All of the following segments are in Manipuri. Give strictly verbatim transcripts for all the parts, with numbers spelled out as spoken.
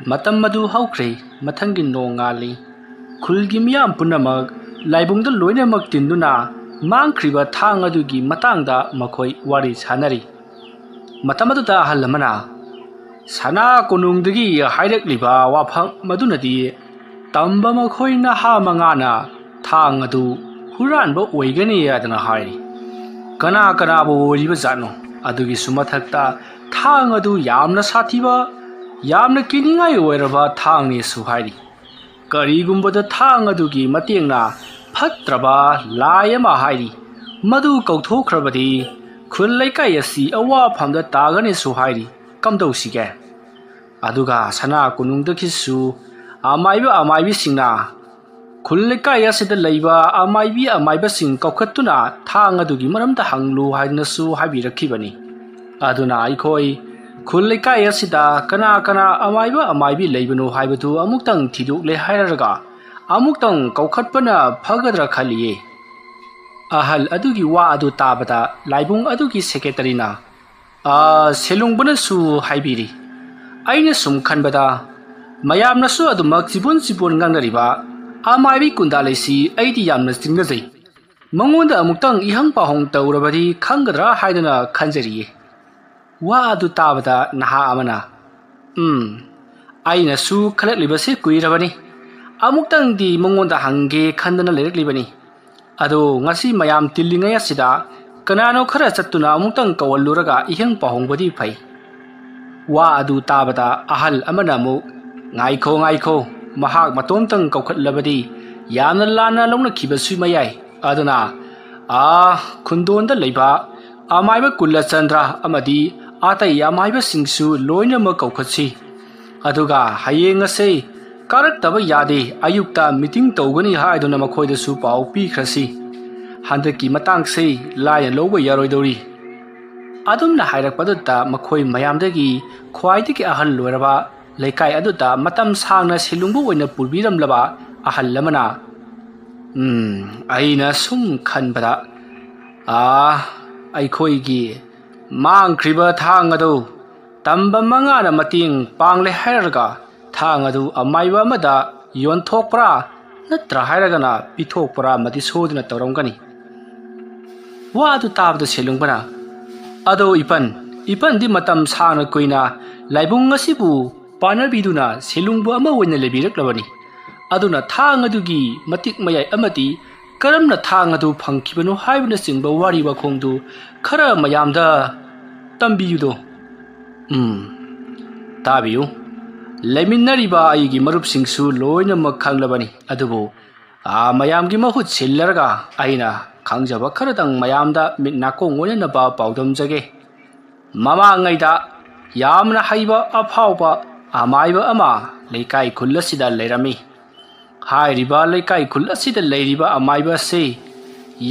ꯃꯇꯝ ꯑꯗꯨ ꯍꯧꯈ꯭ꯔꯦ꯫ ꯃꯊꯪꯒꯤ ꯅꯣꯡꯉꯥꯜꯂꯤ꯫ ꯈꯨꯜꯒꯤ ꯃꯤꯌꯥꯝ ꯄꯨꯝꯅꯃꯛ ꯂꯥꯏꯕꯨꯡꯗ ꯂꯣꯏꯅꯃꯛ ꯇꯤꯟꯗꯨꯅ ꯃꯥꯡꯈ꯭ꯔꯤꯕ ꯊꯥꯡ ꯑꯗꯨꯒꯤ ꯃꯇꯥꯡꯗ ꯃꯈꯣꯏ ꯋꯥꯔꯤ ꯁꯥꯅꯔꯤ꯫ ꯃꯇꯝ ꯑꯗꯨꯗ ꯑꯍꯜ ꯑꯃꯅ, "ꯁꯅꯥ ꯀꯣꯅꯨꯡꯗꯒꯤ ꯍꯥꯏꯔꯛꯂꯤꯕ ꯋꯥꯐꯝ ꯑꯗꯨꯅꯗꯤ ꯇꯝꯕ ꯃꯈꯣꯏ ꯅꯍꯥ ꯃꯉꯥꯅ ꯊꯥꯡ ꯑꯗꯨ ꯍꯨꯔꯥꯟꯕ ꯑꯣꯏꯒꯅꯤ ꯍꯥꯏꯗꯅ ꯍꯥꯏꯔꯤ꯫ ꯀꯅꯥ ꯀꯅꯥꯕꯨ ꯑꯣꯏꯔꯤꯕ ꯖꯥꯠꯅꯣ? ꯑꯗꯨꯒꯤꯁꯨ ꯃꯊꯛꯇ ꯊꯥꯡ ꯑꯗꯨ ꯌꯥꯝꯅ ꯁꯥꯊꯤꯕ, ꯌꯥꯝꯅ ꯀꯤꯅꯤꯡꯉꯥꯏ ꯑꯣꯏꯔꯕ ꯊꯥꯡꯅꯦꯁꯨ ꯍꯥꯏꯔꯤ꯫ ꯀꯔꯤꯒꯨꯝꯕꯗ ꯊꯥꯡ ꯑꯗꯨꯒꯤ ꯃꯇꯦꯡꯅ ꯐꯠꯇ꯭ꯔꯕ ꯂꯥꯏ ꯑꯃ ꯍꯥꯏꯔꯤ, ꯃꯗꯨ ꯀꯧꯊꯣꯛꯈ꯭ꯔꯕꯗꯤ ꯈꯨꯜ ꯂꯩꯀꯥꯏ ꯑꯁꯤ ꯑꯋꯥꯐꯝꯗ ꯇꯥꯒꯅꯤꯁꯨ ꯍꯥꯏꯔꯤ꯫ ꯀꯝꯗꯧꯁꯤꯒꯦ?" ꯑꯗꯨꯒ ꯁꯅꯥ ꯀꯣꯅꯨꯡꯗꯒꯤꯁꯨ ꯑꯃꯥꯏꯕ ꯑꯃꯥꯏꯕꯤꯁꯤꯡꯅ ꯈꯨꯜ ꯂꯩꯀꯥꯏ ꯑꯁꯤꯗ ꯂꯩꯕ ꯑꯃꯥꯏꯕꯤ ꯑꯃꯥꯏꯕꯁꯤꯡ ꯀꯧꯈꯠꯇꯨꯅ ꯊꯥꯡ ꯑꯗꯨꯒꯤ ꯃꯔꯝꯗ ꯍꯪꯂꯨ ꯍꯥꯏꯗꯨꯅꯁꯨ ꯍꯥꯏꯕꯤꯔꯛꯈꯤꯕꯅꯤ꯫ ꯑꯗꯨꯅ ꯑꯩꯈꯣꯏ ꯈꯨꯜ ꯂꯩꯀꯥꯏ ꯑꯁꯤꯗ ꯀꯅꯥ ꯀꯅꯥ ꯑꯃꯥꯏꯕ ꯑꯃꯥꯏꯕꯤ ꯂꯩꯕꯅꯣ ꯍꯥꯏꯕꯗꯨ ꯑꯃꯨꯛꯇꯪ ꯊꯤꯗꯣꯛꯂꯦ ꯍꯥꯏꯔꯒ ꯑꯃꯨꯛꯇꯪ ꯀꯧꯈꯠꯄꯅ ꯐꯒꯗ꯭ꯔꯥ ꯈꯜꯂꯤꯌꯦ꯫ ꯑꯍꯜ ꯑꯗꯨꯒꯤ ꯋꯥ ꯑꯗꯨ ꯇꯥꯕꯗ ꯂꯥꯏꯕꯨꯡ ꯑꯗꯨꯒꯤ ꯁꯦꯀ꯭ꯔꯦꯇꯔꯤꯅ, "ꯑꯥ, ꯁꯦꯂꯨꯡꯕꯅꯁꯨ ꯍꯥꯏꯕꯤꯔꯤ꯫ ꯑꯩꯅ ꯁꯨꯝ ꯈꯟꯕꯗ ꯃꯌꯥꯝꯅꯁꯨ ꯑꯗꯨꯃꯛ ꯆꯤꯕꯣꯟ ꯆꯤꯕꯣꯟ ꯉꯥꯡꯅꯔꯤꯕ ꯑꯃꯥꯏꯕꯤ ꯀꯨꯟꯗꯥ ꯂꯩꯁꯤ ꯑꯩꯗꯤ ꯌꯥꯝꯅ ꯆꯤꯡꯅꯖꯩ꯫ ꯃꯉꯣꯟꯗ ꯑꯃꯨꯛꯇꯪ ꯏꯍꯪ ꯄꯥꯎꯍꯪ ꯇꯧꯔꯕꯗꯤ ꯈꯪꯒꯗ꯭ꯔꯥ ꯍꯥꯏꯗꯅ ꯈꯟꯖꯔꯤꯌꯦ꯫" ꯋꯥ ꯑꯗꯨ ꯇꯥꯕꯗ ꯅꯍꯥ ꯑꯃꯅ, "ꯎꯝ, ꯑꯩꯅꯁꯨ ꯈꯜꯂꯛꯂꯤꯕꯁꯤ ꯀꯨꯏꯔꯕꯅꯤ꯫ ꯑꯃꯨꯛꯇꯪꯗꯤ ꯃꯉꯣꯟꯗ ꯍꯪꯒꯦ ꯈꯟꯗꯅ ꯂꯩꯔꯛꯂꯤꯕꯅꯤ꯫ ꯑꯗꯣ ꯉꯁꯤ ꯃꯌꯥꯝ ꯇꯤꯜꯂꯤꯉꯩ ꯑꯁꯤꯗ ꯀꯅꯥꯅꯣ ꯈꯔ ꯆꯠꯇꯨꯅ ꯑꯃꯨꯛꯇꯪ ꯀꯧꯍꯜꯂꯨꯔꯒ ꯏꯍꯪ ꯄꯥꯎꯍꯪꯕꯗꯤ ꯐꯩ꯫" ꯋꯥ ꯑꯗꯨ ꯇꯥꯕꯗ ꯑꯍꯜ ꯑꯃꯅ ꯑꯃꯨꯛ, "ꯉꯥꯏꯈꯣ, ꯉꯥꯏꯈꯣ, ꯃꯍꯥꯛ ꯃꯇꯣꯝꯇꯪ ꯀꯧꯈꯠꯂꯕꯗꯤ ꯌꯥꯝꯅ ꯂꯥꯟꯅ ꯂꯧꯅꯈꯤꯕꯁꯨ ꯃꯌꯥꯏ꯫ ꯑꯗꯨꯅ, ꯑꯥ, ꯈꯨꯟꯗꯣꯟꯗ ꯂꯩꯕ ꯑꯃꯥꯏꯕ ꯀꯨꯂꯆꯟꯗ꯭ꯔ ꯑꯃꯗꯤ ꯑꯇꯩ ꯑꯃꯥꯏꯕꯁꯤꯡꯁꯨ ꯂꯣꯏꯅꯃꯛ ꯀꯧꯈꯠꯁꯤ꯫ ꯑꯗꯨꯒ ꯍꯌꯦꯡ ꯑꯁꯤ ꯀꯥꯔꯛꯇꯕ ꯌꯥꯗꯦ, ꯑꯌꯨꯛꯇ ꯃꯤꯇꯤꯡ ꯇꯧꯒꯅꯤ ꯍꯥꯏꯗꯨꯅ ꯃꯈꯣꯏꯗꯁꯨ ꯄꯥꯎ ꯄꯤꯈ꯭ꯔꯁꯤ꯫ ꯍꯟꯗꯛꯀꯤ ꯃꯇꯥꯡꯁꯤ ꯂꯥꯏꯅ ꯂꯧꯕ ꯌꯥꯔꯣꯏꯗꯧꯔꯤ꯫" ꯑꯗꯨꯝꯅ ꯍꯥꯏꯔꯛꯄꯗꯨꯗ ꯃꯈꯣꯏ ꯃꯌꯥꯝꯗꯒꯤ ꯈ꯭ꯋꯥꯏꯗꯒꯤ ꯑꯍꯜ ꯑꯣꯏꯔꯕ, ꯂꯩꯀꯥꯏ ꯑꯗꯨꯗ ꯃꯇꯝ ꯁꯥꯡꯅ ꯁꯦꯂꯨꯡꯕ ꯑꯣꯏꯅ ꯄꯨꯕꯤꯔꯝꯂꯕ ꯑꯍꯜ ꯑꯃꯅ, "ꯎꯝ, ꯑꯩꯅ ꯁꯨꯝ ꯈꯟꯕꯗ, ꯑꯥ, ꯑꯩꯈꯣꯏꯒꯤ ꯃꯥꯡꯈ꯭ꯔꯤꯕ ꯊꯥꯡ ꯑꯗꯨ ꯇꯝꯕ ꯃꯉꯥꯅ ꯃꯇꯦꯡ ꯄꯥꯡꯂꯦ ꯍꯥꯏꯔꯒ ꯊꯥꯡ ꯑꯗꯨ ꯑꯃꯥꯏꯕ ꯑꯃꯗ ꯌꯣꯟꯊꯣꯛꯄ꯭ꯔꯥ ꯅꯠꯇ꯭ꯔ ꯍꯥꯏꯔꯒꯅ ꯄꯤꯊꯣꯛꯄ꯭ꯔꯥ ꯑꯃꯗꯤ ꯁꯣꯏꯗꯅ ꯇꯧꯔꯝꯒꯅꯤ꯫ ꯋꯥ ꯑꯗꯨ ꯇꯥꯕꯗ ꯁꯦꯂꯨꯡꯕꯅ, "ꯑꯗꯣ ꯏꯄꯟ, ꯏꯄꯟꯗꯤ ꯃꯇꯝ ꯁꯥꯡꯅ ꯀꯨꯏꯅ ꯂꯥꯏꯕꯨꯡ ꯑꯁꯤꯕꯨ ꯄꯥꯟꯅꯕꯤꯗꯨꯅ ꯁꯦꯂꯨꯡꯕ ꯑꯃ ꯑꯣꯏꯅ ꯂꯩꯕꯤꯔꯛꯂꯕꯅꯤ꯫ ꯑꯗꯨꯅ ꯊꯥꯡ ꯑꯗꯨꯒꯤ ꯃꯇꯤꯛ ꯃꯌꯥꯏ ꯑꯃꯗꯤ ꯀꯔꯝꯅ ꯊꯥꯡ ꯑꯗꯨ ꯐꯪꯈꯤꯕꯅꯣ ꯍꯥꯏꯕꯅꯆꯤꯡꯕ ꯋꯥꯔꯤ ꯋꯥꯈꯣꯡꯗꯨ ꯈꯔ ꯃꯌꯥꯝꯗ ꯇꯝꯕꯤꯌꯨꯗꯣ꯫ ꯎꯝ, ꯇꯥꯕꯤꯌꯨ꯫ ꯂꯩꯃꯤꯟꯅꯔꯤꯕ ꯑꯩꯒꯤ ꯃꯔꯨꯞꯁꯤꯡꯁꯨ ꯂꯣꯏꯅꯃꯛ ꯈꯪꯂꯕꯅꯤ꯫ ꯑꯗꯨꯕꯨ, ꯑꯥ, ꯃꯌꯥꯝꯒꯤ ꯃꯍꯨꯠ ꯁꯤꯜꯂꯔꯒ ꯑꯩꯅ ꯈꯪꯖꯕ ꯈꯔꯗꯪ ꯃꯌꯥꯝꯗ ꯃꯤꯠ ꯅꯥꯀꯣꯡ ꯑꯣꯏꯅꯅꯕ ꯄꯥꯎꯗꯝꯖꯒꯦ꯫ ꯃꯃꯥꯡꯉꯩꯗ ꯌꯥꯝꯅ ꯍꯩꯕ ꯑꯐꯥꯎꯕ ꯑꯃꯥꯏꯕ ꯑꯃ ꯂꯩꯀꯥꯏ ꯈꯨꯜ ꯑꯁꯤꯗ ꯂꯩꯔꯝꯃꯤ꯫ ꯍꯥꯏꯔꯤꯕ ꯂꯩꯀꯥꯏ ꯈꯨꯜ ꯑꯁꯤꯗ ꯂꯩꯔꯤꯕ ꯑꯃꯥꯏꯕ ꯑꯁꯤ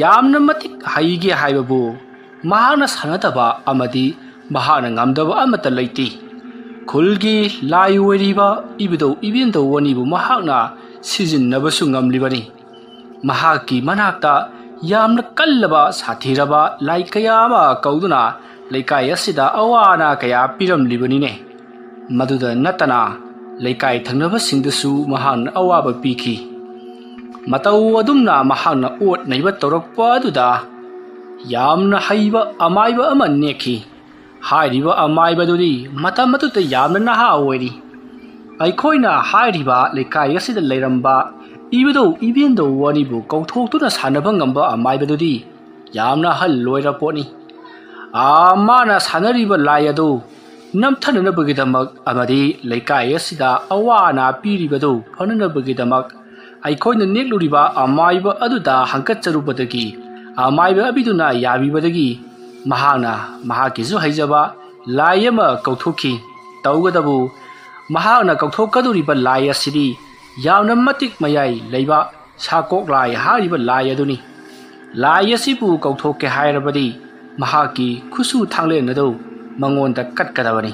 ꯌꯥꯝꯅ ꯃꯇꯤꯛ ꯍꯩꯒꯦ ꯍꯥꯏꯕꯕꯨ ꯃꯍꯥꯛꯅ ꯁꯥꯟꯅꯗꯕ ꯑꯃꯗꯤ ꯃꯍꯥꯛꯅ ꯉꯝꯗꯕ ꯑꯃꯠꯇ ꯂꯩꯇꯦ꯫ ꯈꯨꯜꯒꯤ ꯂꯥꯏ ꯑꯣꯏꯔꯤꯕ ꯏꯕꯨꯙꯧ ꯏꯕꯦꯟꯗꯧ ꯑꯅꯤꯕꯨ ꯃꯍꯥꯛꯅ ꯁꯤꯖꯤꯟꯅꯕꯁꯨ ꯉꯝꯂꯤꯕꯅꯤ꯫ ꯃꯍꯥꯛꯀꯤ ꯃꯅꯥꯛꯇ ꯌꯥꯝꯅ ꯀꯜꯂꯕ ꯁꯥꯊꯤꯔꯕ ꯂꯥꯏ ꯀꯌꯥ ꯑꯃ ꯀꯧꯗꯨꯅ ꯂꯩꯀꯥꯏ ꯑꯁꯤꯗ ꯑꯋꯥ ꯑꯅꯥ ꯀꯌꯥ ꯄꯤꯔꯝꯂꯤꯕꯅꯤꯅꯦ꯫ ꯃꯗꯨꯗ ꯅꯠꯇꯅ ꯂꯩꯀꯥꯏ ꯊꯪꯅꯕꯁꯤꯡꯗꯁꯨ ꯃꯍꯥꯛꯅ ꯑꯋꯥꯕ ꯄꯤꯈꯤ꯫ ꯃꯇꯧ ꯑꯗꯨꯝꯅ ꯃꯍꯥꯛꯅ ꯑꯣꯠ ꯅꯩꯕ ꯇꯧꯔꯛꯄ ꯑꯗꯨꯗ ꯌꯥꯝꯅ ꯍꯩꯕ ꯑꯃꯥꯏꯕ ꯑꯃ ꯅꯦꯛꯈꯤ꯫ ꯍꯥꯏꯔꯤꯕ ꯑꯃꯥꯏꯕꯗꯨꯗꯤ ꯃꯇꯝ ꯑꯗꯨꯗ ꯌꯥꯝꯅ ꯅꯍꯥ ꯑꯣꯏꯔꯤ꯫ ꯑꯩꯈꯣꯏꯅ ꯍꯥꯏꯔꯤꯕ ꯂꯩꯀꯥꯏ ꯑꯁꯤꯗ ꯂꯩꯔꯝꯕ ꯏꯕꯨꯙꯧ ꯏꯕꯦꯟꯗꯧ ꯑꯅꯤꯕꯨ ꯀꯧꯊꯣꯛꯇꯨꯅ ꯁꯥꯟꯅꯕ ꯉꯝꯕ ꯑꯃꯥꯏꯕꯗꯨꯗꯤ ꯌꯥꯝꯅ ꯑꯍꯜ ꯑꯣꯏꯔ ꯄꯣꯠꯅꯤ꯫ ꯑꯥ, ꯃꯥꯅ ꯁꯥꯟꯅꯔꯤꯕ ꯂꯥꯏ ꯑꯗꯨ ꯅꯝꯊꯅꯅꯕꯒꯤꯗꯃꯛ ꯑꯃꯗꯤ ꯂꯩꯀꯥꯏ ꯑꯁꯤꯗ ꯑꯋꯥ ꯑꯅꯥ ꯄꯤꯔꯤꯕꯗꯨ ꯐꯅꯅꯕꯒꯤꯗꯃꯛ ꯑꯩꯈꯣꯏꯅ ꯅꯦꯛꯂꯨꯔꯤꯕ ꯑꯃꯥꯏꯕ ꯑꯗꯨꯗ ꯍꯪꯀꯠꯆꯔꯨꯕꯗꯒꯤ ꯑꯃꯥꯏꯕ ꯑꯕꯤꯗꯨꯅ ꯌꯥꯕꯤꯕꯗꯒꯤ ꯃꯍꯥꯛꯅ ꯃꯍꯥꯛꯀꯤꯁꯨ ꯍꯩꯖꯕ ꯂꯥꯏ ꯑꯃ ꯀꯧꯊꯣꯛꯈꯤ꯫ ꯇꯧꯒꯗꯕꯨ ꯃꯍꯥꯛꯅ ꯀꯧꯊꯣꯛꯀꯗꯧꯔꯤꯕ ꯂꯥꯏ ꯑꯁꯤꯗꯤ ꯌꯥꯝꯅ ꯃꯇꯤꯛ ꯃꯌꯥꯏ ꯂꯩꯕ ꯁꯥꯀꯣꯛ ꯂꯥꯏ ꯍꯥꯏꯔꯤꯕ ꯂꯥꯏ ꯑꯗꯨꯅꯤ꯫ ꯂꯥꯏ ꯑꯁꯤꯕꯨ ꯀꯧꯊꯣꯛꯀꯦ ꯍꯥꯏꯔꯕꯗꯤ ꯃꯍꯥꯛꯀꯤ ꯈꯨꯠꯁꯨ ꯊꯥꯡꯂꯦꯟ ꯑꯗꯨ ꯃꯉꯣꯟꯗ ꯀꯠꯀꯗꯕꯅꯤ꯫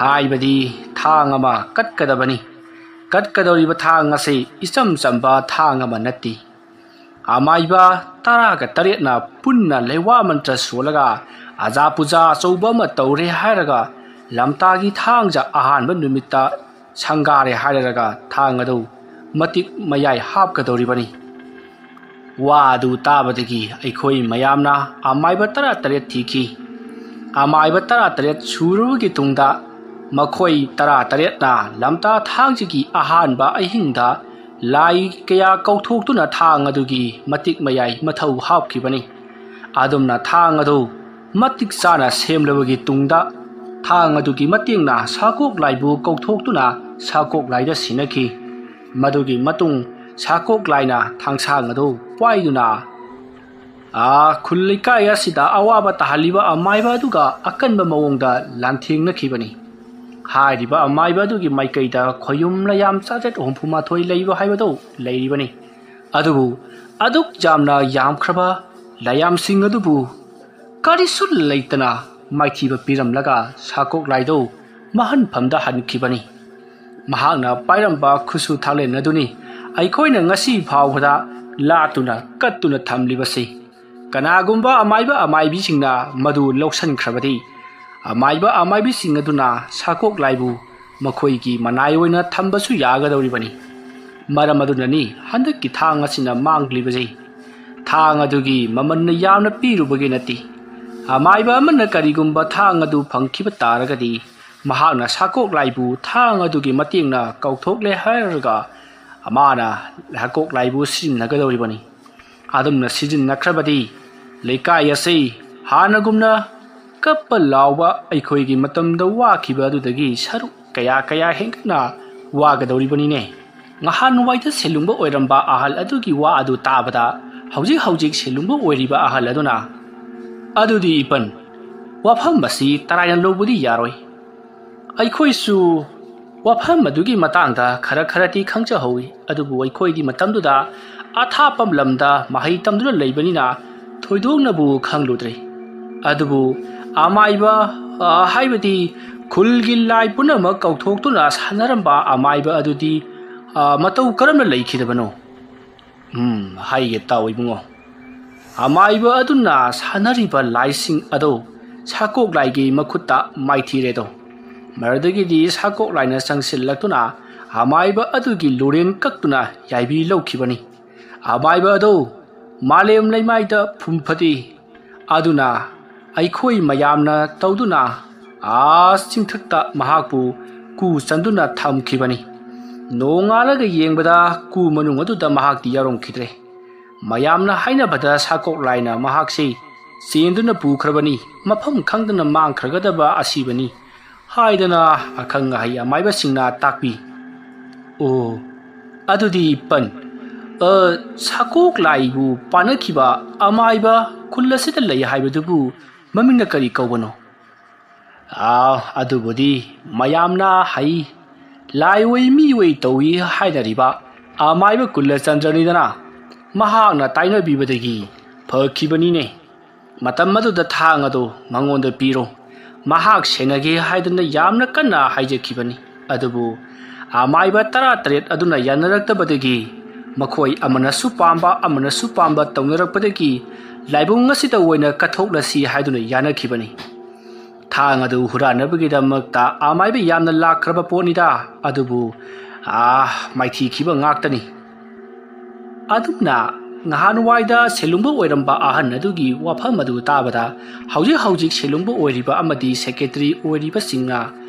ꯍꯥꯏꯕꯗꯤ ꯊꯥꯡ ꯑꯃ ꯀꯠꯀꯗꯕꯅꯤ꯫ ꯀꯠꯀꯗꯧꯔꯤꯕ ꯊꯥꯡ ꯑꯁꯤ ꯏꯆꯝ ꯆꯝꯕ ꯊꯥꯡ ꯑꯃ ꯅꯠꯇꯦ꯫ ꯑꯃꯥꯏꯕ ꯇꯔꯥꯒ ꯇꯔꯦꯠꯅ ꯄꯨꯟꯅ ꯂꯩꯋꯥ ꯃꯟꯇ꯭ꯔ ꯁꯣꯜꯂꯒ ꯑꯖꯥ ꯄꯨꯖꯥ ꯑꯆꯧꯕ ꯑꯃ ꯇꯧꯔꯦ ꯍꯥꯏꯔꯒ ꯂꯝꯇꯥꯒꯤ ꯊꯥꯡꯖ ꯑꯍꯥꯟꯕ ꯅꯨꯃꯤꯠꯇ ꯁꯪꯒꯥꯔꯦ ꯍꯥꯏꯔꯒ ꯊꯥꯡ ꯑꯗꯨ ꯃꯇꯤꯛ ꯃꯌꯥꯏ ꯍꯥꯞꯀꯗꯧꯔꯤꯕꯅꯤ꯫ ꯋꯥ ꯑꯗꯨ ꯇꯥꯕꯗꯒꯤ ꯑꯩꯈꯣꯏ ꯃꯌꯥꯝꯅ ꯑꯃꯥꯏꯕ ꯇꯔꯥ ꯇꯔꯦꯠ ꯊꯤꯈꯤ꯫ ꯑꯃꯥꯏꯕ ꯇꯔꯥ ꯇꯔꯦꯠ ꯁꯨꯔꯕꯒꯤ ꯇꯨꯡꯗ ꯃꯈꯣꯏ ꯇꯔꯥ ꯇꯔꯦꯠꯅ ꯂꯝꯇꯥ ꯊꯥꯡꯖꯒꯤ ꯑꯍꯥꯟꯕ ꯑꯍꯤꯡꯗ ꯂꯥꯏ ꯀꯌꯥ ꯀꯧꯊꯣꯛꯇꯨꯅ ꯊꯥꯡ ꯑꯗꯨꯒꯤ ꯃꯇꯤꯛ ꯃꯌꯥꯏ ꯃꯊꯧ ꯍꯥꯞꯈꯤꯕꯅꯤ꯫ ꯑꯗꯨꯝꯅ ꯊꯥꯡ ꯑꯗꯨ ꯃꯇꯤꯛ ꯆꯥꯅ ꯁꯦꯝꯂꯕꯒꯤ ꯇꯨꯡꯗ ꯊꯥꯡ ꯑꯗꯨꯒꯤ ꯃꯇꯦꯡꯅ ꯁꯥꯀꯣꯛ ꯂꯥꯏꯕꯨ ꯀꯧꯊꯣꯛꯇꯨꯅ ꯁꯥꯀꯣꯛ ꯂꯥꯏꯗ ꯁꯤꯟꯅꯈꯤ꯫ ꯃꯗꯨꯒꯤ ꯃꯇꯨꯡ ꯁꯥꯀꯣꯛ ꯂꯥꯏꯅ ꯊꯥꯡꯁꯥꯡ ꯑꯗꯨ ꯄꯥꯏꯗꯨꯅ ꯑꯥ ꯈꯨꯜ ꯂꯩꯀꯥꯏ ꯑꯁꯤꯗ ꯑꯋꯥꯕ ꯇꯥꯍꯜꯂꯤꯕ ꯑꯃꯥꯏꯕ ꯑꯗꯨꯒ ꯑꯀꯟꯕ ꯃꯑꯣꯡꯗ ꯂꯥꯟꯊꯦꯡꯅꯈꯤꯕꯅꯤ꯫ ꯍꯥꯏꯔꯤꯕ ꯑꯃꯥꯏꯕ ꯑꯗꯨꯒꯤ ꯃꯥꯏꯀꯩꯗ ꯈꯣꯌꯨꯝ ꯂꯌꯥꯝ ꯆꯥꯇ꯭ꯔꯦꯠ ꯍꯨꯝꯐꯨ ꯃꯥꯊꯣꯏ ꯂꯩꯕ ꯍꯥꯏꯕꯗꯨ ꯂꯩꯔꯤꯕꯅꯤ꯫ ꯑꯗꯨꯕꯨ ꯑꯗꯨꯛ ꯌꯥꯝꯅ ꯌꯥꯝꯈ꯭ꯔꯕ ꯂꯌꯥꯝꯁꯤꯡ ꯑꯗꯨꯕꯨ ꯀꯔꯤꯁꯨ ꯂꯩꯇꯅ ꯃꯥꯏꯊꯤꯕ ꯄꯤꯔꯝꯂꯒ ꯁꯥꯀꯣꯛ ꯂꯥꯏꯗꯧ ꯃꯍꯟꯐꯝꯗ ꯍꯟꯈꯤꯕꯅꯤ꯫ ꯃꯍꯥꯛꯅ ꯄꯥꯏꯔꯝꯕ ꯈꯨꯠꯁꯨ ꯊꯥꯡꯂꯦꯟ ꯑꯗꯨꯅꯤ ꯑꯩꯈꯣꯏꯅ ꯉꯁꯤ ꯐꯥꯎꯕꯗ ꯂꯥꯠꯇꯨꯅ ꯀꯠꯇꯨꯅ ꯊꯝꯂꯤꯕꯁꯤ꯫ ꯀꯅꯥꯒꯨꯝꯕ ꯑꯃꯥꯏꯕ ꯑꯃꯥꯏꯕꯤꯁꯤꯡꯅ ꯃꯗꯨ ꯂꯧꯁꯤꯟꯈ꯭ꯔꯕꯗꯤ ꯑꯃꯥꯏꯕ ꯑꯃꯥꯏꯕꯤꯁꯤꯡ ꯑꯗꯨꯅ ꯁꯥꯀꯣꯛ ꯂꯥꯏꯕꯨ ꯃꯈꯣꯏꯒꯤ ꯃꯅꯥꯏ ꯑꯣꯏꯅ ꯊꯝꯕꯁꯨ ꯌꯥꯒꯗꯧꯔꯤꯕꯅꯤ꯫ ꯃꯔꯝ ꯑꯗꯨꯅꯅꯤ ꯍꯟꯗꯛꯀꯤ ꯊꯥꯡ ꯑꯁꯤꯅ ꯃꯥꯡꯂꯤꯕꯁꯤ꯫ ꯊꯥꯡ ꯑꯗꯨꯒꯤ ꯃꯃꯜꯅ ꯌꯥꯝꯅ ꯄꯤꯔꯨꯕꯒꯤ ꯅꯠꯇꯦ꯫ ꯑꯃꯥꯏꯕ ꯑꯃꯅ ꯀꯔꯤꯒꯨꯝꯕ ꯊꯥꯡ ꯑꯗꯨ ꯐꯪꯈꯤꯕ ꯇꯥꯔꯒꯗꯤ ꯃꯍꯥꯛꯅ ꯁꯥꯀꯣꯛ ꯂꯥꯏꯕꯨ ꯊꯥꯡ ꯑꯗꯨꯒꯤ ꯃꯇꯦꯡꯅ ꯀꯧꯊꯣꯛꯂꯦ ꯍꯥꯏꯔꯒ ꯃꯥꯅ ꯁꯥꯀꯣꯛ ꯂꯥꯏꯕꯨ ꯁꯤꯖꯤꯟꯅꯒꯗꯧꯔꯤꯕꯅꯤ꯫ ꯑꯗꯨꯝꯅ ꯁꯤꯖꯤꯟꯅꯈ꯭ꯔꯕꯗꯤ ꯂꯩꯀꯥꯏ ꯑꯁꯤ ꯍꯥꯟꯅꯒꯨꯝꯅ ꯀꯞꯄ ꯂꯥꯎꯕ ꯑꯩꯈꯣꯏꯒꯤ ꯃꯇꯝꯗ ꯋꯥꯈꯤꯕ ꯑꯗꯨꯗꯒꯤ ꯁꯔꯨꯛ ꯀꯌꯥ ꯀꯌꯥ ꯍꯦꯟꯒꯠꯅ ꯋꯥꯒꯗꯧꯔꯤꯕꯅꯤꯅꯦ꯫ ꯉꯍꯥꯟꯋꯥꯏꯗ ꯁꯦꯂꯨꯡꯕ ꯑꯣꯏꯔꯝꯕ ꯑꯍꯜ ꯑꯗꯨꯒꯤ ꯋꯥ ꯑꯗꯨ ꯇꯥꯕꯗ ꯍꯧꯖꯤꯛ ꯍꯧꯖꯤꯛ ꯁꯦꯂꯨꯡꯕ ꯑꯣꯏꯔꯤꯕ ꯑꯍꯜ ꯑꯗꯨꯅ, "ꯑꯗꯨꯗꯤ ꯏꯄꯟ, ꯋꯥꯐꯝ ꯑꯁꯤ ꯇꯔꯥꯏꯅ ꯂꯧꯕꯗꯤ ꯌꯥꯔꯣꯏ꯫ ꯑꯩꯈꯣꯏꯁꯨ ꯋꯥꯐꯝ ꯑꯗꯨꯒꯤ ꯃꯇꯥꯡꯗ ꯈꯔ ꯈꯔꯗꯤ ꯈꯪꯖꯍꯧꯏ, ꯑꯗꯨꯕꯨ ꯑꯩꯈꯣꯏꯒꯤ ꯃꯇꯝꯗꯨꯗ ꯑꯊꯥꯞꯄ ꯂꯝꯗ ꯃꯍꯩ ꯇꯝꯗꯨꯅ ꯂꯩꯕꯅꯤꯅ ꯊꯣꯏꯗꯣꯛꯅꯕꯨ ꯈꯪꯂꯨꯗ꯭ꯔꯦ꯫ ꯑꯗꯨꯕꯨ ꯑꯃꯥꯏꯕ, ꯑ, ꯍꯥꯏꯕꯗꯤ ꯈꯨꯜꯒꯤ ꯂꯥꯏ ꯄꯨꯝꯅꯃꯛ ꯀꯧꯊꯣꯛꯇꯨꯅ ꯁꯥꯟꯅꯔꯝꯕ ꯑꯃꯥꯏꯕ ꯑꯗꯨꯗꯤ, ꯑ, ꯃꯇꯧ ꯀꯔꯝꯅ ꯂꯩꯈꯤꯗꯕꯅꯣ?" "ꯎꯝ, ꯍꯥꯏꯒꯦ ꯇꯥꯎ ꯏꯕꯨꯡꯉꯣ꯫ ꯑꯃꯥꯏꯕ ꯑꯗꯨꯅ ꯁꯥꯟꯅꯔꯤꯕ ꯂꯥꯏꯁꯤꯡ ꯑꯗꯨ ꯁꯥꯀꯣꯛ ꯂꯥꯏꯒꯤ ꯃꯈꯨꯠꯇ ꯃꯥꯏꯊꯤꯔꯦꯗꯣ꯫ ꯃꯗꯨꯗꯒꯤꯗꯤ ꯁꯥꯀꯣꯛ ꯂꯥꯏꯅ ꯆꯪꯁꯤꯜꯂꯛꯇꯨꯅ ꯑꯃꯥꯏꯕ ꯑꯗꯨꯒꯤ ꯂꯨꯔꯦꯟ ꯀꯛꯇꯨꯅ ꯌꯥꯏꯕꯤ ꯂꯧꯈꯤꯕꯅꯤ꯫ ꯑꯃꯥꯏꯕ ꯑꯗꯣ ꯃꯥꯂꯦꯝ ꯂꯩꯃꯥꯏꯗ ꯐꯨꯝꯐꯗꯦ ꯑꯗꯨꯅ ꯑꯩꯈꯣꯏ ꯃꯌꯥꯝꯅ ꯇꯧꯗꯨꯅ ꯑꯥ ꯆꯤꯡꯊꯛꯇ ꯃꯍꯥꯛꯄꯨ ꯀꯨ ꯆꯟꯗꯨꯅ ꯊꯝꯈꯤꯕꯅꯤ꯫ ꯅꯣꯡꯉꯥꯜꯂꯒ ꯌꯦꯡꯕꯗ ꯀꯨ ꯃꯅꯨꯡ ꯑꯗꯨꯗ ꯃꯍꯥꯛꯇꯤ ꯌꯥꯎꯔꯝꯈꯤꯗ꯭ꯔꯦ꯫ ꯃꯌꯥꯝꯅ ꯍꯥꯏꯅꯕꯗ ꯁꯥꯀꯣꯛ ꯂꯥꯏꯅ ꯃꯍꯥꯛꯁꯤ ꯆꯦꯟꯗꯨꯅ ꯄꯨꯈ꯭ꯔꯕꯅꯤ, ꯃꯐꯝ ꯈꯪꯗꯅ ꯃꯥꯡꯈ꯭ꯔꯒꯗꯕ ꯑꯁꯤꯕꯅꯤ ꯍꯥꯏꯗꯅ ꯑꯈꯪ ꯑꯍꯩ ꯑꯃꯥꯏꯕꯁꯤꯡꯅ ꯇꯥꯛꯄꯤ꯫ ꯑꯣ, ꯑꯗꯨꯗꯤ ꯄꯟ, ꯑ, ꯁꯥꯀꯣꯛ ꯂꯥꯏꯕꯨ ꯄꯥꯅꯈꯤꯕ ꯑꯃꯥꯏꯕ ꯈꯨꯜ ꯑꯁꯤꯗ ꯂꯩ ꯍꯥꯏꯕꯗꯨꯕꯨ ꯃꯃꯤꯡꯅ ꯀꯔꯤ ꯀꯧꯕꯅꯣ? ꯑꯥ, ꯑꯗꯨꯕꯨꯗꯤ ꯃꯌꯥꯝꯅ ꯍꯩ, ꯂꯥꯏ ꯑꯣꯏ ꯃꯤ ꯑꯣꯏ ꯇꯧꯏ ꯍꯥꯏꯅꯔꯤꯕ ꯑꯃꯥꯏꯕ ꯀꯨꯂꯆꯟꯗ꯭ꯔꯅꯤꯗꯅ꯫ ꯃꯍꯥꯛꯅ ꯇꯥꯏꯅꯕꯤꯕꯗꯒꯤ ꯐꯈꯤꯕꯅꯤꯅꯦ꯫ ꯃꯇꯝ ꯑꯗꯨꯗ ꯊꯥꯡ ꯑꯗꯨ ꯃꯉꯣꯟꯗ ꯄꯤꯔꯣ, ꯃꯍꯥꯛ ꯁꯦꯟꯅꯒꯦ ꯍꯥꯏꯗꯨꯅ ꯌꯥꯝꯅ ꯀꯟꯅ ꯍꯥꯏꯖꯈꯤꯕꯅꯤ꯫ ꯑꯗꯨꯕꯨ ꯑꯃꯥꯏꯕ ꯇꯔꯥꯇꯔꯦꯠ ꯑꯗꯨꯅ ꯌꯥꯅꯔꯛꯇꯕꯗꯒꯤ ꯃꯈꯣꯏ ꯑꯃꯅꯁꯨ ꯄꯥꯝꯕ ꯑꯃꯅꯁꯨ ꯄꯥꯝꯕ ꯇꯧꯅꯔꯛꯄꯗꯒꯤ ꯂꯥꯏꯕꯨꯡ ꯑꯁꯤꯗ ꯑꯣꯏꯅ ꯀꯠꯊꯣꯛꯂꯁꯤ ꯍꯥꯏꯗꯨꯅ ꯌꯥꯅꯈꯤꯕꯅꯤ꯫ ꯊꯥꯡ ꯑꯗꯨ ꯍꯨꯔꯥꯟꯅꯕꯒꯤꯗꯃꯛꯇ ꯑꯃꯥꯏꯕ ꯌꯥꯝꯅ ꯂꯥꯛꯈ꯭ꯔꯕ ꯄꯣꯠꯅꯤꯗ, ꯑꯗꯨꯕꯨ ꯑꯥ, ꯃꯥꯏꯊꯤꯈꯤꯕ ꯉꯥꯛꯇꯅꯤ꯫ ꯑꯗꯨꯝꯅ ꯅꯍꯥꯟꯋꯥꯏꯗ ꯁꯦꯂꯨꯡꯕ ꯑꯣꯏꯔꯝꯕ ꯑꯍꯟ ꯑꯗꯨꯒꯤ ꯋꯥꯐꯝ ꯑꯗꯨ ꯇꯥꯕꯗ ꯍꯧꯖꯤꯛ ꯍꯧꯖꯤꯛ ꯁꯦꯂꯨꯡꯕ ꯑꯣꯏꯔꯤꯕ ꯑꯃꯗꯤ ꯁꯦꯀ꯭ꯔꯦꯇꯔꯤ ꯑꯣꯏꯔꯤꯕꯁꯤꯡꯅ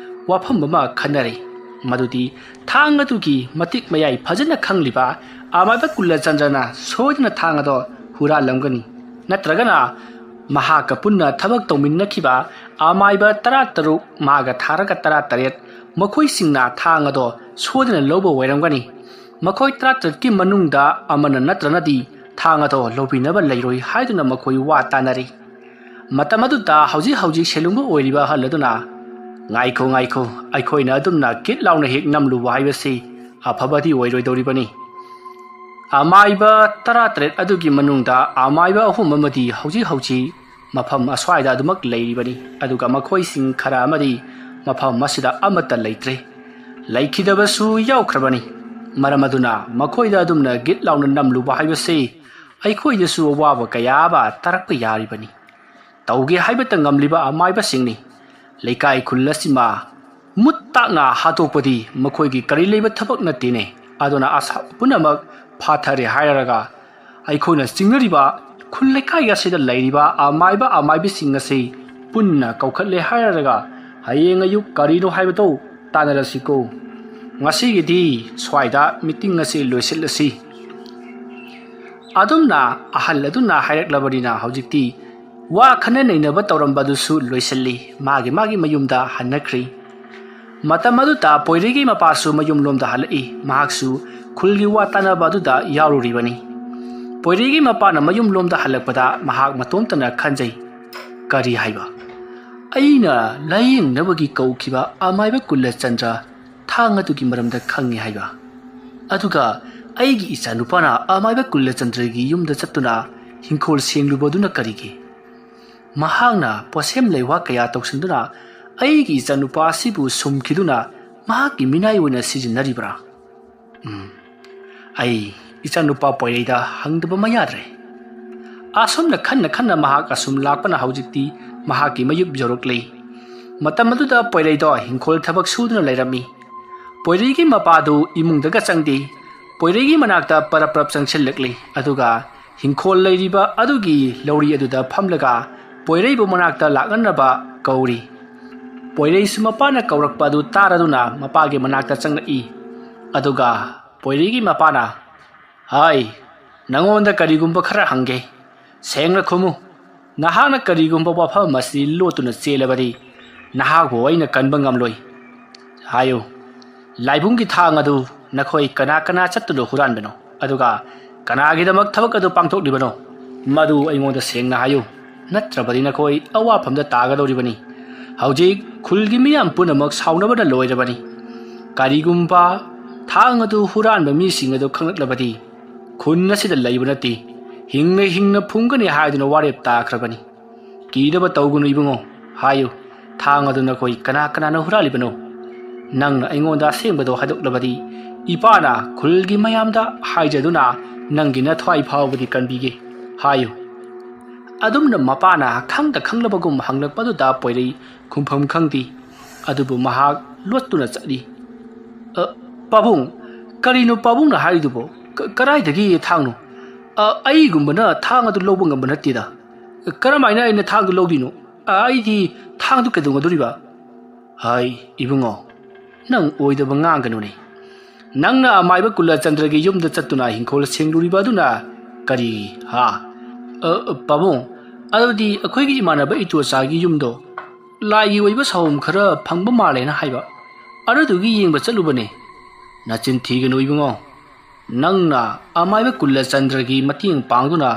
ꯋꯥꯐꯝ ꯑꯃ ꯈꯟꯅꯔꯤ꯫ ꯃꯗꯨꯗꯤ ꯊꯥꯡ ꯑꯗꯨꯒꯤ ꯃꯇꯤꯛ ꯃꯌꯥꯏ ꯐꯖꯅ ꯈꯪꯂꯤꯕ ꯑꯃꯥꯏꯕ ꯀꯨꯂꯆꯟꯗ꯭ꯔꯅ ꯁꯣꯏꯗꯅ ꯊꯥꯡ ꯑꯗꯣ ꯍꯨꯔꯥꯜꯂꯝꯒꯅꯤ꯫ ꯅꯠꯇ꯭ꯔꯒꯅ ꯃꯍꯥꯛꯀ ꯄꯨꯟꯅ ꯊꯕꯛ ꯇꯧꯃꯤꯟꯅꯈꯤꯕ ꯑꯃꯥꯏꯕ ꯇꯔꯥꯇꯔꯨꯛ, ꯃꯥꯒ ꯊꯥꯔꯒ ꯇꯔꯥꯇꯔꯦꯠ, ꯃꯈꯣꯏꯁꯤꯡꯅ ꯊꯥꯡ ꯑꯗꯣ ꯁꯣꯏꯗꯅ ꯂꯧꯕ ꯑꯣꯏꯔꯝꯒꯅꯤ꯫ ꯃꯈꯣꯏ ꯇꯔꯥꯇꯔꯦꯠꯀꯤ ꯃꯅꯨꯡꯗ ꯑꯃꯅ ꯅꯠꯇ꯭ꯔꯒꯅꯗꯤ ꯊꯥꯡ ꯑꯗꯣ ꯂꯧꯕꯤꯅꯕ ꯂꯩꯔꯣꯏ ꯍꯥꯏꯗꯨꯅ ꯃꯈꯣꯏ ꯋꯥ ꯇꯥꯅꯔꯤ꯫ ꯃꯇꯝ ꯑꯗꯨꯗ ꯍꯧꯖꯤꯛ ꯍꯧꯖꯤꯛ ꯁꯦꯂꯨꯡꯕ ꯑꯣꯏꯔꯤꯕ ꯑꯍꯜ ꯑꯗꯨꯅ, "ꯉꯥꯏꯈꯣ, ꯉꯥꯏꯈꯣ, ꯑꯩꯈꯣꯏꯅ ꯑꯗꯨꯝꯅ ꯀꯤꯠ ꯂꯥꯎꯅ ꯍꯦꯛ ꯅꯝꯂꯨꯕ ꯍꯥꯏꯕꯁꯤ ꯑꯐꯕꯗꯤ ꯑꯣꯏꯔꯣꯏꯗꯧꯔꯤꯕꯅꯤ꯫ ꯑꯃꯥꯏꯕ ꯇꯔꯥꯇꯔꯦꯠ ꯑꯗꯨꯒꯤ ꯃꯅꯨꯡꯗ ꯑꯃꯥꯏꯕ ꯑꯍꯨꯝ ꯑꯃꯗꯤ ꯍꯧꯖꯤꯛ ꯍꯧꯖꯤꯛ ꯃꯐꯝ ꯑꯁ꯭ꯋꯥꯏꯗ ꯑꯗꯨꯃꯛ ꯂꯩꯔꯤꯕꯅꯤ, ꯑꯗꯨꯒ ꯃꯈꯣꯏꯁꯤꯡ ꯈꯔ ꯑꯃꯗꯤ ꯃꯐꯝ ꯑꯁꯤꯗ ꯑꯃꯠꯇ ꯂꯩꯇ꯭ꯔꯦ, ꯂꯩꯈꯤꯗꯕꯁꯨ ꯌꯥꯎꯈ꯭ꯔꯕꯅꯤ꯫ ꯃꯔꯝ ꯑꯗꯨꯅ ꯃꯈꯣꯏꯗ ꯑꯗꯨꯝꯅ ꯒꯤꯠ ꯂꯥꯎꯅ ꯅꯝꯂꯨꯕ ꯍꯥꯏꯕꯁꯤ ꯑꯩꯈꯣꯏꯗꯁꯨ ꯑꯋꯥꯕ ꯀꯌꯥ ꯑꯃ ꯇꯥꯔꯛꯄ ꯌꯥꯔꯤꯕꯅꯤ꯫ ꯇꯧꯒꯦ ꯍꯥꯏꯕꯇ ꯉꯝꯂꯤꯕ ꯑꯃꯥꯏꯕꯁꯤꯡꯅꯤ꯫ ꯂꯩꯀꯥꯏ ꯈꯨꯜ ꯑꯁꯤꯃ ꯃꯨꯠ ꯇꯥꯛꯅ ꯍꯥꯠꯇꯣꯛꯄꯗꯤ ꯃꯈꯣꯏꯒꯤ ꯀꯔꯤ ꯂꯩꯕ ꯊꯕꯛ ꯅꯠꯇꯦꯅꯦ꯫ ꯑꯗꯨꯅ ꯑꯁꯥ ꯄꯨꯝꯅꯃꯛ ꯐꯥꯊꯔꯦ ꯍꯥꯏꯔꯒ ꯑꯩꯈꯣꯏꯅ ꯆꯤꯡꯅꯔꯤꯕ ꯈꯨꯜ ꯂꯩꯀꯥꯏ ꯑꯁꯤꯗ ꯂꯩꯔꯤꯕ ꯑꯃꯥꯏꯕ ꯑꯃꯥꯏꯕꯤꯁꯤꯡ ꯑꯁꯤ ꯄꯨꯟꯅ ꯀꯧꯈꯠꯂꯦ ꯍꯥꯏꯔꯒ ꯍꯌꯦꯡ ꯑꯌꯨꯛ ꯀꯔꯤꯅꯣ ꯍꯥꯏꯕꯗꯨ ꯇꯥꯟꯅꯔꯁꯤꯀꯣ꯫ ꯉꯁꯤꯒꯤꯗꯤ ꯁ꯭ꯋꯥꯏꯗ ꯃꯤꯇꯤꯡ ꯑꯁꯤ ꯂꯣꯏꯁꯤꯜꯂꯁꯤ꯫ ꯑꯗꯨꯝꯅ ꯑꯍꯜ ꯑꯗꯨꯅ ꯍꯥꯏꯔꯛꯂꯕꯅꯤꯅ ꯍꯧꯖꯤꯛꯇꯤ ꯋꯥ ꯈꯟꯅ ꯅꯩꯅꯕ ꯇꯧꯔꯝꯕꯗꯨꯁꯨ ꯂꯣꯏꯁꯤꯜꯂꯤ, ꯃꯥꯒꯤ ꯃꯥꯒꯤ ꯃꯌꯨꯝꯗ ꯍꯟꯅꯈ꯭ꯔꯤ꯫ ꯃꯇꯝ ꯑꯗꯨꯗ ꯄꯣꯏꯔꯩꯒꯤ ꯃꯄꯥꯁꯨ ꯃꯌꯨꯝꯂꯣꯝꯗ ꯍꯜꯂꯛꯏ꯫ ꯃꯍꯥꯛꯁꯨ ꯈꯨꯜꯒꯤ ꯋꯥ ꯇꯥꯅꯕ ꯑꯗꯨꯗ ꯌꯥꯎꯔꯨꯔꯤꯕꯅꯤ꯫ ꯄꯣꯏꯔꯩꯒꯤ ꯃꯄꯥꯅ ꯃꯌꯨꯝꯂꯣꯝꯗ ꯍꯜꯂꯛꯄꯗ ꯃꯍꯥꯛ ꯃꯇꯣꯝꯇꯅ ꯈꯟꯖꯩ, "ꯀꯔꯤ ꯍꯥꯏꯕ? ꯑꯩꯅ ꯂꯥꯌꯦꯡꯅꯕꯒꯤ ꯀꯧꯈꯤꯕ ꯑꯃꯥꯏꯕ ꯀꯨꯜꯂꯆꯟꯗ꯭ꯔ ꯊꯥꯡ ꯑꯗꯨꯒꯤ ꯃꯔꯝꯗ ꯈꯪꯉꯤ ꯍꯥꯏꯕ? ꯑꯗꯨꯒ ꯑꯩꯒꯤ ꯏꯆꯥꯅꯨꯄꯥꯅ ꯑꯃꯥꯏꯕ ꯀꯨꯜꯂꯆꯟꯗ꯭ꯔꯒꯤ ꯌꯨꯝꯗ ꯆꯠꯇꯨꯅ ꯍꯤꯡꯈꯣꯜ ꯁꯦꯡꯂꯨꯕꯗꯨꯅ ꯀꯔꯤꯒꯤ? ꯃꯍꯥꯛꯅ ꯄꯣꯠꯁꯦꯝ ꯂꯩꯋꯥ ꯀꯌꯥ ꯇꯧꯁꯤꯟꯗꯨꯅ ꯑꯩꯒꯤ ꯏꯆꯥꯅꯨꯄꯥ ꯑꯁꯤꯕꯨ ꯁꯨꯝꯈꯤꯗꯨꯅ ꯃꯍꯥꯛꯀꯤ ꯃꯤꯅꯥꯏ ꯑꯣꯏꯅ ꯁꯤꯖꯤꯟꯅꯔꯤꯕ꯭ꯔꯥ? ꯎꯝ, ꯑꯩ ꯏꯆꯥꯅꯨꯄꯥ ꯄꯣꯏꯔꯩꯗ ꯍꯪꯗꯕ ꯑꯃ ꯌꯥꯗ꯭ꯔꯦ꯫" ꯑꯁꯨꯝꯅ ꯈꯟꯅ ꯈꯟꯅ ꯃꯍꯥꯛ ꯑꯁꯨꯝ ꯂꯥꯛꯄꯅ ꯍꯧꯖꯤꯛꯇꯤ ꯃꯍꯥꯛꯀꯤ ꯃꯌꯨꯝ ꯌꯧꯔꯛꯂꯤ꯫ ꯃꯇꯝ ꯑꯗꯨꯗ ꯄꯣꯏꯔꯩꯗꯣ ꯍꯤꯡꯈꯣꯜ ꯊꯕꯛ ꯁꯨꯗꯨꯅ ꯂꯩꯔꯝꯃꯤ꯫ ꯄꯣꯏꯔꯩꯒꯤ ꯃꯄꯥꯗꯨ ꯏꯃꯨꯡꯗꯒ ꯆꯪꯗꯦ꯫ ꯄꯣꯏꯔꯩꯒꯤ ꯃꯅꯥꯛꯇ ꯄꯔꯞ ꯄꯔꯞ ꯆꯪꯁꯤꯜꯂꯛꯂꯤ꯫ ꯑꯗꯨꯒ ꯍꯤꯡꯈꯣꯜ ꯂꯩꯔꯤꯕ ꯑꯗꯨꯒꯤ ꯂꯧꯔꯤ ꯑꯗꯨꯗ ꯐꯝꯂꯒ ꯄꯣꯏꯔꯩꯕꯨ ꯃꯅꯥꯛꯇ ꯂꯥꯛꯅꯅꯕ ꯀꯧꯔꯤ꯫ ꯄꯣꯏꯔꯩꯁꯨ ꯃꯄꯥꯅ ꯀꯧꯔꯛꯄ ꯑꯗꯨ ꯇꯥꯔꯗꯨꯅ ꯃꯄꯥꯒꯤ ꯃꯅꯥꯛꯇ ꯆꯪꯂꯛꯏ꯫ ꯑꯗꯨꯒ ꯄꯣꯏꯔꯩꯒꯤ ꯃꯄꯥꯅ, "ꯍꯥꯏ, ꯅꯉꯣꯟꯗ ꯀꯔꯤꯒꯨꯝꯕ ꯈꯔ ꯍꯪꯒꯦ꯫ ꯁꯦꯡꯅ ꯈꯨꯝꯃꯨ꯫ ꯅꯍꯥꯛꯅ ꯀꯔꯤꯒꯨꯝꯕ ꯋꯥꯐꯝ ꯑꯁꯤ ꯂꯣꯠꯇꯨꯅ ꯆꯦꯜꯂꯕꯗꯤ ꯅꯍꯥꯛꯄꯨ ꯑꯩꯅ ꯀꯟꯕ ꯉꯝꯂꯣꯏ꯫ ꯍꯥꯏꯌꯨ, ꯂꯥꯏꯕꯨꯡꯒꯤ ꯊꯥꯡ ꯑꯗꯨ ꯅꯈꯣꯏ ꯀꯅꯥ ꯀꯅꯥ ꯆꯠꯇꯨꯅ ꯍꯨꯔꯥꯟꯕꯅꯣ? ꯑꯗꯨꯒ ꯀꯅꯥꯒꯤꯗꯃꯛ ꯊꯕꯛ ꯑꯗꯨ ꯄꯥꯡꯊꯣꯛꯂꯤꯕꯅꯣ? ꯃꯗꯨ ꯑꯩꯉꯣꯟꯗ ꯁꯦꯡꯅ ꯍꯥꯏꯌꯨ, ꯅꯠꯇ꯭ꯔꯕꯗꯤ ꯅꯈꯣꯏ ꯑꯋꯥꯐꯝꯗ ꯇꯥꯒꯗꯧꯔꯤꯕꯅꯤ꯫ ꯍꯧꯖꯤꯛ ꯈꯨꯜꯒꯤ ꯃꯤꯌꯥꯝ ꯄꯨꯝꯅꯃꯛ ꯁꯥꯎꯅꯕꯅ ꯂꯣꯏꯔꯕꯅꯤ꯫ ꯀꯔꯤꯒꯨꯝꯕ ꯊꯥꯡ ꯑꯗꯨ ꯍꯨꯔꯥꯟꯕ ꯃꯤꯁꯤꯡ ꯑꯗꯨ ꯈꯪꯂꯛꯂꯕꯗꯤ ꯈꯨꯟ ꯑꯁꯤꯗ ꯂꯩꯕ ꯅꯠꯇꯦ, ꯍꯤꯡꯅ ꯍꯤꯡꯅ ꯐꯨꯝꯒꯅꯤ ꯍꯥꯏꯗꯨꯅ ꯋꯥꯔꯦꯞ ꯇꯥꯈ꯭ꯔꯕꯅꯤ꯫ ꯀꯤꯅꯕ ꯇꯧꯒꯅꯨ ꯏꯕꯨꯡꯉꯣ꯫ ꯍꯥꯏꯌꯨ, ꯊꯥꯡ ꯑꯗꯨ ꯅꯈꯣꯏ ꯀꯅꯥ ꯀꯅꯥꯅ ꯍꯨꯔꯥꯜꯂꯤꯕꯅꯣ? ꯅꯪꯅ ꯑꯩꯉꯣꯟꯗ ꯑꯁꯦꯡꯕꯗꯣ ꯍꯥꯏꯗꯣꯛꯂꯕꯗꯤ ꯏꯄꯥꯅ ꯈꯨꯜꯒꯤ ꯃꯌꯥꯝꯗ ꯍꯥꯏꯖꯗꯨꯅ ꯅꯪꯒꯤ ꯅꯊ꯭ꯋꯥꯏ ꯐꯥꯎꯕꯗꯤ ꯀꯟꯕꯤꯒꯦ꯫ ꯍꯥꯏꯌꯨ꯫" ꯑꯗꯨꯝꯅ ꯃꯄꯥꯅ ꯈꯪꯗ ꯈꯪꯂꯕꯒꯨꯝ ꯍꯪꯂꯛꯄꯗꯨꯗ ꯄꯣꯏꯔꯩ ꯈꯨꯝꯐꯝ ꯈꯪꯗꯦ꯫ ꯑꯗꯨꯕꯨ ꯃꯍꯥꯛ ꯂꯣꯠꯇꯨꯅ ꯆꯠꯂꯤ꯫ "ꯑ, ꯄꯥꯕꯨꯡ, ꯀꯔꯤꯅꯣ ꯄꯥꯕꯨꯡꯅ ꯍꯥꯏꯔꯤꯗꯨꯕꯣ? ꯀ-, ꯀꯗꯥꯏꯗꯒꯤ ꯊꯥꯡꯅꯣ? ꯑ, ꯑꯩꯒꯨꯝꯕꯅ ꯊꯥꯡ ꯑꯗꯨ ꯂꯧꯕ ꯉꯝꯕ ꯅꯠꯇꯦꯗ꯫ ꯀꯔꯝꯍꯥꯏꯅ ꯑꯩꯅ ꯊꯥꯡꯗꯨ ꯂꯧꯗꯣꯏꯅꯣ? ꯑ, ꯑꯩꯗꯤ ꯊꯥꯡꯗꯨ ꯀꯩꯗꯧꯅꯗꯣꯔꯤꯕ?" "ꯍꯥꯏ, ꯏꯕꯨꯡꯉꯣ, ꯅꯪ ꯑꯣꯏꯗꯕ ꯉꯥꯡꯒꯅꯨꯅꯦ꯫ ꯅꯪꯅ ꯑꯃꯥꯏꯕ ꯀꯨꯂꯆꯟꯗ꯭ꯔꯒꯤ ꯌꯨꯝꯗ ꯆꯠꯇꯨꯅ ꯍꯤꯡꯈꯣꯜ ꯁꯦꯡꯂꯨꯔꯤꯕ ꯑꯗꯨꯅ ꯀꯔꯤ, ꯍꯥ?" "ꯑ, ꯑ, ꯄꯥꯕꯨꯡ, ꯑꯗꯨꯗꯤ ꯑꯩꯈꯣꯏꯒꯤ ꯏꯃꯥꯟꯅꯕ ꯏꯇꯣꯆꯥꯒꯤ ꯌꯨꯝꯗꯣ ꯂꯥꯏꯒꯤ ꯑꯣꯏꯕ ꯁꯥꯍꯣꯝ ꯈꯔ ꯐꯪꯕ ꯃꯥꯜꯂꯦꯅ ꯍꯥꯏꯕ, ꯑꯗꯨꯗꯨꯒꯤ ꯌꯦꯡꯕ ꯆꯠꯂꯨꯕꯅꯦ꯫" "ꯅꯆꯤꯟ ꯊꯤꯒꯅꯨ ꯏꯕꯨꯡꯉꯣ꯫ ꯅꯪꯅ ꯑꯃꯥꯏꯕ ꯀꯨꯂꯆꯟꯗ꯭ꯔꯒꯤ ꯃꯇꯦꯡ ꯄꯥꯡꯗꯨꯅ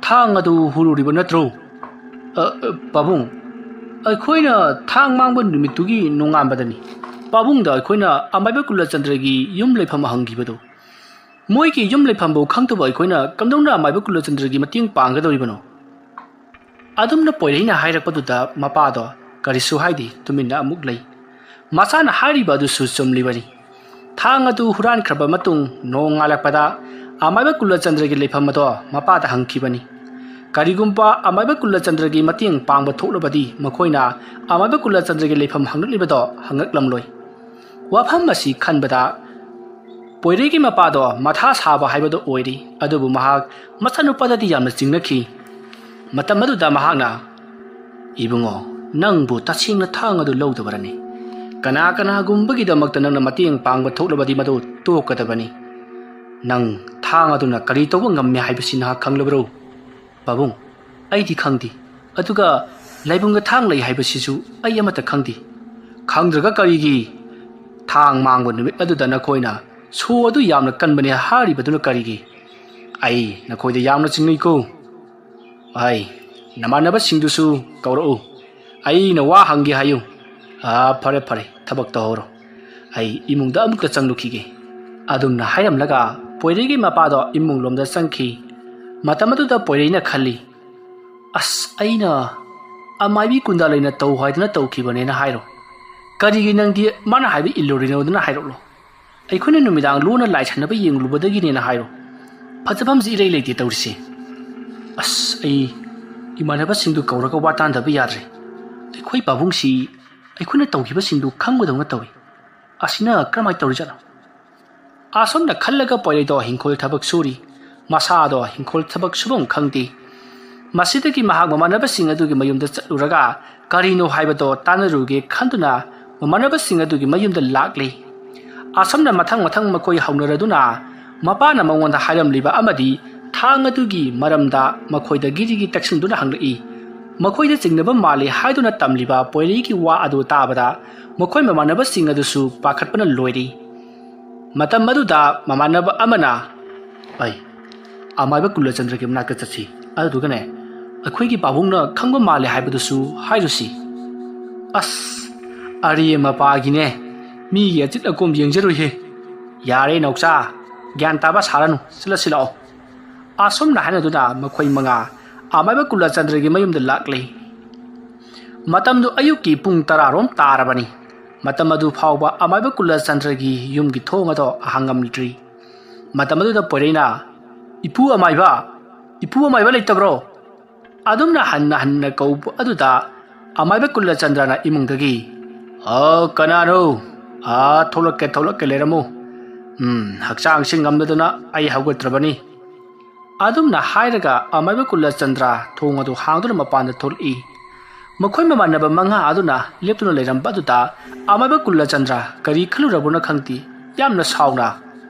ꯊꯥꯡ ꯑꯗꯨ ꯍꯨꯔꯨꯔꯤꯕ ꯅꯠꯇ꯭ꯔꯣ?" "ꯑ, ꯑ, ꯄꯥꯕꯨꯡ, ꯑꯩꯈꯣꯏꯅ ꯊꯥꯡ ꯃꯥꯡꯕ ꯅꯨꯃꯤꯠꯇꯨꯒꯤ ꯅꯣꯡꯉꯥꯟꯕꯗꯅꯤ ꯄꯥꯕꯨꯡꯗ ꯑꯩꯈꯣꯏꯅ ꯑꯃꯥꯏꯕ ꯀꯨꯂꯆꯟꯗ꯭ꯔꯒꯤ ꯌꯨꯝ ꯂꯩꯐꯝ ꯍꯪꯈꯤꯕꯗꯨ꯫ ꯃꯣꯏꯒꯤ ꯌꯨꯝ ꯂꯩꯐꯝꯕꯨ ꯈꯪꯗꯕ ꯑꯩꯈꯣꯏꯅ ꯀꯝꯗꯧꯅ ꯑꯃꯥꯏꯕ ꯀꯨꯂꯆꯟꯗ꯭ꯔꯒꯤ ꯃꯇꯦꯡ ꯄꯥꯡꯒꯗꯧꯔꯤꯕꯅꯣ?" ꯑꯗꯨꯝꯅ ꯄꯣꯏꯔꯩꯅ ꯍꯥꯏꯔꯛꯄꯗꯨꯗ ꯃꯄꯥꯗꯣ ꯀꯔꯤꯁꯨ ꯍꯥꯏꯗꯦ, ꯇꯨꯃꯤꯟꯅ ꯑꯃꯨꯛ ꯂꯩ꯫ ꯃꯆꯥꯅ ꯍꯥꯏꯔꯤꯕ ꯑꯗꯨꯁꯨ ꯆꯨꯝꯂꯤꯕꯅꯤ꯫ ꯊꯥꯡ ꯑꯗꯨ ꯍꯨꯔꯥꯟꯈ꯭ꯔꯕ ꯃꯇꯨꯡ ꯅꯣꯡꯉꯥꯜꯂꯛꯄꯗ ꯑꯃꯥꯏꯕ ꯀꯨꯂꯆꯟꯗ꯭ꯔꯒꯤ ꯂꯩꯐꯝ ꯑꯗꯣ ꯃꯄꯥꯗ ꯍꯪꯈꯤꯕꯅꯤ꯫ ꯀꯔꯤꯒꯨꯝꯕ ꯑꯃꯥꯏꯕ ꯀꯨꯂꯆꯟꯗ꯭ꯔꯒꯤ ꯃꯇꯦꯡ ꯄꯥꯡꯕ ꯊꯣꯛꯂꯕꯗꯤ ꯃꯈꯣꯏꯅ ꯑꯃꯥꯏꯕ ꯀꯨꯂꯆꯟꯗ꯭ꯔꯒꯤ ꯂꯩꯐꯝ ꯍꯪꯂꯛꯂꯤꯕꯗꯣ ꯍꯪꯂꯛꯂꯝꯂꯣꯏ꯫ ꯋꯥꯐꯝ ꯑꯁꯤ ꯈꯟꯕꯗ ꯄꯣꯏꯔꯩꯒꯤ ꯃꯄꯥꯗꯣ ꯃꯊꯥ ꯁꯥꯕ ꯍꯥꯏꯕꯗꯣ ꯑꯣꯏꯔꯤ꯫ ꯑꯗꯨꯕꯨ ꯃꯍꯥꯛ ꯃꯆꯥꯅꯨꯄꯥꯗꯗꯤ ꯌꯥꯝꯅ ꯆꯤꯡꯅꯈꯤ꯫ ꯃꯇꯝ ꯑꯗꯨꯗ ꯃꯍꯥꯛꯅ, "ꯏꯕꯨꯡꯉꯣ, ꯅꯪꯕꯨ ꯇꯁꯦꯡꯅ ꯊꯥꯡ ꯑꯗꯨ ꯂꯧꯗꯕꯔꯅꯤ? ꯀꯅꯥ ꯀꯅꯥꯒꯨꯝꯕꯒꯤꯗꯃꯛꯇ ꯅꯪꯅ ꯃꯇꯦꯡ ꯄꯥꯡꯕ ꯊꯣꯛꯂꯕꯗꯤ ꯃꯗꯨ ꯇꯣꯛꯀꯗꯕꯅꯤ꯫ ꯅꯪ ꯊꯥꯡ ꯑꯗꯨꯅ ꯀꯔꯤ ꯇꯧꯕ ꯉꯝꯃꯤ ꯍꯥꯏꯕꯁꯤ ꯅꯍꯥꯛ ꯈꯪꯂꯕ꯭ꯔꯣ?" "ꯄꯥꯕꯨꯡ, ꯑꯩꯗꯤ ꯈꯪꯗꯦ꯫ ꯑꯗꯨꯒ ꯂꯥꯏꯕꯨꯡꯗ ꯊꯥꯡ ꯂꯩ ꯍꯥꯏꯕꯁꯤꯁꯨ ꯑꯩ ꯑꯃꯠꯇ ꯈꯪꯗꯦ꯫" "ꯈꯪꯗ꯭ꯔꯒ ꯀꯔꯤꯒꯤ? ꯊꯥꯡ ꯃꯥꯡꯕ ꯅꯨꯃꯤꯠ ꯑꯗꯨꯗ ꯅꯈꯣꯏꯅ ꯁꯣ ꯑꯗꯨ ꯌꯥꯝꯅ ꯀꯟꯕꯅꯦ ꯍꯥꯏꯔꯤꯕꯗꯨꯅ ꯀꯔꯤꯒꯤ? ꯑꯩ ꯅꯈꯣꯏꯗ ꯌꯥꯝꯅ ꯆꯤꯡꯅꯩꯀꯣ꯫ ꯑꯩ ꯅꯃꯥꯟꯅꯕꯁꯤꯡꯗꯨꯁꯨ ꯀꯧꯔꯛꯎ꯫ ꯑꯩꯅ ꯋꯥ ꯍꯪꯒꯦ ꯍꯥꯏꯌꯨ꯫" "ꯑꯥ, ꯐꯔꯦ, ꯐꯔꯦ, ꯊꯕꯛ ꯇꯧꯍꯧꯔꯣ꯫ ꯑꯩ ꯏꯃꯨꯡꯗ ꯑꯃꯨꯛꯇ ꯆꯪꯂꯨꯈꯤꯒꯦ꯫" ꯑꯗꯨꯝꯅ ꯍꯥꯏꯔꯝꯂꯒ ꯄꯣꯏꯔꯩꯒꯤ ꯃꯄꯥꯗꯣ ꯏꯃꯨꯡꯂꯣꯝꯗ ꯆꯪꯈꯤ꯫ ꯃꯇꯝ ꯑꯗꯨꯗ ꯄꯣꯏꯔꯩꯅ ꯈꯜꯂꯤ, "ꯑꯁ, ꯑꯩꯅ ꯑꯃꯥꯏꯕꯤ ꯀꯨꯟꯗꯥ ꯂꯩꯅ ꯇꯧ ꯍꯥꯏꯗꯅ ꯇꯧꯈꯤꯕꯅꯦꯅ ꯍꯥꯏꯔꯣ꯫ ꯀꯔꯤꯒꯤ ꯅꯪꯗꯤ ꯃꯥꯅ ꯍꯥꯏꯕ ꯏꯜꯂꯨꯔꯤꯅꯣꯗꯅ ꯍꯥꯏꯔꯛꯂꯣ꯫ ꯑꯩꯈꯣꯏꯅ ꯅꯨꯃꯤꯗꯥꯡ ꯂꯣꯟꯅ ꯂꯥꯏ ꯁꯥꯟꯅꯕ ꯌꯦꯡꯂꯨꯕꯗꯒꯤꯅꯦꯅ ꯍꯥꯏꯔꯣ꯫ ꯐꯖꯐꯝꯁꯤ ꯏꯔꯩ ꯂꯩꯇꯦ ꯇꯧꯔꯤꯁꯦ꯫ ꯑꯁ, ꯑꯩ ꯏꯃꯥꯟꯅꯕꯁꯤꯡꯗꯨ ꯀꯧꯔꯒ ꯋꯥ ꯇꯥꯟꯗꯕ ꯌꯥꯗ꯭ꯔꯦ꯫ ꯑꯩꯈꯣꯏ ꯄꯥꯕꯨꯡꯁꯤ ꯑꯩꯈꯣꯏꯅ ꯇꯧꯈꯤꯕꯁꯤꯡꯗꯨ ꯈꯪꯕꯗꯧꯅ ꯇꯧꯏ꯫ ꯑꯁꯤꯅ ꯀꯔꯝꯍꯥꯏꯅ ꯇꯧꯔꯤꯖꯥꯠꯅꯣ? ꯑꯁꯨꯝꯅ ꯈꯜꯂꯒ ꯄꯣꯏꯔꯩꯗꯣ ꯍꯤꯡꯈꯣꯜ ꯊꯕꯛ ꯁꯨꯔꯤ꯫ ꯃꯁꯥꯗꯣ ꯍꯤꯡꯈꯣꯜ ꯊꯕꯛ ꯁꯨꯐꯝ ꯈꯪꯗꯦ꯫ ꯃꯁꯤꯗꯒꯤ ꯃꯍꯥꯛ ꯃꯃꯥꯟꯅꯕꯁꯤꯡ ꯑꯗꯨꯒꯤ ꯃꯌꯨꯝꯗ ꯆꯠꯂꯨꯔꯒ ꯀꯔꯤꯅꯣ ꯍꯥꯏꯕꯗꯣ ꯇꯥꯟꯅꯔꯨꯒꯦ ꯈꯟꯗꯨꯅ ꯃꯃꯥꯟꯅꯕꯁꯤꯡ ꯑꯗꯨꯒꯤ ꯃꯌꯨꯝꯗ ꯂꯥꯛꯂꯤ꯫ ꯑꯁꯨꯝꯅ ꯃꯊꯪ ꯃꯊꯪ ꯃꯈꯣꯏ ꯍꯧꯅꯔꯗꯨꯅ ꯃꯄꯥꯅ ꯃꯉꯣꯟꯗ ꯍꯥꯏꯔꯝꯂꯤꯕ ꯑꯃꯗꯤ ꯊꯥꯡ ꯑꯗꯨꯒꯤ ꯃꯔꯝꯗ ꯃꯈꯣꯏꯗ ꯒꯤꯔꯤꯒꯤ ꯇꯛꯁꯤꯟꯗꯨꯅ ꯍꯪꯂꯛꯏ꯫ ꯃꯈꯣꯏꯗ ꯆꯤꯡꯅꯕ ꯃꯥꯜꯂꯤ ꯍꯥꯏꯗꯨꯅ ꯇꯝꯂꯤꯕ ꯄꯣꯏꯔꯩꯒꯤ ꯋꯥ ꯑꯗꯨ ꯇꯥꯕꯗ ꯃꯈꯣꯏ ꯃꯃꯥꯟꯅꯕꯁꯤꯡ ꯑꯗꯨꯁꯨ ꯄꯥꯈꯠꯄꯅ ꯂꯣꯏꯔꯤ꯫ ꯃꯇꯝ ꯑꯗꯨꯗ ꯃꯃꯥꯟꯅꯕ ꯑꯃꯅ, "ꯑꯩ ꯑꯃꯥꯏꯕ ꯀꯨꯂꯆꯟꯗ꯭ꯔꯒꯤ ꯃꯅꯥꯛꯇ ꯆꯠꯁꯤ, ꯑꯗꯨꯗꯨꯒꯅꯦ ꯑꯩꯈꯣꯏꯒꯤ ꯄꯥꯕꯨꯡꯅ ꯈꯪꯕ ꯃꯥꯜꯂꯦ ꯍꯥꯏꯕꯗꯨꯁꯨ ꯍꯥꯏꯔꯨꯁꯤ꯫" "ꯑꯁ, ꯑꯔꯦꯝ ꯃꯄꯥꯒꯤꯅꯦ, ꯃꯤꯒꯤ ꯑꯆꯤꯠ ꯑꯀꯣꯝ ꯌꯦꯡꯖꯔꯣꯏꯍꯦ꯫ ꯌꯥꯔꯦ ꯅꯥꯎꯆꯥ, ꯒ꯭ꯌꯥꯟ ꯇꯥꯕ ꯁꯥꯔꯅꯨ, ꯆꯠꯂꯁꯤ ꯂꯥꯛꯑꯣ꯫" ꯑꯁꯨꯝꯅ ꯍꯥꯏꯅꯗꯨꯅ ꯃꯈꯣꯏ ꯃꯉꯥ ꯑꯃꯥꯏꯕ ꯀꯨꯂꯆꯟꯗ꯭ꯔꯒꯤ ꯃꯌꯨꯝꯗ ꯂꯥꯛꯂꯤ꯫ ꯃꯇꯝꯗꯨ ꯑꯌꯨꯛꯀꯤ ꯄꯨꯡ ꯇꯔꯥꯔꯣꯝ ꯇꯥꯔꯕꯅꯤ꯫ ꯃꯇꯝ ꯑꯗꯨ ꯐꯥꯎꯕ ꯑꯃꯥꯏꯕ ꯀꯨꯂꯆꯟꯗ꯭ꯔꯒꯤ ꯌꯨꯝꯒꯤ ꯊꯣꯡ ꯑꯗꯣ ꯍꯥꯡꯉꯝꯗ꯭ꯔꯤ꯫ ꯃꯇꯝ ꯑꯗꯨꯗ ꯄꯣꯏꯔꯩꯅ, "ꯏꯄꯨ ꯑꯃꯥꯏꯕ, ꯏꯄꯨ ꯑꯃꯥꯏꯕ ꯂꯩꯇꯕ꯭ꯔꯣ?" ꯑꯗꯨꯝꯅ ꯍꯟꯅ ꯍꯟꯅ ꯀꯧꯕ ꯑꯗꯨꯗ ꯑꯃꯥꯏꯕ ꯀꯨꯂꯆꯟꯗ꯭ꯔꯅ ꯏꯃꯨꯡꯗꯒꯤ, "ꯑ, ꯀꯅꯥꯅꯣ? ꯑ, ꯊꯣꯛꯂꯛꯀꯦ, ꯊꯣꯛꯂꯛꯀꯦ, ꯂꯩꯔꯝꯃꯨ꯫ ꯎꯝ, ꯍꯛꯆꯥꯡꯁꯤ ꯉꯝꯗꯗꯅ ꯑꯩ ꯍꯧꯒꯠꯇ꯭ꯔꯕꯅꯤ꯫" ꯑꯗꯨꯝꯅ ꯍꯥꯏꯔꯒ ꯑꯃꯥꯏꯕ ꯀꯨꯂꯆꯟꯗ꯭ꯔ ꯊꯣꯡ ꯑꯗꯨ ꯍꯥꯡꯗꯨꯅ ꯃꯄꯥꯟꯗ ꯊꯣꯛꯂꯛꯏ꯫ ꯃꯈꯣꯏ ꯃꯃꯥꯟꯅꯕ ꯃꯉꯥ ꯑꯗꯨꯅ ꯂꯦꯞꯇꯨꯅ ꯂꯩꯔꯝꯕ ꯑꯗꯨꯗ ꯑꯃꯥꯏꯕ ꯀꯨꯂꯆꯟꯗ꯭ꯔ ꯀꯔꯤ ꯈꯜꯂꯨꯔꯕꯅꯣ ꯈꯪꯗꯦ, ꯌꯥꯝꯅ ꯁꯥꯎꯅ,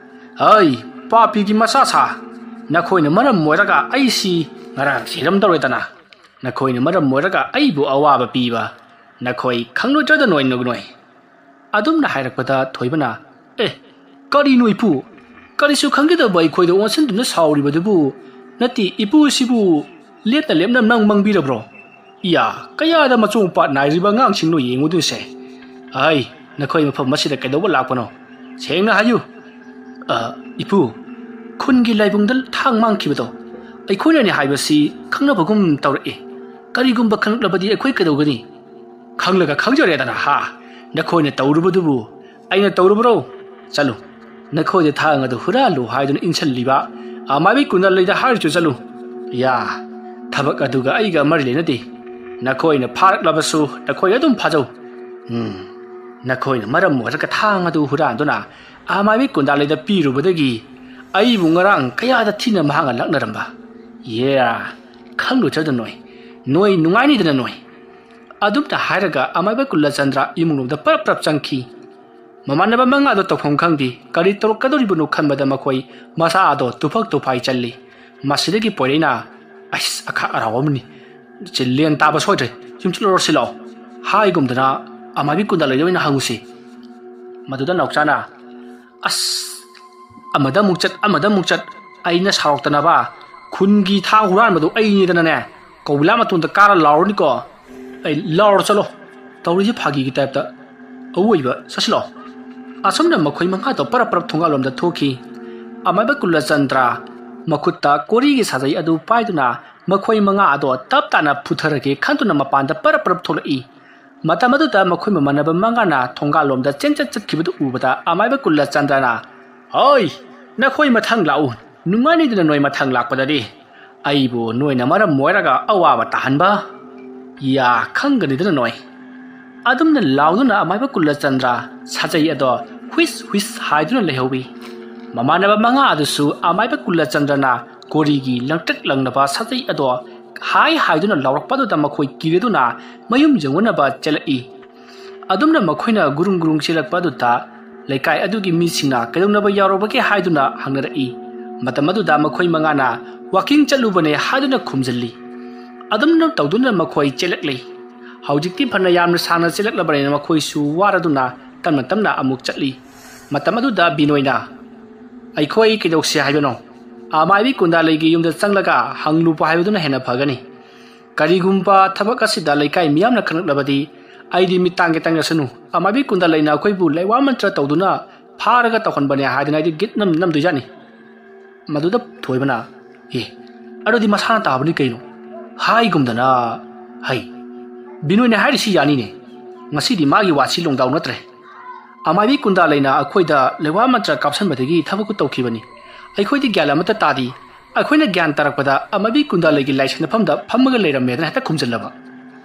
"ꯍꯩ, ꯄꯥꯄꯤꯒꯤ ꯃꯆꯥ ꯁꯥ, ꯅꯈꯣꯏꯅ ꯃꯔꯝ ꯑꯣꯏꯔꯒ ꯑꯩꯁꯤ ꯉꯔꯥꯡ ꯁꯤꯔꯝꯗꯧꯔꯦꯗꯅ꯫ ꯅꯈꯣꯏꯅ ꯃꯔꯝ ꯑꯣꯏꯔꯒ ꯑꯩꯕꯨ ꯑꯋꯥꯕ ꯄꯤꯕ ꯅꯈꯣꯏ ꯈꯪꯂꯣꯏꯗ꯭ꯔꯗ ꯅꯣꯏ ꯅꯣꯏ ꯅꯣꯏ꯫" ꯑꯗꯨꯝꯅ ꯍꯥꯏꯔꯛꯄꯗ ꯊꯣꯏꯕꯅ, "ꯑꯦ, ꯀꯔꯤꯅꯣ ꯏꯄꯨ? ꯀꯔꯤꯁꯨ ꯈꯪꯈꯤꯗꯕ ꯑꯩꯈꯣꯏꯗ ꯑꯣꯟꯁꯤꯟꯗꯨꯅ ꯁꯥꯎꯔꯤꯕꯗꯨꯕꯨ? ꯅꯠꯇꯦ, ꯏꯄꯨꯁꯤꯕꯨ ꯂꯦꯞꯅ ꯂꯦꯞꯅ ꯅꯪ ꯃꯪꯕꯤꯔꯕ꯭ꯔꯣ? ꯏꯌꯥ, ꯀꯌꯥꯗ ꯃꯆꯣꯡ ꯄꯥꯠ ꯅꯥꯏꯔꯤꯕ ꯑꯉꯥꯡꯁꯤꯡꯅꯣ ꯌꯦꯡꯉꯨꯗꯣꯏꯁꯦ꯫ ꯑꯩ, ꯅꯈꯣꯏ ꯃꯐꯝ ꯑꯁꯤꯗ ꯀꯩꯗꯧꯕ ꯂꯥꯛꯄꯅꯣ? ꯁꯦꯡꯅ ꯍꯥꯏꯌꯨ꯫" "ꯑ, ꯏꯄꯨ, ꯈꯨꯟꯒꯤ ꯂꯥꯏꯕꯨꯡꯗ ꯊꯥꯡ ꯃꯥꯡꯈꯤꯕꯗꯣ ꯑꯩꯈꯣꯏꯅꯅꯦ ꯍꯥꯏꯕꯁꯤ ꯈꯪꯅꯕꯒꯨꯝ ꯇꯧꯔꯛꯏ꯫ ꯀꯔꯤꯒꯨꯝꯕ ꯈꯪꯂꯛꯂꯕꯗꯤ ꯑꯩꯈꯣꯏ ꯀꯩꯗꯧꯒꯅꯤ?" "ꯈꯪꯂꯒ ꯈꯪꯖꯔꯦꯗꯅ, ꯍꯥ? ꯅꯈꯣꯏꯅ ꯇꯧꯔꯨꯕꯗꯨꯕꯨ ꯑꯩꯅ ꯇꯧꯔꯨꯕ꯭ꯔꯣ? ꯆꯠꯂꯨ, ꯅꯈꯣꯏꯗ ꯊꯥꯡ ꯑꯗꯨ ꯍꯨꯔꯥꯜꯂꯨ ꯍꯥꯏꯗꯨꯅ ꯏꯟꯁꯤꯜꯂꯤꯕ ꯑꯃꯥꯏꯕꯤ ꯀꯨꯟꯗ ꯂꯩꯗ ꯍꯥꯏꯔꯤꯁꯨ ꯆꯠꯂꯨ꯫ ꯌꯥ, ꯊꯕꯛ ꯑꯗꯨꯒ ꯑꯩꯒ ꯃꯔꯤ ꯂꯩꯅꯗꯦ꯫ ꯅꯈꯣꯏꯅ ꯐꯥꯔꯛꯂꯕꯁꯨ ꯅꯈꯣꯏ ꯑꯗꯨꯝ ꯐꯥꯖꯧ꯫" ꯎꯝ, ꯅꯈꯣꯏꯅ ꯃꯔꯝ ꯑꯣꯏꯔꯒ ꯊꯥꯡ ꯑꯗꯨ ꯍꯨꯔꯥꯟꯗꯨꯅ ꯑꯃꯥꯏꯕꯤ ꯀꯨꯟꯗꯥꯂꯩꯗ ꯄꯤꯔꯨꯕꯗꯒꯤ ꯑꯩꯕꯨ ꯉꯔꯥꯡ ꯀꯌꯥꯗ ꯊꯤꯅ ꯃꯍꯥꯛꯅ ꯂꯛꯅꯔꯝꯕ꯫ ꯌꯦ, ꯈꯪꯂꯨꯖꯗ ꯅꯣꯏ, ꯅꯣꯏ ꯅꯨꯡꯉꯥꯏꯅꯤꯗꯅ ꯅꯣꯏ꯫ ꯑꯗꯨꯝꯅ ꯍꯥꯏꯔꯒ ꯑꯃꯥꯏꯕ ꯀꯨꯂꯆꯟꯗ꯭ꯔ ꯏꯃꯨꯡꯂꯣꯝꯗ ꯄꯔꯞ ꯄꯔꯞ ꯆꯪꯈꯤ꯫ ꯃꯃꯥꯟꯅꯕ ꯃꯉꯥꯗꯣ ꯇꯧꯐꯝ ꯈꯪꯗꯦ, ꯀꯔꯤ ꯇꯧꯔꯛꯀꯗꯧꯔꯤꯕꯅꯣ ꯈꯟꯕꯗ ꯃꯈꯣꯏ ꯃꯁꯥꯗꯣ ꯇꯨꯐꯛ ꯇꯨꯐꯥꯏ ꯆꯜꯂꯤ꯫ ꯃꯁꯤꯗꯒꯤ ꯄꯣꯏꯔꯩꯅ, "ꯑꯁ, ꯑꯈꯥꯛ ꯑꯔꯥꯎ ꯑꯃꯅꯤ, ꯁꯤ ꯂꯦꯟ ꯇꯥꯕ ꯁꯣꯏꯗ꯭ꯔꯦ, ꯌꯨꯝ ꯆꯠꯂꯨꯔꯁꯤ ꯂꯥꯛꯑꯣ" ꯍꯥꯏꯒꯨꯝꯗꯅ ꯑꯃꯥꯏꯕꯤ ꯀꯨꯟꯗꯥꯂꯩꯗ ꯑꯣꯏꯅ ꯍꯪꯉꯨꯁꯤ꯫ ꯃꯗꯨꯗ ꯅꯥꯎꯆꯥꯅ, "ꯑꯁ, ꯑꯃꯗ ꯑꯃꯨꯛ ꯆꯠ, ꯑꯃꯗ ꯑꯃꯨꯛ ꯆꯠ, ꯑꯩꯅ ꯁꯥꯎꯔꯛꯇꯅꯕ, ꯈꯨꯟꯒꯤ ꯊꯥꯡ ꯍꯨꯔꯥꯟꯕꯗꯨ ꯑꯩꯅꯤꯗꯅꯅꯦ, ꯀꯧꯕꯤꯂꯥ ꯃꯇꯣꯟꯗ ꯀꯥꯔ ꯂꯥꯎꯔꯅꯤꯀꯣ꯫ ꯑꯩ ꯂꯥꯎꯔ ꯆꯠꯂꯣ, ꯇꯧꯔꯤꯁꯤ ꯐꯥꯒꯤꯒꯤ ꯇꯥꯏꯞꯇ꯫ ꯑꯋꯣꯏꯕ, ꯆꯠꯁꯤꯜꯂꯣ"꯫ ꯑꯁꯨꯝꯅ ꯃꯈꯣꯏ ꯃꯉꯥꯗꯣ ꯄꯔꯞ ꯄꯔꯞ ꯊꯣꯡꯒꯥꯜꯂꯣꯝꯗ ꯊꯣꯛꯈꯤ꯫ ꯑꯃꯥꯏꯕ ꯀꯨꯂꯆꯟꯗ꯭ꯔ ꯃꯈꯨꯠꯇ ꯀꯣꯔꯤꯒꯤ ꯁꯥꯖꯩ ꯑꯗꯨ ꯄꯥꯏꯗꯨꯅ ꯃꯈꯣꯏ ꯃꯉꯥ ꯑꯗꯣ ꯇꯞ ꯇꯥꯅ ꯐꯨꯊꯔꯒꯦ ꯈꯟꯗꯨꯅ ꯃꯄꯥꯟꯗ ꯄꯔꯞ ꯄꯔꯞ ꯊꯣꯛꯂꯛꯏ꯫ ꯃꯇꯝ ꯑꯗꯨꯗ ꯃꯈꯣꯏ ꯃꯃꯥꯟꯅꯕ ꯃꯉꯥꯅ ꯊꯣꯡꯒꯥꯜꯂꯣꯝꯗ ꯆꯦꯟꯆꯠ ꯆꯠꯈꯤꯕꯗꯨ ꯎꯕꯗ ꯑꯃꯥꯏꯕ ꯀꯨꯂꯆꯟꯗ꯭ꯔꯅ, "ꯍꯣꯏ, ꯅꯈꯣꯏ ꯃꯊꯪ ꯂꯥꯛꯎ, ꯅꯨꯡꯉꯥꯏꯅꯤꯗꯅ ꯅꯣꯏ ꯃꯊꯪ ꯂꯥꯛꯄꯗꯗꯤ꯫ ꯑꯩꯕꯨ ꯅꯣꯏꯅ ꯃꯔꯝ ꯑꯣꯏꯔꯒ ꯑꯋꯥꯕ ꯇꯥꯍꯟꯕ, ꯌꯥ, ꯈꯪꯒꯅꯤꯗꯅ ꯅꯣꯏ"꯫ ꯑꯗꯨꯝꯅ ꯂꯥꯎꯗꯨꯅ ꯑꯃꯥꯏꯕ ꯀꯨꯂꯆꯟꯗ꯭ꯔ ꯁꯥꯖꯩ ꯑꯗꯣ ꯍꯨꯏꯁ ꯍꯨꯏꯁ ꯍꯥꯏꯗꯨꯅ ꯂꯩꯍꯧꯏ꯫ ꯃꯃꯥꯟꯅꯕ ꯃꯉꯥ ꯑꯗꯨꯁꯨ ꯑꯃꯥꯏꯕ ꯀꯨꯂꯆꯟꯗ꯭ꯔꯅ ꯀꯣꯔꯤꯒꯤ ꯂꯪꯇ꯭ꯔꯤꯛ ꯂꯪꯅꯕ ꯁꯥꯖꯩ ꯑꯗꯣ ꯍꯥꯏ ꯍꯥꯏꯗꯨꯅ ꯂꯥꯎꯔꯛꯄ ꯑꯗꯨꯗ ꯃꯈꯣꯏ ꯀꯤꯔꯗꯨꯅ ꯃꯌꯨꯝ ꯌꯧꯅꯅꯕ ꯆꯦꯜꯂꯛꯏ꯫ ꯑꯗꯨꯝꯅ ꯃꯈꯣꯏꯅ ꯒꯨꯔꯨꯡ ꯒꯨꯔꯨꯡ ꯆꯦꯜꯂꯛꯄ ꯑꯗꯨꯗ ꯂꯩꯀꯥꯏ ꯑꯗꯨꯒꯤ ꯃꯤꯁꯤꯡꯅ ꯀꯩꯗꯧꯅꯕ ꯌꯥꯎꯔꯨꯕꯒꯦ ꯍꯥꯏꯗꯨꯅ ꯍꯪꯅꯔꯛꯏ꯫ ꯃꯇꯝ ꯑꯗꯨꯗ ꯃꯈꯣꯏ ꯃꯉꯥꯅ "ꯋꯥꯀꯤꯡ ꯆꯠꯂꯨꯕꯅꯦ" ꯍꯥꯏꯗꯨꯅ ꯈꯨꯝꯖꯤꯜꯂꯤ꯫ ꯑꯗꯨꯝꯅ ꯇꯧꯗꯨꯅ ꯃꯈꯣꯏ ꯆꯦꯜꯂꯛꯂꯤ꯫ ꯍꯧꯖꯤꯛꯇꯤ ꯐꯅ ꯌꯥꯝꯅ ꯁꯥꯡꯅ ꯆꯦꯜꯂꯛꯂꯕꯅꯤꯅ ꯃꯈꯣꯏꯁꯨ ꯋꯥꯔꯗꯨꯅ ꯇꯞꯅ ꯇꯞꯅ ꯑꯃꯨꯛ ꯆꯠꯂꯤ꯫ ꯃꯇꯝ ꯑꯗꯨꯗ ꯕꯤꯅꯣꯏꯅ, "ꯑꯩꯈꯣꯏ ꯀꯩꯗꯧꯁꯤ ꯍꯥꯏꯕꯅꯣ? ꯑꯃꯥꯏꯕꯤ ꯀꯨꯟꯗꯥꯂꯩꯒꯤ ꯌꯨꯝꯗ ꯆꯪꯂꯒ ꯍꯪꯂꯨꯕ ꯍꯥꯏꯕꯗꯨꯅ ꯍꯦꯟꯅ ꯐꯒꯅꯤ꯫ ꯀꯔꯤꯒꯨꯝꯕ ꯊꯕꯛ ꯑꯁꯤꯗ ꯂꯩꯀꯥꯏ ꯃꯤꯌꯥꯝꯅ ꯈꯪꯂꯛꯂꯕꯗꯤ ꯑꯩꯗꯤ ꯃꯤꯠ ꯇꯥꯡꯒꯦ ꯇꯥꯡꯖꯁꯅꯨ, ꯑꯃꯥꯏꯕꯤ ꯀꯨꯟꯗꯥꯂꯩꯅ ꯑꯩꯈꯣꯏꯕꯨ ꯂꯩꯋꯥ ꯃꯟꯇ꯭ꯔ ꯇꯧꯗꯨꯅ ꯐꯥꯔꯒ ꯇꯧꯍꯟꯕꯅꯦ" ꯍꯥꯏꯗꯅ ꯑꯩꯗꯤ ꯒꯤꯠ ꯅꯝ ꯅꯝꯗꯣꯏꯖꯥꯠꯅꯤ꯫ ꯃꯗꯨꯗ ꯊꯣꯏꯕꯅ, "ꯑꯦ, ꯑꯗꯨꯗꯤ ꯃꯁꯥꯅ ꯇꯥꯕꯅꯤ ꯀꯩꯅꯣ" ꯍꯥꯏꯒꯨꯝꯗꯅ꯫ ꯍꯩ, ꯕꯤꯅꯣꯏꯅ ꯍꯥꯏꯔꯤꯁꯤ ꯌꯥꯅꯤꯅꯦ꯫ ꯉꯁꯤꯗꯤ ꯃꯥꯒꯤ ꯋꯥꯁꯤ ꯂꯣꯡꯗꯥꯎ ꯅꯠꯇ꯭ꯔꯦ꯫ ꯑꯃꯥꯏꯕꯤ ꯀꯨꯟꯗꯥꯂꯩꯅ ꯑꯩꯈꯣꯏꯗ ꯂꯩꯋꯥ ꯃꯟꯇ꯭ꯔ ꯀꯥꯞꯁꯟꯕꯗꯒꯤ ꯊꯕꯛꯇꯨ ꯇꯧꯈꯤꯕꯅꯤ꯫ ꯑꯩꯈꯣꯏꯗꯤ ꯒ꯭ꯌꯥꯟ ꯑꯃꯠꯇ ꯇꯥꯗꯦ꯫ ꯑꯩꯈꯣꯏꯅ ꯒ꯭ꯌꯥꯟ ꯇꯥꯔꯛꯄꯗ ꯑꯃꯥꯏꯕꯤ ꯀꯨꯟꯗꯥꯂꯩꯒꯤ ꯂꯥꯏꯁꯪ ꯃꯐꯝꯗ ꯐꯝꯃꯒ ꯂꯩꯔꯝꯃꯦꯗꯅ ꯍꯦꯛꯇ ꯈꯨꯝꯖꯤꯜꯂꯕ꯫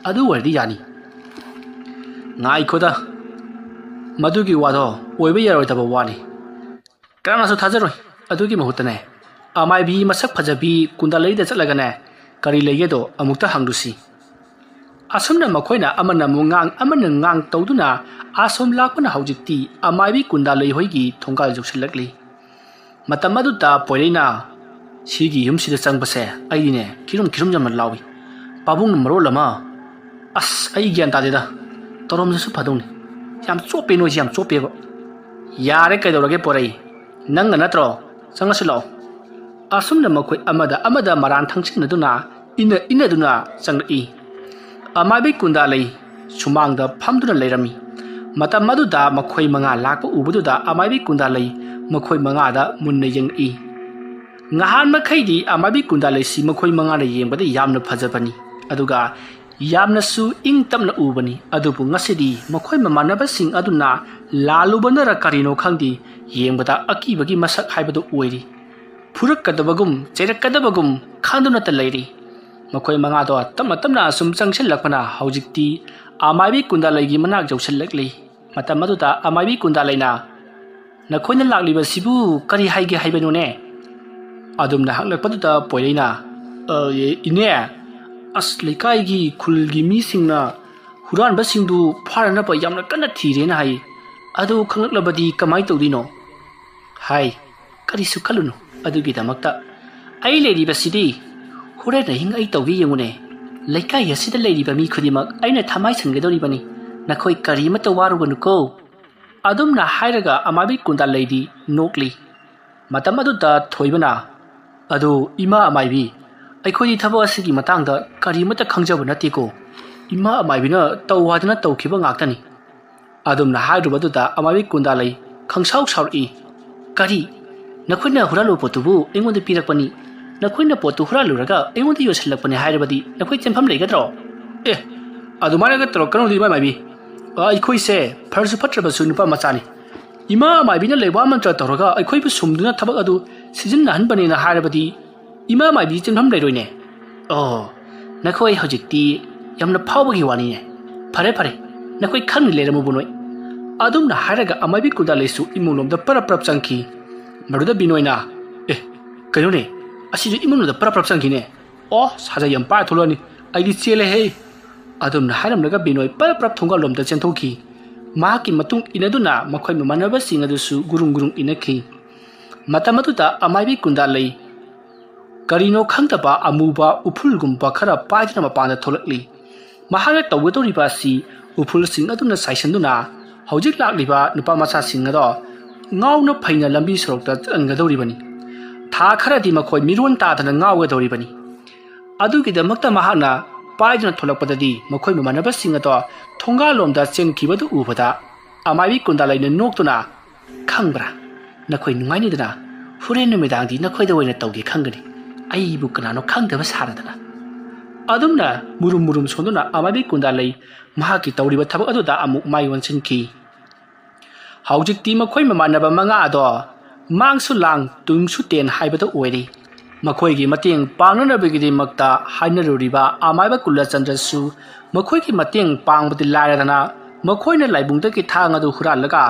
ꯑꯗꯨ ꯑꯣꯏꯔꯗꯤ ꯌꯥꯅꯤ꯫ ꯉꯥꯏꯈꯣꯗ, ꯃꯗꯨꯒꯤ ꯋꯥꯗꯣ ꯑꯣꯏꯕ ꯌꯥꯔꯣꯏꯗꯕ ꯋꯥꯅꯤ꯫ ꯀꯅꯥꯁꯨ ꯊꯥꯖꯔꯣꯏ꯫ ꯑꯗꯨꯒꯤ ꯃꯍꯨꯠꯇꯅꯦ, ꯑꯃꯥꯏꯕꯤ ꯃꯁꯛ ꯐꯖꯕꯤ ꯀꯨꯟꯗꯥꯂꯩꯗ ꯆꯠꯂꯒꯅꯦ, ꯀꯔꯤ ꯂꯩꯒꯦꯗꯣ ꯑꯃꯨꯛꯇ ꯍꯪꯂꯨꯁꯤ꯫ ꯑꯁꯨꯝꯅ ꯃꯈꯣꯏꯅ ꯑꯃꯅ ꯑꯃꯨꯛ ꯉꯥꯡ, ꯑꯃꯅ ꯉꯥꯡ ꯇꯧꯗꯨꯅ ꯑꯁꯣꯝ ꯂꯥꯛꯄꯅ ꯍꯧꯖꯤꯛꯇꯤ ꯑꯃꯥꯏꯕꯤ ꯀꯨꯟꯗꯥꯂꯩ ꯍꯣꯏꯒꯤ ꯊꯣꯡꯒꯥꯜ ꯌꯧꯁꯤꯜꯂꯛꯂꯤ꯫ ꯃꯇꯝ ꯑꯗꯨꯗ ꯄꯣꯏꯔꯩꯅ, "ꯁꯤꯒꯤ ꯌꯨꯝꯁꯤꯗ ꯆꯪꯕꯁꯦ ꯑꯩꯗꯤꯅꯦ ꯀꯤꯔꯨꯝ ꯀꯤꯔꯨꯝ ꯌꯥꯝꯅ ꯂꯥꯎꯏ꯫ ꯄꯥꯕꯨꯡꯅ ꯃꯔꯣꯜ ꯑꯃ, ꯑꯁ, ꯑꯩ ꯒ꯭ꯌꯥꯟ ꯇꯥꯗꯦꯗ꯫ ꯇꯧꯔꯝꯗꯁꯨ ꯐꯗꯧꯅꯤ꯫ ꯌꯥꯝ ꯆꯣꯞꯄꯦ, ꯅꯣꯏꯁꯤ ꯌꯥꯝ ꯆꯣꯞꯄꯦꯕ꯫" "ꯌꯥꯔꯦ, ꯀꯩꯗꯧꯔꯒꯦ ꯄꯣꯏꯔꯩ? ꯅꯪꯅ ꯅꯠꯇ꯭ꯔꯣ? ꯆꯪꯉꯁꯤ ꯂꯥꯛꯑꯣ꯫" ꯑꯁꯨꯝꯅ ꯃꯈꯣꯏ ꯑꯃꯗ ꯑꯃꯗ ꯃꯔꯥꯟ ꯊꯪꯁꯤꯟꯅꯗꯨꯅ, ꯏꯟꯅ ꯏꯟꯅꯗꯨꯅ ꯆꯪꯂꯛꯏ꯫ ꯑꯃꯥꯏꯕꯤ ꯀꯨꯟꯗꯥꯂꯩ ꯁꯨꯃꯥꯡꯗ ꯐꯝꯗꯨꯅ ꯂꯩꯔꯝꯃꯤ꯫ ꯃꯇꯝ ꯑꯗꯨꯗ ꯃꯈꯣꯏ ꯃꯉꯥ ꯂꯥꯛꯄ ꯎꯕꯗꯨꯗ ꯑꯃꯥꯏꯕꯤ ꯀꯨꯟꯗꯥꯂꯩ ꯃꯈꯣꯏ ꯃꯉꯥꯗ ꯃꯨꯟꯅ ꯌꯦꯡꯂꯛꯏ꯫ ꯉꯍꯥꯟ ꯃꯈꯩꯗꯤ ꯑꯃꯥꯏꯕꯤ ꯀꯨꯟꯗꯥꯂꯩꯁꯤ ꯃꯈꯣꯏ ꯃꯉꯥꯅ ꯌꯦꯡꯕꯗ ꯌꯥꯝꯅ ꯐꯖꯕꯅꯤ, ꯑꯗꯨꯒ ꯌꯥꯝꯅꯁꯨ ꯏꯪ ꯇꯞꯅ ꯎꯕꯅꯤ꯫ ꯑꯗꯨꯕꯨ ꯉꯁꯤꯗꯤ ꯃꯈꯣꯏ ꯃꯃꯥꯟꯅꯕꯁꯤꯡ ꯑꯗꯨꯅ ꯂꯥꯜꯂꯨꯕꯅꯔ ꯀꯔꯤꯅꯣ ꯈꯪꯗꯦ, ꯌꯦꯡꯕꯗ ꯑꯀꯤꯕꯒꯤ ꯃꯁꯛ ꯍꯥꯏꯕꯗꯨ ꯑꯣꯏꯔꯤ꯫ ꯐꯨꯔꯛꯀꯗꯕꯒꯨꯝ ꯆꯩꯔꯛꯀꯗꯕꯒꯨꯝ ꯈꯟꯗꯨꯅꯇ ꯂꯩꯔꯤ꯫ ꯃꯈꯣꯏ ꯃꯉꯥꯗꯣ ꯇꯞꯅ ꯇꯞꯅ ꯑꯁꯨꯝ ꯆꯪꯁꯤꯜꯂꯛꯄꯅ ꯍꯧꯖꯤꯛꯇꯤ ꯑꯃꯥꯏꯕꯤ ꯀꯨꯟꯗꯥꯂꯩꯒꯤ ꯃꯅꯥꯛ ꯌꯧꯁꯤꯜꯂꯛꯂꯤ꯫ ꯃꯇꯝ ꯑꯗꯨꯗ ꯑꯃꯥꯏꯕꯤ ꯀꯨꯟꯗꯥꯂꯩꯅ, "ꯅꯈꯣꯏꯅ ꯂꯥꯛꯂꯤꯕꯁꯤꯕꯨ ꯀꯔꯤ ꯍꯥꯏꯒꯦ ꯍꯥꯏꯕꯅꯣꯅꯦ?" ꯑꯗꯨꯝꯅ ꯍꯪꯂꯛꯄꯗꯨꯗ ꯄꯣꯏꯔꯩꯅ, "ꯑ, ꯏꯅꯦ, ꯑꯁ, ꯂꯩꯀꯥꯏꯒꯤ ꯈꯨꯜꯒꯤ ꯃꯤꯁꯤꯡꯅ ꯍꯨꯔꯥꯟꯕꯁꯤꯡꯗꯨ ꯐꯥꯅꯅꯕ ꯌꯥꯝꯅ ꯀꯟꯅ ꯊꯤꯔꯦꯅ ꯍꯥꯏ꯫ ꯑꯗꯨ ꯈꯪꯂꯛꯂꯕꯗꯤ ꯀꯃꯥꯏ ꯇꯧꯗꯣꯏꯅꯣ?" ꯍꯥꯏ꯫ "ꯀꯔꯤꯁꯨ ꯈꯜꯂꯨꯅꯨ ꯑꯗꯨꯒꯤꯗꯃꯛꯇ꯫ ꯑꯩ ꯂꯩꯔꯤꯕꯁꯤꯗꯤ ꯍꯣꯔꯦꯟ ꯑꯍꯤꯡ ꯑꯩ ꯇꯧꯒꯦ ꯌꯦꯡꯉꯨꯅꯦ꯫ ꯂꯩꯀꯥꯏ ꯑꯁꯤꯗ ꯂꯩꯔꯤꯕ ꯃꯤ ꯈꯨꯗꯤꯡꯃꯛ ꯑꯩꯅ ꯊꯃꯥꯏ ꯁꯟꯒꯗꯧꯔꯤꯕꯅꯤ꯫ ꯅꯈꯣꯏ ꯀꯔꯤꯃꯠꯇ ꯋꯥꯔꯨꯒꯅꯨꯀꯣ꯫" ꯑꯗꯨꯝꯅ ꯍꯥꯏꯔꯒ ꯑꯃꯥꯏꯕꯤ ꯀꯨꯟꯗꯥꯂꯩꯗꯤ ꯅꯣꯛꯂꯤ꯫ ꯃꯇꯝ ꯑꯗꯨꯗ ꯊꯣꯏꯕꯅ, "ꯑꯗꯨ ꯏꯃꯥ ꯑꯃꯥꯏꯕꯤ, ꯑꯩꯈꯣꯏꯗꯤ ꯊꯕꯛ ꯑꯁꯤꯒꯤ ꯃꯇꯥꯡꯗ ꯀꯔꯤꯃꯠꯇ ꯈꯪꯖꯕ ꯅꯠꯇꯦꯀꯣ꯫ ꯏꯃꯥ ꯑꯃꯥꯏꯕꯤꯅ ꯇꯧ ꯍꯥꯏꯗꯅ ꯇꯧꯈꯤꯕ ꯉꯥꯛꯇꯅꯤ꯫" ꯑꯗꯨꯝꯅ ꯍꯥꯏꯔꯨꯕꯗꯨꯗ ꯑꯃꯥꯏꯕꯤ ꯀꯨꯟꯗꯥꯂꯩ ꯈꯪꯁꯥꯎ ꯁꯥꯎꯔꯛꯏ꯫ "ꯀꯔꯤ? ꯅꯈꯣꯏꯅ ꯍꯨꯔꯥꯜꯂꯨꯕ ꯄꯣꯠꯇꯨꯕꯨ ꯑꯩꯉꯣꯟꯗ ꯄꯤꯔꯛꯄꯅꯤ꯫ ꯅꯈꯣꯏꯅ ꯄꯣꯠꯇꯨ ꯍꯨꯔꯥꯜꯂꯨꯔꯒ ꯑꯩꯉꯣꯟꯗ ꯌꯣꯟꯁꯤꯜꯂꯛꯄꯅꯤ ꯍꯥꯏꯔꯕꯗꯤ ꯅꯈꯣꯏ ꯆꯦꯟꯐꯝ ꯂꯩꯒꯗ꯭ꯔꯣ?" "ꯑꯦ, ꯑꯗꯨꯃꯥꯏꯅꯒ ꯇꯧꯔꯛꯀꯅꯨꯗ, ꯏꯃꯥ ꯃꯥꯏꯕꯤ꯫ ꯑꯩꯈꯣꯏꯁꯦ ꯐꯔꯁꯨ ꯐꯠꯇ꯭ꯔꯕꯁꯨ ꯅꯨꯄꯥ ꯃꯆꯥꯅꯤ꯫ ꯏꯃꯥ ꯃꯥꯏꯕꯤꯅ ꯂꯩꯋꯥ ꯃꯟꯇ꯭ꯔ ꯇꯧꯔꯒ ꯑꯩꯈꯣꯏꯕꯨ ꯁꯨꯝꯗꯨꯅ ꯊꯕꯛ ꯑꯗꯨ ꯁꯤꯖꯤꯟꯅꯍꯟꯕꯅꯦꯅ ꯍꯥꯏꯔꯕꯗꯤ ꯏꯃꯥ ꯃꯥꯏꯕꯤ ꯆꯦꯟꯐꯝ ꯂꯩꯔꯣꯏꯅꯦ꯫" "ꯑꯣ, ꯅꯈꯣꯏ ꯍꯧꯖꯤꯛꯇꯤ ꯌꯥꯝꯅ ꯐꯥꯎꯕꯒꯤ ꯋꯥꯅꯤꯅꯦ꯫ ꯐꯔꯦ, ꯐꯔꯦ, ꯅꯈꯣꯏ ꯈꯪꯅ ꯂꯩꯔꯝꯃꯨ ꯕꯤꯅꯣꯏ꯫ ꯑꯗꯨꯝꯅ ꯍꯥꯏꯔꯒ ꯑꯃꯥꯏꯕꯤ ꯀꯨꯟꯗꯥ ꯂꯩꯁꯨ ꯏꯃꯨꯡꯂꯣꯝꯗ ꯄꯔꯞ ꯄꯔꯞ ꯆꯪꯈꯤ꯫ ꯃꯗꯨꯗ ꯕꯤꯅꯣꯏꯅ, "ꯑꯦ, ꯀꯩꯅꯣꯅꯦ, ꯑꯁꯤꯁꯨ ꯏꯃꯨꯡꯂꯣꯝꯗ ꯄꯔꯞ ꯄꯔꯞ ꯆꯪꯈꯤꯅꯦ꯫ ꯑꯣ, ꯁꯥꯖꯩ ꯌꯥꯝ ꯄꯥꯏꯔ ꯊꯣꯛꯂꯛꯑꯅꯤ꯫ ꯑꯩꯗꯤ ꯆꯦꯜꯂꯦꯍꯦ"꯫ ꯑꯗꯨꯝꯅ ꯍꯥꯏꯔꯝꯂꯒ ꯕꯤꯅꯣꯏ ꯄꯔꯞ ꯄꯔꯞ ꯊꯣꯡꯒꯥꯜꯂꯣꯝꯗ ꯆꯦꯟꯊꯣꯛꯈꯤ꯫ ꯃꯍꯥꯛꯀꯤ ꯃꯇꯨꯡ ꯏꯟꯅꯗꯨꯅ ꯃꯈꯣꯏ ꯃꯃꯥꯟꯅꯕꯁꯤꯡ ꯑꯗꯨꯁꯨ ꯒꯨꯔꯨꯡ ꯒꯨꯔꯨꯡ ꯏꯟꯅꯈꯤ꯫ ꯃꯇꯝ ꯑꯗꯨꯗ ꯑꯃꯥꯏꯕꯤ ꯀꯨꯟꯗꯥ ꯂꯩ ꯀꯔꯤꯅꯣ ꯈꯪꯗꯕ ꯑꯃꯨꯕ ꯎꯐꯨꯜꯒꯨꯝꯕ ꯈꯔ ꯄꯥꯏꯗꯨꯅ ꯃꯄꯥꯟꯗ ꯊꯣꯛꯂꯛꯂꯤ꯫ ꯃꯍꯥꯛꯅ ꯇꯧꯒꯗꯧꯔꯤꯕ ꯑꯁꯤ ꯎꯐꯨꯜꯁꯤꯡ ꯑꯗꯨꯅ ꯆꯥꯏꯁꯤꯟꯗꯨꯅ ꯍꯧꯖꯤꯛ ꯂꯥꯛꯂꯤꯕ ꯅꯨꯄꯥ ꯃꯆꯥꯁꯤꯡ ꯑꯗꯣ ꯉꯥꯎꯅ ꯐꯩꯅ ꯂꯝꯕꯤ ꯁꯣꯔꯣꯛꯇ ꯆꯠꯍꯟꯒꯗꯧꯔꯤꯕꯅꯤ꯫ ꯊꯥ ꯈꯔꯗꯤ ꯃꯈꯣꯏ ꯃꯤꯔꯣꯟ ꯇꯥꯗꯅ ꯉꯥꯎꯒꯗꯧꯔꯤꯕꯅꯤ꯫ ꯑꯗꯨꯒꯤꯗꯃꯛꯇ ꯃꯍꯥꯛꯅ ꯄꯥꯏꯗꯨꯅ ꯊꯣꯛꯂꯛꯄꯗꯗꯤ ꯃꯈꯣꯏ ꯃꯃꯥꯟꯅꯕꯁꯤꯡ ꯑꯗꯣ ꯊꯣꯡꯒꯥꯜꯂꯣꯝꯗ ꯆꯦꯟꯈꯤꯕꯗꯨ ꯎꯕꯗ ꯑꯃꯥꯏꯕꯤ ꯀꯨꯟꯗꯥ ꯂꯩꯅ ꯅꯣꯛꯇꯨꯅ, "ꯈꯪꯕ꯭ꯔꯥ, ꯅꯈꯣꯏ ꯅꯨꯡꯉꯥꯏꯅꯤꯗꯅ? ꯍꯣꯔꯦꯟ ꯅꯨꯃꯤꯗꯥꯡꯗꯤ ꯅꯈꯣꯏꯗ ꯑꯣꯏꯅ ꯇꯧꯒꯦ ꯈꯪꯒꯅꯤ꯫ ꯑꯩꯕꯨ ꯀꯅꯥꯅꯣ ꯈꯪꯗꯕ ꯁꯥꯔꯗꯅ"꯫ ꯑꯗꯨꯝꯅ ꯃꯨꯔꯨꯝ ꯃꯨꯔꯨꯝ ꯁꯣꯟꯗꯨꯅ ꯑꯃꯥꯏꯕꯤ ꯀꯨꯟꯗꯥ ꯂꯩ ꯃꯍꯥꯛꯀꯤ ꯇꯧꯔꯤꯕ ꯊꯕꯛ ꯑꯗꯨꯗ ꯑꯃꯨꯛ ꯃꯥꯏ ꯑꯣꯟꯁꯤꯟꯈꯤ꯫ ꯍꯧꯖꯤꯛꯇꯤ ꯃꯈꯣꯏ ꯃꯃꯥꯟꯅꯕ ꯃꯉꯥ ꯑꯗꯣ ꯃꯥꯡꯁꯨ ꯂꯥꯡ, ꯇꯨꯡꯁꯨ ꯇꯦꯟ ꯍꯥꯏꯕꯗꯨ ꯑꯣꯏꯔꯦ꯫ ꯃꯈꯣꯏꯒꯤ ꯃꯇꯦꯡ ꯄꯥꯡꯅꯅꯕꯒꯤꯗꯃꯛꯇ ꯍꯥꯏꯅꯔꯨꯔꯤꯕ ꯑꯃꯥꯏꯕ ꯀꯨꯂꯆꯟꯗ꯭ꯔꯁꯨ ꯃꯈꯣꯏꯒꯤ ꯃꯇꯦꯡ ꯄꯥꯡꯕꯗꯤ ꯂꯥꯏꯔꯗꯅ, ꯃꯈꯣꯏꯅ ꯂꯥꯏꯕꯨꯡꯗꯒꯤ ꯊꯥꯡ ꯑꯗꯨ ꯍꯨꯔꯥꯜꯂꯒ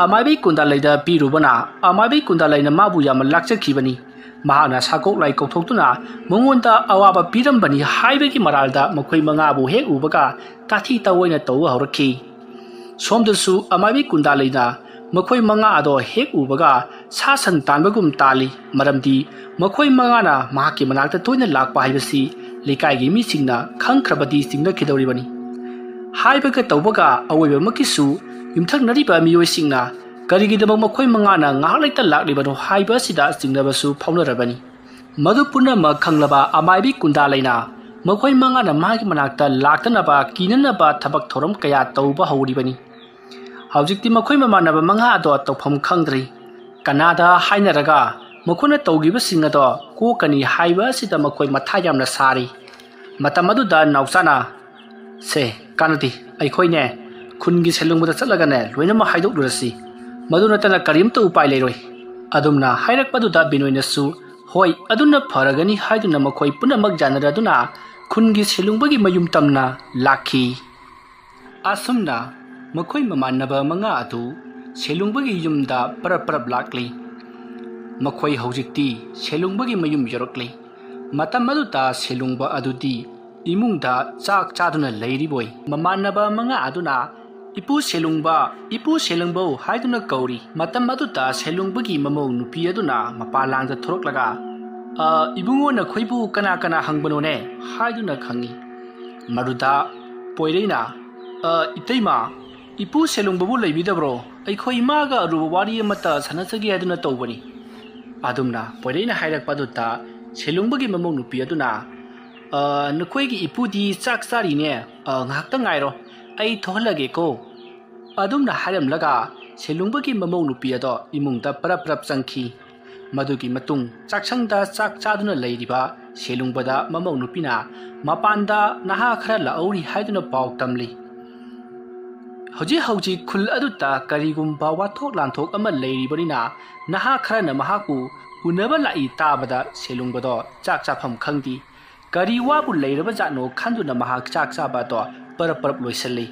ꯑꯃꯥꯏꯕꯤ ꯀꯨꯟꯗꯥ ꯂꯩꯗ ꯄꯤꯔꯨꯕꯅ, ꯑꯃꯥꯏꯕꯤ ꯀꯨꯟꯗꯥ ꯂꯩꯅ ꯃꯥꯕꯨ ꯌꯥꯝꯅ ꯂꯥꯛꯆꯈꯤꯕꯅꯤ꯫ ꯃꯍꯥꯛꯅ ꯁꯥꯀꯣꯛ ꯂꯥꯏ ꯀꯧꯊꯣꯛꯇꯨꯅ ꯃꯉꯣꯟꯗ ꯑꯋꯥꯕ ꯄꯤꯔꯝꯕꯅꯤ ꯍꯥꯏꯕꯒꯤ ꯃꯔꯥꯜꯗ ꯃꯈꯣꯏ ꯃꯉꯥꯕꯨ ꯍꯦꯛ ꯎꯕꯒ ꯇꯥꯊꯤ ꯇꯥꯑꯣꯏꯅ ꯇꯧꯕ ꯍꯧꯔꯛꯈꯤ꯫ ꯁꯣꯝꯗꯁꯨ ꯑꯃꯥꯏꯕꯤ ꯀꯨꯟꯗꯥ ꯂꯩꯅ ꯃꯈꯣꯏ ꯃꯉꯥ ꯑꯗꯣ ꯍꯦꯛ ꯎꯕꯒ ꯁꯥ ꯁꯟ ꯇꯥꯟꯕꯒꯨꯝ ꯇꯥꯜꯂꯤ꯫ ꯃꯔꯝꯗꯤ ꯃꯈꯣꯏ ꯃꯉꯥꯅ ꯃꯍꯥꯛꯀꯤ ꯃꯅꯥꯛꯇ ꯇꯣꯏꯅ ꯂꯥꯛꯄ ꯍꯥꯏꯕꯁꯤ ꯂꯩꯀꯥꯏꯒꯤ ꯃꯤꯁꯤꯡꯅ ꯈꯪꯈ꯭ꯔꯕꯗꯤ ꯆꯤꯡꯅꯈꯤꯗꯧꯔꯤꯕꯅꯤ꯫ ꯍꯥꯏꯕꯒ ꯇꯧꯕꯒ ꯑꯋꯣꯏꯕꯃꯛꯀꯤꯁꯨ ꯌꯨꯝꯊꯪꯅꯔꯤꯕ ꯃꯤꯑꯣꯏꯁꯤꯡꯅ ꯀꯔꯤꯒꯤꯗꯃꯛ ꯃꯈꯣꯏ ꯃꯉꯥꯅ ꯉꯥꯏꯍꯥꯛ ꯂꯩꯇ ꯂꯥꯛꯂꯤꯕꯅꯣ ꯍꯥꯏꯕ ꯑꯁꯤꯗ ꯆꯤꯡꯅꯕꯁꯨ ꯐꯥꯎꯅꯔꯕꯅꯤ꯫ ꯃꯗꯨ ꯄꯨꯝꯅꯃꯛ ꯈꯪꯂꯕ ꯑꯃꯥꯏꯕꯤ ꯀꯨꯟꯗꯥ ꯂꯩꯅ ꯃꯈꯣꯏ ꯃꯉꯥꯅ ꯃꯥꯒꯤ ꯃꯅꯥꯛꯇ ꯂꯥꯛꯇꯅꯕ ꯀꯤꯅꯅꯕ ꯊꯕꯛ ꯊꯧꯔꯝ ꯀꯌꯥ ꯇꯧꯕ ꯍꯧꯔꯤꯕꯅꯤ꯫ ꯍꯧꯖꯤꯛꯇꯤ ꯃꯈꯣꯏ ꯃꯃꯥꯟꯅꯕ ꯃꯉꯥ ꯑꯗꯣ ꯇꯧꯐꯝ ꯈꯪꯗ꯭ꯔꯤ꯫ ꯀꯅꯥꯗ ꯍꯥꯏꯅꯔꯒ ꯃꯈꯣꯏꯅ ꯇꯧꯈꯤꯕꯁꯤꯡ ꯑꯗꯣ ꯀꯣꯛꯀꯅꯤ ꯍꯥꯏꯕ ꯑꯁꯤꯗ ꯃꯈꯣꯏ ꯃꯊꯥ ꯌꯥꯝꯅ ꯁꯥꯔꯤ꯫ ꯃꯇꯝ ꯑꯗꯨꯗ ꯅꯥꯎꯆꯥꯅ, "ꯁꯦ, ꯀꯥꯟꯅꯗꯦ, ꯑꯩꯈꯣꯏꯅꯦ ꯈꯨꯟꯒꯤ ꯁꯦꯂꯨꯡꯕꯗ ꯆꯠꯂꯒꯅꯦ ꯂꯣꯏꯅꯃꯛ ꯍꯥꯏꯗꯣꯛꯂꯨꯔꯁꯤ꯫ ꯃꯗꯨ ꯅꯠꯇꯅ ꯀꯔꯤꯝꯇ ꯎꯄꯥꯏ ꯂꯩꯔꯣꯏ"꯫ ꯑꯗꯨꯝꯅ ꯍꯥꯏꯔꯛꯄꯗꯨꯗ ꯕꯤꯅꯣꯏꯅꯁꯨ, "ꯍꯣꯏ, ꯑꯗꯨꯅ ꯐꯔꯒꯅꯤ" ꯍꯥꯏꯗꯨꯅ ꯃꯈꯣꯏ ꯄꯨꯝꯅꯃꯛ ꯌꯥꯅꯔꯗꯨꯅ ꯈꯨꯟꯒꯤ ꯁꯦꯂꯨꯡꯕꯒꯤ ꯃꯌꯨꯝ ꯇꯝꯅ ꯂꯥꯛꯈꯤ꯫ ꯑꯁꯨꯝꯅ ꯃꯈꯣꯏ ꯃꯃꯥꯟꯅꯕ ꯃꯉꯥ ꯑꯗꯨ ꯁꯦꯂꯨꯡꯕꯒꯤ ꯌꯨꯝꯗ ꯄꯔꯞ ꯄꯔꯞ ꯂꯥꯛꯂꯤ꯫ ꯃꯈꯣꯏ ꯍꯧꯖꯤꯛꯇꯤ ꯁꯦꯂꯨꯡꯕꯒꯤ ꯃꯌꯨꯝ ꯌꯧꯔꯛꯂꯤ꯫ ꯃꯇꯝ ꯑꯗꯨꯗ ꯁꯦꯂꯨꯡꯕ ꯑꯗꯨꯗꯤ ꯏꯃꯨꯡꯗ ꯆꯥꯛ ꯆꯥꯗꯨꯅ ꯂꯩꯔꯤꯕꯣꯏ꯫ ꯃꯃꯥꯟꯅꯕ ꯃꯉꯥ ꯑꯗꯨꯅ "ꯏꯄꯨ ꯁꯦꯂꯨꯡꯕ, ꯏꯄꯨ ꯁꯦꯂꯨꯡꯕꯧ" ꯍꯥꯏꯗꯨꯅ ꯀꯧꯔꯤ꯫ ꯃꯇꯝ ꯑꯗꯨꯗ ꯁꯦꯂꯨꯡꯕꯒꯤ ꯃꯃꯧ ꯅꯨꯄꯤ ꯑꯗꯨꯅ ꯃꯄꯥꯟꯂꯥꯡꯗ ꯊꯣꯔꯛꯂꯒ, "ꯑ, ꯏꯕꯨꯡꯉꯣ, ꯅꯈꯣꯏꯕꯨ ꯀꯅꯥ ꯀꯅꯥ ꯍꯪꯕꯅꯣꯅꯦ?" ꯍꯥꯏꯗꯨꯅ ꯈꯪꯉꯤ꯫ ꯃꯗꯨꯗ ꯄꯣꯏꯔꯩꯅ, "ꯑ, ꯏꯇꯩꯃ, ꯏꯄꯨ ꯁꯦꯂꯨꯡꯕꯕꯨ ꯂꯩꯕꯤꯗꯕ꯭ꯔꯣ? ꯑꯩꯈꯣꯏ ꯏꯃꯥꯒ ꯑꯔꯨꯕ ꯋꯥꯔꯤ ꯑꯃꯠꯇ ꯁꯥꯟꯅꯖꯒꯦ ꯍꯥꯏꯗꯨꯅ ꯇꯧꯕꯅꯤ"꯫ ꯑꯗꯨꯝꯅ ꯄꯣꯏꯔꯩꯅ ꯍꯥꯏꯔꯛꯄ ꯑꯗꯨꯗ ꯁꯦꯂꯨꯡꯕꯒꯤ ꯃꯃꯧ ꯅꯨꯄꯤ ꯑꯗꯨꯅ, "ꯑ, ꯅꯈꯣꯏꯒꯤ ꯏꯄꯨꯗꯤ ꯆꯥꯛ ꯆꯥꯔꯤꯅꯦ꯫ ꯑ, ꯉꯥꯏꯍꯥꯛꯇ ꯉꯥꯏꯔꯣ, ꯑꯩ ꯊꯣꯛꯍꯜꯂꯒꯦꯀꯣ"꯫ ꯑꯗꯨꯝꯅ ꯍꯥꯏꯔꯝꯂꯒ ꯁꯦꯂꯨꯡꯕꯒꯤ ꯃꯃꯧ ꯅꯨꯄꯤ ꯑꯗꯣ ꯏꯃꯨꯡꯗ ꯄꯔꯞ ꯄꯔꯞ ꯆꯪꯈꯤ꯫ ꯃꯗꯨꯒꯤ ꯃꯇꯨꯡ ꯆꯥꯛꯁꯪꯗ ꯆꯥꯛ ꯆꯥꯗꯨꯅ ꯂꯩꯔꯤꯕ ꯁꯦꯂꯨꯡꯕꯗ ꯃꯃꯧ ꯅꯨꯄꯤꯅ ꯃꯄꯥꯟꯗ ꯅꯍꯥ ꯈꯔ ꯂꯥꯛꯍꯧꯔꯤ ꯍꯥꯏꯗꯨꯅ ꯄꯥꯎ ꯇꯝꯂꯤ꯫ ꯍꯧꯖꯤꯛ ꯍꯧꯖꯤꯛ ꯈꯨꯜ ꯑꯗꯨꯗ ꯀꯔꯤꯒꯨꯝꯕ ꯋꯥꯊꯣꯛ ꯂꯥꯟꯊꯣꯛ ꯑꯃ ꯂꯩꯔꯤꯕꯅꯤꯅ ꯅꯍꯥ ꯈꯔꯅ ꯃꯍꯥꯛꯄꯨ ꯎꯅꯕ ꯂꯥꯛꯏ ꯇꯥꯕꯗ ꯁꯦꯂꯨꯡꯕꯗꯣ ꯆꯥꯛ ꯆꯥꯐꯝ ꯈꯪꯗꯦ꯫ ꯀꯔꯤ ꯋꯥꯕꯨ ꯂꯩꯔꯕ ꯖꯥꯠꯅꯣ ꯈꯟꯗꯨꯅ ꯃꯍꯥꯛ ꯆꯥꯛ ꯆꯥꯕ ꯑꯗꯣ ꯄꯔꯞ ꯄꯔꯞ ꯂꯣꯏꯁꯤꯜꯂꯤ꯫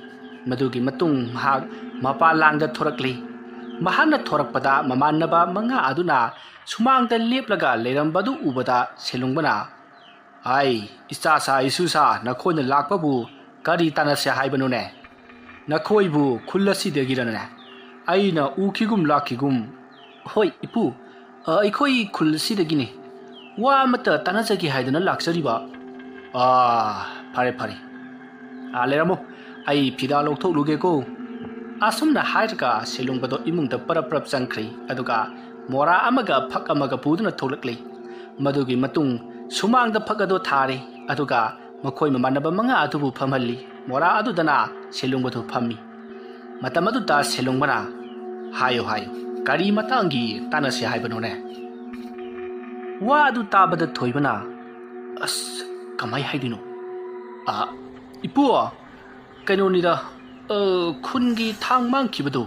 ꯃꯗꯨꯒꯤ ꯃꯇꯨꯡ ꯃꯍꯥꯛ ꯃꯄꯥꯟ ꯂꯥꯡꯗ ꯊꯣꯔꯛꯂꯤ꯫ ꯃꯍꯥꯛꯅ ꯊꯣꯔꯛꯄꯗ ꯃꯃꯥꯟꯅꯕ ꯃꯉꯥ ꯑꯗꯨꯅ ꯁꯨꯃꯥꯡꯗ ꯂꯦꯞꯂꯒ ꯂꯩꯔꯝꯕꯗꯨ ꯎꯕꯗ ꯁꯦꯂꯨꯡꯕꯅ, "ꯍꯥꯏ, ꯏꯆꯥꯁꯥ ꯏꯁꯨꯁꯥ, ꯅꯈꯣꯏꯅ ꯂꯥꯛꯄꯕꯨ ꯀꯔꯤ ꯇꯥꯟꯅꯁꯦ ꯍꯥꯏꯕꯅꯣꯅꯦ? ꯅꯈꯣꯏꯕꯨ ꯈꯨꯜ ꯑꯁꯤꯗꯒꯤꯔꯅꯦ? ꯑꯩꯅ ꯎꯈꯤꯒꯨꯝ ꯂꯥꯛꯈꯤꯒꯨꯝ"꯫ "ꯍꯣꯏ, ꯏꯄꯨ, ꯑ, ꯑꯩꯈꯣꯏ ꯈꯨꯜ ꯑꯁꯤꯗꯒꯤꯅꯤ꯫ ꯋꯥ ꯑꯃꯠꯇ ꯇꯥꯟꯅꯖꯒꯦ ꯍꯥꯏꯗꯨꯅ ꯂꯥꯛꯆꯔꯤꯕ"꯫ "ꯑꯥ, ꯐꯔꯦ, ꯐꯔꯦ꯫ ꯑꯥ, ꯂꯩꯔꯝꯃꯣ, ꯑꯩ ꯐꯤꯗꯥ ꯂꯧꯊꯣꯛꯂꯨꯒꯦꯀꯣ"꯫ ꯑꯁꯨꯝꯅ ꯍꯥꯏꯔꯒ ꯁꯦꯂꯨꯡꯕꯗꯣ ꯏꯃꯨꯡꯗ ꯄꯔꯞ ꯄꯔꯞ ꯆꯪꯈ꯭ꯔꯦ꯫ ꯑꯗꯨꯒ ꯃꯣꯔꯥ ꯑꯃꯒ ꯐꯛ ꯑꯃꯒ ꯄꯨꯗꯨꯅ ꯊꯣꯛꯂꯛꯂꯤ꯫ ꯃꯗꯨꯒꯤ ꯃꯇꯨꯡ ꯁꯨꯃꯥꯡꯗ ꯐꯛ ꯑꯗꯨ ꯊꯥꯔꯦ꯫ ꯑꯗꯨꯒ ꯃꯈꯣꯏ ꯃꯃꯥꯟꯅꯕ ꯃꯉꯥ ꯑꯗꯨꯕꯨ ꯐꯝꯍꯜꯂꯤ꯫ ꯃꯣꯔꯥ ꯑꯗꯨꯗꯅ ꯁꯦꯂꯨꯡꯕꯗꯨ ꯐꯝꯃꯤ꯫ ꯃꯇꯝ ꯑꯗꯨꯗ ꯁꯦꯂꯨꯡꯕꯅ, "ꯍꯥꯏꯌꯨ, ꯍꯥꯏꯌꯨ, ꯀꯔꯤ ꯃꯇꯥꯡꯒꯤ ꯇꯥꯟꯅꯁꯤ ꯍꯥꯏꯕꯅꯣꯅꯦ?" ꯋꯥ ꯑꯗꯨ ꯇꯥꯕꯗ ꯊꯣꯏꯕꯅ, "ꯑꯁ, ꯀꯃꯥꯏ ꯍꯥꯏꯗꯣꯏꯅꯣ? ꯑ, ꯏꯄꯨ, ꯀꯩꯅꯣꯅꯤꯗ, ꯑ, ꯈꯨꯟꯒꯤ ꯊꯥꯡ ꯃꯥꯡꯈꯤꯕꯗꯣ"꯫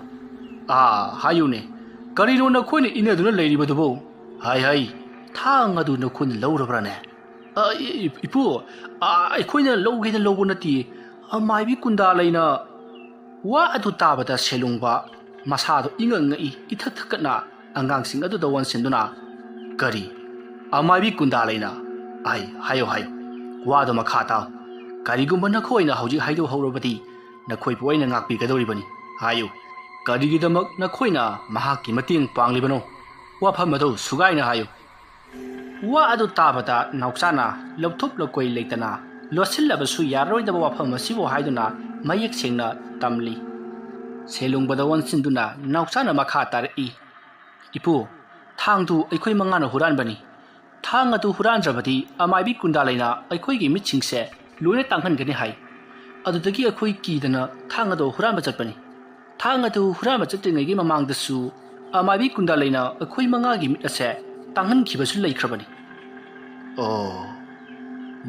"ꯑꯥ, ꯍꯥꯏꯌꯨꯅꯦ, ꯀꯔꯤꯅꯣ ꯅꯈꯣꯏꯅ ꯏꯟꯅꯗꯨꯅ ꯂꯩꯔꯤꯕꯗꯨꯕꯨ? ꯍꯥꯏ, ꯍꯥꯏ, ꯊꯥꯡ ꯑꯗꯨ ꯅꯈꯣꯏꯅ ꯂꯧꯔꯕ꯭ꯔꯥꯅꯦ?" "ꯑ, ꯏ-, ꯏ-, ꯏꯄꯨ, ꯑ, ꯑꯩꯈꯣꯏꯅ ꯂꯧꯒꯦꯅ ꯂꯧꯕ ꯅꯠꯇꯦ꯫ ꯑ, ꯃꯥꯏꯕꯤ ꯀꯨꯟꯗꯥ ꯂꯩꯅ ꯋꯥ ꯑꯗꯨ ꯇꯥꯕꯗ ꯁꯦꯂꯨꯡꯕ ꯃꯁꯥꯗꯣ ꯏꯉꯛ ꯉꯛꯏ, ꯏꯊꯛ ꯊꯛꯀꯠꯅ ꯑꯉꯥꯡꯁꯤꯡ ꯑꯗꯨꯗ ꯑꯣꯟꯁꯤꯟꯗꯨꯅ, "ꯀꯔꯤ? ꯑꯃꯥꯏꯕꯤ ꯀꯨꯟꯗꯥ ꯂꯩꯅ? ꯑꯩ ꯍꯥꯏꯌꯨ, ꯍꯥꯏꯌꯨ, ꯋꯥꯗꯣ ꯃꯈꯥ ꯇꯥꯎ꯫ ꯀꯔꯤꯒꯨꯝꯕ ꯅꯈꯣꯏꯅ ꯍꯧꯖꯤꯛ ꯍꯥꯏꯗꯣꯛꯍꯧꯔꯕꯗꯤ ꯅꯈꯣꯏꯕꯨ ꯑꯩꯅ ꯉꯥꯛꯄꯤꯒꯗꯧꯔꯤꯕꯅꯤ꯫ ꯍꯥꯏꯌꯨ, ꯀꯔꯤꯒꯤꯗꯃꯛ ꯅꯈꯣꯏꯅ ꯃꯍꯥꯛꯀꯤ ꯃꯇꯦꯡ ꯄꯥꯡꯂꯤꯕꯅꯣ? ꯋꯥꯐꯝ ꯑꯗꯨ ꯁꯨꯒꯥꯏꯅ ꯍꯥꯏꯌꯨ"꯫ ꯋꯥ ꯑꯗꯨ ꯇꯥꯕꯗ ꯅꯥꯎꯆꯥꯅ ꯂꯧꯊꯣꯛ ꯂꯧꯀꯣꯏ ꯂꯩꯇꯅ ꯂꯣꯠꯁꯤꯜꯂꯕꯁꯨ ꯌꯥꯔꯔꯣꯏꯗꯕ ꯋꯥꯐꯝ ꯑꯁꯤꯕꯨ ꯍꯥꯏꯗꯨꯅ ꯃꯌꯦꯛ ꯁꯦꯡꯅ ꯇꯝꯂꯤ꯫ ꯁꯦꯂꯨꯡꯕꯗ ꯑꯣꯟꯁꯤꯟꯗꯨꯅ ꯅꯥꯎꯆꯥꯅ ꯃꯈꯥ ꯇꯥꯔꯛꯏ, "ꯏꯄꯨ, ꯊꯥꯡꯗꯨ ꯑꯩꯈꯣꯏ ꯃꯉꯥꯅ ꯍꯨꯔꯥꯟꯕꯅꯤ꯫ ꯊꯥꯡ ꯑꯗꯨ ꯍꯨꯔꯥꯟꯗ꯭ꯔꯕꯗꯤ ꯑꯃꯥꯏꯕꯤ ꯀꯨꯟꯗꯥ ꯂꯩꯅ ꯑꯩꯈꯣꯏꯒꯤ ꯃꯤꯠꯁꯤꯡꯁꯦ ꯂꯣꯏꯅ ꯇꯥꯡꯍꯟꯒꯅꯤ ꯍꯥꯏ꯫ ꯑꯗꯨꯗꯒꯤ ꯑꯩꯈꯣꯏ ꯀꯤꯗꯅ ꯊꯥꯡ ꯑꯗꯨ ꯍꯨꯔꯥꯟꯕ ꯆꯠꯄꯅꯤ꯫ ꯊꯥꯡ ꯑꯗꯨ ꯍꯨꯔꯥꯟꯕ ꯆꯠꯇ꯭ꯔꯤꯉꯩꯒꯤ ꯃꯃꯥꯡꯗꯁꯨ ꯑꯃꯥꯏꯕꯤ ꯀꯨꯟꯗꯥ ꯂꯩꯅ ꯑꯩꯈꯣꯏ ꯃꯉꯥꯒꯤ ꯃꯤꯠ ꯑꯁꯦ ꯇꯥꯡꯍꯟꯈꯤꯕꯁꯨ ꯂꯩꯈ꯭ꯔꯕꯅꯤ"꯫ "ꯑꯣ,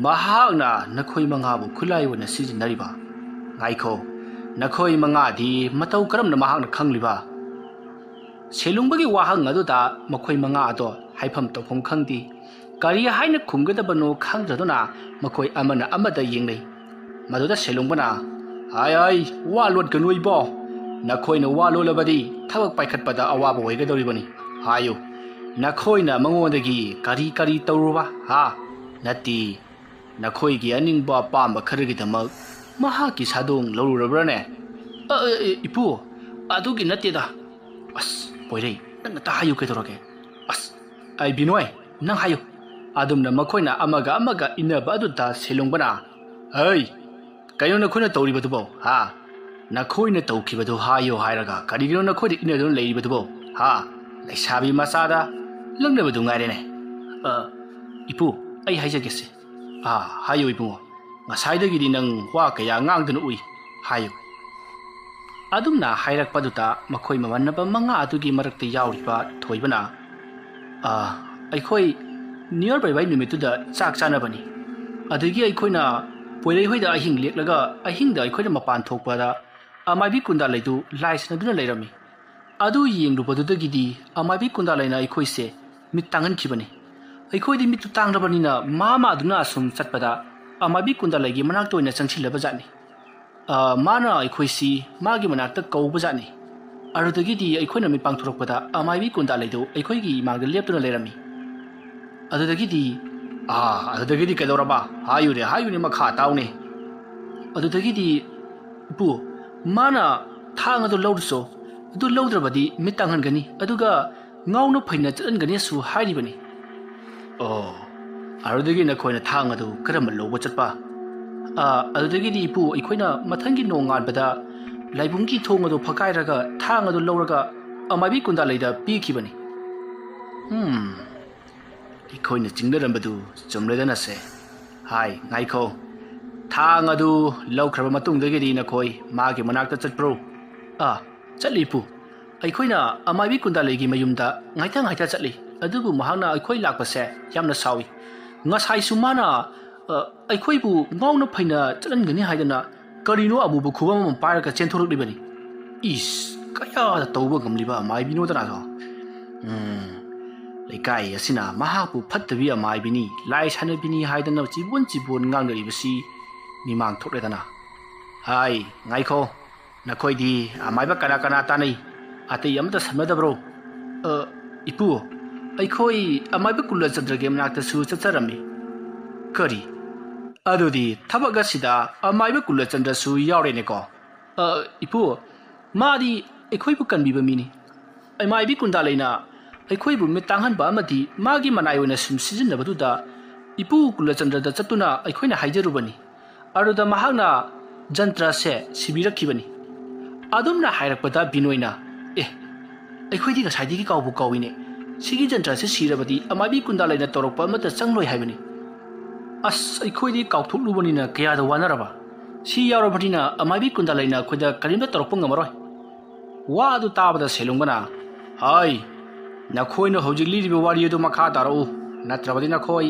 ꯃꯍꯥꯛꯅ ꯅꯈꯣꯏ ꯃꯉꯥꯕꯨ ꯈꯨꯠꯂꯥꯏ ꯑꯣꯏꯅ ꯁꯤꯖꯤꯟꯅꯔꯤꯕ? ꯉꯥꯏꯈꯣ, ꯅꯈꯣꯏ ꯃꯉꯥꯗꯤ ꯃꯇꯧ ꯀꯔꯝꯅ ꯃꯍꯥꯛꯅ ꯈꯪꯂꯤꯕ?" ꯁꯦꯂꯨꯡꯕꯒꯤ ꯋꯥꯍꯪ ꯑꯗꯨꯗ ꯃꯈꯣꯏ ꯃꯉꯥ ꯑꯗꯣ ꯍꯥꯏꯐꯝ ꯇꯧꯐꯝ ꯈꯪꯗꯦ꯫ ꯀꯔꯤ ꯍꯥꯏꯅ ꯈꯨꯝꯒꯗꯕꯅꯣ ꯈꯪꯗ꯭ꯔꯗꯨꯅ ꯃꯈꯣꯏ ꯑꯃꯅ ꯑꯃꯗ ꯌꯦꯡꯅꯩ꯫ ꯃꯗꯨꯗ ꯁꯦꯂꯨꯡꯕꯅ, "ꯍꯥꯏ ꯍꯥꯏ, ꯋꯥ ꯂꯣꯠꯀꯅꯨ ꯏꯕꯣ꯫ ꯅꯈꯣꯏꯅ ꯋꯥ ꯂꯣꯜꯂꯕꯗꯤ ꯊꯕꯛ ꯄꯥꯏꯈꯠꯄꯗ ꯑꯋꯥꯕ ꯑꯣꯏꯒꯗꯧꯔꯤꯕꯅꯤ꯫ ꯍꯥꯏꯌꯨ, ꯅꯈꯣꯏꯅ ꯃꯉꯣꯟꯗꯒꯤ ꯀꯔꯤ ꯀꯔꯤ ꯇꯧꯔꯨꯕ? ꯍꯥ? ꯅꯠꯇꯦ, ꯅꯈꯣꯏꯒꯤ ꯑꯅꯤꯡꯕ ꯑꯄꯥꯝꯕ ꯈꯔꯒꯤꯗꯃꯛ ꯃꯍꯥꯛꯀꯤ ꯁꯥꯗꯣꯡ ꯂꯧꯔꯨꯔꯕ꯭ꯔꯥꯅꯦ?" "ꯑ, ꯑ, ꯑ, ꯏꯄꯨ, ꯑꯗꯨꯒꯤ ꯅꯠꯇꯦꯗ"꯫ "ꯑꯁ, ꯄꯣꯏꯔꯩ, ꯅꯪ ꯑꯇ ꯍꯥꯏꯌꯨ ꯀꯩꯗꯧꯔꯒꯦ?" "ꯑꯁ, ꯑꯩ ꯕꯤꯅꯣꯏ, ꯅꯪ ꯍꯥꯏꯌꯨ"꯫ ꯑꯗꯨꯝꯅ ꯃꯈꯣꯏꯅ ꯑꯃꯒ ꯑꯃꯒ ꯏꯟꯅꯕ ꯑꯗꯨꯗ ꯁꯦꯂꯨꯡꯕꯅ, "ꯍꯩ, ꯀꯩꯅꯣ ꯅꯈꯣꯏꯅ ꯇꯧꯔꯤꯕꯗꯨꯕꯣ, ꯍꯥ? ꯅꯈꯣꯏꯅ ꯇꯧꯈꯤꯕꯗꯨ ꯍꯥꯏꯌꯣ ꯍꯥꯏꯔꯒ ꯀꯔꯤꯒꯤꯅꯣ ꯅꯈꯣꯏꯗ ꯏꯟꯅꯗꯨꯅ ꯂꯩꯔꯤꯕꯗꯨꯕꯣ, ꯍꯥ? ꯂꯩꯁꯥꯕꯤ ꯃꯆꯥꯗ ꯂꯛꯅꯕꯗꯨ ꯉꯥꯏꯔꯦꯅꯦ"꯫ "ꯑ, ꯏꯄꯨ, ꯑꯩ ꯍꯥꯏꯖꯒꯦꯁꯦ"꯫ "ꯑꯥ, ꯍꯥꯏꯌꯨ ꯏꯕꯨꯡꯉꯣ, ꯉꯁꯥꯏꯗꯒꯤꯗꯤ ꯅꯪ ꯋꯥ ꯀꯌꯥ ꯉꯥꯡꯗꯨꯅ ꯎꯏ, ꯍꯥꯏꯌꯨ"꯫ ꯑꯗꯨꯝꯅ ꯍꯥꯏꯔꯛꯄꯗꯨꯗ ꯃꯈꯣꯏ ꯃꯃꯥꯟꯅꯕ ꯃꯉꯥ ꯑꯗꯨꯒꯤ ꯃꯔꯛꯇ ꯌꯥꯎꯔꯤꯕ ꯊꯣꯏꯕꯅ, "ꯑꯥ, ꯑꯩꯈꯣꯏ ꯅꯤꯌꯣꯔ ꯕꯥꯏ ꯕꯥꯏ ꯅꯨꯃꯤꯠꯇꯨꯗ ꯆꯥꯛ ꯆꯥꯅꯕꯅꯤ꯫ ꯑꯗꯒꯤ ꯑꯩꯈꯣꯏꯅ ꯄꯣꯏꯔꯩ ꯍꯣꯏꯗ ꯑꯍꯤꯡ ꯂꯦꯛꯂꯒ ꯑꯍꯤꯡꯗ ꯑꯩꯈꯣꯏꯅ ꯃꯄꯥꯟ ꯊꯣꯛꯄꯗ ꯑꯃꯥꯏꯕꯤ ꯀꯨꯟꯗꯥ ꯂꯩꯗꯨ ꯂꯥꯏ ꯁꯥꯟꯅꯗꯨꯅ ꯂꯩꯔꯝꯃꯤ꯫ ꯑꯗꯨ ꯌꯦꯡꯂꯨꯕꯗꯨꯗꯒꯤꯗꯤ ꯑꯃꯥꯏꯕꯤ ꯀꯨꯟꯗꯥ ꯂꯩꯅ ꯑꯩꯈꯣꯏꯁꯦ ꯃꯤꯠ ꯇꯥꯡꯍꯟꯈꯤꯕꯅꯤ꯫ ꯑꯩꯈꯣꯏꯗꯤ ꯃꯤꯠꯇꯨ ꯇꯥꯡꯂꯕꯅꯤꯅ ꯃꯥ ꯃꯥꯗꯨꯅ ꯑꯁꯨꯝ ꯆꯠꯄꯗ ꯑꯃꯥꯏꯕꯤ ꯀꯨꯟꯗꯥ ꯂꯩꯒꯤ ꯃꯅꯥꯛꯇ ꯑꯣꯏꯅ ꯆꯪꯁꯤꯜꯂꯕ ꯖꯥꯠꯅꯤ"꯫ "ꯑ, ꯃꯥꯅ ꯑꯩꯈꯣꯏꯁꯤ ꯃꯥꯒꯤ ꯃꯅꯥꯛꯇ ꯀꯧꯕꯖꯥꯠꯅꯤ꯫ ꯑꯗꯨꯗꯒꯤꯗꯤ ꯑꯩꯈꯣꯏꯅ ꯃꯤꯠ ꯄꯥꯡꯊꯣꯔꯛꯄꯗ ꯑꯃꯥꯏꯕꯤ ꯀꯨꯟꯗꯥ ꯂꯩꯗꯨ ꯑꯩꯈꯣꯏꯒꯤ ꯏꯃꯥꯡꯗ ꯂꯦꯞꯇꯨꯅ ꯂꯩꯔꯝꯃꯤ꯫ ꯑꯗꯨꯗꯒꯤꯗꯤ, ꯑꯥ, ꯑꯗꯨꯗꯒꯤꯗꯤ ꯀꯩꯗꯧꯔꯕ? ꯍꯥꯏꯌꯨꯅꯦ, ꯍꯥꯏꯌꯨꯅꯦ, ꯃꯈꯥ ꯇꯥꯎꯅꯦ꯫ ꯑꯗꯨꯗꯒꯤꯗꯤ, ꯏꯄꯨ, ꯃꯥꯅ ꯊꯥꯡ ꯑꯗꯨ ꯂꯧꯔꯨꯆꯣ, ꯑꯗꯨ ꯂꯧꯗ꯭ꯔꯕꯗꯤ ꯃꯤꯠ ꯇꯥꯡꯍꯟꯒꯅꯤ, ꯑꯗꯨꯒ ꯉꯥꯎꯅ ꯐꯩꯅ ꯆꯠꯍꯟꯒꯅꯤꯁꯨ ꯍꯥꯏꯔꯤꯕꯅꯤ"꯫ ꯑꯣ, ꯑꯗꯨꯗꯒꯤ ꯅꯈꯣꯏꯅ ꯊꯥꯡ ꯑꯗꯨ ꯀꯔꯝꯕ ꯂꯧꯕ ꯆꯠꯄ? ꯑꯥ, ꯑꯗꯨꯗꯒꯤꯗꯤ ꯏꯄꯨ, ꯑꯩꯈꯣꯏꯅ ꯃꯊꯪꯒꯤ ꯅꯣꯡꯉꯥꯟꯕꯗ ꯂꯥꯏꯕꯨꯡꯒꯤ ꯊꯣꯡ ꯑꯗꯨ ꯐꯛꯀꯥꯏꯔꯒ ꯊꯥꯡ ꯑꯗꯨ ꯂꯧꯔꯒ ꯑꯃꯥꯏꯕꯤ ꯀꯨꯟꯗꯥ ꯂꯩꯗ ꯄꯤꯈꯤꯕꯅꯤ꯫ ꯍꯝ, ꯑꯩꯈꯣꯏꯅ ꯆꯤꯡꯅꯔꯝꯕꯗꯨ ꯆꯨꯝꯂꯦꯗꯅꯁꯦ꯫ ꯍꯥꯏ, ꯉꯥꯏꯈꯣ꯫ ꯊꯥꯡ ꯑꯗꯨ ꯂꯧꯈ꯭ꯔꯕ ꯃꯇꯨꯡꯗꯒꯤꯗꯤ ꯅꯈꯣꯏ ꯃꯥꯒꯤ ꯃꯅꯥꯛꯇ ꯆꯠꯄ꯭ꯔꯣ? ꯑꯥ, ꯆꯠꯂꯤ, ꯏꯄꯨ꯫ ꯑꯩꯈꯣꯏꯅ ꯑꯃꯥꯏꯕꯤ ꯀꯨꯟꯗꯥꯂꯩꯒꯤ ꯃꯌꯨꯝꯗ ꯉꯥꯏꯇ ꯉꯥꯏꯇ ꯆꯠꯂꯤ, ꯑꯗꯨꯕꯨ ꯃꯍꯥꯛꯅ ꯑꯩꯈꯣꯏ ꯂꯥꯛꯄꯁꯦ ꯌꯥꯝꯅ ꯁꯥꯎꯏ꯫ ꯉꯁꯥꯏꯁꯨ ꯃꯥꯅ, ꯑ, ꯑꯩꯈꯣꯏꯕꯨ ꯉꯥꯎꯅ ꯐꯩꯅ ꯆꯠꯍꯟꯒꯅꯤ ꯍꯥꯏꯗꯅ ꯀꯔꯤꯅꯣ ꯑꯃꯨꯕ ꯈꯨꯕꯝ ꯑꯃ ꯄꯥꯏꯔꯒ ꯆꯦꯟꯊꯣꯔꯛꯂꯤꯕꯅꯤ꯫ ꯏꯁ, ꯀꯌꯥꯗ ꯇꯧꯕ ꯉꯝꯂꯤꯕ ꯑꯃꯥꯏꯕꯤꯅꯣꯗꯅ ꯑꯗꯣ꯫ ꯎꯝ, ꯂꯩꯀꯥꯏ ꯑꯁꯤꯅ ꯃꯍꯥꯛꯄꯨ ꯐꯠꯇꯕꯤ ꯑꯃꯥꯏꯕꯤꯅꯤ, ꯂꯥꯏ ꯁꯥꯟꯅꯕꯤꯅꯤ ꯍꯥꯏꯗꯅ ꯆꯤꯕꯣꯟ ꯆꯤꯕꯣꯟ ꯉꯥꯡꯅꯔꯤꯕꯁꯤ ꯃꯤꯃꯥꯡ ꯊꯣꯛꯂꯦꯗꯅ꯫ ꯍꯥꯏ, ꯉꯥꯏꯈꯣ, ꯅꯈꯣꯏꯗꯤ ꯑꯃꯥꯏꯕ ꯀꯅꯥ ꯀꯅꯥ ꯇꯥꯟꯅꯩ? ꯑꯇꯩ ꯑꯃꯠꯇ ꯁꯝꯅꯗꯕ꯭ꯔꯣ? ꯑ, ꯏꯄꯨ, ꯑꯩꯈꯣꯏ ꯑꯃꯥꯏꯕ ꯀꯨꯂꯆꯟꯗ꯭ꯔꯒꯤ ꯃꯅꯥꯛꯇꯁꯨ ꯆꯠꯆꯔꯝꯃꯤ꯫ ꯀꯔꯤ? ꯑꯗꯨꯗꯤ ꯊꯕꯛ ꯑꯁꯤꯗ ꯑꯃꯥꯏꯕ ꯀꯨꯂꯆꯟꯗ꯭ꯔꯁꯨ ꯌꯥꯎꯔꯦꯅꯦꯀꯣ? ꯑ, ꯏꯄꯨ, ꯃꯥꯗꯤ ꯑꯩꯈꯣꯏꯕꯨ ꯀꯟꯕꯤꯕ ꯃꯤꯅꯤ꯫ ꯑꯃꯥꯏꯕꯤ ꯀꯨꯟꯗꯥꯂꯩꯅ ꯑꯩꯈꯣꯏꯕꯨ ꯃꯤꯠ ꯇꯥꯡꯍꯟꯕ ꯑꯃꯗꯤ ꯃꯥꯒꯤ ꯃꯅꯥꯏ ꯑꯣꯏꯅ ꯁꯨꯝ ꯁꯤꯖꯤꯟꯅꯕꯗꯨꯗ ꯏꯄꯨ ꯀꯨꯂꯆꯟꯗ꯭ꯔꯗ ꯆꯠꯇꯨꯅ ꯑꯩꯈꯣꯏꯅ ꯍꯥꯏꯖꯔꯨꯕꯅꯤ꯫ ꯑꯗꯨꯗ ꯃꯍꯥꯛꯅ ꯖꯟꯇ꯭ꯔꯁꯦ ꯁꯤꯕꯤꯔꯛꯈꯤꯕꯅꯤ꯫ ꯑꯗꯨꯝꯅ ꯍꯥꯏꯔꯛꯄꯗ ꯕꯤꯅꯣꯏꯅ, "ꯑꯦ, ꯑꯩꯈꯣꯏꯗꯤ ꯉꯁꯥꯏꯗꯒꯤ ꯀꯥꯎꯕꯨ ꯀꯥꯎꯏꯅꯦ꯫ ꯁꯤꯒꯤ ꯖꯟꯇ꯭ꯔꯁꯦ ꯁꯤꯔꯕꯗꯤ ꯑꯃꯥꯏꯕꯤ ꯀꯨꯟꯗꯥꯂꯩꯅ ꯇꯧꯔꯛꯄ ꯑꯃꯠꯇ ꯆꯪꯂꯣꯏ ꯍꯥꯏꯕꯅꯤ꯫ ꯑꯁ, ꯑꯩꯈꯣꯏꯗꯤ ꯀꯥꯎꯊꯣꯛꯂꯨꯕꯅꯤꯅ ꯀꯌꯥꯗ ꯋꯥꯅꯔꯕ꯫ ꯁꯤ ꯌꯥꯎꯔꯕꯅꯤꯅ ꯑꯃꯥꯏꯕꯤ ꯀꯨꯟꯗꯥꯂꯩꯅ ꯑꯩꯈꯣꯏꯗ ꯀꯔꯤꯝꯇ ꯇꯧꯔꯛꯄ ꯉꯝꯃꯔꯣꯏ"꯫ ꯋꯥ ꯑꯗꯨ ꯇꯥꯕꯗ ꯁꯦꯂꯨꯡꯕꯅ, "ꯍꯥꯏ, ꯅꯈꯣꯏꯅ ꯍꯧꯖꯤꯛ ꯂꯤꯔꯤꯕ ꯋꯥꯔꯤ ꯑꯗꯨ ꯃꯈꯥ ꯇꯥꯔꯛꯎ, ꯅꯠꯇ꯭ꯔꯕꯗꯤ ꯅꯈꯣꯏ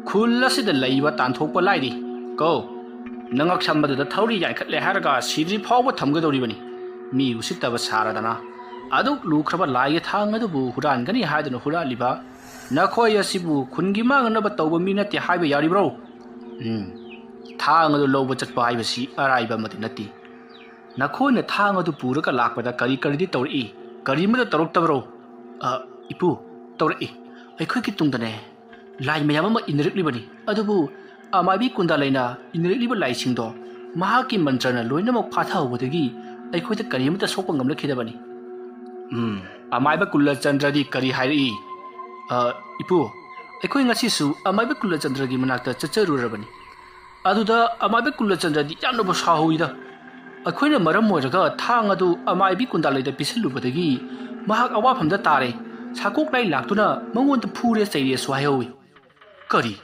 ꯈꯨꯜ ꯑꯁꯤꯗ ꯂꯩꯕ ꯇꯥꯟꯊꯣꯛꯄ ꯂꯥꯏꯔꯤ꯫ ꯀꯣ, ꯅꯉꯛ ꯁꯝꯕꯗꯨꯗ ꯊꯧꯔꯤ ꯌꯥꯟꯈꯠꯂꯦ ꯍꯥꯏꯔꯒ ꯁꯤꯗ꯭ꯔꯤ ꯐꯥꯎꯕ ꯊꯝꯒꯗꯧꯔꯤꯕꯅꯤ꯫ ꯃꯤ ꯎꯁꯤꯠꯇꯕ ꯁꯥꯔꯗꯅ ꯑꯗꯨꯛ ꯂꯨꯈ꯭ꯔꯕ ꯂꯥꯏꯒꯤ ꯊꯥꯡ ꯑꯗꯨꯕꯨ ꯍꯨꯔꯥꯟꯒꯅꯤ ꯍꯥꯏꯗꯨꯅ ꯍꯨꯔꯥꯜꯂꯤꯕ ꯅꯈꯣꯏ ꯑꯁꯤꯕꯨ ꯈꯨꯟꯒꯤ ꯃꯥꯡꯅꯅꯕ ꯇꯧꯕ ꯃꯤ ꯅꯠꯇꯦ ꯍꯥꯏꯕ ꯌꯥꯔꯤꯕ꯭ꯔꯣ? ꯎꯝ, ꯊꯥꯡ ꯑꯗꯨ ꯂꯧꯕ ꯆꯠꯄ ꯍꯥꯏꯕꯁꯤ ꯑꯔꯥꯏꯕ ꯑꯃꯗꯤ ꯅꯠꯇꯦ꯫ ꯅꯈꯣꯏꯅ ꯊꯥꯡ ꯑꯗꯨ ꯄꯨꯔꯒ ꯂꯥꯛꯄꯗ ꯀꯔꯤ ꯀꯔꯤꯗꯤ ꯇꯧꯔꯛꯏ? ꯀꯔꯤ ꯑꯃꯠꯇ ꯇꯧꯔꯛꯇꯕꯔꯣ? ꯑ, ꯏꯄꯨ, ꯇꯧꯔꯛꯏ꯫ ꯑꯩꯈꯣꯏꯒꯤ ꯇꯨꯡꯗꯅꯦ ꯂꯥꯏ ꯃꯌꯥꯝ ꯑꯃ ꯏꯟꯅꯔꯛꯂꯤꯕꯅꯤ꯫ ꯑꯗꯨꯕꯨ ꯑꯃꯥꯏꯕꯤ ꯀꯨꯟꯗꯥꯂꯩꯅ ꯏꯟꯅꯔꯛꯂꯤꯕ ꯂꯥꯏꯁꯤꯡꯗꯣ ꯃꯍꯥꯛꯀꯤ ꯃꯟꯇ꯭ꯔꯅ ꯂꯣꯏꯅꯃꯛ ꯐꯥꯊꯍꯧꯕꯗꯒꯤ ꯑꯩꯈꯣꯏꯗ ꯀꯔꯤꯃꯠꯇ ꯁꯣꯛꯄ ꯉꯝꯂꯛꯈꯤꯗꯕꯅꯤ꯫ ꯎꯝ, ꯑꯃꯥꯏꯕ ꯀꯨꯂꯆꯟꯗ꯭ꯔꯗꯤ ꯀꯔꯤ ꯍꯥꯏꯔꯛꯏ? ꯑ, ꯏꯄꯨ, ꯑꯩꯈꯣꯏ ꯉꯁꯤꯁꯨ ꯑꯃꯥꯏꯕ ꯀꯨꯂꯆꯟꯗ꯭ꯔꯒꯤ ꯃꯅꯥꯛꯇ ꯆꯠꯆꯔꯨꯔꯕꯅꯤ꯫ ꯑꯗꯨꯗ ꯑꯃꯥꯏꯕ ꯀꯨꯂꯆꯟꯗ꯭ꯔꯗꯤ ꯌꯥꯝꯅꯕꯨ ꯁꯥꯎꯍꯧꯏꯗ꯫ ꯑꯩꯈꯣꯏꯅ ꯃꯔꯝ ꯑꯣꯏꯔꯒ ꯊꯥꯡ ꯑꯗꯨ ꯑꯃꯥꯏꯕꯤ ꯀꯨꯟꯗꯥꯂꯩꯗ ꯄꯤꯁꯤꯜꯂꯨꯕꯗꯒꯤ ꯃꯍꯥꯛ ꯑꯋꯥꯐꯝꯗ ꯇꯥꯔꯦ꯫ ꯁꯥꯀꯣꯛ ꯂꯥꯏ ꯂꯥꯛꯇꯨꯅ ꯃꯉꯣꯟꯗ ꯐꯨꯔꯦ ꯆꯩꯔꯦꯁꯨ ꯍꯥꯏꯍꯧꯏ꯫ ꯀꯔꯤ?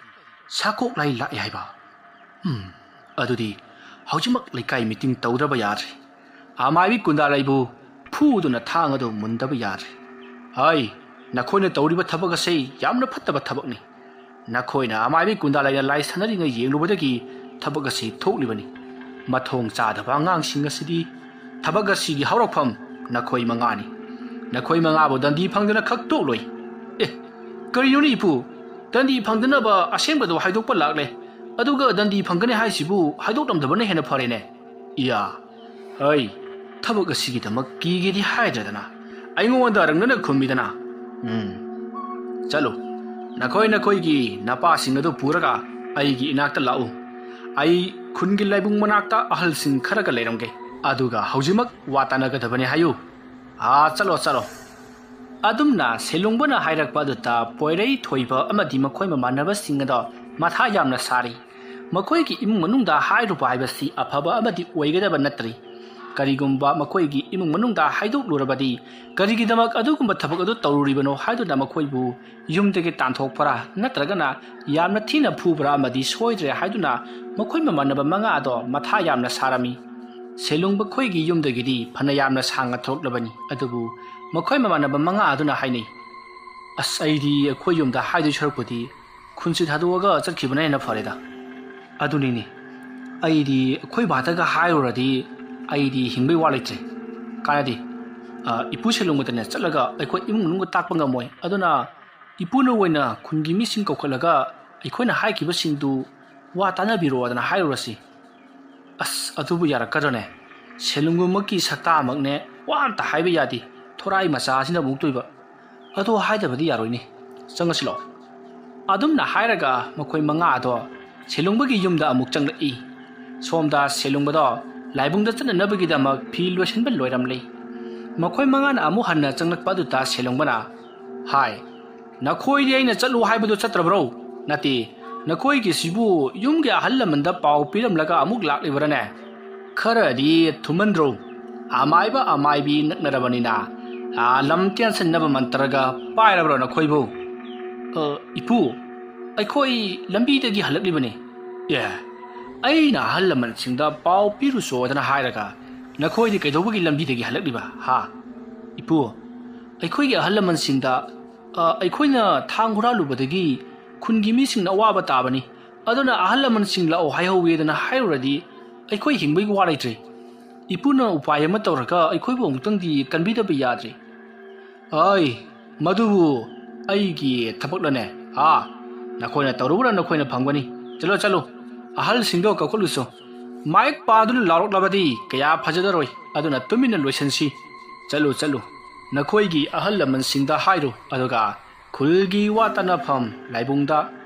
ꯁꯥꯀꯣꯛ ꯂꯥꯏ ꯂꯥꯛꯑꯦ ꯍꯥꯏꯕ? ꯎꯝ, ꯑꯗꯨꯗꯤ ꯍꯧꯖꯤꯛꯃꯛ ꯂꯩꯀꯥꯏ ꯃꯤꯇꯤꯡ ꯇꯧꯗ꯭ꯔꯕ ꯌꯥꯗ꯭ꯔꯦ꯫ ꯑꯃꯥꯏꯕꯤ ꯀꯨꯟꯗꯥꯂꯩꯕꯨ ꯐꯨꯗꯨꯅ ꯊꯥꯡ ꯑꯗꯨ ꯃꯨꯟꯗꯕ ꯌꯥꯗ꯭ꯔꯦ꯫ ꯍꯥꯏ, ꯅꯈꯣꯏꯅ ꯇꯧꯔꯤꯕ ꯊꯕꯛ ꯑꯁꯤ ꯌꯥꯝꯅ ꯐꯠꯇꯕ ꯊꯕꯛꯅꯤ꯫ ꯅꯈꯣꯏꯅ ꯑꯃꯥꯏꯕꯤ ꯀꯨꯟꯗꯥꯂꯩꯅ ꯂꯥꯏ ꯁꯥꯟꯅꯔꯤꯉꯩ ꯌꯦꯡꯂꯨꯕꯗꯒꯤ ꯊꯕꯛ ꯑꯁꯤ ꯊꯣꯛꯂꯤꯕꯅꯤ꯫ ꯃꯊꯣꯡ ꯆꯥꯗꯕ ꯑꯉꯥꯡꯁꯤꯡ ꯑꯁꯤꯗꯤ꯫ ꯊꯕꯛ ꯑꯁꯤꯒꯤ ꯍꯧꯔꯛꯐꯝ ꯅꯈꯣꯏ ꯃꯉꯥꯅꯤ꯫ ꯅꯈꯣꯏ ꯃꯉꯥꯕꯨ ꯗꯟꯗꯤ ꯐꯪꯗꯅ ꯈꯛ ꯇꯣꯛꯂꯣꯏ꯫ ꯑꯦ, ꯀꯔꯤꯅꯣꯅꯦ ꯏꯄꯨ? ꯗꯟꯗꯤ ꯐꯪꯗꯅꯕ ꯑꯁꯦꯡꯕꯗꯣ ꯍꯥꯏꯗꯣꯛꯄ ꯂꯥꯛꯂꯦ꯫ ꯑꯗꯨꯒ ꯗꯟꯗꯤ ꯐꯪꯒꯅꯤ ꯍꯥꯏꯁꯤꯕꯨ ꯍꯥꯏꯗꯣꯛꯂꯝꯗꯕꯅ ꯍꯦꯟꯅ ꯐꯔꯦꯅꯦ꯫ ꯏꯌꯥ, ꯍꯩ, ꯊꯕꯛ ꯑꯁꯤꯒꯤꯗꯃꯛ ꯀꯤꯒꯦꯗꯤ ꯍꯥꯏꯗ꯭ꯔꯗꯅ, ꯑꯩꯉꯣꯟꯗ ꯔꯪꯅꯅ ꯈꯨꯝꯃꯤꯗꯅ꯫ ꯎꯝ, ꯆꯠꯂꯨ, ꯅꯈꯣꯏ ꯅꯈꯣꯏꯒꯤ ꯅꯄꯥꯁꯤꯡ ꯑꯗꯨ ꯄꯨꯔꯒ ꯑꯩꯒꯤ ꯏꯅꯥꯛꯇ ꯂꯥꯛꯎ꯫ ꯑꯩ ꯈꯨꯟꯒꯤ ꯂꯥꯏꯕꯨꯡ ꯃꯅꯥꯛꯇ ꯑꯍꯜꯁꯤꯡ ꯈꯔꯒ ꯂꯩꯔꯝꯒꯦ, ꯑꯗꯨꯒ ꯍꯧꯖꯤꯛꯃꯛ ꯋꯥ ꯇꯥꯟꯅꯒꯗꯕꯅꯤ ꯍꯥꯏꯌꯨ꯫ ꯑꯥ, ꯆꯠꯂꯣ, ꯆꯠꯂꯣ꯫ ꯑꯗꯨꯝꯅ ꯁꯦꯂꯨꯡꯕꯅ ꯍꯥꯏꯔꯛꯄ ꯑꯗꯨꯗ ꯄꯣꯏꯔꯩ ꯊꯣꯏꯕ ꯑꯃꯗꯤ ꯃꯈꯣꯏ ꯃꯃꯥꯟꯅꯕꯁꯤꯡ ꯑꯗꯣ ꯃꯊꯥ ꯌꯥꯝꯅ ꯁꯥꯔꯤ꯫ ꯃꯈꯣꯏꯒꯤ ꯏꯃꯨꯡ ꯃꯅꯨꯡꯗ ꯍꯥꯏꯔꯨꯕ ꯍꯥꯏꯕꯁꯤ ꯑꯐꯕ ꯑꯃꯗꯤ ꯑꯣꯏꯒꯗꯕ ꯅꯠꯇ꯭ꯔꯤ꯫ ꯀꯔꯤꯒꯨꯝꯕ ꯃꯈꯣꯏꯒꯤ ꯏꯃꯨꯡ ꯃꯅꯨꯡꯗ ꯍꯥꯏꯗꯣꯛꯂꯨꯔꯕꯗꯤ, ꯀꯔꯤꯒꯤꯗꯃꯛ ꯑꯗꯨꯒꯨꯝꯕ ꯊꯕꯛ ꯑꯗꯨ ꯇꯧꯔꯨꯔꯤꯕꯅꯣ ꯍꯥꯏꯗꯨꯅ ꯃꯈꯣꯏꯕꯨ ꯌꯨꯝꯗꯒꯤ ꯇꯥꯟꯊꯣꯛꯄ꯭ꯔꯥ ꯅꯠꯇ꯭ꯔꯒꯅ ꯌꯥꯝꯅ ꯊꯤꯅ ꯐꯨꯕ꯭ꯔꯥ ꯑꯃꯗꯤ ꯁꯣꯏꯗ꯭ꯔꯦ ꯍꯥꯏꯗꯨꯅ ꯃꯈꯣꯏ ꯃꯃꯥꯟꯅꯕ ꯃꯉꯥ ꯑꯗꯣ ꯃꯊꯥ ꯌꯥꯝꯅ ꯁꯥꯔꯝꯃꯤ꯫ ꯁꯦꯂꯨꯡꯕ ꯈꯣꯏꯒꯤ ꯌꯨꯝꯗꯒꯤꯗꯤ ꯐꯅ ꯌꯥꯝꯅ ꯁꯥꯡꯅ ꯊꯣꯛꯂꯕꯅꯤ, ꯑꯗꯨꯕꯨ ꯃꯈꯣꯏ ꯃꯃꯥꯟꯅꯕ ꯃꯉꯥ ꯑꯗꯨꯅ ꯍꯥꯏꯅꯩ, "ꯑꯁ, ꯑꯩꯗꯤ ꯑꯩꯈꯣꯏ ꯌꯨꯝꯗ ꯍꯥꯏꯗꯣꯏ ꯁꯔꯨꯛꯄꯨꯗꯤ ꯈꯨꯟꯁꯤ ꯊꯥꯗꯣꯛꯑꯒ ꯆꯠꯈꯤꯕꯅ ꯍꯦꯟꯅ ꯐꯔꯦꯗ꯫ ꯑꯗꯨꯅꯤꯅꯦ, ꯑꯩꯗꯤ ꯑꯩꯈꯣꯏ ꯕꯥꯗꯒ ꯍꯥꯏꯔꯨꯔꯗꯤ ꯑꯩꯗꯤ ꯍꯤꯡꯕꯩ ꯋꯥ ꯂꯩꯇ꯭ꯔꯦ꯫ ꯀꯥꯟꯅꯗꯦ꯫ ꯑ, ꯏꯄꯨ ꯁꯦꯂꯨꯡꯕꯗꯅꯦ ꯆꯠꯂꯒ ꯑꯩꯈꯣꯏ ꯏꯃꯨꯡ ꯃꯅꯨꯡꯒ ꯇꯥꯛꯄ ꯉꯝꯃꯣꯏ꯫ ꯑꯗꯨꯅ ꯏꯄꯨꯅ ꯑꯣꯏꯅ ꯈꯨꯟꯒꯤ ꯃꯤꯁꯤꯡ ꯀꯧꯈꯠꯂꯒ ꯑꯩꯈꯣꯏꯅ ꯍꯥꯏꯈꯤꯕꯁꯤꯡꯗꯨ ꯋꯥ ꯇꯥꯟꯅꯕꯤꯔꯣꯗꯅ ꯍꯥꯏꯔꯨꯔꯁꯤ꯫ ꯑꯁ, ꯑꯗꯨꯕꯨ ꯌꯥꯔꯛꯀꯗ꯭ꯔꯅꯦ? ꯁꯦꯂꯨꯡꯕꯃꯛꯀꯤ ꯁꯛꯇꯥꯃꯛꯅꯦ, ꯋꯥ ꯑꯝꯇ ꯍꯥꯏꯕ ꯌꯥꯗꯦ, ꯊꯣꯔꯥꯏ ꯃꯆꯥꯁꯤꯅ ꯑꯃꯨꯛꯇꯣꯏꯕ꯫ ꯑꯗꯣ ꯍꯥꯏꯗꯕꯗꯤ ꯌꯥꯔꯣꯏꯅꯦ, ꯆꯪꯉꯁꯤ ꯂꯥꯛꯑꯣ꯫ ꯑꯗꯨꯝꯅ ꯍꯥꯏꯔꯒ ꯃꯈꯣꯏ ꯃꯉꯥ ꯑꯗꯣ ꯁꯦꯂꯨꯡꯕꯒꯤ ꯌꯨꯝꯗ ꯑꯃꯨꯛ ꯆꯪꯂꯛꯏ꯫ ꯁꯣꯝꯗ ꯁꯦꯂꯨꯡꯕꯗꯣ ꯂꯥꯏꯕꯨꯡꯗ ꯆꯠꯅꯅꯕꯒꯤꯗꯃꯛ ꯐꯤ ꯂꯣꯏꯁꯤꯟꯕ ꯂꯣꯏꯔꯝꯂꯦ꯫ ꯃꯈꯣꯏ ꯃꯉꯥꯅ ꯑꯃꯨꯛ ꯍꯟꯅ ꯆꯪꯂꯛꯄ ꯑꯗꯨꯗ ꯁꯦꯂꯨꯡꯕꯅ, "ꯍꯥꯏ, ꯅꯈꯣꯏꯗꯤ ꯑꯩꯅ ꯆꯠꯂꯨ ꯍꯥꯏꯕꯗꯨ ꯆꯠꯇ꯭ꯔꯕ꯭ꯔꯣ? ꯅꯠꯇꯦ, ꯅꯈꯣꯏꯒꯤꯁꯤꯕꯨ ꯌꯨꯝꯒꯤ ꯑꯍꯜ ꯂꯃꯟꯗ ꯄꯥꯎ ꯄꯤꯔꯝꯂꯒ ꯑꯃꯨꯛ ꯂꯥꯛꯂꯤꯕ꯭ꯔꯥꯅꯦ? ꯈꯔꯗꯤ ꯊꯨꯃꯟꯗ꯭ꯔꯣ? ꯑꯃꯥꯏꯕ ꯑꯃꯥꯏꯕꯤ ꯅꯛꯅꯔꯕꯅꯤꯅ, ꯑꯥ, ꯂꯝ ꯇꯦꯟꯁꯤꯟꯅꯕ ꯃꯟꯇ꯭ꯔꯒ ꯄꯥꯏꯔꯕ꯭ꯔꯣ ꯅꯈꯣꯏꯕꯨ?" "ꯑ, ꯏꯄꯨ, ꯑꯩꯈꯣꯏ ꯂꯝꯕꯤꯗꯒꯤ ꯍꯜꯂꯛꯂꯤꯕꯅꯤ꯫" "ꯑꯦ, ꯑꯩꯅ ꯑꯍꯜ ꯂꯃꯟꯁꯤꯡꯗ ꯄꯥꯎ ꯄꯤꯔꯨꯆꯣꯗꯅ ꯍꯥꯏꯔꯒ ꯅꯈꯣꯏꯗꯤ ꯀꯩꯗꯧꯕꯒꯤ ꯂꯝꯕꯤꯗꯒꯤ ꯍꯜꯂꯛꯂꯤꯕ, ꯍꯥ?" "ꯏꯄꯨ, ꯑꯩꯈꯣꯏꯒꯤ ꯑꯍꯜ ꯂꯃꯟꯁꯤꯡꯗ, ꯑ, ꯑꯩꯈꯣꯏꯅ ꯊꯥꯡ ꯍꯨꯔꯥꯜꯂꯨꯕꯗꯒꯤ ꯈꯨꯟꯒꯤ ꯃꯤꯁꯤꯡꯅ ꯑꯋꯥꯕ ꯇꯥꯕꯅꯤ꯫ ꯑꯗꯨꯅ ꯑꯍꯜ ꯂꯃꯟꯁꯤꯡ ꯂꯥꯛꯑꯣ ꯍꯥꯏꯍꯧꯋꯦꯗꯅ ꯍꯥꯏꯔꯨꯔꯗꯤ ꯑꯩꯈꯣꯏ ꯍꯤꯡꯕꯒꯤ ꯋꯥ ꯂꯩꯇ꯭ꯔꯦ꯫ ꯏꯄꯨꯅ ꯎꯄꯥꯏ ꯑꯃ ꯇꯧꯔꯒ ꯑꯩꯈꯣꯏꯕꯨ ꯑꯃꯨꯛꯇꯪꯗꯤ ꯀꯟꯕꯤꯗꯕ ꯌꯥꯗ꯭ꯔꯦ꯫" "ꯑꯩ, ꯃꯗꯨꯕꯨ ꯑꯩꯒꯤ ꯊꯕꯛꯂꯅꯦ? ꯑꯥ, ꯅꯈꯣꯏꯅ ꯇꯧꯔꯨꯕꯅ ꯅꯈꯣꯏꯅ ꯐꯪꯒꯅꯤ꯫ ꯆꯠꯂꯣ, ꯆꯠꯂꯣ, ꯑꯍꯜꯁꯤꯡꯗꯣ ꯀꯧꯈꯠꯂꯨꯆꯣ꯫ ꯃꯥꯏꯛ ꯄꯥꯗꯨꯅ ꯂꯥꯎꯔꯛꯂꯕꯗꯤ ꯀꯌꯥ ꯐꯖꯗꯔꯣꯏ, ꯑꯗꯨꯅ ꯇꯨꯃꯤꯟꯅ ꯂꯣꯏꯁꯤꯟꯁꯤ꯫ ꯆꯠꯂꯨ, ꯆꯠꯂꯨ, ꯅꯈꯣꯏꯒꯤ ꯑꯍꯜ ꯂꯃꯟꯁꯤꯡꯗ ꯍꯥꯏꯔꯨ, ꯑꯗꯨꯒ ꯈꯨꯜꯒꯤ ꯋꯥ ꯇꯥꯟꯅꯐꯝ ꯂꯥꯏꯕꯨꯡꯗ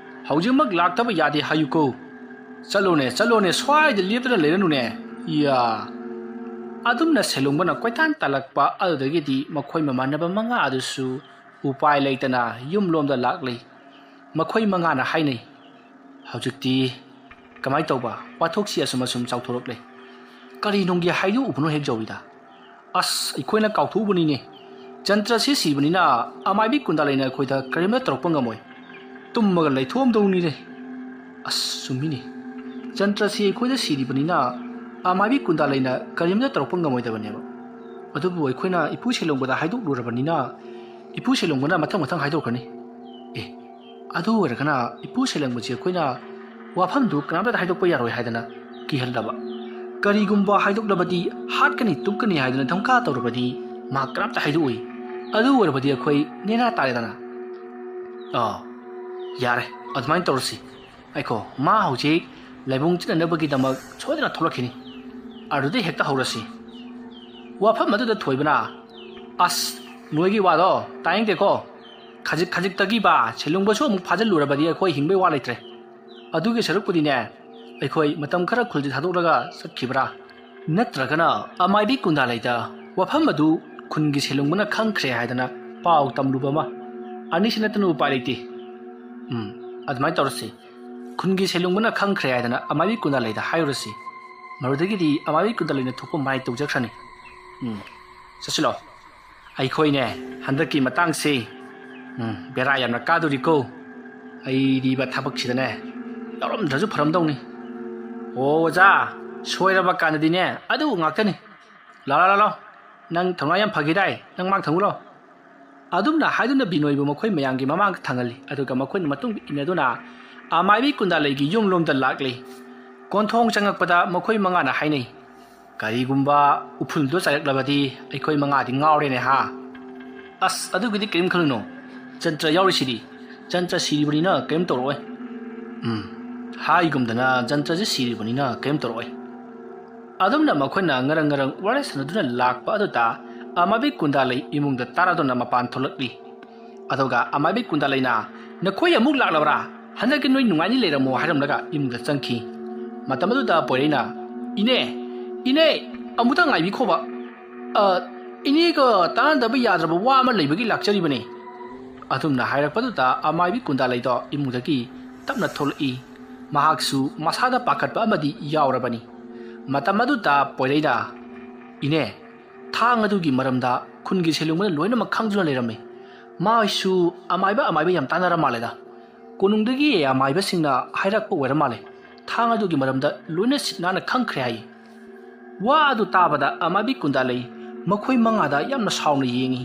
ꯍꯧꯖꯤꯛꯃꯛ ꯂꯥꯛꯇꯕ ꯌꯥꯗꯦ ꯍꯥꯏꯌꯨꯀꯣ꯫ ꯆꯠꯂꯣꯅꯦ, ꯆꯠꯂꯣꯅꯦ, ꯁ꯭ꯋꯥꯏꯗ ꯂꯦꯞꯇꯨꯅ ꯂꯩꯔꯅꯨꯅꯦ꯫ ꯏꯌꯥ!" ꯑꯗꯨꯝꯅ ꯁꯦꯂꯨꯡꯕꯅ ꯀꯣꯏꯇꯥꯟ ꯇꯥꯜꯂꯛꯄ ꯑꯗꯨꯗꯒꯤꯗꯤ ꯃꯈꯣꯏ ꯃꯃꯥꯟꯅꯕ ꯃꯉꯥ ꯑꯗꯨꯁꯨ ꯎꯄꯥꯏ ꯂꯩꯇꯅ ꯌꯨꯝꯂꯣꯝꯗ ꯂꯥꯛꯂꯤ꯫ ꯃꯈꯣꯏ ꯃꯉꯥꯅ ꯍꯥꯏꯅꯩ, "ꯍꯧꯖꯤꯛꯇꯤ ꯀꯃꯥꯏ ꯇꯧꯕ? ꯋꯥꯊꯣꯛꯁꯤ ꯑꯁꯨꯝ ꯑꯁꯨꯝ ꯆꯥꯎꯊꯣꯔꯛꯂꯦ꯫ ꯀꯔꯤ ꯅꯨꯡꯒꯤ ꯍꯥꯏꯗꯣꯛꯎꯕꯅꯣ ꯍꯦꯛ ꯖꯧꯏꯗ? ꯑꯁ, ꯑꯩꯈꯣꯏꯅ ꯀꯥꯎꯊꯣꯛꯎꯕꯅꯤꯅꯦ꯫ ꯖꯟꯇ꯭ꯔꯁꯤ ꯁꯤꯕꯅꯤꯅ ꯑꯃꯥꯏꯕꯤ ꯀꯨꯟꯗꯥꯂꯩꯅ ꯑꯩꯈꯣꯏꯗ ꯀꯔꯤꯝꯇ ꯇꯧꯔꯛꯄ ꯉꯝꯃꯣꯏ꯫ ꯇꯨꯝꯃꯒ ꯂꯩꯊꯣꯛꯑꯝꯗꯧꯅꯤꯅꯦ꯫ ꯑꯁ, ꯆꯨꯝꯃꯤꯅꯦ꯫ ꯖꯟꯇ꯭ꯔꯁꯤ ꯑꯩꯈꯣꯏꯗ ꯁꯤꯔꯤꯕꯅꯤꯅ ꯑꯃꯥꯏꯕꯤ ꯀꯨꯟꯗꯥꯂꯩꯅ ꯀꯔꯤꯝꯇ ꯇꯧꯔꯛꯄ ꯉꯝꯃꯣꯏꯗꯕꯅꯦꯕ꯫ ꯑꯗꯨꯕꯨ ꯑꯩꯈꯣꯏꯅ ꯏꯄꯨ ꯁꯦꯂꯣꯡꯕꯗ ꯍꯥꯏꯗꯣꯛꯂꯨꯔꯕꯅꯤꯅ ꯏꯄꯨ ꯁꯦꯂꯣꯡꯕꯅ ꯃꯊꯪ ꯃꯊꯪ ꯍꯥꯏꯗꯣꯛꯈ꯭ꯔꯅꯤ꯫" "ꯑꯦ, ꯑꯗꯨ ꯑꯣꯏꯔꯒꯅ ꯏꯄꯨ ꯁꯦꯂꯣꯡꯕꯁꯤ ꯑꯩꯈꯣꯏꯅ ꯋꯥꯐꯝꯗꯨ ꯀꯅꯥꯝꯇꯗ ꯍꯥꯏꯗꯣꯛꯄ ꯌꯥꯔꯣꯏ ꯍꯥꯏꯗꯅ ꯀꯤꯍꯜꯂꯕ? ꯀꯔꯤꯒꯨꯝꯕ ꯍꯥꯏꯗꯣꯛꯂꯕꯗꯤ ꯍꯥꯠꯀꯅꯤ ꯇꯨꯞꯀꯅꯤ ꯍꯥꯏꯗꯅ ꯙꯝꯀꯥ ꯇꯧꯔꯕꯗꯤ ꯃꯥ ꯀꯅꯥꯝꯇ ꯍꯥꯏꯗꯣꯛꯑꯣꯏ꯫ ꯑꯗꯨ ꯑꯣꯏꯔꯕꯗꯤ ꯑꯩꯈꯣꯏ ꯅꯦꯅꯥ ꯇꯥꯔꯦꯗꯅ꯫" "ꯑꯥ, ꯌꯥꯔꯦ, ꯑꯗꯨꯃꯥꯏꯅ ꯇꯧꯔꯁꯤ꯫ ꯑꯩꯈꯣ, ꯃꯥ ꯍꯧꯖꯤꯛ ꯂꯥꯏꯕꯨꯡ ꯆꯠꯅꯅꯕꯒꯤꯗꯃꯛ ꯁꯣꯏꯗꯅ ꯊꯣꯛꯂꯛꯈꯤꯅꯤ꯫ ꯑꯗꯨꯗꯩ ꯍꯦꯛꯇ ꯍꯧꯔꯁꯤ꯫ ꯋꯥꯐꯝ ꯑꯗꯨꯗ ꯊꯣꯏꯕꯅ, "ꯑꯁ, ꯅꯣꯏꯒꯤ ꯋꯥꯗꯣ ꯇꯥꯅꯤꯡꯗꯦꯀꯣ꯫ ꯈꯖꯤꯛ ꯈꯖꯤꯛꯇꯒꯤꯕ ꯁꯦꯂꯨꯡꯕꯁꯨ ꯑꯃꯨꯛ ꯐꯥꯖꯤꯜꯂꯨꯔꯕꯗꯤ ꯑꯩꯈꯣꯏ ꯍꯤꯡꯕꯩ ꯋꯥ ꯂꯩꯇ꯭ꯔꯦ꯫ ꯑꯗꯨꯒꯤ ꯁꯔꯨꯛꯄꯨꯗꯤꯅꯦ, ꯑꯩꯈꯣꯏ ꯃꯇꯝ ꯈꯔ ꯈꯨꯜꯁꯦ ꯊꯥꯗꯣꯛꯂꯒ ꯆꯠꯈꯤꯕ꯭ꯔꯥ? ꯅꯠꯇ꯭ꯔꯒꯅ ꯑꯃꯥꯏꯕꯤ ꯀꯨꯟꯗꯥꯂꯩꯗ ꯋꯥꯐꯝ ꯑꯗꯨ ꯈꯨꯟꯒꯤ ꯁꯦꯂꯨꯡꯕꯅ ꯈꯪꯈ꯭ꯔꯦ ꯍꯥꯏꯗꯅ ꯄꯥꯎ ꯇꯝꯂꯨꯕ ꯑꯃ꯫ ꯑꯅꯤꯁꯤ ꯅꯠꯇꯅ ꯎꯄꯥꯏ ꯂꯩꯇꯦ꯫ ꯎꯝ, ꯑꯗꯨꯃꯥꯏꯅ ꯇꯧꯔꯁꯤ꯫ ꯈꯨꯟꯒꯤ ꯁꯦꯂꯨꯡꯕꯅ ꯈꯪꯈ꯭ꯔꯦ ꯍꯥꯏꯗꯅ ꯑꯃꯥꯏꯕꯤ ꯀꯨꯟꯗꯥꯂꯩꯗ ꯍꯥꯏꯔꯨꯔꯁꯤ꯫ ꯃꯗꯨꯗꯒꯤꯗꯤ ꯑꯃꯥꯏꯕꯤ ꯀꯨꯟꯗꯥꯂꯩꯅ ꯊꯣꯛꯄ ꯃꯥꯏ ꯇꯧꯖꯈ꯭ꯔꯅꯤ꯫ ꯎꯝ, ꯆꯠꯁꯤꯜꯂꯣ꯫ ꯑꯩꯈꯣꯏꯅꯦ, ꯍꯟꯗꯛꯀꯤ ꯃꯇꯥꯡꯁꯤ, ꯎꯝ, ꯕꯦꯔꯥ ꯌꯥꯝꯅ ꯀꯥꯗꯣꯔꯤꯀꯣ꯫ ꯑꯩꯗꯤꯕ ꯊꯕꯛꯁꯤꯗꯅꯦ, ꯌꯥꯎꯔꯝꯗ꯭ꯔꯁꯨ ꯐꯔꯝꯗꯧꯅꯤ꯫ ꯑꯣ, ꯑꯣꯖꯥ, ꯁꯣꯏꯔꯕ ꯀꯥꯟꯗꯗꯤꯅꯦ, ꯑꯗꯨ ꯉꯥꯛꯇꯅꯤ꯫ ꯂꯥ, ꯂꯥ, ꯂꯥ, ꯂꯥ꯫ ꯅꯪ ꯊꯧꯅꯥ ꯌꯥꯝ ꯐꯈꯤꯗꯥꯏ? ꯅꯪ ꯃꯥꯡ ꯊꯝꯃꯨꯔꯣ꯫ ꯑꯗꯨꯝꯅ ꯍꯥꯏꯗꯨꯅ ꯕꯤꯅꯣꯏꯕꯨ ꯃꯈꯣꯏ ꯃꯌꯥꯝꯒꯤ ꯃꯃꯥꯡꯗ ꯊꯥꯡꯍꯜꯂꯤ꯫ ꯑꯗꯨꯒ ꯃꯈꯣꯏꯅ ꯃꯇꯨꯡ ꯏꯟꯅꯗꯨꯅ ꯑꯃꯥꯏꯕꯤ ꯀꯨꯟꯗꯥꯂꯩꯒꯤ ꯌꯨꯝꯂꯣꯝꯗ ꯂꯥꯛꯂꯤ꯫ ꯀꯣꯟꯊꯣꯡ ꯆꯪꯉꯛꯄꯗ ꯃꯈꯣꯏ ꯃꯉꯥꯅ ꯍꯥꯏꯅꯩ, "ꯀꯔꯤꯒꯨꯝꯕ ꯎꯐꯨꯜꯗꯣ ꯆꯥꯏꯔꯛꯂꯕꯗꯤ ꯑꯩꯈꯣꯏ ꯃꯉꯥꯗꯤ ꯉꯥꯎꯔꯦꯅꯦ ꯍꯥ?" "ꯑꯁ, ꯑꯗꯨꯒꯤꯗꯤ ꯀꯔꯤꯝ ꯈꯜꯂꯨꯅꯨ꯫ ꯖꯟꯇ꯭ꯔ ꯌꯥꯎꯔꯤꯁꯤꯗꯤ꯫ ꯖꯟꯇ꯭ꯔ ꯁꯤꯔꯤꯕꯅꯤꯅ ꯀꯔꯤꯝ ꯇꯧꯔꯛꯑꯣꯏ꯫" ꯎꯝ, ꯍꯥꯏꯒꯨꯝꯗꯅ ꯖꯟꯇ꯭ꯔꯁꯦ ꯁꯤꯔꯤꯕꯅꯤꯅ ꯀꯔꯤꯝ ꯇꯧꯔꯛꯑꯣꯏ꯫ ꯑꯗꯨꯝꯅ ꯃꯈꯣꯏꯅ ꯉꯔꯪ ꯉꯔꯪ ꯋꯥꯔꯤ ꯁꯥꯟꯅꯗꯨꯅ ꯂꯥꯛꯄ ꯑꯗꯨꯗ ꯑꯃꯥꯏꯕꯤ ꯀꯨꯟꯗꯥꯂꯩ ꯏꯃꯨꯡꯗ ꯇꯥꯔꯗꯨꯅ ꯃꯄꯥꯟ ꯊꯣꯛꯂꯛꯂꯤ꯫ ꯑꯗꯨꯒ ꯑꯃꯥꯏꯕꯤ ꯀꯨꯟꯗꯥꯂꯩꯅ, "ꯅꯈꯣꯏ ꯑꯃꯨꯛ ꯂꯥꯛꯂꯕ꯭ꯔꯥ? ꯍꯟꯗꯛꯀꯤ ꯅꯣꯏ ꯅꯨꯡꯉꯥꯏꯅꯤ ꯂꯩꯔꯝꯃꯣ" ꯍꯥꯏꯔꯝꯂꯒ ꯏꯃꯨꯡꯗ ꯆꯪꯈꯤ꯫ ꯃꯇꯝ ꯑꯗꯨꯗ ꯄꯣꯏꯔꯩꯅ, "ꯏꯅꯦ, ꯏꯅꯦ, ꯑꯃꯨꯛꯇ ꯉꯥꯏꯕꯤꯈꯣꯕ꯫ ꯑ, ꯏꯅꯦꯒ ꯇꯥꯟꯅꯗꯕ ꯌꯥꯗ꯭ꯔꯕ ꯋꯥ ꯑꯃ ꯂꯩꯕꯒꯤ ꯂꯥꯛꯆꯔꯤꯕꯅꯤ꯫" ꯑꯗꯨꯝꯅ ꯍꯥꯏꯔꯛꯄꯗꯨꯗ ꯑꯃꯥꯏꯕꯤ ꯀꯨꯟꯗꯥꯂꯩꯗꯣ ꯏꯃꯨꯡꯗꯒꯤ ꯇꯞꯅ ꯊꯣꯛꯂꯛꯏ꯫ ꯃꯍꯥꯛꯁꯨ ꯃꯁꯥꯗ ꯄꯥꯈꯠꯄ ꯑꯃꯗꯤ ꯌꯥꯎꯔꯕꯅꯤ꯫ ꯃꯇꯝ ꯑꯗꯨꯗ ꯄꯣꯏꯔꯩꯅ, "ꯏꯅꯦ, ꯊꯥꯡ ꯑꯗꯨꯒꯤ ꯃꯔꯝꯗ ꯈꯨꯟꯒꯤ ꯁꯦꯂꯨꯡꯕꯅ ꯂꯣꯏꯅꯃꯛ ꯈꯪꯗꯨꯅ ꯂꯩꯔꯝꯃꯤ꯫ ꯃꯥꯁꯨ ꯑꯃꯥꯏꯕ ꯑꯃꯥꯏꯕ ꯌꯥꯝ ꯇꯥꯟꯅꯔ ꯃꯥꯜꯂꯦꯗ꯫ ꯀꯣꯅꯨꯡꯗꯒꯤ ꯑꯃꯥꯏꯕꯁꯤꯡꯅ ꯍꯥꯏꯔꯛꯄ ꯑꯣꯏꯔ ꯃꯥꯜꯂꯦ꯫ ꯊꯥꯡ ꯑꯗꯨꯒꯤ ꯃꯔꯝꯗ ꯂꯣꯏꯅ ꯁꯤꯠ ꯅꯥꯟꯅ ꯈꯪꯈ꯭ꯔꯦ" ꯍꯥꯏ꯫ ꯋꯥ ꯑꯗꯨ ꯇꯥꯕꯗ ꯑꯃꯥꯏꯕꯤ ꯀꯨꯟꯗꯥꯂꯩ ꯃꯈꯣꯏ ꯃꯉꯥꯗ ꯌꯥꯝꯅ ꯁꯥꯎꯅ ꯌꯦꯡꯉꯤ꯫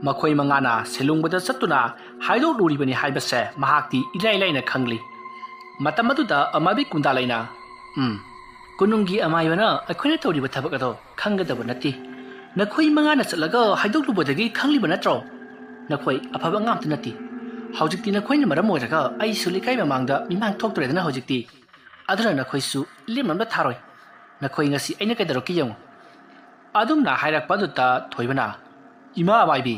ꯃꯈꯣꯏ ꯃꯉꯥꯅ ꯁꯦꯂꯨꯡꯕꯗ ꯆꯠꯇꯨꯅ ꯍꯥꯏꯗꯣꯛꯂꯨꯔꯤꯕꯅꯤ ꯍꯥꯏꯕꯁꯦ ꯃꯍꯥꯛꯇꯤ ꯏꯂꯥꯏ ꯂꯥꯏꯅ ꯈꯪꯂꯤ꯫ ꯃꯇꯝ ꯑꯗꯨꯗ ꯑꯃꯥꯏꯕꯤ ꯀꯨꯟꯗꯥꯂꯩꯅ, "ꯎꯝ, ꯀꯣꯅꯨꯡꯒꯤ ꯑꯃꯥꯏꯕꯅ ꯑꯩꯈꯣꯏꯅ ꯇꯧꯔꯤꯕ ꯊꯕꯛ ꯑꯗꯣ ꯈꯪꯒꯗꯕ ꯅꯠꯇꯦ꯫ ꯅꯈꯣꯏ ꯃꯉꯥꯅ ꯆꯠꯂꯒ ꯍꯥꯏꯗꯣꯛꯂꯨꯕꯗꯒꯤ ꯈꯪꯂꯤꯕ ꯅꯠꯇ꯭ꯔꯣ? ꯅꯈꯣꯏ ꯑꯐꯕ ꯑꯉꯥꯡ ꯑꯝꯇ ꯅꯠꯇꯦ꯫ ꯍꯧꯖꯤꯛꯇꯤ ꯅꯈꯣꯏꯅ ꯃꯔꯝ ꯑꯣꯏꯔꯒ ꯑꯩꯁꯨ ꯂꯩꯀꯥꯏ ꯃꯃꯥꯡꯗ ꯃꯤꯃꯥꯡ ꯊꯣꯛꯇ꯭ꯔꯦꯗꯅ ꯍꯧꯖꯤꯛꯇꯤ꯫ ꯑꯗꯨꯅ ꯅꯈꯣꯏꯁꯨ ꯂꯦꯝꯅ ꯑꯝꯇ ꯊꯥꯔꯣꯏ꯫ ꯅꯈꯣꯏ ꯉꯁꯤ ꯑꯩꯅ ꯀꯩꯗꯧꯔꯛꯀꯦ ꯌꯦꯡꯉꯨ꯫" ꯑꯗꯨꯝꯅ ꯍꯥꯏꯔꯛꯄ ꯑꯗꯨꯗ ꯊꯣꯏꯕꯅ, "ꯏꯃꯥ ꯑꯃꯥꯏꯕꯤ,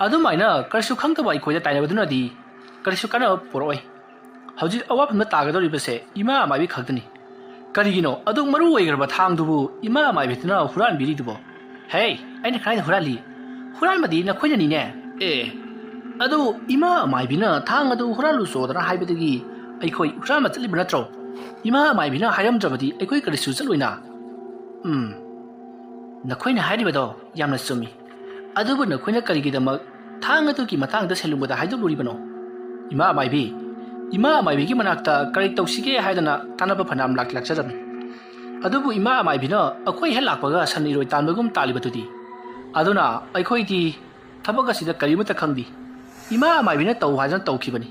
ꯑꯗꯨꯃꯥꯏꯅ ꯀꯔꯤꯁꯨ ꯈꯪꯗꯕ ꯑꯩꯈꯣꯏꯗ ꯇꯥꯏꯅꯕꯗꯨꯅꯗꯤ ꯀꯔꯤꯁꯨ ꯀꯥꯟꯅꯕ ꯄꯨꯔꯛꯑꯣꯏ꯫ ꯍꯧꯖꯤꯛ ꯑꯋꯥꯐꯝꯗ ꯇꯥꯒꯗꯧꯔꯤꯕꯁꯦ ꯏꯃꯥ ꯑꯃꯥꯏꯕꯤ ꯈꯛꯇꯅꯤ꯫ ꯀꯔꯤꯒꯤꯅꯣ ꯑꯗꯨꯛ ꯃꯔꯨ ꯑꯣꯏꯈ꯭ꯔꯕ ꯊꯥꯡꯗꯨꯕꯨ ꯏꯃꯥ ꯑꯃꯥꯏꯕꯤꯗꯨꯅ ꯍꯨꯔꯥꯟꯕꯤꯔꯤꯗꯨꯕꯣ? ꯍꯦ, ꯑꯩꯅ ꯀꯗꯥꯏꯗ ꯍꯨꯔꯥꯜꯂꯤ? ꯍꯨꯔꯥꯟꯕꯗꯤ ꯅꯈꯣꯏꯅꯅꯤꯅꯦ꯫ ꯑꯦ, ꯑꯗꯨ ꯏꯃꯥ ꯑꯃꯥꯏꯕꯤꯅ ꯊꯥꯡ ꯑꯗꯨ ꯍꯨꯔꯥꯜꯂꯨ ꯆꯣꯗꯅ ꯍꯥꯏꯕꯗꯒꯤ ꯑꯩꯈꯣꯏ ꯍꯨꯔꯥꯟꯕ ꯆꯠꯂꯤꯕ ꯅꯠꯇ꯭ꯔꯣ? ꯏꯃꯥ ꯑꯃꯥꯏꯕꯤꯅ ꯍꯥꯏꯔꯝꯗ꯭ꯔꯕꯗꯤ ꯑꯩꯈꯣꯏ ꯀꯔꯤꯁꯨ ꯆꯠꯂꯣꯏꯅ꯫" "ꯎꯝ, ꯅꯈꯣꯏꯅ ꯍꯥꯏꯔꯤꯕꯗꯣ ꯌꯥꯝꯅ ꯆꯨꯝꯃꯤ꯫ ꯑꯗꯨꯕꯨ ꯅꯈꯣꯏꯅ ꯀꯔꯤꯒꯤꯗꯃꯛ ꯊꯥꯡ ꯑꯗꯨꯒꯤ ꯃꯇꯥꯡꯗ ꯁꯦꯂꯨꯡꯕꯗ ꯍꯥꯏꯗꯣꯛꯂꯨꯔꯤꯕꯅꯣ? ꯏꯃꯥ ꯑꯃꯥꯏꯕꯤ, ꯏꯃꯥ ꯑꯃꯥꯏꯕꯤꯒꯤ ꯃꯅꯥꯛꯇ ꯀꯔꯤ ꯇꯧꯁꯤꯒꯦ ꯍꯥꯏꯗꯅ ꯇꯥꯟꯅꯕ ꯐꯅꯌꯥꯝ ꯂꯥꯛ-, ꯂꯥꯛꯆꯔꯝꯃꯤ꯫ ꯑꯗꯨꯕꯨ ꯏꯃꯥ ꯑꯃꯥꯏꯕꯤꯅ ꯑꯩꯈꯣꯏ ꯍꯦꯛ ꯂꯥꯛꯄꯒ ꯁꯟ ꯏꯔꯣꯏ ꯇꯥꯟꯕꯒꯨꯝ ꯇꯥꯜꯂꯤꯕꯗꯨꯗꯤ꯫ ꯑꯗꯨꯅ ꯑꯩꯈꯣꯏꯗꯤ ꯊꯕꯛ ꯑꯁꯤꯗ ꯀꯔꯤꯃꯠꯇ ꯈꯪꯗꯦ꯫ ꯏꯃꯥ ꯑꯃꯥꯏꯕꯤꯅ ꯇꯧ ꯍꯥꯏꯗꯅ ꯇꯧꯈꯤꯕꯅꯤ꯫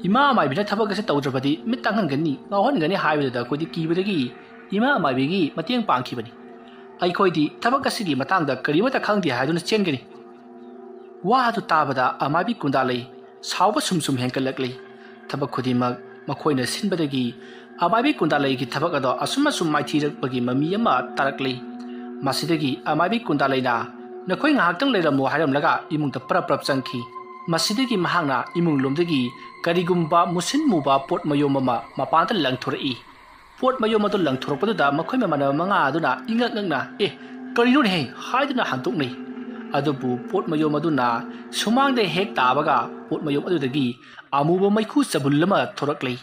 ꯏꯃꯥ ꯑꯃꯥꯏꯕꯤꯅ ꯊꯕꯛ ꯑꯁꯤ ꯇꯧꯗ꯭ꯔꯕꯗꯤ ꯃꯤꯠ ꯇꯥꯡꯍꯟꯒꯅꯤ, ꯉꯥꯎꯍꯟꯒꯅꯤ ꯍꯥꯏꯕꯗꯨꯗ ꯑꯩꯈꯣꯏꯗꯤ ꯀꯤꯕꯗꯒꯤ ꯏꯃꯥ ꯑꯃꯥꯏꯕꯤꯒꯤ ꯃꯇꯦꯡ ꯄꯥꯡꯈꯤꯕꯅꯤ꯫ ꯑꯩꯈꯣꯏꯗꯤ ꯊꯕꯛ ꯑꯁꯤꯒꯤ ꯃꯇꯥꯡꯗ ꯀꯔꯤꯃꯠꯇ ꯈꯪꯗꯦ ꯍꯥꯏꯗꯨꯅ ꯆꯦꯟꯒꯅꯤ꯫" ꯋꯥ ꯑꯗꯨ ꯇꯥꯕꯗ ꯑꯃꯥꯏꯕꯤ ꯀꯨꯟꯗꯥꯂꯩ ꯁꯥꯎꯕ ꯁꯨꯝ ꯁꯨꯝ ꯍꯦꯟꯒꯠꯂꯛꯂꯤ꯫ ꯊꯕꯛ ꯈꯨꯗꯤꯡꯃꯛ ꯃꯈꯣꯏꯅ ꯁꯤꯟꯕꯗꯒꯤ ꯑꯃꯥꯏꯕꯤ ꯀꯨꯟꯗꯥꯂꯩꯒꯤ ꯊꯕꯛ ꯑꯗꯣ ꯑꯁꯨꯝ ꯑꯁꯨꯝ ꯃꯥꯏꯊꯤꯔꯛꯄꯒꯤ ꯃꯃꯤ ꯑꯃ ꯇꯥꯔꯛꯂꯤ꯫ ꯃꯁꯤꯗꯒꯤ ꯑꯃꯥꯏꯕꯤ ꯀꯨꯟꯗꯥꯂꯩꯅ, "ꯅꯈꯣꯏ ꯉꯥꯏꯍꯥꯛꯇꯪ ꯂꯩꯔꯝꯃꯨ" ꯍꯥꯏꯔꯝꯂꯒ ꯏꯃꯨꯡꯗ ꯄꯔꯞ ꯄꯔꯞ ꯆꯪꯈꯤ꯫ ꯃꯁꯤꯗꯒꯤ ꯃꯍꯥꯛꯅ ꯏꯃꯨꯡ ꯂꯣꯝꯗꯒꯤ ꯀꯔꯤꯒꯨꯝꯕ ꯃꯨꯁꯤꯟ ꯃꯨꯕ ꯄꯣꯠ ꯃꯌꯣꯝ ꯑꯃ ꯃꯄꯥꯟꯗ ꯂꯪꯊꯣꯔꯛꯏ꯫ ꯄꯣꯠ ꯃꯌꯣꯝ ꯑꯗꯨ ꯂꯪꯊꯣꯔꯛꯄꯗꯨꯗ ꯃꯈꯣꯏ ꯃꯃꯥꯟꯅꯕ ꯃꯉꯥ ꯑꯗꯨꯅ ꯏꯉꯛ ꯉꯛꯅ, "ꯑꯦ, ꯀꯔꯤꯅꯣꯅꯦꯍꯦ?" ꯍꯥꯏꯗꯨꯅ ꯍꯟꯗꯣꯛꯅꯩ꯫ ꯑꯗꯨꯕꯨ ꯄꯣꯠ ꯃꯌꯣꯝ ꯑꯗꯨꯅ ꯁꯨꯃꯥꯡꯗ ꯍꯦꯛ ꯇꯥꯕꯒ ꯄꯣꯠ ꯃꯌꯣꯝ ꯑꯗꯨꯗꯒꯤ ꯑꯃꯨꯕ ꯃꯩꯈꯨ ꯆꯕꯨꯜ ꯑꯃ ꯊꯣꯔꯛꯂꯤ꯫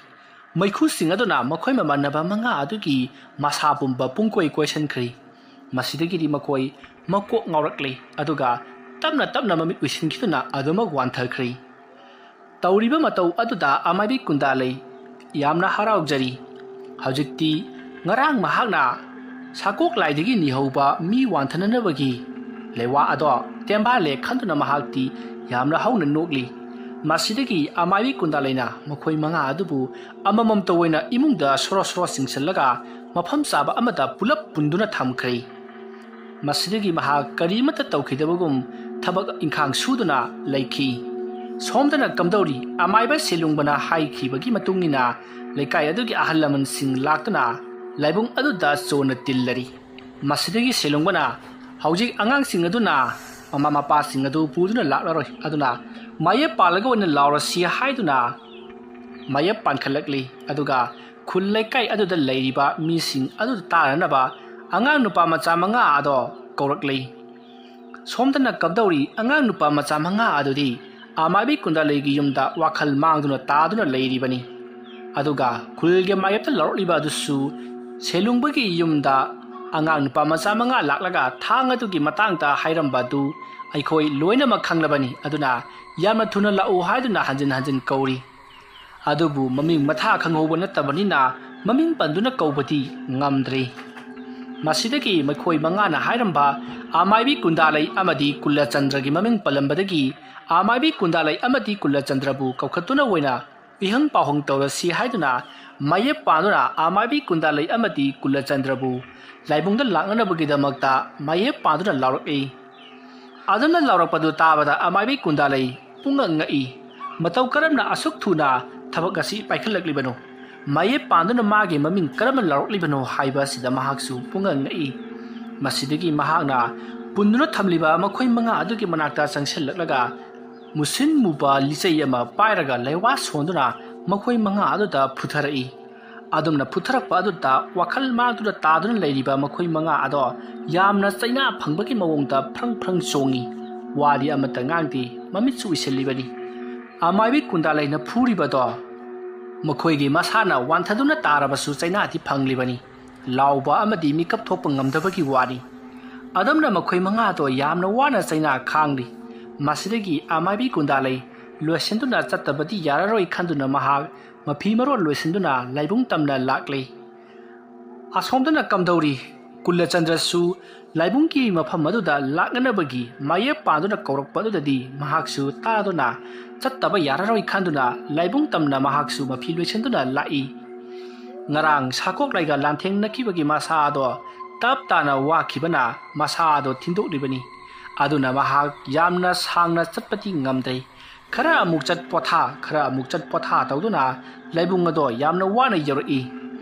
ꯃꯩꯈꯨꯁꯤꯡ ꯑꯗꯨꯅ ꯃꯈꯣꯏ ꯃꯃꯥꯟꯅꯕ ꯃꯉꯥ ꯑꯗꯨꯒꯤ ꯃꯁꯥ ꯄꯨꯝꯕ ꯄꯨꯡꯀꯣꯏ ꯀꯣꯏꯁꯤꯟꯈ꯭ꯔꯦ꯫ ꯃꯁꯤꯗꯒꯤꯗꯤ ꯃꯈꯣꯏ ꯃꯀꯣꯛ ꯉꯥꯎꯔꯛꯂꯦ, ꯑꯗꯨꯒ ꯇꯞꯅ ꯇꯞꯅ ꯃꯃꯤꯠ ꯎꯏꯁꯤꯟꯈꯤꯗꯨꯅ ꯑꯗꯨꯃꯛ ꯋꯥꯟꯊꯈ꯭ꯔꯦ꯫ ꯇꯧꯔꯤꯕ ꯃꯇꯧ ꯑꯗꯨꯗ ꯑꯃꯥꯏꯕꯤ ꯀꯨꯟꯗꯥꯂꯩ ꯌꯥꯝꯅ ꯍꯔꯥꯎꯖꯔꯤ꯫ ꯍꯧꯖꯤꯛꯇꯤ ꯉꯔꯥꯡ ꯃꯍꯥꯛꯅ ꯁꯥꯀꯣꯛ ꯂꯥꯏꯗꯒꯤ ꯅꯤꯍꯧꯕ ꯃꯤ ꯋꯥꯟꯊꯅꯅꯕꯒꯤ ꯂꯩꯋꯥ ꯑꯗꯣ ꯇꯦꯝꯕꯥꯜꯂꯦ ꯈꯟꯗꯨꯅ ꯃꯍꯥꯛꯇꯤ ꯌꯥꯝꯅ ꯍꯧꯅ ꯅꯣꯛꯂꯤ꯫ ꯃꯁꯤꯗꯒꯤ ꯑꯃꯥꯏꯕꯤ ꯀꯨꯟꯗꯥꯂꯩꯅ ꯃꯈꯣꯏ ꯃꯉꯥ ꯑꯗꯨꯕꯨ ꯑꯃꯃꯝꯇ ꯑꯣꯏꯅ ꯏꯃꯨꯡꯗ ꯁꯣꯔꯣ ꯁꯣꯔꯣ ꯆꯤꯡꯁꯤꯜꯂꯒ ꯃꯐꯝ ꯆꯥꯕ ꯑꯃꯗ ꯄꯨꯂꯞ ꯄꯨꯟꯗꯨꯅ ꯊꯝꯈ꯭ꯔꯦ꯫ ꯃꯁꯤꯗꯒꯤ ꯃꯍꯥꯛ ꯀꯔꯤꯃꯠꯇ ꯇꯧꯈꯤꯗꯕꯒꯨꯝ ꯊꯕꯛ ꯏꯪꯈꯥꯡ ꯁꯨꯗꯨꯅ ꯂꯩꯈꯤ꯫ ꯁꯣꯝꯗꯅ ꯀꯝꯗꯧꯔꯤ? ꯑꯃꯥꯏꯕ ꯁꯦꯂꯨꯡꯕꯅ ꯍꯥꯏꯈꯤꯕꯒꯤ ꯃꯇꯨꯡ ꯏꯟꯅ ꯂꯩꯀꯥꯏ ꯑꯗꯨꯒꯤ ꯑꯍꯜ ꯂꯃꯟꯁꯤꯡ ꯂꯥꯛꯇꯨꯅ ꯂꯥꯏꯕꯨꯡ ꯑꯗꯨꯗ ꯆꯣꯟꯅ ꯇꯤꯜꯂꯔꯤ꯫ ꯃꯁꯤꯗꯒꯤ ꯁꯦꯂꯨꯡꯕꯅ ꯍꯧꯖꯤꯛ ꯑꯉꯥꯡꯁꯤꯡ ꯑꯗꯨꯅ ꯃꯃꯥ ꯃꯄꯥꯁꯤꯡ ꯑꯗꯨ ꯄꯨꯗꯨꯅ ꯂꯥꯛꯂꯔꯣꯏ, ꯑꯗꯨꯅ ꯃꯥꯌꯦꯞ ꯄꯥꯜꯂꯒ ꯑꯣꯏꯅ ꯂꯥꯎꯔꯁꯤ ꯍꯥꯏꯗꯨꯅ ꯃꯥꯌꯦꯞ ꯄꯥꯟꯈꯠꯂꯛꯂꯤ꯫ ꯑꯗꯨꯒ ꯈꯨꯜ ꯂꯩꯀꯥꯏ ꯑꯗꯨꯗ ꯂꯩꯔꯤꯕ ꯃꯤꯁꯤꯡ ꯑꯗꯨꯗ ꯇꯥꯅꯅꯕ ꯑꯉꯥꯡ ꯅꯨꯄꯥ ꯃꯆꯥ ꯃꯉꯥ ꯑꯗꯣ ꯀꯧꯔꯛꯂꯤ꯫ ꯁꯣꯝꯗꯅ ꯀꯝꯗꯧꯔꯤ? ꯑꯉꯥꯡ ꯅꯨꯄꯥ ꯃꯆꯥ ꯃꯉꯥ ꯑꯗꯨꯗꯤ ꯑꯃꯥꯏꯕꯤ ꯀꯨꯟꯗꯥꯂꯩꯒꯤ ꯌꯨꯝꯗ ꯋꯥꯈꯜ ꯃꯥꯡꯗꯨꯅ ꯇꯥꯗꯨꯅ ꯂꯩꯔꯤꯕꯅꯤ꯫ ꯑꯗꯨꯒ ꯈꯨꯜꯒꯤ ꯃꯥꯌꯦꯞꯇ ꯂꯥꯎꯔꯛꯂꯤꯕ ꯑꯗꯨꯁꯨ ꯁꯦꯂꯨꯡꯕꯒꯤ ꯌꯨꯝꯗ ꯑꯉꯥꯡ ꯅꯨꯄꯥ ꯃꯆꯥ ꯃꯉꯥ ꯂꯥꯛꯂꯒ ꯊꯥꯡ ꯑꯗꯨꯒꯤ ꯃꯇꯥꯡꯗ ꯍꯥꯏꯔꯝꯕ ꯑꯗꯨ ꯑꯩꯈꯣꯏ ꯂꯣꯏꯅꯃꯛ ꯈꯪꯂꯕꯅꯤ꯫ ꯑꯗꯨꯅ ꯌꯥꯝꯅ ꯊꯨꯅ ꯂꯥꯛꯎ ꯍꯥꯏꯗꯨꯅ ꯍꯟꯖꯤꯟ ꯍꯟꯖꯤꯟ ꯀꯧꯔꯤ꯫ ꯑꯗꯨꯕꯨ ꯃꯃꯤꯡ ꯃꯊꯥ ꯈꯪꯍꯧꯕ ꯅꯠꯇꯕꯅꯤꯅ ꯃꯃꯤꯡ ꯄꯟꯗꯨꯅ ꯀꯧꯕꯗꯤ ꯉꯝꯗ꯭ꯔꯦ꯫ ꯃꯁꯤꯗꯒꯤ ꯃꯈꯣꯏ ꯃꯉꯥꯅ ꯍꯥꯏꯔꯝꯕ ꯑꯃꯥꯏꯕꯤ ꯀꯨꯟꯗꯥꯂꯩ ꯑꯃꯗꯤ ꯀꯨꯂꯆꯟꯗ꯭ꯔꯒꯤ ꯃꯃꯤꯡ ꯄꯜꯂꯝꯕꯗꯒꯤ ꯑꯃꯥꯏꯕꯤ ꯀꯨꯟꯗꯥꯂꯩ ꯑꯃꯗꯤ ꯀꯨꯂꯆꯟꯗ꯭ꯔꯕꯨ ꯀꯧꯈꯠꯇꯨꯅ ꯑꯣꯏꯅ ꯏꯍꯪ ꯄꯥꯎꯍꯪ ꯇꯧꯔꯁꯤ ꯍꯥꯏꯗꯨꯅ ꯃꯥꯌꯦꯞ ꯄꯥꯟꯗꯨꯅ ꯑꯃꯥꯏꯕꯤ ꯀꯨꯟꯗꯥꯂꯩ ꯑꯃꯗꯤ ꯀꯨꯂꯆꯟꯗ꯭ꯔꯕꯨ ꯂꯥꯏꯕꯨꯡꯗ ꯂꯥꯛꯅꯅꯕꯒꯤꯗꯃꯛꯇ ꯃꯥꯌꯦꯞ ꯄꯥꯟꯗꯨꯅ ꯂꯥꯎꯔꯛꯏ꯫ ꯑꯗꯨꯝꯅ ꯂꯥꯎꯔꯛꯄꯗꯨ ꯇꯥꯕꯗ ꯑꯃꯥꯏꯕꯤ ꯀꯨꯟꯗꯥꯂꯩ ꯄꯨꯡꯉꯛ ꯉꯛꯏ꯫ ꯃꯇꯧ ꯀꯔꯝꯅ ꯑꯁꯨꯛ ꯊꯨꯅ ꯊꯕꯛ ꯑꯁꯤ ꯄꯥꯏꯈꯠꯂꯛꯂꯤꯕꯅꯣ? ꯃꯥꯌꯦꯞ ꯄꯥꯟꯗꯨꯅ ꯃꯥꯒꯤ ꯃꯃꯤꯡ ꯀꯔꯝꯅ ꯂꯥꯎꯔꯛꯂꯤꯕꯅꯣ ꯍꯥꯏꯕ ꯑꯁꯤꯗ ꯃꯍꯥꯛꯁꯨ ꯄꯨꯡꯉꯛ ꯉꯛꯏ꯫ ꯃꯁꯤꯗꯒꯤ ꯃꯍꯥꯛꯅ ꯄꯨꯟꯗꯨꯅ ꯊꯝꯂꯤꯕ ꯃꯈꯣꯏ ꯃꯉꯥ ꯑꯗꯨꯒꯤ ꯃꯅꯥꯛꯇ ꯆꯪꯁꯤꯜꯂꯛꯂꯒ ꯃꯨꯁꯤꯟ ꯃꯨꯕ ꯂꯤꯆꯩ ꯑꯃ ꯄꯥꯏꯔꯒ ꯂꯩꯋꯥ ꯁꯣꯟꯗꯨꯅ ꯃꯈꯣꯏ ꯃꯉꯥ ꯑꯗꯨꯗ ꯐꯨꯊꯔꯛꯏ꯫ ꯑꯗꯨꯝꯅ ꯐꯨꯊꯔꯛꯄ ꯑꯗꯨꯗ ꯋꯥꯈꯜ ꯃꯥꯡꯗꯨꯅ ꯇꯥꯗꯨꯅ ꯂꯩꯔꯤꯕ ꯃꯈꯣꯏ ꯃꯉꯥ ꯑꯗꯣ ꯌꯥꯝꯅ ꯆꯩꯅꯥ ꯐꯪꯕꯒꯤ ꯃꯑꯣꯡꯗ ꯐ꯭ꯔꯪ ꯐ꯭ꯔꯪ ꯆꯣꯡꯉꯤ꯫ ꯋꯥꯗꯤ ꯑꯃꯠꯇ ꯉꯥꯡꯗꯦ, ꯃꯃꯤꯠꯁꯨ ꯎꯏꯁꯤꯜꯂꯤꯕꯅꯤ꯫ ꯑꯃꯥꯏꯕꯤ ꯀꯨꯟꯗꯥꯂꯩꯅ ꯐꯨꯔꯤꯕꯗꯣ ꯃꯈꯣꯏꯒꯤ ꯃꯁꯥꯅ ꯋꯥꯟꯊꯗꯨꯅ ꯇꯥꯔꯕꯁꯨ ꯆꯩꯅꯥꯗꯤ ꯐꯪꯂꯤꯕꯅꯤ꯫ ꯂꯥꯎꯕ ꯑꯃꯗꯤ ꯃꯤꯀꯞ ꯊꯣꯛꯄ ꯉꯝꯗꯕꯒꯤ ꯋꯥꯅꯤ꯫ ꯑꯗꯨꯝꯅ ꯃꯈꯣꯏ ꯃꯉꯥꯗꯣ ꯌꯥꯝꯅ ꯋꯥꯅ ꯆꯩꯅꯥ ꯈꯥꯡꯂꯤ꯫ ꯃꯁꯤꯗꯒꯤ ꯑꯃꯥꯏꯕꯤ ꯀꯨꯟꯗꯥꯂꯩ ꯂꯣꯏꯁꯤꯟꯗꯨꯅ ꯆꯠꯇꯕꯗꯤ ꯌꯥꯔꯔꯣꯏ ꯈꯟꯗꯨꯅ ꯃꯍꯥꯛ ꯃꯐꯤ ꯃꯔꯣꯜ ꯂꯣꯏꯁꯤꯟꯗꯨꯅ ꯂꯥꯏꯕꯨꯡ ꯇꯝꯅ ꯂꯥꯛꯂꯤ꯫ ꯑꯁꯣꯝꯗꯅ ꯀꯝꯗꯧꯔꯤ? ꯀꯨꯂꯆꯟꯗ꯭ꯔꯁꯨ ꯂꯥꯏꯕꯨꯡꯒꯤ ꯃꯐꯝ ꯑꯗꯨꯗ ꯂꯥꯛꯅꯅꯕꯒꯤ ꯃꯥꯌꯦꯞ ꯄꯥꯟꯗꯨꯅ ꯀꯧꯔꯛꯄ ꯑꯗꯨꯗꯗꯤ ꯃꯍꯥꯛꯁꯨ ꯇꯥꯗꯨꯅ ꯆꯠꯇꯕ ꯌꯥꯔꯔꯣꯏ ꯈꯟꯗꯨꯅ ꯂꯥꯏꯕꯨꯡ ꯇꯝꯅ ꯃꯍꯥꯛꯁꯨ ꯃꯐꯤ ꯂꯣꯏꯁꯤꯟꯗꯨꯅ ꯂꯥꯛꯏ꯫ ꯉꯔꯥꯡ ꯁꯥꯀꯣꯛꯂꯩꯒ ꯂꯥꯟꯊꯦꯡꯅꯈꯤꯕꯒꯤ ꯃꯁꯥ ꯑꯗꯣ ꯇꯞ ꯇꯥꯅ ꯋꯥꯈꯤꯕꯅ ꯃꯁꯥ ꯑꯗꯣ ꯊꯤꯟꯗꯣꯛꯂꯤꯕꯅꯤ꯫ ꯑꯗꯨꯅ ꯃꯍꯥꯛ ꯌꯥꯝꯅ ꯁꯥꯡꯅ ꯆꯠꯄꯗꯤ ꯉꯝꯗꯦ꯫ ꯈꯔ ꯑꯃꯨꯛ ꯆꯠ ꯄꯣꯊꯥ, ꯈꯔ ꯑꯃꯨꯛ ꯆꯠ ꯄꯣꯊꯥ ꯇꯧꯗꯨꯅ ꯂꯥꯏꯕꯨꯡ ꯑꯗꯣ ꯌꯥꯝꯅ ꯋꯥꯅ ꯌꯧꯔꯛꯏ꯫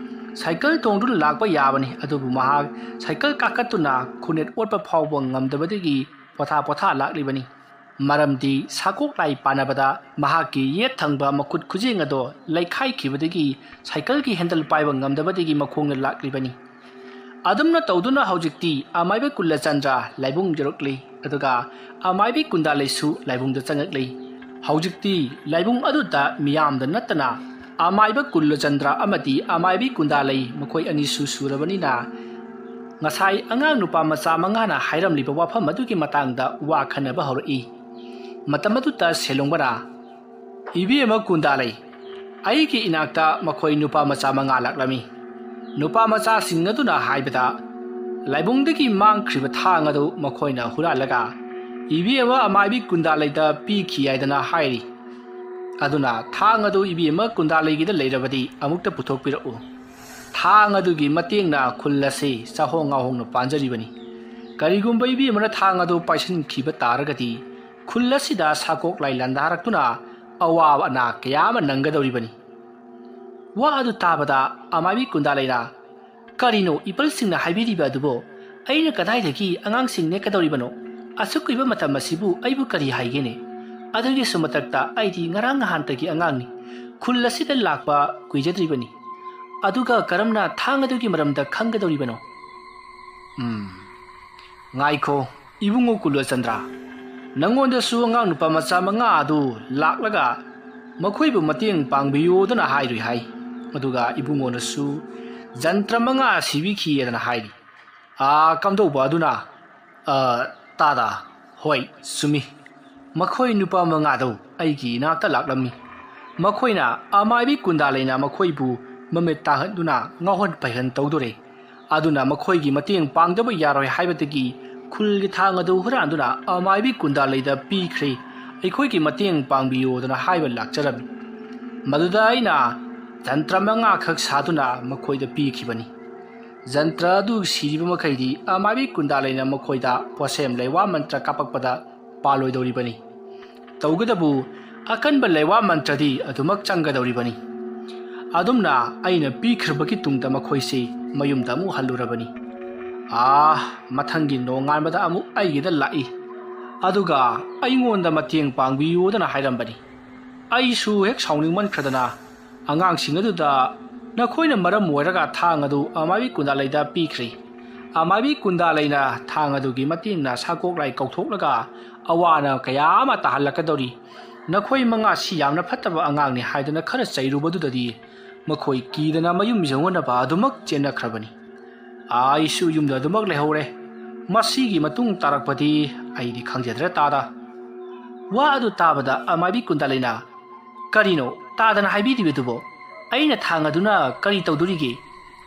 ꯁꯥꯏꯀꯜ ꯇꯣꯡꯗꯨꯅ ꯂꯥꯛꯄ ꯌꯥꯕꯅꯤ, ꯑꯗꯨꯕꯨ ꯃꯍꯥꯛ ꯁꯥꯏꯀꯜ ꯀꯥꯈꯠꯇꯨꯅ ꯈꯨꯅꯦꯠ ꯑꯣꯠꯄ ꯐꯥꯎꯕ ꯉꯝꯗꯕꯗꯒꯤ ꯄꯣꯊꯥ ꯄꯣꯊꯥ ꯂꯥꯛꯂꯤꯕꯅꯤ꯫ ꯃꯔꯝꯗꯤ ꯁꯥꯀꯣꯛ ꯂꯥꯏ ꯄꯥꯟꯅꯕꯗ ꯃꯍꯥꯛꯀꯤ ꯌꯦꯠ ꯊꯪꯕ ꯃꯈꯨꯠ ꯈꯨꯖꯦꯡ ꯑꯗꯣ ꯂꯩꯈꯥꯏꯈꯤꯕꯗꯒꯤ ꯁꯥꯏꯀꯜꯒꯤ ꯍꯦꯟꯗꯜ ꯄꯥꯏꯕ ꯉꯝꯗꯕꯗꯒꯤ ꯃꯈꯣꯡꯅ ꯂꯥꯛꯂꯤꯕꯅꯤ꯫ ꯑꯗꯨꯝꯅ ꯇꯧꯗꯨꯅ ꯍꯧꯖꯤꯛꯇꯤ ꯑꯃꯥꯏꯕ ꯀꯨꯜꯂꯆꯟꯗ꯭ꯔ ꯂꯥꯏꯕꯨꯡ ꯌꯧꯔꯛꯂꯤ, ꯑꯗꯨꯒ ꯑꯃꯥꯏꯕꯤ ꯀꯨꯟꯗꯥꯂꯩꯁꯨ ꯂꯥꯏꯕꯨꯡꯗ ꯆꯪꯉꯛꯂꯤ꯫ ꯍꯧꯖꯤꯛꯇꯤ ꯂꯥꯏꯕꯨꯡ ꯑꯗꯨꯗ ꯃꯤꯌꯥꯝꯗ ꯅꯠꯇꯅ ꯑꯃꯥꯏꯕ ꯀꯨꯜꯂꯆꯟꯗ꯭ꯔ ꯑꯃꯗꯤ ꯑꯃꯥꯏꯕꯤ ꯀꯨꯟꯗꯥꯂꯩ ꯃꯈꯣꯏ ꯑꯅꯤꯁꯨ ꯁꯨꯔꯕꯅꯤꯅ, ꯉꯁꯥꯏ ꯑꯉꯥꯡ ꯅꯨꯄꯥ ꯃꯆꯥ ꯃꯉꯥꯅ ꯍꯥꯏꯔꯝꯂꯤꯕ ꯋꯥꯐꯝ ꯑꯗꯨꯒꯤ ꯃꯇꯥꯡꯗ ꯋꯥ ꯈꯟꯅꯕ ꯍꯧꯔꯛꯏ꯫ ꯃꯇꯝ ꯑꯗꯨꯗ ꯁꯦꯂꯣꯡꯕꯅ, "ꯏꯕꯦꯝꯃ ꯀꯨꯟꯗꯥꯂꯩ, ꯑꯩꯒꯤ ꯏꯅꯥꯛꯇ ꯃꯈꯣꯏ ꯅꯨꯄꯥ ꯃꯆꯥ ꯃꯉꯥ ꯂꯥꯛꯂꯝꯃꯤ꯫ ꯅꯨꯄꯥ ꯃꯆꯥꯁꯤꯡ ꯑꯗꯨꯅ ꯍꯥꯏꯕꯗ, ꯂꯥꯏꯕꯨꯡꯗꯒꯤ ꯃꯥꯡꯈ꯭ꯔꯤꯕ ꯊꯥꯡ ꯑꯗꯨ ꯃꯈꯣꯏꯅ ꯍꯨꯔꯥꯜꯂꯒ ꯏꯕꯦꯝꯃ ꯑꯃꯥꯏꯕꯤ ꯀꯨꯟꯗꯥꯂꯩꯗ ꯄꯤꯈꯤ ꯍꯥꯏꯗꯅ ꯍꯥꯏꯔꯤ꯫ ꯑꯗꯨꯅ ꯊꯥꯡ ꯑꯗꯨ ꯏꯕꯦꯝꯃ ꯀꯨꯟꯗꯥꯂꯩꯒꯤꯗ ꯂꯩꯔꯕꯗꯤ ꯑꯃꯨꯛꯇ ꯄꯨꯊꯣꯛꯄꯤꯔꯛꯎ꯫ ꯊꯥꯡ ꯑꯗꯨꯒꯤ ꯃꯇꯦꯡꯅ ꯈꯨꯜ ꯑꯁꯤ ꯆꯥꯍꯣꯡ ꯉꯥꯍꯣꯡꯅ ꯄꯥꯟꯖꯔꯤꯕꯅꯤ꯫ ꯀꯔꯤꯒꯨꯝꯕ ꯏꯕꯦꯝꯃꯅ ꯊꯥꯡ ꯑꯗꯨ ꯄꯥꯏꯁꯤꯟꯈꯤꯕ ꯇꯥꯔꯒꯗꯤ ꯈꯨꯜ ꯑꯁꯤꯗ ꯁꯥꯀꯣꯛ ꯂꯥꯏ ꯂꯥꯟꯗꯥꯔꯛꯇꯨꯅ ꯑꯋꯥꯕ ꯑꯅꯥ ꯀꯌꯥ ꯑꯃ ꯅꯪꯒꯗꯧꯔꯤꯕꯅꯤ꯫" ꯋꯥ ꯑꯗꯨ ꯇꯥꯕꯗ ꯑꯃꯥꯏꯕꯤ ꯀꯨꯟꯗꯥꯂꯩꯅ, "ꯀꯔꯤꯅꯣ ꯏꯄꯜꯁꯤꯡꯅ ꯍꯥꯏꯕꯤꯔꯤꯕ ꯑꯗꯨꯕꯨ? ꯑꯩꯅ ꯀꯗꯥꯏꯗꯒꯤ ꯑꯉꯥꯡꯁꯤꯡ ꯅꯦꯛꯀꯗꯧꯔꯤꯕꯅꯣ? ꯑꯁꯨꯛ ꯀꯨꯏꯕ ꯃꯇꯝ ꯑꯁꯤꯕꯨ ꯑꯩꯕꯨ ꯀꯔꯤ ꯍꯥꯏꯒꯦꯅꯦ? ꯑꯗꯨꯒꯤꯁꯨ ꯃꯊꯛꯇ ꯑꯩꯗꯤ ꯉꯔꯥꯡ ꯅꯍꯥꯟꯇꯒꯤ ꯑꯉꯥꯡꯅꯤ꯫ ꯈꯨꯜ ꯑꯁꯤꯗ ꯂꯥꯛꯄ ꯀꯨꯏꯖꯗ꯭ꯔꯤꯕꯅꯤ꯫ ꯑꯗꯨꯒ ꯀꯔꯝꯅ ꯊꯥꯡ ꯑꯗꯨꯒꯤ ꯃꯔꯝꯗ ꯈꯪꯒꯗꯧꯔꯤꯕꯅꯣ?" ꯎꯝ, ꯉꯥꯏꯈꯣ, ꯏꯕꯨꯡꯉꯣ ꯀꯨꯂꯆꯟꯗ꯭ꯔ, ꯅꯪꯉꯣꯟꯗꯁꯨ ꯑꯉꯥꯡ ꯅꯨꯄꯥ ꯃꯆꯥ ꯃꯉꯥ ꯑꯗꯨ ꯂꯥꯛꯂꯒ ꯃꯈꯣꯏꯕꯨ ꯃꯇꯦꯡ ꯄꯥꯡꯕꯤꯌꯨꯗꯅ ꯍꯥꯏꯔꯨꯏ ꯍꯥꯏ꯫ ꯑꯗꯨꯒ ꯏꯕꯨꯡꯉꯣꯅꯁꯨ ꯖꯟꯇ꯭ꯔ ꯃꯉꯥ ꯁꯤꯕꯤꯈꯤꯑꯗꯅ ꯍꯥꯏꯔꯤ꯫ ꯑꯥ, ꯀꯝꯗꯧꯕ ꯑꯗꯨꯅ? ꯑꯥ, ꯇꯥꯗ, ꯍꯣꯏ, ꯆꯨꯝꯃꯤ꯫ ꯃꯈꯣꯏ ꯅꯨꯄꯥ ꯃꯉꯥꯗꯨ ꯑꯩꯒꯤ ꯏꯅꯥꯛꯇ ꯂꯥꯛꯂꯝꯃꯤ꯫ ꯃꯈꯣꯏꯅ ꯑꯃꯥꯏꯕꯤ ꯀꯨꯟꯗꯥꯂꯩꯅ ꯃꯈꯣꯏꯕꯨ ꯃꯃꯤꯠ ꯇꯥꯍꯟꯗꯨꯅ ꯉꯥꯎꯍꯟ ꯄꯩꯍꯟ ꯇꯧꯗꯣꯔꯦ꯫ ꯑꯗꯨꯅ ꯃꯈꯣꯏꯒꯤ ꯃꯇꯦꯡ ꯄꯥꯡꯗꯕ ꯌꯥꯔꯣꯏ ꯍꯥꯏꯕꯗꯒꯤ ꯈꯨꯜꯒꯤ ꯊꯥꯡ ꯑꯗꯨ ꯍꯨꯔꯥꯟꯗꯨꯅ ꯑꯃꯥꯏꯕꯤ ꯀꯨꯟꯗꯥꯂꯩꯗ ꯄꯤꯈ꯭ꯔꯦ꯫ ꯑꯩꯈꯣꯏꯒꯤ ꯃꯇꯦꯡ ꯄꯥꯡꯕꯤꯌꯨꯗꯅ ꯍꯥꯏꯕ ꯂꯥꯛꯆꯔꯝꯃꯤ꯫ ꯃꯗꯨꯗ ꯑꯩꯅ ꯖꯟꯇ꯭ꯔ ꯃꯉꯥꯈꯛ ꯁꯥꯗꯨꯅ ꯃꯈꯣꯏꯗ ꯄꯤꯈꯤꯕꯅꯤ꯫ ꯖꯟꯇ꯭ꯔ ꯑꯗꯨ ꯁꯤꯔꯤꯕ ꯃꯈꯩꯗꯤ ꯑꯃꯥꯏꯕꯤ ꯀꯨꯟꯗꯥꯂꯩꯅ ꯃꯈꯣꯏꯗ ꯄꯣꯠꯁꯦꯝ ꯂꯩꯋꯥ ꯃꯟꯇ꯭ꯔ ꯀꯥꯞꯄꯛꯄꯗ ꯄꯥꯜꯂꯣꯏꯗꯧꯔꯤꯕꯅꯤ꯫ ꯇꯧꯒꯗꯕꯨ ꯑꯀꯟꯕ ꯂꯩꯋꯥ ꯃꯟꯇ꯭ꯔꯗꯤ ꯑꯗꯨꯃꯛ ꯆꯪꯒꯗꯧꯔꯤꯕꯅꯤ꯫ ꯑꯗꯨꯝꯅ ꯑꯩꯅ ꯄꯤꯈ꯭ꯔꯕꯒꯤ ꯇꯨꯡꯗ ꯃꯈꯣꯏꯁꯤ ꯃꯌꯨꯝꯗ ꯑꯃꯨꯛ ꯍꯜꯂꯨꯔꯕꯅꯤ꯫ ꯑꯥ, ꯃꯊꯪꯒꯤ ꯅꯣꯡꯉꯥꯟꯕꯗ ꯑꯃꯨꯛ ꯑꯩꯒꯤꯗ ꯂꯥꯛꯏ꯫ ꯑꯗꯨꯒ ꯑꯩꯉꯣꯟꯗ ꯃꯇꯦꯡ ꯄꯥꯡꯕꯤꯌꯨꯗꯅ ꯍꯥꯏꯔꯝꯕꯅꯤ꯫ ꯑꯩꯁꯨ ꯍꯦꯛ ꯁꯥꯎꯅꯤꯡꯃꯟꯈ꯭ꯔꯗꯅ ꯑꯉꯥꯡꯁꯤꯡ ꯑꯗꯨꯗ, "ꯅꯈꯣꯏꯅ ꯃꯔꯝ ꯑꯣꯏꯔꯒ ꯊꯥꯡ ꯑꯗꯨ ꯑꯃꯥꯏꯕꯤ ꯀꯨꯟꯗꯥꯂꯩꯗ ꯄꯤꯈ꯭ꯔꯦ꯫ ꯑꯃꯥꯏꯕꯤ ꯀꯨꯟꯗꯥꯂꯩꯅ ꯊꯥꯡ ꯑꯗꯨꯒꯤ ꯃꯇꯦꯡꯅ ꯁꯥꯀꯣꯛ ꯂꯥꯏ ꯀꯧꯊꯣꯛꯂꯒ ꯑꯋꯥ ꯑꯅꯥ ꯀꯌꯥ ꯑꯃ ꯇꯥꯍꯜꯂꯛꯀꯗꯧꯔꯤ꯫ ꯅꯈꯣꯏ ꯃꯉꯥꯁꯤ ꯌꯥꯝꯅ ꯐꯠꯇꯕ ꯑꯉꯥꯡꯅꯤ" ꯍꯥꯏꯗꯨꯅ ꯈꯔ ꯆꯩꯔꯨꯕꯗꯨꯗꯗꯤ ꯃꯈꯣꯏ ꯀꯤꯗꯅ ꯃꯌꯨꯝ ꯌꯧꯅꯅꯕ ꯑꯗꯨꯃꯛ ꯆꯦꯟꯅꯈ꯭ꯔꯕꯅꯤ꯫ ꯑꯩꯁꯨ ꯌꯨꯝꯗ ꯑꯗꯨꯃꯛ ꯂꯩꯍꯧꯔꯦ꯫ ꯃꯁꯤꯒꯤ ꯃꯇꯨꯡ ꯇꯥꯔꯛꯄꯗꯤ ꯑꯩꯗꯤ ꯈꯪꯖꯗ꯭ꯔꯦ ꯇꯥꯗ꯫ ꯋꯥ ꯑꯗꯨ ꯇꯥꯕꯗ ꯑꯃꯥꯏꯕꯤ ꯀꯨꯟꯗꯥꯂꯩꯅ, "ꯀꯔꯤꯅꯣ ꯇꯥꯗꯅ ꯍꯥꯏꯕꯤꯔꯤꯕꯗꯨꯕꯣ? ꯑꯩꯅ ꯊꯥꯡ ꯑꯗꯨꯅ ꯀꯔꯤ ꯇꯧꯗꯣꯔꯤꯒꯦ?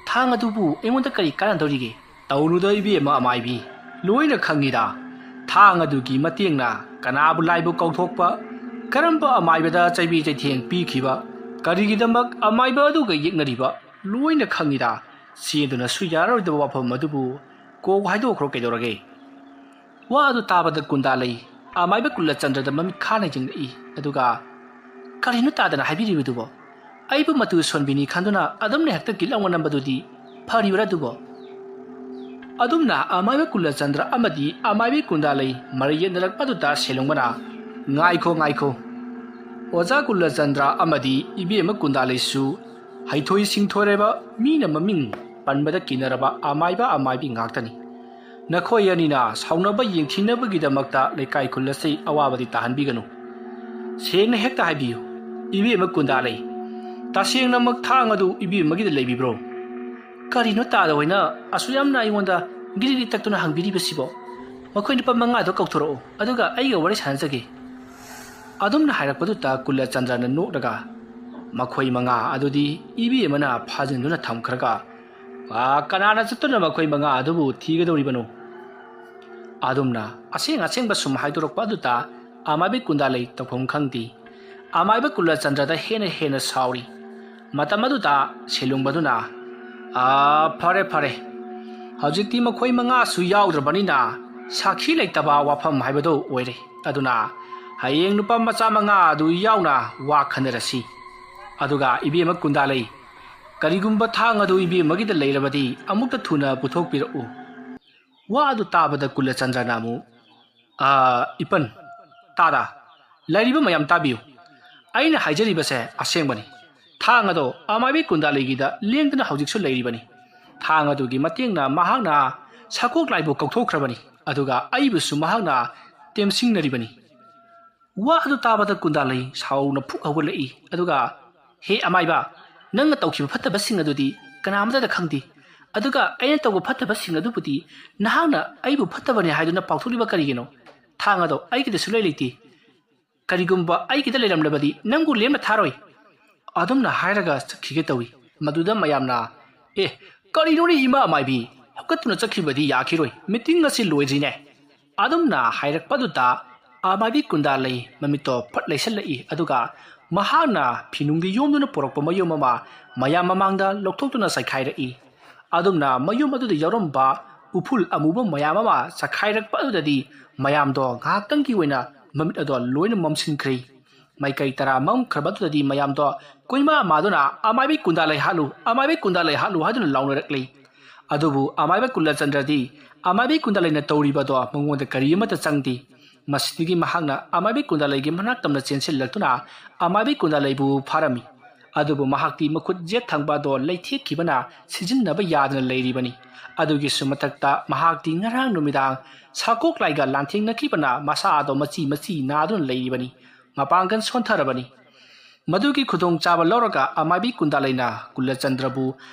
ꯊꯥꯡ ꯑꯗꯨꯕꯨ ꯑꯩꯉꯣꯟꯗ ꯀꯔꯤ ꯀꯥꯟꯅꯗꯧꯔꯤꯒꯦ?" "ꯇꯧꯅꯨꯗ ꯏꯕꯦꯝꯃ ꯑꯃꯥꯏꯕꯤ, ꯂꯣꯏꯅ ꯈꯪꯉꯤꯗ꯫ ꯊꯥꯡ ꯑꯗꯨꯒꯤ ꯃꯇꯦꯡꯅ ꯀꯅꯥꯕꯨ ꯂꯥꯏꯕꯨ ꯀꯧꯊꯣꯛꯄ, ꯀꯔꯝꯕ ꯑꯃꯥꯏꯕꯗ ꯆꯩꯕꯤ ꯆꯩꯊꯦꯡ ꯄꯤꯈꯤꯕ, ꯀꯔꯤꯒꯤꯗꯃꯛ ꯑꯃꯥꯏꯕ ꯑꯗꯨꯒ ꯌꯦꯛꯅꯔꯤꯕ, ꯂꯣꯏꯅ ꯈꯪꯉꯤꯗ꯫ ꯆꯦꯟꯗꯨꯅꯁꯨ ꯌꯥꯔꯔꯣꯏꯗꯕ ꯋꯥꯐꯝ ꯑꯗꯨꯕꯨ ꯀꯣꯛ ꯍꯥꯏꯗꯣꯛꯈ꯭ꯔꯣ ꯀꯩꯗꯧꯔꯒꯦ?" ꯋꯥ ꯑꯗꯨ ꯇꯥꯕꯗ ꯀꯨꯟꯗꯥꯂꯩ ꯑꯃꯥꯏꯕ ꯀꯨꯂꯆꯟꯗ꯭ꯔꯗ ꯃꯃꯤꯠ ꯈꯥꯅ ꯌꯦꯡꯂꯛꯏ꯫ ꯑꯗꯨꯒ, "ꯀꯔꯤꯅꯣ ꯇꯥꯗꯅ ꯍꯥꯏꯕꯤꯔꯤꯕꯗꯨꯕꯣ? ꯑꯩꯕꯨ ꯃꯇꯨ ꯁꯣꯟꯕꯤꯅꯤ ꯈꯟꯗꯨꯅ ꯑꯗꯨꯝꯅ ꯍꯦꯛꯇ ꯀꯤꯠ ꯂꯥꯎꯅ ꯅꯝꯕꯗꯨꯗꯤ ꯐꯔꯤꯕ꯭ꯔꯥ ꯑꯗꯨꯕꯣ?" ꯑꯗꯨꯝꯅ ꯑꯃꯥꯏꯕ ꯀꯨꯂꯆꯟꯗ꯭ꯔ ꯑꯃꯗꯤ ꯑꯃꯥꯏꯕꯤ ꯀꯨꯟꯗꯥꯂꯩ ꯃꯔꯩ ꯌꯦꯠꯅꯔꯛꯄꯗꯨꯗ ꯁꯦꯂꯨꯡꯕꯅ, "ꯉꯥꯏꯈꯣ, ꯉꯥꯏꯈꯣ꯫ ꯑꯣꯖꯥ ꯀꯨꯂꯆꯟꯗ꯭ꯔ ꯑꯃꯗꯤ ꯏꯕꯦꯝꯃ ꯀꯨꯟꯗꯥꯂꯩꯁꯨ ꯍꯩꯊꯣꯏ ꯁꯤꯡꯊꯣꯏꯔꯕ, ꯃꯤꯅ ꯃꯃꯤꯡ ꯄꯟꯕꯗ ꯀꯤꯅꯔꯕ ꯑꯃꯥꯏꯕ ꯑꯃꯥꯏꯕꯤ ꯉꯥꯛꯇꯅꯤ꯫ ꯅꯈꯣꯏ ꯑꯅꯤꯅ ꯁꯥꯎꯅꯕ ꯌꯦꯡꯊꯤꯅꯕꯒꯤꯗꯃꯛꯇ ꯂꯩꯀꯥꯏ ꯈꯨꯜ ꯑꯁꯤ ꯑꯋꯥꯕꯗꯤ ꯇꯥꯍꯟꯕꯤꯒꯅꯨ꯫ ꯁꯦꯡꯅ ꯍꯦꯛꯇ ꯍꯥꯏꯕꯤꯌꯨ, ꯏꯕꯦꯝꯃ ꯀꯨꯟꯗꯥꯂꯩ, ꯇꯁꯦꯡꯅꯃꯛ ꯊꯥꯡ ꯑꯗꯨ ꯏꯕꯦꯝꯃꯒꯤꯗ ꯂꯩꯕꯤꯕ꯭ꯔꯣ?" "ꯀꯔꯤꯅꯣ ꯇꯥꯗ ꯍꯣꯏꯅ ꯑꯁꯨꯛ ꯌꯥꯝꯅ ꯑꯩꯉꯣꯟꯗ ꯒꯤꯔꯤꯒꯤ ꯇꯛꯇꯨꯅ ꯍꯪꯕꯤꯔꯤꯕꯁꯤꯕꯣ? ꯃꯈꯣꯏ ꯅꯨꯄꯥ ꯃꯉꯥꯗꯣ ꯀꯧꯊꯣꯔꯛꯎ, ꯑꯗꯨꯒ ꯑꯩꯒ ꯋꯥꯔꯤ ꯁꯥꯟꯅꯖꯒꯦ꯫" ꯑꯗꯨꯝꯅ ꯍꯥꯏꯔꯛꯄꯗꯨꯗ ꯀꯨꯂꯆꯟꯗ꯭ꯔꯅ ꯅꯣꯛꯂꯒ ꯃꯈꯣꯏ ꯃꯉꯥ ꯑꯗꯨꯗꯤ ꯏꯕꯦꯝꯃꯅ ꯐꯥꯖꯤꯟꯗꯨꯅ ꯊꯝꯈ꯭ꯔꯒ, "ꯑꯥ, ꯀꯅꯥꯅ ꯆꯠꯇꯨꯅ ꯃꯈꯣꯏ ꯃꯉꯥ ꯑꯗꯨꯕꯨ ꯊꯤꯒꯗꯧꯔꯤꯕꯅꯣ?" ꯑꯗꯨꯝꯅ ꯑꯁꯦꯡ ꯑꯁꯦꯡꯕ ꯁꯨꯝ ꯍꯥꯏꯗꯣꯔꯛꯄ ꯑꯗꯨꯗ ꯑꯃꯥꯏꯕꯤ ꯀꯨꯟꯗꯥꯂꯩ ꯇꯧꯐꯝ ꯈꯪꯗꯦ꯫ ꯑꯃꯥꯏꯕ ꯀꯨꯂꯆꯟꯗ꯭ꯔꯗ ꯍꯦꯟꯅ ꯍꯦꯟꯅ ꯁꯥꯎꯔꯤ꯫ ꯃꯇꯝ ꯑꯗꯨꯗ ꯁꯦꯂꯨꯡꯕꯗꯨꯅ, "ꯑꯥ, ꯐꯔꯦ, ꯐꯔꯦ꯫ ꯍꯧꯖꯤꯛꯇꯤ ꯃꯈꯣꯏ ꯃꯉꯥꯁꯨ ꯌꯥꯎꯗ꯭ꯔꯕꯅꯤꯅ ꯁꯥꯈꯤ ꯂꯩꯇꯕ ꯋꯥꯐꯝ ꯍꯥꯏꯕꯗꯨ ꯑꯣꯏꯔꯦ꯫ ꯑꯗꯨꯅ ꯍꯌꯦꯡ ꯅꯨꯄꯥ ꯃꯆꯥ ꯃꯉꯥ ꯑꯗꯨ ꯌꯥꯎꯅ ꯋꯥ ꯈꯟꯅꯔꯁꯤ꯫ ꯑꯗꯨꯒ ꯏꯕꯦꯝꯃ ꯀꯨꯟꯗꯥꯂꯩ, ꯀꯔꯤꯒꯨꯝꯕ ꯊꯥꯡ ꯑꯗꯨ ꯏꯕꯦꯝꯃꯒꯤꯗ ꯂꯩꯔꯕꯗꯤ ꯑꯃꯨꯛꯇ ꯊꯨꯅ ꯄꯨꯊꯣꯛꯄꯤꯔꯛꯎ꯫ ꯋꯥ ꯑꯗꯨ ꯇꯥꯕꯗ ꯀꯨꯂꯆꯟꯗ꯭ꯔꯅ ꯑꯃꯨꯛ, "ꯑꯥ, ꯏꯄꯟ, ꯇꯥꯗꯥ, ꯂꯩꯔꯤꯕ ꯃꯌꯥꯝ ꯇꯥꯕꯤꯌꯨ꯫ ꯑꯩꯅ ꯍꯥꯏꯖꯔꯤꯕꯁꯦ ꯑꯁꯦꯡꯕꯅꯤ꯫ ꯊꯥꯡ ꯑꯗꯣ ꯑꯃꯥꯏꯕꯤ ꯀꯨꯟꯗꯥꯂꯩꯒꯤꯗ ꯂꯦꯡꯗꯅ ꯍꯧꯖꯤꯛꯁꯨ ꯂꯩꯔꯤꯕꯅꯤ꯫ ꯊꯥꯡ ꯑꯗꯨꯒꯤ ꯃꯇꯦꯡꯅ ꯃꯍꯥꯛꯅ ꯁꯒꯣꯛ ꯂꯥꯏꯕꯨ ꯀꯧꯊꯣꯛꯈ꯭ꯔꯕꯅꯤ, ꯑꯗꯨꯒ ꯑꯩꯕꯨꯁꯨ ꯃꯍꯥꯛꯅ ꯇꯦꯝꯁꯤꯡꯅꯔꯤꯕꯅꯤ꯫" ꯋꯥ ꯑꯗꯨ ꯇꯥꯕꯗ ꯀꯨꯟꯗꯥꯂꯩ ꯁꯥꯎꯅ ꯐꯨꯛ ꯍꯧꯒꯠꯂꯛꯏ, ꯑꯗꯨꯒ, "ꯍꯦ ꯑꯃꯥꯏꯕ, ꯅꯪꯅ ꯇꯧꯈꯤꯕ ꯐꯠꯇꯕꯁꯤꯡ ꯑꯗꯨꯗꯤ ꯀꯅꯥꯃꯠꯇꯗ ꯈꯪꯗꯦ, ꯑꯗꯨꯒ ꯑꯩꯅ ꯇꯧꯕ ꯐꯠꯇꯕꯁꯤꯡ ꯑꯗꯨꯕꯨꯗꯤ ꯅꯍꯥꯛꯅ ꯑꯩꯕꯨ ꯐꯠꯇꯕꯅꯤ ꯍꯥꯏꯗꯨꯅ ꯄꯥꯎꯊꯣꯛꯂꯤꯕ ꯀꯔꯤꯒꯤꯅꯣ? ꯊꯥꯡ ꯑꯗꯣ ꯑꯩꯒꯤꯗ ꯁꯨꯡꯂꯩ ꯂꯩꯇꯦ꯫ ꯀꯔꯤꯒꯨꯝꯕ ꯑꯩꯒꯤꯗ ꯂꯩꯔꯝꯂꯕꯗꯤ ꯅꯪꯕꯨ ꯂꯦꯝꯅ ꯊꯥꯔꯣꯏ꯫" ꯑꯗꯨꯝꯅ ꯍꯥꯏꯔꯒ ꯆꯠꯈꯤꯒꯦ ꯇꯧꯏ꯫ ꯃꯗꯨꯗ ꯃꯌꯥꯝꯅ, "ꯑꯦ, ꯀꯔꯤꯅꯣꯅꯦ ꯏꯃꯥ ꯑꯃꯥꯏꯕꯤ? ꯍꯧꯒꯠꯇꯨꯅ ꯆꯠꯈꯤꯕꯗꯤ ꯌꯥꯈꯤꯔꯣꯏ, ꯃꯤꯇꯤꯡ ꯑꯁꯤ ꯂꯣꯏꯗ꯭ꯔꯤꯅꯦ꯫" ꯑꯗꯨꯝꯅ ꯍꯥꯏꯔꯛꯄꯗꯨꯗ ꯑꯃꯥꯏꯕꯤ ꯀꯨꯟꯗꯥꯂꯩ ꯃꯃꯤꯠꯇꯣ ꯐꯠ ꯂꯩꯁꯜꯂꯛꯏ, ꯑꯗꯨꯒ ꯃꯍꯥꯛꯅ ꯐꯤꯅꯨꯡꯗ ꯌꯣꯝꯗꯨꯅ ꯄꯨꯔꯛꯄ ꯃꯌꯨꯝ ꯑꯃ ꯃꯌꯥꯝ ꯃꯃꯥꯡꯗ ꯂꯧꯊꯣꯛꯇꯨꯅ ꯆꯥꯏꯈꯥꯏꯔꯛꯏ꯫ ꯑꯗꯨꯝꯅ ꯃꯌꯨꯝ ꯑꯗꯨꯗ ꯌꯥꯎꯔꯝꯕ ꯎꯐꯨꯜ ꯑꯃꯨꯕ ꯃꯌꯥꯝ ꯑꯃ ꯆꯥꯏꯈꯥꯏꯔꯛꯄ ꯑꯗꯨꯗꯗꯤ ꯃꯌꯥꯝꯗꯣ ꯉꯥꯏꯍꯥꯛꯇꯪꯒꯤ ꯑꯣꯏꯅ ꯃꯃꯤꯠ ꯑꯗꯣ ꯂꯣꯏꯅ ꯃꯝꯁꯤꯟꯈ꯭ꯔꯦ꯫ ꯃꯥꯏꯀꯩ ꯇꯔꯥ ꯃꯝꯈ꯭ꯔꯕ ꯑꯗꯨꯗꯗꯤ ꯃꯌꯥꯝꯗꯣ ꯀꯣꯏꯃꯥ ꯃꯥꯗꯨꯅ "ꯑꯃꯥꯏꯕꯤ ꯀꯨꯟꯗꯥꯂꯩ ꯍꯥꯠꯂꯨ, ꯑꯃꯥꯏꯕꯤ ꯀꯨꯟꯗꯥꯂꯩ ꯍꯥꯠꯂꯨ" ꯍꯥꯏꯗꯨꯅ ꯂꯥꯎꯅꯔꯛꯂꯤ꯫ ꯑꯗꯨꯕꯨ ꯑꯃꯥꯏꯕ ꯀꯨꯂꯆꯟꯗ꯭ꯔꯗꯤ ꯑꯃꯥꯏꯕꯤ ꯀꯨꯟꯗꯥꯂꯩꯅ ꯇꯧꯔꯤꯕꯗꯣ ꯃꯉꯣꯟꯗ ꯀꯔꯤ ꯑꯃꯠꯇ ꯆꯪꯗꯦ꯫ ꯃꯁꯤꯗꯒꯤ ꯃꯍꯥꯛꯅ ꯑꯃꯥꯏꯕꯤ ꯀꯨꯟꯗꯥꯂꯩꯒꯤ ꯃꯅꯥꯛ ꯇꯝꯅ ꯆꯦꯟꯁꯤꯜꯂꯛꯇꯨꯅ ꯑꯃꯥꯏꯕꯤ ꯀꯨꯟꯗꯥꯂꯩꯕꯨ ꯐꯥꯔꯝꯃꯤ꯫ ꯑꯗꯨꯕꯨ ꯃꯍꯥꯛꯇꯤ ꯃꯈꯨꯠ ꯌꯦꯠ ꯊꯪꯕ ꯑꯗꯣ ꯂꯩꯊꯦꯛꯈꯤꯕꯅ ꯁꯤꯖꯤꯟꯅꯕ ꯌꯥꯗꯅ ꯂꯩꯔꯤꯕꯅꯤ꯫ ꯑꯗꯨꯒꯤꯁꯨ ꯃꯊꯛꯇ ꯃꯍꯥꯛꯇꯤ ꯉꯔꯥꯡ ꯅꯨꯃꯤꯗꯥꯡ ꯁꯥꯀꯣꯛ ꯂꯥꯏꯒ ꯂꯥꯟꯊꯦꯡꯅꯈꯤꯕꯅ ꯃꯁꯥ ꯑꯗꯣ ꯃꯆꯤ ꯃꯆꯤ ꯅꯥꯗꯨꯅ ꯂꯩꯔꯤꯕꯅꯤ꯫ ꯃꯄꯥꯡꯒꯜ ꯁꯣꯟꯊꯔꯕꯅꯤ꯫ ꯃꯗꯨꯒꯤ ꯈꯨꯗꯣꯡꯆꯥꯕ ꯂꯧꯔꯒ ꯑꯃꯥꯏꯕꯤ ꯀꯨꯟꯗꯥꯂꯩꯅ ꯀꯨꯂꯆꯟꯗ꯭ꯔꯕꯨ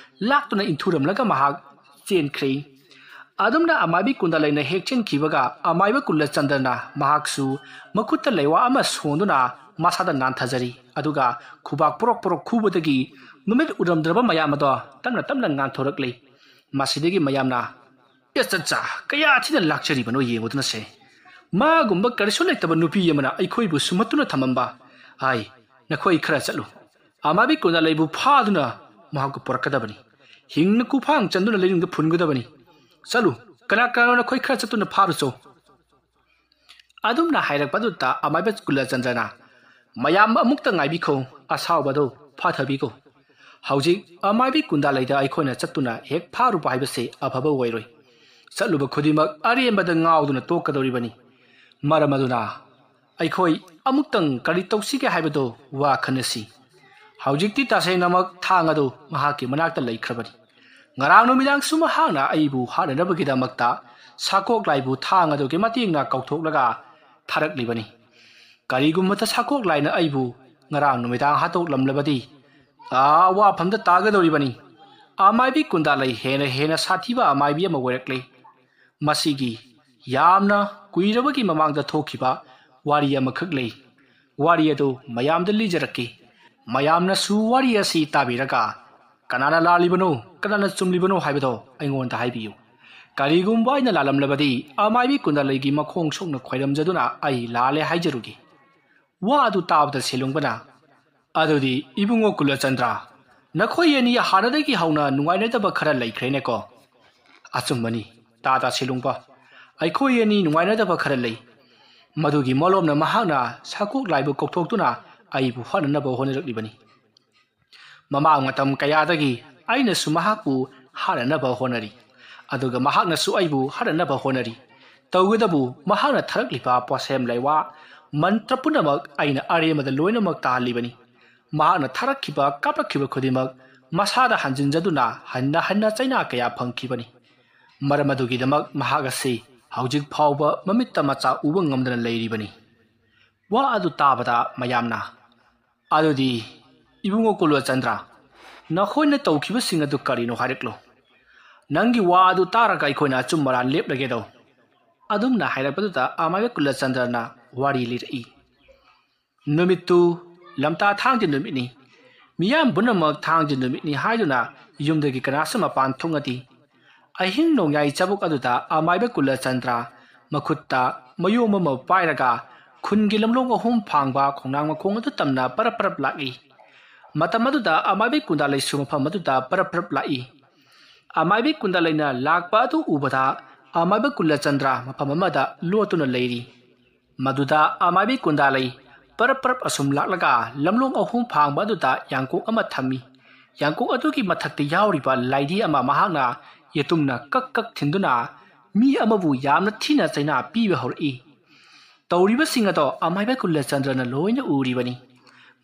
ꯂꯥꯛꯇꯨꯅ ꯏꯟꯊꯨꯔꯝꯂꯒ ꯃꯍꯥꯛ ꯆꯦꯟꯈ꯭ꯔꯦ꯫ ꯑꯗꯨꯝꯅ ꯑꯃꯥꯏꯕꯤ ꯀꯨꯟꯗꯥꯂꯩꯅ ꯍꯦꯛ ꯆꯦꯟꯈꯤꯕꯒ ꯑꯃꯥꯏꯕ ꯀꯨꯂꯆꯟꯗ꯭ꯔꯅ ꯃꯍꯥꯛꯁꯨ ꯃꯈꯨꯠꯇ ꯂꯩꯋꯥ ꯑꯃ ꯁꯣꯟꯗꯨꯅ ꯃꯁꯥꯗ ꯅꯥꯟꯊꯖꯔꯤ꯫ ꯑꯗꯨꯒ ꯈꯨꯕꯥꯛ ꯄꯣꯔꯣꯛ ꯄꯣꯔꯣꯛ ꯈꯨꯕꯗꯒꯤ ꯃꯃꯤꯠ ꯎꯔꯝꯗ꯭ꯔꯕ ꯃꯌꯥꯝ ꯑꯗꯣ ꯇꯞꯅ ꯇꯞꯅ ꯉꯥꯟꯊꯣꯔꯛꯂꯤ꯫ ꯃꯁꯤꯗꯒꯤ ꯃꯌꯥꯝꯅ, "ꯑꯦ ꯆꯠꯆꯥ, ꯀꯌꯥ ꯊꯤꯅ ꯂꯥꯛꯆꯔꯤꯕꯅꯣ ꯌꯦꯡꯉꯨꯗꯅꯁꯦ꯫ ꯃꯥꯒꯨꯝꯕ ꯀꯔꯤꯁꯨ ꯂꯩꯇꯕ ꯅꯨꯄꯤ ꯑꯃꯅ ꯑꯩꯈꯣꯏꯕꯨ ꯁꯨꯝꯍꯠꯇꯨꯅ ꯊꯝꯃꯝꯕ꯫ ꯑꯥꯏ, ꯅꯈꯣꯏ ꯈꯔ ꯆꯠꯂꯨ꯫ ꯑꯃꯥꯏꯕꯤ ꯀꯨꯟꯗꯥꯂꯩꯕꯨ ꯐꯥꯗꯨꯅ ꯃꯍꯥꯛꯄꯨ ꯄꯨꯔꯛꯀꯗꯕꯅꯤ꯫ ꯍꯤꯡꯅ ꯀꯨꯐꯥꯡ ꯆꯟꯗꯨꯅ ꯂꯩꯅꯨꯡꯗ ꯐꯨꯟꯒꯗꯕꯅꯤ꯫ ꯆꯠꯂꯨ, ꯀꯅꯥ ꯀꯅꯥꯅꯣ ꯅꯈꯣꯏ ꯈꯔ ꯆꯠꯇꯨꯅ ꯐꯥꯔꯨꯆꯣ꯫" ꯑꯗꯨꯝꯅ ꯍꯥꯏꯔꯛꯄꯗꯨꯗ ꯑꯃꯥꯏꯕ ꯀꯨꯂꯆꯟꯗ꯭ꯔꯅ, "ꯃꯌꯥꯝ ꯑꯃꯨꯛꯇ ꯉꯥꯏꯕꯤꯈꯣ, ꯑꯁꯥꯎꯕꯗꯨ ꯐꯥꯊꯕꯤꯈꯣ꯫ ꯍꯧꯖꯤꯛ ꯑꯃꯥꯏꯕꯤ ꯀꯨꯟꯗꯥꯂꯩꯗ ꯑꯩꯈꯣꯏꯅ ꯆꯠꯇꯨꯅ ꯍꯦꯛ ꯐꯥꯔꯨꯕ ꯍꯥꯏꯕꯁꯤ ꯑꯐꯕ ꯑꯣꯏꯔꯣꯏ꯫ ꯆꯠꯂꯨꯕ ꯈꯨꯗꯤꯡꯃꯛ ꯑꯔꯦꯝꯕꯗ ꯉꯥꯎꯗꯨꯅ ꯇꯣꯛꯀꯗꯧꯔꯤꯕꯅꯤ꯫ ꯃꯔꯝ ꯑꯗꯨꯅ ꯑꯩꯈꯣꯏ ꯑꯃꯨꯛꯇꯪ ꯀꯔꯤ ꯇꯧꯁꯤꯒꯦ ꯍꯥꯏꯕꯗꯨ ꯋꯥ ꯈꯟꯅꯁꯤ꯫ ꯍꯧꯖꯤꯛꯇꯤ ꯇꯁꯦꯡꯅꯃꯛ ꯊꯥꯡ ꯑꯗꯨ ꯃꯍꯥꯛꯀꯤ ꯃꯅꯥꯛꯇ ꯂꯩꯈ꯭ꯔꯕꯅꯤ꯫ ꯉꯔꯥꯡ ꯅꯨꯃꯤꯗꯥꯡꯁꯨ ꯃꯍꯥꯛꯅ ꯑꯩꯕꯨ ꯍꯥꯠꯅꯅꯕꯒꯤꯗꯃꯛꯇ ꯁꯥꯀꯣꯛ ꯂꯥꯏꯕꯨ ꯊꯥꯡ ꯑꯗꯨꯒꯤ ꯃꯇꯦꯡꯅ ꯀꯧꯊꯣꯛꯂꯒ ꯊꯥꯔꯛꯂꯤꯕꯅꯤ꯫ ꯀꯔꯤꯒꯨꯝꯕꯗ ꯁꯥꯀꯣꯛ ꯂꯥꯏꯅ ꯑꯩꯕꯨ ꯉꯔꯥꯡ ꯅꯨꯃꯤꯗꯥꯡ ꯍꯥꯠꯇꯣꯛꯂꯝꯂꯕꯗꯤ ꯑꯥ ꯋꯥꯐꯝꯗ ꯇꯥꯒꯗꯧꯔꯤꯕꯅꯤ꯫ ꯑꯃꯥꯏꯕꯤ ꯀꯨꯟꯗꯥꯂꯩ ꯍꯦꯟꯅ ꯍꯦꯟꯅ ꯁꯥꯊꯤꯕ ꯑꯃꯥꯏꯕꯤ ꯑꯃ ꯑꯣꯏꯔꯛꯂꯦ꯫ ꯃꯁꯤꯒꯤ ꯌꯥꯝꯅ ꯀꯨꯏꯔꯕꯒꯤ ꯃꯃꯥꯡꯗ ꯊꯣꯛꯈꯤꯕ ꯋꯥꯔꯤ ꯑꯃꯈꯛ ꯂꯩ꯫ ꯋꯥꯔꯤ ꯑꯗꯨ ꯃꯌꯥꯝꯗ ꯂꯤꯖꯔꯛꯀꯦ꯫ ꯃꯌꯥꯝꯅꯁꯨ ꯋꯥꯔꯤ ꯑꯁꯤ ꯇꯥꯕꯤꯔꯒ ꯀꯅꯥꯅ ꯂꯥꯜꯂꯤꯕꯅꯣ, ꯀꯅꯥꯅ ꯆꯨꯝꯂꯤꯕꯅꯣ ꯍꯥꯏꯕꯗꯣ ꯑꯩꯉꯣꯟꯗ ꯍꯥꯏꯕꯤꯌꯨ꯫ ꯀꯔꯤꯒꯨꯝꯕ ꯑꯩꯅ ꯂꯥꯜꯂꯝꯂꯕꯗꯤ ꯑꯃꯥꯏꯕꯤ ꯀꯨꯟꯗꯥꯂꯩꯒꯤ ꯃꯈꯣꯡ ꯁꯣꯛꯅ ꯈꯣꯏꯔꯝꯖꯗꯨꯅ ꯑꯩ ꯂꯥꯜꯂꯦ ꯍꯥꯏꯖꯔꯨꯒꯦ꯫" ꯋꯥ ꯑꯗꯨ ꯇꯥꯕꯗ ꯁꯦꯂꯨꯡꯕꯅ, "ꯑꯗꯨꯗꯤ ꯏꯕꯨꯡꯉꯣ ꯀꯨꯂꯆꯟꯗ꯭ꯔ, ꯅꯈꯣꯏ ꯑꯅꯤ ꯍꯥꯟꯅꯗꯒꯤ ꯍꯧꯅ ꯅꯨꯡꯉꯥꯏꯅꯗꯕ ꯈꯔ ꯂꯩꯈ꯭ꯔꯦꯅꯦꯀꯣ?" "ꯑꯆꯨꯝꯕꯅꯤ, ꯇꯥ ꯇꯥ ꯁꯦꯂꯨꯡꯕ, ꯑꯩꯈꯣꯏ ꯑꯅꯤ ꯅꯨꯡꯉꯥꯏꯅꯗꯕ ꯈꯔ ꯂꯩ꯫ ꯃꯗꯨꯒꯤ ꯃꯣꯂꯣꯝꯅ ꯃꯍꯥꯛꯅ ꯁꯥꯀꯣꯛ ꯂꯥꯏꯕꯨ ꯀꯧꯊꯣꯛꯇꯨꯅ ꯑꯩꯕꯨ ꯍꯥꯠꯅꯅꯕ ꯍꯣꯠꯅꯔꯛꯂꯤꯕꯅꯤ꯫ ꯃꯃꯥꯡ ꯃꯇꯝ ꯀꯌꯥꯗꯒꯤ ꯑꯩꯅꯁꯨ ꯃꯍꯥꯛꯄꯨ ꯍꯥꯠꯅꯅꯕ ꯍꯣꯠꯅꯔꯤ, ꯑꯗꯨꯒ ꯃꯍꯥꯛꯅꯁꯨ ꯑꯩꯕꯨ ꯍꯥꯠꯅꯅꯕ ꯍꯣꯠꯅꯔꯤ꯫ ꯇꯧꯕꯇꯕꯨ ꯃꯍꯥꯛꯅ ꯊꯥꯔꯛꯂꯤꯕ ꯄꯣꯠꯁꯦꯝ ꯂꯩꯋꯥ ꯃꯟꯇ꯭ꯔ ꯄꯨꯝꯅꯃꯛ ꯑꯩꯅ ꯑꯔꯦꯝꯕꯗ ꯂꯣꯏꯅꯃꯛ ꯇꯥꯍꯜꯂꯤꯕꯅꯤ꯫ ꯃꯍꯥꯛꯅ ꯊꯥꯔꯛꯈꯤꯕ, ꯀꯥꯞꯂꯛꯈꯤꯕ ꯈꯨꯗꯤꯡꯃꯛ ꯃꯁꯥꯗ ꯍꯟꯖꯤꯟꯖꯗꯨꯅ ꯍꯟꯅ ꯍꯟꯅ ꯆꯩꯅꯥ ꯀꯌꯥ ꯐꯪꯈꯤꯕꯅꯤ꯫ ꯃꯔꯝ ꯑꯗꯨꯒꯤꯗꯃꯛ ꯃꯍꯥꯛ ꯑꯁꯤ ꯍꯧꯖꯤꯛ ꯐꯥꯎꯕ ꯃꯃꯤꯠꯇ ꯃꯆꯥ ꯎꯕ ꯉꯝꯗꯅ ꯂꯩꯔꯤꯕꯅꯤ꯫" ꯋꯥ ꯑꯗꯨ ꯇꯥꯕꯗ ꯃꯌꯥꯝꯅ, "ꯑꯗꯨꯗꯤ ꯏꯕꯨꯡꯉꯣ ꯀꯨꯂꯆꯟꯗ꯭ꯔ, ꯅꯈꯣꯏꯅ ꯇꯧꯈꯤꯕꯁꯤꯡ ꯑꯗꯨ ꯀꯔꯤꯅꯣ ꯍꯥꯏꯔꯛꯂꯣ꯫ ꯅꯪꯒꯤ ꯋꯥ ꯑꯗꯨ ꯇꯥꯔꯒ ꯑꯩꯈꯣꯏꯅ ꯑꯆꯨꯝ ꯑꯔꯥꯟ ꯂꯦꯞꯂꯒꯦꯗꯣ꯫" ꯑꯗꯨꯝꯅ ꯍꯥꯏꯔꯛꯄꯗꯨꯗ ꯑꯃꯥꯏꯕ ꯀꯨꯂꯆꯟꯗ꯭ꯔꯅ ꯋꯥꯔꯤ ꯂꯤꯔꯛꯏ꯫ ꯅꯨꯃꯤꯠꯇꯨ ꯂꯝꯇꯥ ꯊꯥꯡꯖ ꯅꯨꯃꯤꯠꯅꯤ꯫ ꯃꯤꯌꯥꯝ ꯄꯨꯝꯅꯃꯛ ꯊꯥꯡꯖ ꯅꯨꯃꯤꯠꯅꯤ ꯍꯥꯏꯗꯨꯅ ꯌꯨꯝꯗꯒꯤ ꯀꯅꯥꯁꯨ ꯃꯄꯥꯟ ꯊꯣꯛꯅꯗꯦ꯫ ꯑꯍꯤꯡ ꯅꯣꯡꯌꯥꯏ ꯆꯕꯨꯛ ꯑꯗꯨꯗ ꯑꯃꯥꯏꯕ ꯀꯨꯂꯆꯟꯗ꯭ꯔ ꯃꯈꯨꯠꯇ ꯃꯌꯣꯝ ꯑꯃ ꯄꯥꯏꯔꯒ ꯈꯨꯟꯒꯤ ꯂꯝꯂꯣꯡ ꯑꯍꯨꯝ ꯐꯥꯡꯕ ꯈꯣꯡꯅꯥꯡ ꯃꯈꯣꯡ ꯑꯗꯨ ꯇꯝꯅ ꯄꯔꯞ ꯄꯔꯞ ꯂꯥꯛꯏ꯫ ꯃꯇꯝ ꯑꯗꯨꯗ ꯑꯃꯥꯏꯕ ꯀꯨꯟꯗꯥꯂꯩꯁꯨ ꯃꯐꯝ ꯑꯗꯨꯗ ꯄꯔꯞ ꯄꯔꯞ ꯂꯥꯛꯏ꯫ ꯑꯃꯥꯏꯕ ꯀꯨꯟꯗꯥꯂꯩꯅ ꯂꯥꯛꯄ ꯑꯗꯨ ꯎꯕꯗ ꯑꯃꯥꯏꯕ ꯀꯨꯂꯆꯟꯗ꯭ꯔ ꯃꯐꯝ ꯑꯃꯗ ꯂꯣꯠꯇꯨꯅ ꯂꯩꯔꯤ꯫ ꯃꯗꯨꯗ ꯑꯃꯥꯏꯕꯤ ꯀꯨꯟꯗꯥꯂꯩ ꯄꯔꯞ ꯄꯔꯞ ꯑꯁꯨꯝ ꯂꯥꯛꯂꯒ ꯂꯝꯂꯣꯡ ꯑꯍꯨꯝ ꯐꯥꯡꯕ ꯑꯗꯨꯗ ꯌꯥꯡꯀꯣꯛ ꯑꯃ ꯊꯝꯃꯤ꯫ ꯌꯥꯡꯀꯣꯛ ꯑꯗꯨꯒꯤ ꯃꯊꯛꯇ ꯌꯥꯎꯔꯤꯕ ꯂꯥꯏꯙꯤ ꯑꯃ ꯃꯍꯥꯛꯅ ꯌꯦꯇꯨꯝꯅ ꯀꯛ ꯀꯛ ꯊꯤꯟꯗꯨꯅ ꯃꯤ ꯑꯃꯕꯨ ꯌꯥꯝꯅ ꯊꯤꯅ ꯆꯩꯅꯥ ꯄꯤꯕ ꯍꯧꯔꯛꯏ꯫ ꯇꯧꯔꯤꯕꯁꯤꯡ ꯑꯗꯣ ꯑꯃꯥꯏꯕ ꯀꯨꯜꯂꯆꯟꯗ꯭ꯔꯅ ꯂꯣꯏꯅ ꯎꯔꯤꯕꯅꯤ꯫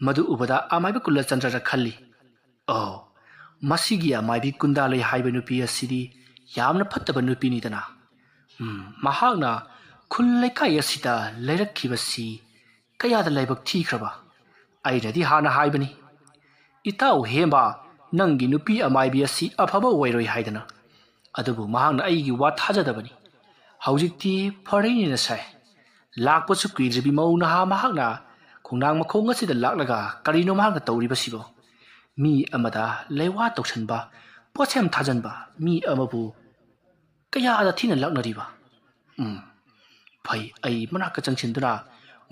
ꯃꯗꯨ ꯎꯕꯗ ꯑꯃꯥꯏꯕ ꯀꯨꯜꯂꯆꯟꯗ꯭ꯔꯅ ꯈꯜꯂꯤ, "ꯑꯣ, ꯃꯁꯤꯒꯤ ꯑꯃꯥꯏꯕꯤ ꯀꯨꯟꯗꯥꯂꯩ ꯍꯥꯏꯕ ꯅꯨꯄꯤ ꯑꯁꯤꯗꯤ ꯌꯥꯝꯅ ꯐꯠꯇꯕ ꯅꯨꯄꯤꯅꯤꯗꯅ꯫ ꯎꯝ, ꯃꯍꯥꯛꯅ ꯈꯨꯜ ꯂꯩꯀꯥꯏ ꯑꯁꯤꯗ ꯂꯩꯔꯛꯈꯤꯕꯁꯤ ꯀꯌꯥꯗ ꯂꯥꯏꯕꯛ ꯊꯤꯈ꯭ꯔꯕ? ꯑꯩꯅꯗꯤ ꯍꯥꯟꯅ ꯍꯥꯏꯕꯅꯤ, ꯏꯇꯥꯎ ꯍꯦꯝꯕ, ꯅꯪꯒꯤ ꯅꯨꯄꯤ ꯑꯃꯥꯏꯕꯤ ꯑꯁꯤ ꯑꯐꯕ ꯑꯣꯏꯔꯣꯏ ꯍꯥꯏꯗꯅ꯫ ꯑꯗꯨꯕꯨ ꯃꯍꯥꯛꯅ ꯑꯩꯒꯤ ꯋꯥ ꯊꯥꯖꯗꯕꯅꯤ꯫ ꯍꯧꯖꯤꯛꯇꯤ ꯐꯔꯦꯅꯦꯅ ꯁꯥꯏ꯫ ꯂꯥꯛꯄꯁꯨ ꯀꯨꯏꯗ꯭ꯔꯤꯕꯤ ꯃꯧ ꯅꯍꯥ ꯃꯍꯥꯛꯅ ꯈꯣꯡꯅꯥꯡ ꯃꯈꯣꯡ ꯑꯁꯤꯗ ꯂꯥꯛꯂꯒ ꯀꯔꯤꯅꯣ ꯃꯍꯥꯛꯅ ꯇꯧꯔꯤꯕꯁꯤꯕꯣ? ꯃꯤ ꯑꯃꯗ ꯂꯩꯋꯥ ꯇꯧꯁꯟꯕ, ꯄꯣꯠꯁꯦꯝ ꯊꯥꯖꯟꯕ, ꯃꯤ ꯑꯃꯕꯨ ꯀꯌꯥꯗ ꯊꯤꯅ ꯂꯛꯅꯔꯤꯕ? ꯎꯝ, ꯐꯩ, ꯑꯩ ꯃꯅꯥꯛꯇ ꯆꯪꯁꯤꯟꯗꯨꯅ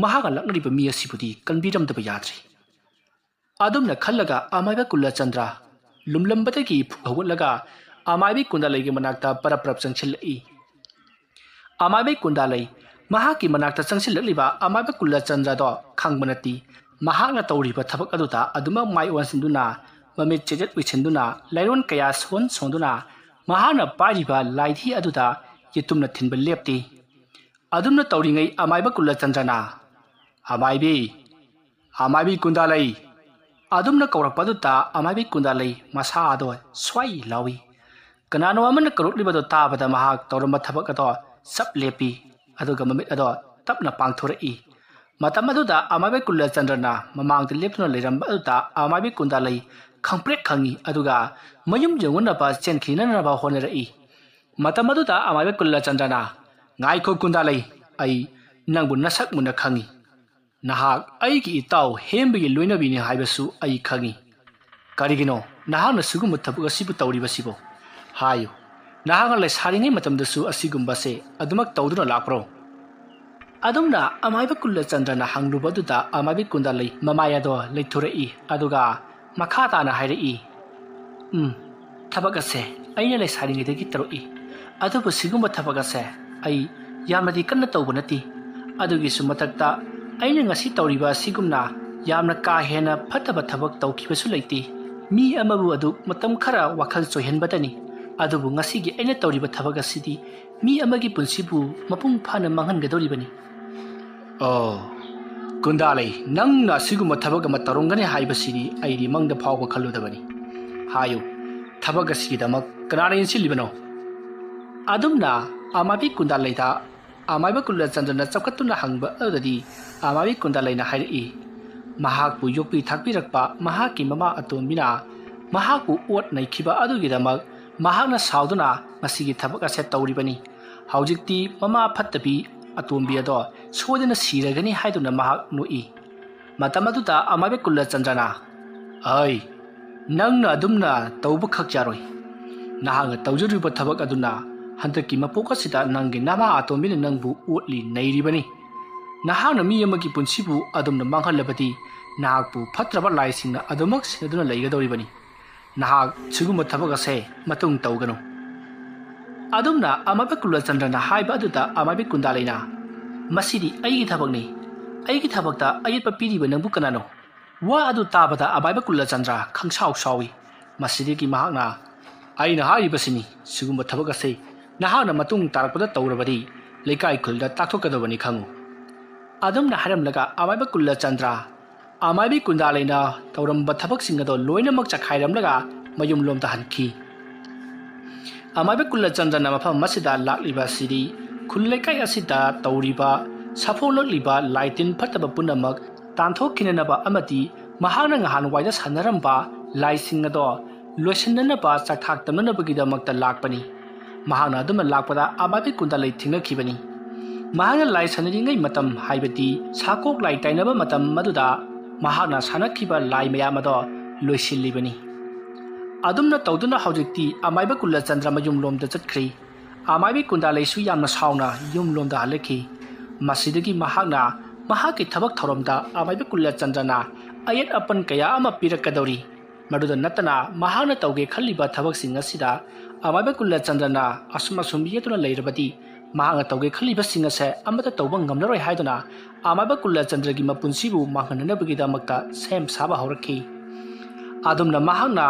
ꯃꯍꯥꯛꯅ ꯂꯛꯅꯔꯤꯕ ꯃꯤ ꯑꯁꯤꯕꯨꯗꯤ ꯀꯟꯕꯤꯔꯝꯗꯕ ꯌꯥꯗ꯭ꯔꯤ꯫" ꯑꯗꯨꯝꯅ ꯈꯜꯂꯒ ꯑꯃꯥꯏꯕ ꯀꯨꯜꯂꯆꯟꯗ꯭ꯔ ꯂꯨꯝꯂꯝꯕꯗꯒꯤ ꯐꯨꯛ ꯍꯧꯒꯠꯂꯒ ꯑꯃꯥꯏꯕꯤ ꯀꯨꯟꯗꯥꯂꯩꯒꯤ ꯃꯅꯥꯛꯇ ꯄꯔꯞ ꯄꯔꯞ ꯆꯪꯁꯤꯜꯂꯛꯏ꯫ ꯑꯃꯥꯏꯕꯤ ꯀꯨꯟꯗꯥꯂꯩ ꯃꯍꯥꯛꯀꯤ ꯃꯅꯥꯛꯇ ꯆꯪꯁꯤꯜꯂꯛꯂꯤꯕ ꯑꯃꯥꯏꯕ ꯀꯨꯜꯂꯆꯟꯗ꯭ꯔꯗꯣ ꯈꯪꯕ ꯅꯠꯇꯦ꯫ ꯃꯍꯥꯛꯅ ꯇꯧꯔꯤꯕ ꯊꯕꯛ ꯑꯗꯨꯗ ꯑꯗꯨꯃꯛ ꯃꯥꯏ ꯑꯣꯟꯁꯤꯟꯗꯨꯅ, ꯃꯃꯤꯠ ꯆꯦꯖꯦꯠ ꯎꯏꯁꯤꯟꯗꯨꯅ, ꯂꯥꯏꯔꯣꯟ ꯀꯌꯥ ꯁꯣꯟ ꯁꯣꯟꯗꯨꯅ ꯃꯍꯥꯛꯅ ꯄꯥꯏꯔꯤꯕ ꯂꯥꯏꯙꯤ ꯑꯗꯨꯗ ꯌꯦꯇꯨꯝꯅ ꯊꯤꯟꯕ ꯂꯦꯞꯇꯦ꯫ ꯑꯗꯨꯝꯅ ꯇꯧꯔꯤꯉꯩ ꯑꯃꯥꯏꯕ ꯀꯨꯜꯂꯆꯟꯗ꯭ꯔꯅ, "ꯑꯃꯥꯏꯕꯤ, ꯑꯃꯥꯏꯕꯤ ꯀꯨꯟꯗꯥꯂꯩ!" ꯑꯗꯨꯝꯅ ꯀꯧꯔꯛꯄ ꯑꯗꯨꯗ ꯑꯃꯥꯏꯕꯤ ꯀꯨꯟꯗꯥꯂꯩ ꯃꯁꯥ ꯑꯗꯣ ꯁ꯭ꯋꯥꯏ ꯂꯥꯎꯏ꯫ ꯀꯅꯥꯅꯣ ꯑꯃꯅ ꯀꯧꯔꯛꯂꯤꯕꯗꯣ ꯇꯥꯕꯗ ꯃꯍꯥꯛ ꯇꯧꯔꯝꯕ ꯊꯕꯛ ꯑꯗꯣ ꯆꯞ ꯂꯦꯞꯄꯤ, ꯑꯗꯨꯒ ꯃꯃꯤꯠ ꯑꯗꯣ ꯇꯞꯅ ꯄꯥꯡꯊꯣꯔꯛꯏ꯫ ꯃꯇꯝ ꯑꯗꯨꯗ ꯑꯃꯥꯏꯕ ꯀꯨꯜꯂꯆꯟꯗ꯭ꯔꯅ ꯃꯃꯥꯡꯗ ꯂꯦꯞꯇꯨꯅ ꯂꯩꯔꯝꯕ ꯑꯗꯨꯗ ꯑꯃꯥꯏꯕꯤ ꯀꯨꯟꯗꯥꯂꯩ ꯈꯪꯄ꯭ꯔꯦꯛ ꯈꯪꯏ, ꯑꯗꯨꯒ ꯃꯌꯨꯝ ꯌꯧꯅꯅꯕ ꯆꯦꯟꯈꯤꯅꯅꯕ ꯍꯣꯠꯅꯔꯛꯏ꯫ ꯃꯇꯝ ꯑꯗꯨꯗ ꯑꯃꯥꯏꯕ ꯀꯨꯜꯂꯆꯟꯗ꯭ꯔꯅ, "ꯉꯥꯏꯈꯣ ꯀꯨꯟꯗꯥꯂꯩ, ꯑꯩ ꯅꯪꯕꯨ ꯅꯁꯛ ꯃꯨꯟꯅ ꯈꯪꯏ꯫ ꯅꯍꯥꯛ ꯑꯩꯒꯤ ꯏꯇꯥꯎ ꯍꯦꯝꯕꯒꯤ ꯂꯣꯏꯅꯕꯤꯅꯤ ꯍꯥꯏꯕꯁꯨ ꯑꯩ ꯈꯪꯏ꯫ ꯀꯔꯤꯒꯤꯅꯣ ꯅꯍꯥꯛꯅ ꯁꯤꯒꯨꯝꯕ ꯊꯕꯛ ꯑꯁꯤꯕꯨ ꯇꯧꯔꯤꯕꯁꯤꯕꯣ? ꯍꯥꯏꯌꯨ, ꯅꯍꯥꯛꯅ ꯂꯩꯁꯥꯔꯤꯉꯩ ꯃꯇꯝꯗꯁꯨ ꯑꯁꯤꯒꯨꯝꯕꯁꯦ ꯑꯗꯨꯃꯛ ꯇꯧꯗꯨꯅ ꯂꯥꯛꯄ꯭ꯔꯣ?" ꯑꯗꯨꯝꯅ ꯑꯃꯥꯏꯕ ꯀꯨꯜꯂꯆꯟꯗ꯭ꯔꯅ ꯍꯪꯂꯨꯕ ꯑꯗꯨꯗ ꯑꯃꯥꯏꯕ ꯀꯨꯟꯗꯥꯂꯩ ꯃꯃꯥꯏ ꯑꯗꯣ ꯂꯩꯊꯣꯔꯛꯏ, ꯑꯗꯨꯒ ꯃꯈꯥ ꯇꯥꯅ ꯍꯥꯏꯔꯛꯏ, "ꯎꯝ, ꯊꯕꯛ ꯑꯁꯦ ꯑꯩꯅ ꯂꯩꯁꯥꯔꯤꯉꯩꯗꯒꯤ ꯇꯧꯔꯛꯏ꯫ ꯑꯗꯨꯕꯨ ꯁꯤꯒꯨꯝꯕ ꯊꯕꯛ ꯑꯁꯦ ꯑꯩ ꯌꯥꯝꯅꯗꯤ ꯀꯟꯅ ꯇꯧꯕ ꯅꯠꯇꯦ꯫ ꯑꯗꯨꯒꯤꯁꯨ ꯃꯊꯛꯇ, ꯑꯩꯅ ꯉꯁꯤ ꯇꯧꯔꯤꯕ ꯑꯁꯤꯒꯨꯝꯅ ꯌꯥꯝꯅ ꯀꯥ ꯍꯦꯟꯅ ꯐꯠꯇꯕ ꯊꯕꯛ ꯇꯧꯈꯤꯕꯁꯨ ꯂꯩꯇꯦ꯫ ꯃꯤ ꯑꯃꯕꯨ ꯑꯗꯨ ꯃꯇꯝ ꯈꯔ ꯋꯥꯈꯜ ꯆꯣꯏꯍꯟꯕꯇꯅꯤ꯫ ꯑꯗꯨꯕꯨ ꯉꯁꯤꯒꯤ ꯑꯩꯅ ꯇꯧꯔꯤꯕ ꯊꯕꯛ ꯑꯁꯤꯗꯤ ꯃꯤ ꯑꯃꯒꯤ ꯄꯨꯟꯁꯤꯕꯨ ꯃꯄꯨꯡ ꯐꯥꯅ ꯃꯥꯡꯍꯟꯒꯗꯧꯔꯤꯕꯅꯤ꯫ ꯑꯣ, ꯀꯨꯟꯗꯥꯂꯩ, ꯅꯪꯅ ꯑꯁꯤꯒꯨꯝꯕ ꯊꯕꯛ ꯑꯃ ꯇꯧꯔꯝꯒꯅꯤ ꯍꯥꯏꯕꯁꯤꯗꯤ ꯑꯩꯗꯤ ꯃꯪꯗ ꯐꯥꯎꯕ ꯈꯜꯂꯨꯗꯕꯅꯤ꯫ ꯍꯥꯏꯌꯨ, ꯊꯕꯛ ꯑꯁꯤꯒꯤꯗꯃꯛ ꯀꯅꯥꯅ ꯏꯟꯁꯤꯜꯂꯤꯕꯅꯣ? ꯑꯗꯨꯝꯅ ꯑꯃꯥꯏꯕꯤ ꯀꯨꯟꯗꯥꯂꯩꯗ ꯑꯃꯥꯏꯕ ꯀꯨꯂꯆꯟꯗ꯭ꯔꯅ ꯆꯥꯎꯈꯠꯇꯨꯅ ꯍꯪꯕ ꯑꯗꯨꯗꯗꯤ ꯑꯃꯥꯏꯕꯤ ꯀꯨꯟꯗꯥꯂꯩꯅ ꯍꯥꯏꯔꯛꯏ, ꯃꯍꯥꯛꯄꯨ ꯌꯣꯛꯄꯤ ꯊꯥꯛꯄꯤꯔꯛꯄ ꯃꯍꯥꯛꯀꯤ ꯃꯃꯥ ꯑꯇꯣꯝꯕꯤꯅ ꯃꯍꯥꯛꯄꯨ ꯑꯣꯠ ꯅꯩꯈꯤꯕ ꯑꯗꯨꯒꯤꯗꯃꯛ ꯃꯍꯥꯛꯅ ꯁꯥꯎꯗꯨꯅ ꯃꯁꯤꯒꯤ ꯊꯕꯛ ꯑꯁꯦ ꯇꯧꯔꯤꯕꯅꯤ꯫ ꯍꯧꯖꯤꯛꯇꯤ ꯃꯃꯥ ꯐꯠꯇꯕꯤ ꯑꯇꯣꯝꯕꯤ ꯑꯗꯣ ꯁꯣꯏꯗꯅ ꯁꯤꯔꯒꯅꯤ ꯍꯥꯏꯗꯨꯅ ꯃꯍꯥꯛ ꯅꯣꯛꯏ꯫ ꯃꯇꯝ ꯑꯗꯨꯗ ꯑꯃꯥꯏꯕ ꯀꯨꯂꯆꯟꯗ꯭ꯔꯅ, "ꯑꯩ, ꯅꯪꯅ ꯑꯗꯨꯝꯅ ꯇꯧꯕꯈꯛ ꯌꯥꯔꯣꯏ꯫ ꯅꯍꯥꯛꯅ ꯇꯧꯖꯔꯤꯕ ꯊꯕꯛ ꯑꯗꯨꯅ ꯍꯟꯗꯛꯀꯤ ꯃꯄꯣꯛ ꯑꯁꯤꯗ ꯅꯪꯒꯤ ꯅꯃꯥ ꯑꯇꯣꯝꯕꯤꯅ ꯅꯪꯕꯨ ꯑꯣꯠꯂꯤ ꯅꯩꯔꯤꯕꯅꯤ꯫ ꯅꯍꯥꯛꯅ ꯃꯤ ꯑꯃꯒꯤ ꯄꯨꯟꯁꯤꯕꯨ ꯑꯗꯨꯝꯅ ꯃꯥꯡꯍꯜꯂꯕꯗꯤ ꯅꯍꯥꯛꯄꯨ ꯐꯠꯇ꯭ꯔꯕ ꯂꯥꯏꯁꯤꯡꯅ ꯑꯗꯨꯃꯛ ꯁꯤꯟꯅꯗꯨꯅ ꯂꯩꯒꯗꯧꯔꯤꯕꯅꯤ꯫ ꯅꯍꯥꯛ ꯁꯤꯒꯨꯝꯕ ꯊꯕꯛ ꯑꯁꯦ ꯃꯇꯨꯡ ꯇꯧꯒꯅꯨ꯫" ꯑꯗꯨꯝꯅ ꯑꯃꯥꯏꯕ ꯀꯨꯂꯆꯟꯗ꯭ꯔꯅ ꯍꯥꯏꯕ ꯑꯗꯨꯗ ꯑꯃꯥꯏꯕꯤ ꯀꯨꯟꯗꯥꯂꯩꯅ, "ꯃꯁꯤꯗꯤ ꯑꯩꯒꯤ ꯊꯕꯛꯅꯤ꯫ ꯑꯩꯒꯤ ꯊꯕꯛꯇ ꯑꯌꯦꯠꯄ ꯄꯤꯔꯤꯕ ꯅꯪꯕꯨ ꯀꯅꯥꯅꯣ?" ꯋꯥ ꯑꯗꯨ ꯇꯥꯕꯗ ꯑꯃꯥꯏꯕ ꯀꯨꯂꯆꯟꯗ꯭ꯔ ꯈꯪꯁꯥꯎ ꯁꯥꯎꯏ꯫ ꯃꯁꯤꯗꯒꯤ ꯃꯍꯥꯛꯅ, "ꯑꯩꯅ ꯍꯥꯏꯔꯤꯕꯁꯤꯅꯤ, ꯁꯤꯒꯨꯝꯕ ꯊꯕꯛ ꯑꯁꯦ ꯅꯍꯥꯛꯅ ꯃꯇꯨꯡ ꯇꯥꯔꯛꯄꯗ ꯇꯧꯔꯕꯗꯤ ꯂꯩꯀꯥꯏ ꯈꯨꯜꯗ ꯇꯥꯛꯊꯣꯛꯀꯗꯕꯅꯤ ꯈꯪꯉꯨ꯫" ꯑꯗꯨꯝꯅ ꯍꯥꯏꯔꯝꯂꯒ ꯑꯃꯥꯏꯕ ꯀꯨꯂꯆꯟꯗ꯭ꯔ ꯑꯃꯥꯏꯕꯤ ꯀꯨꯟꯗꯥꯂꯩꯅ ꯇꯧꯔꯝꯕ ꯊꯕꯛꯁꯤꯡ ꯑꯗꯣ ꯂꯣꯏꯅꯃꯛ ꯆꯈꯥꯏꯔꯝꯂꯒ ꯃꯌꯨꯝꯂꯣꯝꯗ ꯍꯟꯈꯤ꯫ ꯑꯃꯥꯏꯕ ꯀꯨꯂꯆꯟꯗ꯭ꯔꯅ ꯃꯐꯝ ꯑꯁꯤꯗ ꯂꯥꯛꯂꯤꯕ ꯑꯁꯤꯗꯤ ꯈꯨꯜ ꯂꯩꯀꯥꯏ ꯑꯁꯤꯗ ꯇꯧꯔꯤꯕ ꯁꯥꯐꯣꯂꯛꯂꯤꯕ ꯂꯥꯏ ꯇꯤꯟ ꯐꯠꯇꯕ ꯄꯨꯝꯅꯃꯛ ꯇꯥꯟꯊꯣꯛꯈꯤꯅꯅꯕ ꯑꯃꯗꯤ ꯃꯍꯥꯛꯅ ꯉꯍꯥꯟꯋꯥꯏꯗ ꯁꯥꯟꯅꯔꯝꯕ ꯂꯥꯏꯁꯤꯡ ꯑꯗꯣ ꯂꯣꯏꯁꯤꯟꯅꯅꯕ ꯆꯥꯛꯊꯥꯛ ꯇꯝꯅꯅꯕꯒꯤꯗꯃꯛꯇ ꯂꯥꯛꯄꯅꯤ꯫ ꯃꯍꯥꯛꯅ ꯑꯗꯨꯝꯅ ꯂꯥꯛꯄꯗ ꯑꯃꯥꯏꯕꯤ ꯀꯨꯟꯗꯥꯂꯩ ꯊꯦꯡꯅꯈꯤꯕꯅꯤ꯫ ꯃꯍꯥꯛꯅ ꯂꯥꯏ ꯁꯥꯟꯅꯔꯤꯉꯩ ꯃꯇꯝ, ꯍꯥꯏꯕꯗꯤ ꯁꯥꯀꯣꯛ ꯂꯥꯏ ꯇꯥꯏꯅꯕ ꯃꯇꯝ ꯑꯗꯨꯗ ꯃꯍꯥꯛꯅ ꯁꯥꯟꯅꯈꯤꯕ ꯂꯥꯏ ꯃꯌꯥꯝ ꯑꯗꯣ ꯂꯣꯏꯁꯤꯜꯂꯤꯕꯅꯤ꯫ ꯑꯗꯨꯝꯅ ꯇꯧꯗꯨꯅ ꯍꯧꯖꯤꯛꯇꯤ ꯑꯃꯥꯏꯕ ꯀꯨꯂꯆꯟꯗ꯭ꯔ ꯃꯌꯨꯝꯂꯣꯝꯗ ꯆꯠꯈ꯭ꯔꯤ꯫ ꯑꯃꯥꯏꯕꯤ ꯀꯨꯟꯗꯥꯂꯩꯁꯨ ꯌꯥꯝꯅ ꯁꯥꯎꯅ ꯌꯨꯝꯂꯣꯝꯗ ꯍꯜꯂꯛꯈꯤ꯫ ꯃꯁꯤꯗꯒꯤ ꯃꯍꯥꯛꯅ ꯃꯍꯥꯛꯀꯤ ꯊꯕꯛ ꯊꯧꯔꯝꯗ ꯑꯃꯥꯏꯕ ꯀꯨꯂꯆꯟꯗ꯭ꯔꯅ ꯑꯌꯦꯠ ꯑꯄꯟ ꯀꯌꯥ ꯑꯃ ꯄꯤꯔꯛꯀꯗꯧꯔꯤ꯫ ꯃꯗꯨꯗ ꯅꯠꯇꯅ ꯃꯍꯥꯛꯅ ꯇꯧꯒꯦ ꯈꯜꯂꯤꯕ ꯊꯕꯛꯁꯤꯡ ꯑꯁꯤꯗ ꯑꯃꯥꯏꯕ ꯀꯨꯂꯆꯟꯗ꯭ꯔꯅ ꯑꯁꯨꯝ ꯑꯁꯨꯝ ꯌꯦꯠꯇꯨꯅ ꯂꯩꯔꯕꯗꯤ ꯃꯍꯥꯛꯅ ꯇꯧꯒꯦ ꯈꯜꯂꯤꯕꯁꯤꯡ ꯑꯁꯦ ꯑꯃꯠꯇ ꯇꯧꯕ ꯉꯝꯂꯔꯣꯏ ꯍꯥꯏꯗꯨꯅ ꯑꯃꯥꯏꯕ ꯀꯨꯜꯂꯆꯟꯗ꯭ꯔꯒꯤ ꯃꯄꯨꯟꯁꯤꯕꯨ ꯃꯥꯡꯍꯟꯅꯅꯕꯒꯤꯗꯃꯛꯇ ꯁꯦꯝ ꯁꯥꯕ ꯍꯧꯔꯛꯈꯤ꯫ ꯑꯗꯨꯝꯅ ꯃꯍꯥꯛꯅ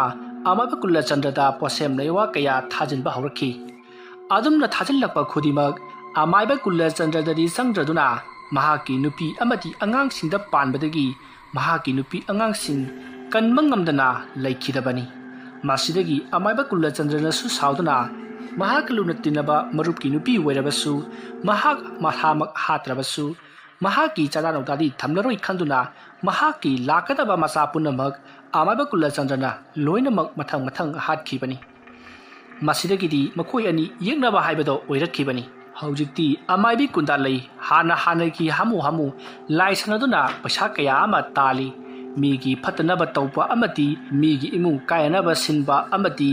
ꯑꯃꯥꯏꯕ ꯀꯨꯜꯂꯆꯟꯗ꯭ꯔꯗ ꯄꯣꯠꯁꯦꯝ ꯂꯩꯋꯥ ꯀꯌꯥ ꯊꯥꯖꯤꯟꯕ ꯍꯧꯔꯛꯈꯤ꯫ ꯑꯗꯨꯝꯅ ꯊꯥꯖꯤꯜꯂꯛꯄ ꯈꯨꯗꯤꯡꯃꯛ ꯑꯃꯥꯏꯕ ꯀꯨꯜꯂꯆꯟꯗ꯭ꯔꯗꯗꯤ ꯆꯪꯗ꯭ꯔꯗꯨꯅ ꯃꯍꯥꯛꯀꯤ ꯅꯨꯄꯤ ꯑꯃꯗꯤ ꯑꯉꯥꯡꯁꯤꯡꯗ ꯄꯥꯟꯕꯗꯒꯤ ꯃꯍꯥꯛꯀꯤ ꯅꯨꯄꯤ ꯑꯉꯥꯡꯁꯤꯡ ꯀꯟꯕ ꯉꯝꯗꯅ ꯂꯩꯈꯤꯗꯕꯅꯤ꯫ ꯃꯁꯤꯗꯒꯤ ꯑꯃꯥꯏꯕ ꯀꯨꯜꯂꯆꯟꯗ꯭ꯔꯅꯁꯨ ꯁꯥꯎꯗꯨꯅ ꯃꯍꯥꯛꯀ ꯂꯨꯅ ꯇꯤꯟꯅꯕ ꯃꯔꯨꯞꯀꯤ ꯅꯨꯄꯤ ꯑꯣꯏꯔꯕꯁꯨ, ꯃꯍꯥꯛ ꯃꯁꯥꯃꯛ ꯍꯥꯠꯇ꯭ꯔꯕꯁꯨ, ꯃꯍꯥꯛꯀꯤ ꯆꯥꯗꯥ ꯅꯧꯗꯥꯗꯤ ꯊꯝꯂꯔꯣꯏ ꯈꯟꯗꯨꯅ ꯃꯍꯥꯛꯀꯤ ꯂꯥꯛꯀꯗꯕ ꯃꯆꯥ ꯄꯨꯝꯅꯃꯛ ꯑꯃꯥꯏꯕ ꯀꯨꯜꯂꯆꯟꯗ꯭ꯔꯅ ꯂꯣꯏꯅꯃꯛ ꯃꯊꯪ ꯃꯊꯪ ꯍꯥꯠꯈꯤꯕꯅꯤ꯫ ꯃꯁꯤꯗꯒꯤꯗꯤ ꯃꯈꯣꯏ ꯑꯅꯤ ꯌꯦꯛꯅꯕ ꯍꯥꯏꯕꯗꯣ ꯑꯣꯏꯔꯛꯈꯤꯕꯅꯤ꯫ ꯍꯧꯖꯤꯛꯇꯤ ꯑꯃꯥꯏꯕꯤ ꯀꯨꯟꯗꯥ ꯂꯩ ꯍꯥꯟꯅ ꯍꯥꯟꯅꯒꯤ ꯍꯥꯃꯨ ꯍꯥꯃꯨ ꯂꯥꯏ ꯁꯥꯟꯅꯗꯨꯅ ꯄꯩꯁꯥ ꯀꯌꯥ ꯑꯃ ꯇꯥꯜꯂꯤ꯫ ꯃꯤꯒꯤ ꯐꯠꯇꯅꯕ ꯇꯧꯕ ꯑꯃꯗꯤ ꯃꯤꯒꯤ ꯏꯃꯨꯡ ꯀꯥꯏꯅꯅꯕ ꯁꯤꯟꯕ ꯑꯃꯗꯤ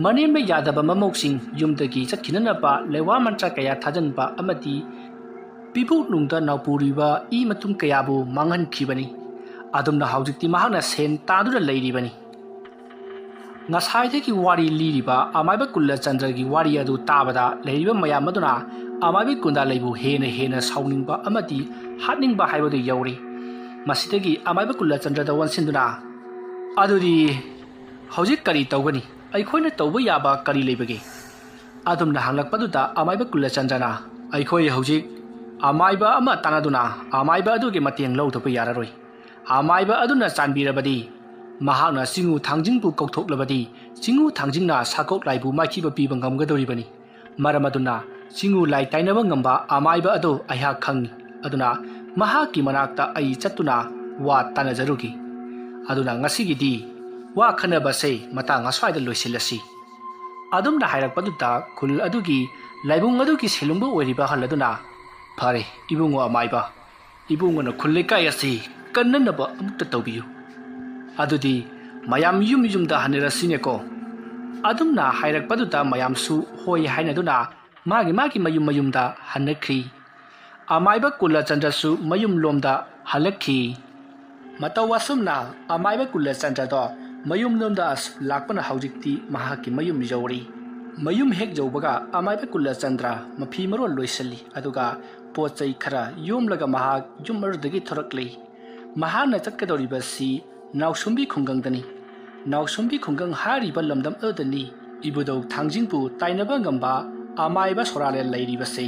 ꯃꯅꯦꯝꯕ ꯌꯥꯗꯕ ꯃꯃꯧꯁꯤꯡ ꯌꯨꯝꯗꯒꯤ ꯆꯠꯈꯤꯅꯅꯕ ꯂꯩꯋꯥ ꯃꯟꯇ꯭ꯔ ꯀꯌꯥ ꯊꯥꯖꯤꯟꯕ ꯑꯃꯗꯤ ꯄꯤꯕꯨꯛꯅꯨꯡꯗ ꯅꯥꯎꯄꯨꯔꯤꯕ ꯏ ꯃꯇꯨꯝ ꯀꯌꯥꯕꯨ ꯃꯥꯡꯍꯟꯈꯤꯕꯅꯤ꯫ ꯑꯗꯨꯝꯅ ꯍꯧꯖꯤꯛꯇꯤ ꯃꯍꯥꯛꯅ ꯁꯦꯟ ꯇꯥꯟꯗꯨꯅ ꯂꯩꯔꯤꯕꯅꯤ꯫ ꯉꯁꯥꯏꯗꯒꯤ ꯋꯥꯔꯤ ꯂꯤꯔꯤꯕ ꯑꯃꯥꯏꯕ ꯀꯨꯜꯂꯆꯟꯗ꯭ꯔꯒꯤ ꯋꯥꯔꯤ ꯑꯗꯨ ꯇꯥꯕꯗ ꯂꯩꯔꯤꯕ ꯃꯌꯥꯝ ꯑꯗꯨꯅ ꯑꯃꯥꯏꯕꯤ ꯀꯨꯟꯗꯥ ꯂꯩꯕꯨ ꯍꯦꯟꯅ ꯍꯦꯟꯅ ꯁꯥꯎꯅꯤꯡꯕ ꯑꯃꯗꯤ ꯍꯥꯠꯅꯤꯡꯕ ꯍꯥꯏꯕꯗꯨ ꯌꯧꯔꯤ꯫ ꯃꯁꯤꯗꯒꯤ ꯑꯃꯥꯏꯕ ꯀꯨꯜꯂꯆꯟꯗ꯭ꯔꯗ ꯑꯣꯟꯁꯤꯟꯗꯨꯅ, "ꯑꯗꯨꯗꯤ ꯍꯧꯖꯤꯛ ꯀꯔꯤ ꯇꯧꯒꯅꯤ? ꯑꯩꯈꯣꯏꯅ ꯇꯧꯕ ꯌꯥꯕ ꯀꯔꯤ ꯂꯩꯕꯒꯦ?" ꯑꯗꯨꯝꯅ ꯍꯪꯂꯛꯄꯗꯨꯗ ꯑꯃꯥꯏꯕ ꯀꯨꯜꯂꯆꯟꯗ꯭ꯔꯅ, "ꯑꯩꯈꯣꯏ ꯍꯧꯖꯤꯛ ꯑꯃꯥꯏꯕ ꯑꯃ ꯇꯥꯟꯅꯗꯨꯅ ꯑꯃꯥꯏꯕ ꯑꯗꯨꯒꯤ ꯃꯇꯦꯡ ꯂꯧꯗꯕ ꯌꯥꯔꯔꯣꯏ꯫ ꯑꯃꯥꯏꯕ ꯑꯗꯨꯅ ꯆꯥꯟꯕꯤꯔꯕꯗꯤ, ꯃꯍꯥꯛꯅ ꯆꯤꯡꯉꯨ ꯊꯥꯡꯖꯤꯡꯕꯨ ꯀꯧꯊꯣꯛꯂꯕꯗꯤ, ꯆꯤꯡꯉꯨ ꯊꯥꯡꯖꯤꯡꯅ ꯁꯥꯀꯣꯛ ꯂꯥꯏꯕꯨ ꯃꯥꯏꯊꯤꯕ ꯄꯤꯕ ꯉꯝꯒꯗꯧꯔꯤꯕꯅꯤ꯫ ꯃꯔꯝ ꯑꯗꯨꯅ ꯆꯤꯡꯉꯨ ꯂꯥꯏ ꯇꯥꯏꯅꯕ ꯉꯝꯕ ꯑꯃꯥꯏꯕ ꯑꯗꯨ ꯑꯩꯍꯥꯛ ꯈꯪꯏ꯫ ꯑꯗꯨꯅ ꯃꯍꯥꯛꯀꯤ ꯃꯅꯥꯛꯇ ꯑꯩ ꯆꯠꯇꯨꯅ ꯋꯥ ꯇꯥꯟꯅꯖꯔꯨꯒꯦ꯫ ꯑꯗꯨꯅ ꯉꯁꯤꯒꯤꯗꯤ ꯋꯥ ꯈꯟꯅꯕꯁꯦ ꯃꯇꯥꯡ ꯑꯁ꯭ꯋꯥꯏꯗ ꯂꯣꯏꯁꯤꯜꯂꯁꯤ꯫" ꯑꯗꯨꯝꯅ ꯍꯥꯏꯔꯛꯄꯗꯨꯗ ꯈꯨꯜ ꯑꯗꯨꯒꯤ ꯂꯥꯏꯕꯨꯡ ꯑꯗꯨꯒꯤ ꯁꯦꯂꯨꯡꯕ ꯑꯣꯏꯔꯤꯕ ꯑꯍꯜ ꯑꯗꯨꯅ, "ꯐꯔꯦ, ꯏꯕꯨꯡꯉꯣ ꯑꯃꯥꯏꯕ, ꯏꯕꯨꯡꯉꯣꯅ ꯈꯨꯜ ꯂꯩꯀꯥꯏ ꯑꯁꯤ ꯀꯟꯅꯅꯕ ꯑꯃꯨꯛꯇ ꯇꯧꯕꯤꯌꯨ꯫ ꯑꯗꯨꯗꯤ ꯃꯌꯥꯝ ꯌꯨꯝ ꯌꯨꯝꯗ ꯍꯟꯅꯔꯁꯤꯅꯦꯀꯣ꯫" ꯑꯗꯨꯝꯅ ꯍꯥꯏꯔꯛꯄꯗꯨꯗ ꯃꯌꯥꯝꯁꯨ ꯍꯣꯏ ꯍꯥꯏꯅꯗꯨꯅ ꯃꯥꯒꯤ ꯃꯥꯒꯤ ꯃꯌꯨꯝ ꯃꯌꯨꯝꯗ ꯍꯟꯅꯈ꯭ꯔꯤ꯫ ꯑꯃꯥꯏꯕ ꯀꯨꯂꯆꯟꯗ꯭ꯔꯁꯨ ꯃꯌꯨꯝꯂꯣꯝꯗ ꯍꯜꯂꯛꯈꯤ꯫ ꯃꯇꯧ ꯑꯁꯨꯝꯅ ꯑꯃꯥꯏꯕ ꯀꯨꯂꯆꯟꯗ꯭ꯔꯗꯣ ꯃꯌꯨꯝꯂꯣꯝꯗ ꯑꯁ-, ꯂꯥꯛꯄꯅ ꯍꯧꯖꯤꯛꯇꯤ ꯃꯍꯥꯛꯀꯤ ꯃꯌꯨꯝ ꯌꯧꯔꯤ꯫ ꯃꯌꯨꯝ ꯍꯦꯛ ꯌꯧꯕꯒ ꯑꯃꯥꯏꯕ ꯀꯨꯂꯆꯟꯗ꯭ꯔ ꯃꯐꯤ ꯃꯔꯣꯜ ꯂꯣꯏꯁꯤꯜꯂꯤ, ꯑꯗꯨꯒ ꯄꯣꯠ ꯆꯩ ꯈꯔ ꯌꯣꯝꯂꯒ ꯃꯍꯥꯛ ꯌꯨꯝ ꯑꯗꯨꯗꯒꯤ ꯊꯣꯔꯛꯂꯤ꯫ ꯃꯍꯥꯛꯅ ꯆꯠꯀꯗꯧꯔꯤꯕꯁꯤ ꯅꯥꯎꯁꯨꯝꯕꯤ ꯈꯨꯡꯒꯪꯗꯅꯤ꯫ ꯅꯥꯎꯁꯨꯝꯕꯤ ꯈꯨꯡꯒꯪ ꯍꯥꯏꯔꯤꯕ ꯂꯝꯗꯝ ꯑꯗꯨꯗꯅꯤ ꯏꯕꯨꯙꯧ ꯊꯥꯡꯖꯤꯡꯕꯨ ꯇꯥꯏꯅꯕ ꯉꯝꯕ ꯑꯃꯥꯏꯕ ꯁꯣꯔꯥꯂꯦꯟ ꯂꯩꯔꯤꯕꯁꯤ꯫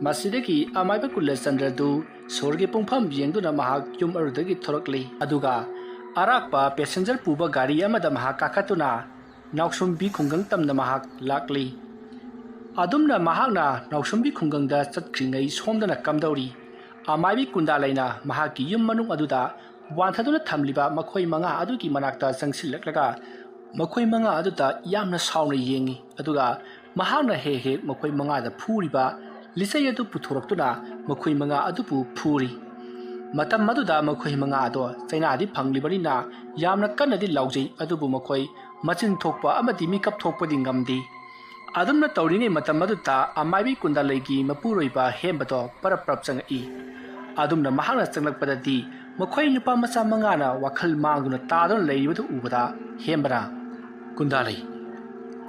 ꯃꯁꯤꯗꯒꯤ ꯑꯃꯥꯏꯕ ꯀꯨꯂꯆꯟꯗ꯭ꯔꯗꯨ ꯁꯣꯔꯒꯤ ꯄꯨꯡꯐꯝ ꯌꯦꯡꯗꯨꯅ ꯃꯍꯥꯛ ꯌꯨꯝ ꯑꯗꯨꯗꯒꯤ ꯊꯣꯔꯛꯂꯤ, ꯑꯗꯨꯒ ꯑꯔꯥꯛꯄ ꯄꯦꯁꯦꯟꯖꯔ ꯄꯨꯕ ꯒꯥꯔꯤ ꯑꯃꯗ ꯃꯍꯥꯛ ꯀꯥꯈꯠꯇꯨꯅ ꯅꯥꯎꯁꯨꯝꯕꯤ ꯈꯨꯡꯒꯪ ꯇꯝꯅ ꯃꯍꯥꯛ ꯂꯥꯛꯂꯤ꯫ ꯑꯗꯨꯝꯅ ꯃꯍꯥꯛꯅ ꯅꯥꯎꯁꯨꯝꯕꯤ ꯈꯨꯡꯒꯪꯗ ꯆꯠꯈ꯭ꯔꯤꯉꯩ ꯁꯣꯝꯗꯅ ꯀꯝꯗꯧꯔꯤ, ꯑꯃꯥꯏꯕꯤ ꯀꯨꯟꯗꯥꯂꯩꯅ ꯃꯍꯥꯛꯀꯤ ꯌꯨꯝ ꯃꯅꯨꯡ ꯑꯗꯨꯗ ꯋꯥꯟꯊꯗꯨꯅ ꯊꯝꯂꯤꯕ ꯃꯈꯣꯏ ꯃꯉꯥ ꯑꯗꯨꯒꯤ ꯃꯅꯥꯛꯇ ꯆꯪꯁꯤꯜꯂꯛꯂꯒ ꯃꯈꯣꯏ ꯃꯉꯥ ꯑꯗꯨꯗ ꯌꯥꯝꯅ ꯁꯥꯎꯅ ꯌꯦꯡꯏ, ꯑꯗꯨꯒ ꯃꯍꯥꯛꯅ ꯍꯦꯛ ꯍꯦꯛ ꯃꯈꯣꯏ ꯃꯉꯥꯗ ꯐꯨꯔꯤꯕ ꯂꯤꯆꯩ ꯑꯗꯨ ꯄꯨꯊꯣꯔꯛꯇꯨꯅ ꯃꯈꯣꯏ ꯃꯉꯥ ꯑꯗꯨꯕꯨ ꯐꯨꯔꯤ꯫ ꯃꯇꯝ ꯑꯗꯨꯗ ꯃꯈꯣꯏ ꯃꯉꯥ ꯑꯗꯣ ꯆꯩꯅꯥꯗꯤ ꯐꯪꯂꯤꯕꯅꯤꯅ ꯌꯥꯝꯅ ꯀꯟꯅꯗꯤ ꯂꯥꯎꯖꯩ, ꯑꯗꯨꯕꯨ ꯃꯈꯣꯏ ꯃꯆꯤꯟ ꯊꯣꯛꯄ ꯑꯃꯗꯤ ꯃꯤꯀꯞ ꯊꯣꯛꯄꯗꯤ ꯉꯝꯗꯦ꯫ ꯑꯗꯨꯝꯅ ꯇꯧꯔꯤꯉꯩ ꯃꯇꯝ ꯑꯗꯨꯗ ꯑꯃꯥꯏꯕꯤ ꯀꯨꯟꯗꯥꯂꯩꯒꯤ ꯃꯄꯨꯔꯣꯏꯕ ꯍꯦꯝꯕꯗꯣ ꯄꯔꯞ ꯄꯔꯞ ꯆꯪꯉꯛꯏ꯫ ꯑꯗꯨꯝꯅ ꯃꯍꯥꯛꯅ ꯆꯪꯂꯛꯄꯗꯗꯤ ꯃꯈꯣꯏ ꯅꯨꯄꯥ ꯃꯆꯥ ꯃꯉꯥꯅ ꯋꯥꯈꯜ ꯃꯥꯡꯗꯨꯅ ꯇꯥꯗꯨꯅ ꯂꯩꯔꯤꯕꯗꯨ ꯎꯕꯗ ꯍꯦꯝꯕꯅ, "ꯀꯨꯟꯗꯥꯂꯩ,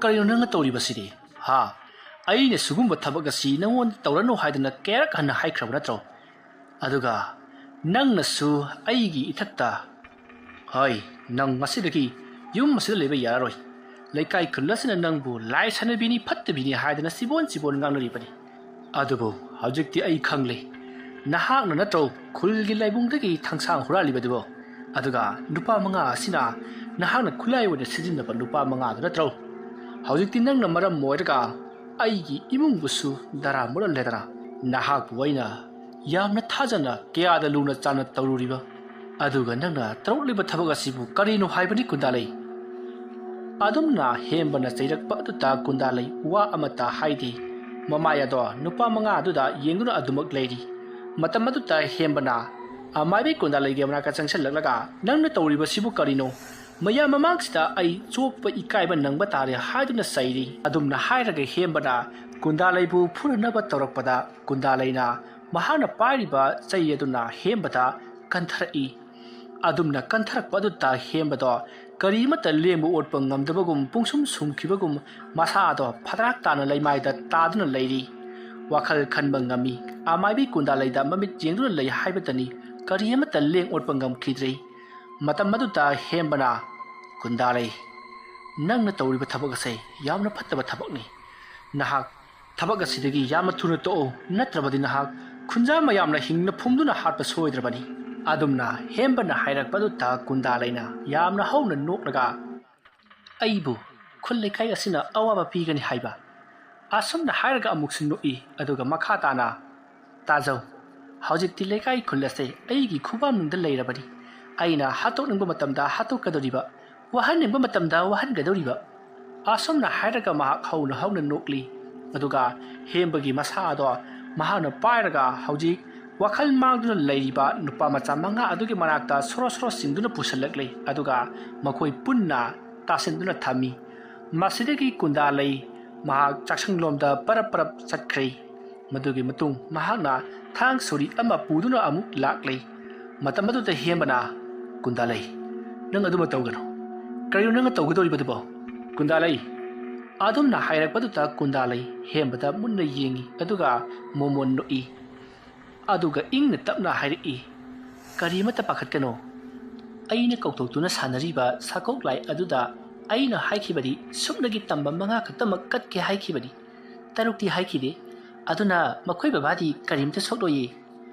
ꯀꯔꯤꯅꯣ ꯅꯪꯅ ꯇꯧꯔꯤꯕꯁꯤꯗꯤ? ꯍꯥ? ꯑꯩꯅ ꯁꯤꯒꯨꯝꯕ ꯊꯕꯛ ꯑꯁꯤ ꯅꯉꯣꯟꯗ ꯇꯧꯔꯅꯨ ꯍꯥꯏꯗꯅ ꯀꯌꯥꯔꯛ ꯍꯟꯅ ꯍꯥꯏꯈ꯭ꯔꯕ ꯅꯠꯇ꯭ꯔꯣ? ꯑꯗꯨꯒ ꯅꯪꯅꯁꯨ ꯑꯩꯒꯤ ꯏꯊꯛꯇ, ꯍꯣꯏ, ꯅꯪ ꯉꯁꯤꯗꯒꯤ ꯌꯨꯝ ꯑꯁꯤꯗ ꯂꯩꯕ ꯌꯥꯔꯔꯣꯏ꯫ ꯂꯩꯀꯥꯏ ꯈꯨꯜ ꯑꯁꯤꯅ ꯅꯪꯕꯨ ꯂꯥꯏ ꯁꯥꯟꯅꯕꯤꯅꯤ, ꯐꯠꯇꯕꯤꯅꯤ ꯍꯥꯏꯗꯅ ꯆꯤꯕꯣꯟ ꯆꯤꯕꯣꯟ ꯉꯥꯡꯅꯔꯤꯕꯅꯤ꯫ ꯑꯗꯨꯕꯨ ꯍꯧꯖꯤꯛꯇꯤ ꯑꯩ ꯈꯪꯂꯦ, ꯅꯍꯥꯛꯅ ꯅꯠꯇ꯭ꯔꯣ ꯈꯨꯜꯒꯤ ꯂꯥꯏꯕꯨꯡꯗꯒꯤ ꯊꯥꯡꯁꯥꯡ ꯍꯨꯔꯥꯜꯂꯤꯕꯗꯨꯕꯣ? ꯑꯗꯨꯒ ꯅꯨꯄꯥ ꯃꯉꯥ ꯑꯁꯤꯅ ꯅꯍꯥꯛꯅ ꯈꯨꯠꯂꯥꯏ ꯑꯣꯏꯅ ꯁꯤꯖꯤꯟꯅꯕ ꯅꯨꯄꯥ ꯃꯉꯥꯗꯨ ꯅꯠꯇ꯭ꯔꯣ? ꯍꯧꯖꯤꯛꯇꯤ ꯅꯪꯅ ꯃꯔꯝ ꯑꯣꯏꯔꯒ ꯑꯩꯒꯤ ꯏꯃꯨꯡꯕꯨꯁꯨ ꯗꯔꯥ ꯃꯨꯔꯜꯂꯦꯗꯅ꯫ ꯅꯍꯥꯛꯄꯨ ꯑꯩꯅ ꯌꯥꯝꯅ ꯊꯥꯖꯅ ꯀꯌꯥꯗ ꯂꯨꯅ ꯆꯥꯟꯅ ꯇꯧꯔꯨꯔꯤꯕ, ꯑꯗꯨꯒ ꯅꯪꯅ ꯇꯧꯔꯛꯂꯤꯕ ꯊꯕꯛ ꯑꯁꯤꯕꯨ ꯀꯔꯤꯅꯣ ꯍꯥꯏꯕꯅꯤ ꯀꯨꯟꯗꯥꯂꯩ?" ꯑꯗꯨꯝꯅ ꯍꯦꯝꯕꯅ ꯆꯩꯔꯛꯄ ꯑꯗꯨꯗ ꯀꯨꯟꯗꯥꯂꯩ ꯋꯥ ꯑꯃꯠꯇ ꯍꯥꯏꯗꯦ꯫ ꯃꯃꯥꯏ ꯑꯗꯣ ꯅꯨꯄꯥ ꯃꯉꯥ ꯑꯗꯨꯗ ꯌꯦꯡꯗꯨꯅ ꯑꯗꯨꯃꯛ ꯂꯩꯔꯤ꯫ ꯃꯇꯝ ꯑꯗꯨꯗ ꯍꯦꯝꯕꯅ ꯑꯃꯥꯏꯕꯤ ꯀꯨꯟꯗꯥꯂꯩꯒꯤ ꯃꯅꯥꯛꯇ ꯆꯪꯁꯤꯜꯂꯛꯂꯒ, "ꯅꯪꯅ ꯇꯧꯔꯤꯕꯁꯤꯕꯨ ꯀꯔꯤꯅꯣ? ꯃꯌꯥꯝ ꯃꯃꯥꯡꯁꯤꯗ ꯑꯩ ꯆꯣꯞꯄ ꯏꯀꯥꯏꯕ ꯅꯪꯕ ꯇꯥꯔꯦ" ꯍꯥꯏꯗꯨꯅ ꯆꯩꯔꯤ꯫ ꯑꯗꯨꯝꯅ ꯍꯥꯏꯔꯒ ꯍꯦꯝꯕꯅ ꯀꯨꯟꯗꯥꯂꯩꯕꯨ ꯐꯨꯅꯅꯕ ꯇꯧꯔꯛꯄꯗ, ꯀꯨꯟꯗꯥꯂꯩꯅ ꯃꯍꯥꯛꯅ ꯄꯥꯏꯔꯤꯕ ꯆꯩ ꯑꯗꯨꯅ ꯍꯦꯝꯕꯗ ꯀꯟꯊꯔꯛꯏ꯫ ꯑꯗꯨꯝꯅ ꯀꯟꯊꯔꯛꯄ ꯑꯗꯨꯗ ꯍꯦꯝꯕꯗꯣ ꯀꯔꯤꯃꯠꯇ ꯂꯦꯡꯕ ꯑꯣꯠꯄ ꯉꯝꯗꯕꯒꯨꯝ ꯄꯨꯡꯁꯨꯝ ꯁꯨꯝꯈꯤꯕꯒꯨꯝ ꯃꯁꯥꯗꯣ ꯐꯗ꯭ꯔꯥꯛ ꯇꯥꯅ ꯂꯩꯃꯥꯏꯗ ꯇꯥꯗꯨꯅ ꯂꯩꯔꯤ꯫ ꯋꯥꯈꯜ ꯈꯟꯕ ꯉꯝꯃꯤ꯫ ꯑꯃꯥꯏꯕꯤ ꯀꯨꯟꯗꯥꯂꯩꯗ ꯃꯃꯤꯠ ꯌꯦꯡꯗꯨꯅ ꯂꯩ ꯍꯥꯏꯕꯇꯅꯤ, ꯀꯔꯤ ꯑꯃꯠꯇ ꯂꯦꯡ ꯑꯣꯠꯄ ꯉꯝꯈꯤꯗ꯭ꯔꯦ꯫ ꯃꯇꯝ ꯑꯗꯨꯗ ꯍꯦꯝꯕꯅ, "ꯀꯨꯟꯗꯥꯂꯩ, ꯅꯪꯅ ꯇꯧꯔꯤꯕ ꯊꯕꯛ ꯑꯁꯦ ꯌꯥꯝꯅ ꯐꯠꯇꯕ ꯊꯕꯛꯅꯤ꯫ ꯅꯍꯥꯛ ꯊꯕꯛ ꯑꯁꯤꯗꯒꯤ ꯌꯥꯝꯅ ꯊꯨꯅ ꯇꯣꯛꯎ, ꯅꯠꯇ꯭ꯔꯕꯗꯤ ꯅꯍꯥꯛ ꯈꯨꯟꯖꯥ ꯃꯌꯥꯝꯅ ꯍꯤꯡꯅ ꯐꯨꯝꯗꯨꯅ ꯍꯥꯠꯄ ꯁꯣꯏꯗ꯭ꯔꯕꯅꯤ꯫" ꯑꯗꯨꯝꯅ ꯍꯦꯝꯕꯅ ꯍꯥꯏꯔꯛꯄ ꯑꯗꯨꯗ ꯀꯨꯟꯗꯥꯂꯩꯅ ꯌꯥꯝꯅ ꯍꯧꯅ ꯅꯣꯛꯂꯒ, "ꯑꯩꯕꯨ ꯈꯨꯜ ꯂꯩꯀꯥꯏ ꯑꯁꯤꯅ ꯑꯋꯥꯕ ꯄꯤꯒꯅꯤ ꯍꯥꯏꯕ?" ꯑꯁꯨꯝꯅ ꯍꯥꯏꯔꯒ ꯑꯃꯨꯛꯁꯨ ꯅꯣꯛꯏ, ꯑꯗꯨꯒ ꯃꯈꯥ ꯇꯥꯅ, "ꯇꯥꯖꯧ, ꯍꯧꯖꯤꯛꯇꯤ ꯂꯩꯀꯥꯏ ꯈꯨꯜ ꯑꯁꯦ ꯑꯩꯒꯤ ꯈꯨꯕꯥꯝꯅꯨꯡꯗ ꯂꯩꯔꯕꯅꯤ꯫ ꯑꯩꯅ ꯍꯥꯠꯇꯣꯛꯅꯤꯡꯕ ꯃꯇꯝꯗ ꯍꯥꯠꯇꯣꯛꯀꯗꯧꯔꯤꯕ, ꯋꯥꯍꯟꯅꯤꯡꯕ ꯃꯇꯝꯗ ꯋꯥꯍꯟꯒꯗꯧꯔꯤꯕ꯫" ꯑꯁꯨꯝꯅ ꯍꯥꯏꯔꯒ ꯃꯍꯥꯛ ꯍꯧꯅ ꯍꯧꯅ ꯅꯣꯛꯂꯤ꯫ ꯑꯗꯨꯒ ꯍꯦꯝꯕꯒꯤ ꯃꯁꯥ ꯑꯗꯣ ꯃꯍꯥꯛꯅ ꯄꯥꯏꯔꯒ ꯍꯧꯖꯤꯛ ꯋꯥꯈꯜ ꯃꯥꯡꯗꯨꯅ ꯂꯩꯔꯤꯕ ꯅꯨꯄꯥ ꯃꯆꯥ ꯃꯉꯥ ꯑꯗꯨꯒꯤ ꯃꯅꯥꯛꯇ ꯁꯣꯔꯣ ꯁꯣꯔꯣ ꯆꯤꯡꯗꯨꯅ ꯄꯨꯁꯤꯜꯂꯛꯂꯤ꯫ ꯑꯗꯨꯒ ꯃꯈꯣꯏ ꯄꯨꯟꯅ ꯇꯥꯁꯤꯟꯗꯨꯅ ꯊꯝꯃꯤ꯫ ꯃꯁꯤꯗꯒꯤ ꯀꯨꯟꯗꯥꯂꯩ ꯃꯍꯥꯛ ꯆꯥꯛꯁꯪꯂꯣꯝꯗ ꯄꯔꯞ ꯄꯔꯞ ꯆꯠꯈ꯭ꯔꯦ꯫ ꯃꯗꯨꯒꯤ ꯃꯇꯨꯡ ꯃꯍꯥꯛꯅ ꯊꯥꯡ ꯁꯣꯔꯤ ꯑꯃ ꯄꯨꯗꯨꯅ ꯑꯃꯨꯛ ꯂꯥꯛꯂꯦ꯫ ꯃꯇꯝ ꯑꯗꯨꯗ ꯍꯦꯝꯕꯅ, "ꯀꯨꯟꯗꯥꯂꯩ, ꯅꯪ ꯑꯗꯨꯃ ꯇꯧꯒꯅꯨ꯫ ꯀꯔꯤꯅꯣ ꯅꯪꯅ ꯇꯧꯒꯗꯧꯔꯤꯕꯗꯨꯕꯣ? ꯀꯨꯟꯗꯥꯂꯩ!" ꯑꯗꯨꯝꯅ ꯍꯥꯏꯔꯛꯄꯗꯨꯗ ꯀꯨꯟꯗꯥꯂꯩ ꯍꯦꯝꯕꯗ ꯃꯨꯟꯅ ꯌꯦꯡꯏ, ꯑꯗꯨꯒ ꯃꯣꯃꯣꯟ ꯅꯣꯛꯏ꯫ ꯑꯗꯨꯒ ꯏꯪꯅ ꯇꯞꯅ ꯍꯥꯏꯔꯛꯏ, "ꯀꯔꯤꯃꯠꯇ ꯄꯥꯈꯠꯀꯅꯣ꯫ ꯑꯩꯅ ꯀꯧꯊꯣꯛꯇꯨꯅ ꯁꯥꯟꯅꯔꯤꯕ ꯁꯥꯀꯣꯛ ꯂꯥꯏ ꯑꯗꯨꯗ ꯑꯩꯅ ꯍꯥꯏꯈꯤꯕꯗꯤ ꯁꯨꯞꯅꯒꯤ ꯇꯝꯕ ꯃꯉꯥ ꯈꯛꯇꯃꯛ ꯀꯠꯀꯦ ꯍꯥꯏꯈꯤꯕꯅꯤ, ꯇꯔꯨꯛꯇꯤ ꯍꯥꯏꯈꯤꯗꯦ꯫ ꯑꯗꯨꯅ ꯃꯈꯣꯏ ꯕꯕꯥꯗꯤ ꯀꯔꯤꯝꯇ ꯁꯣꯛꯂꯣꯏꯌꯦ꯫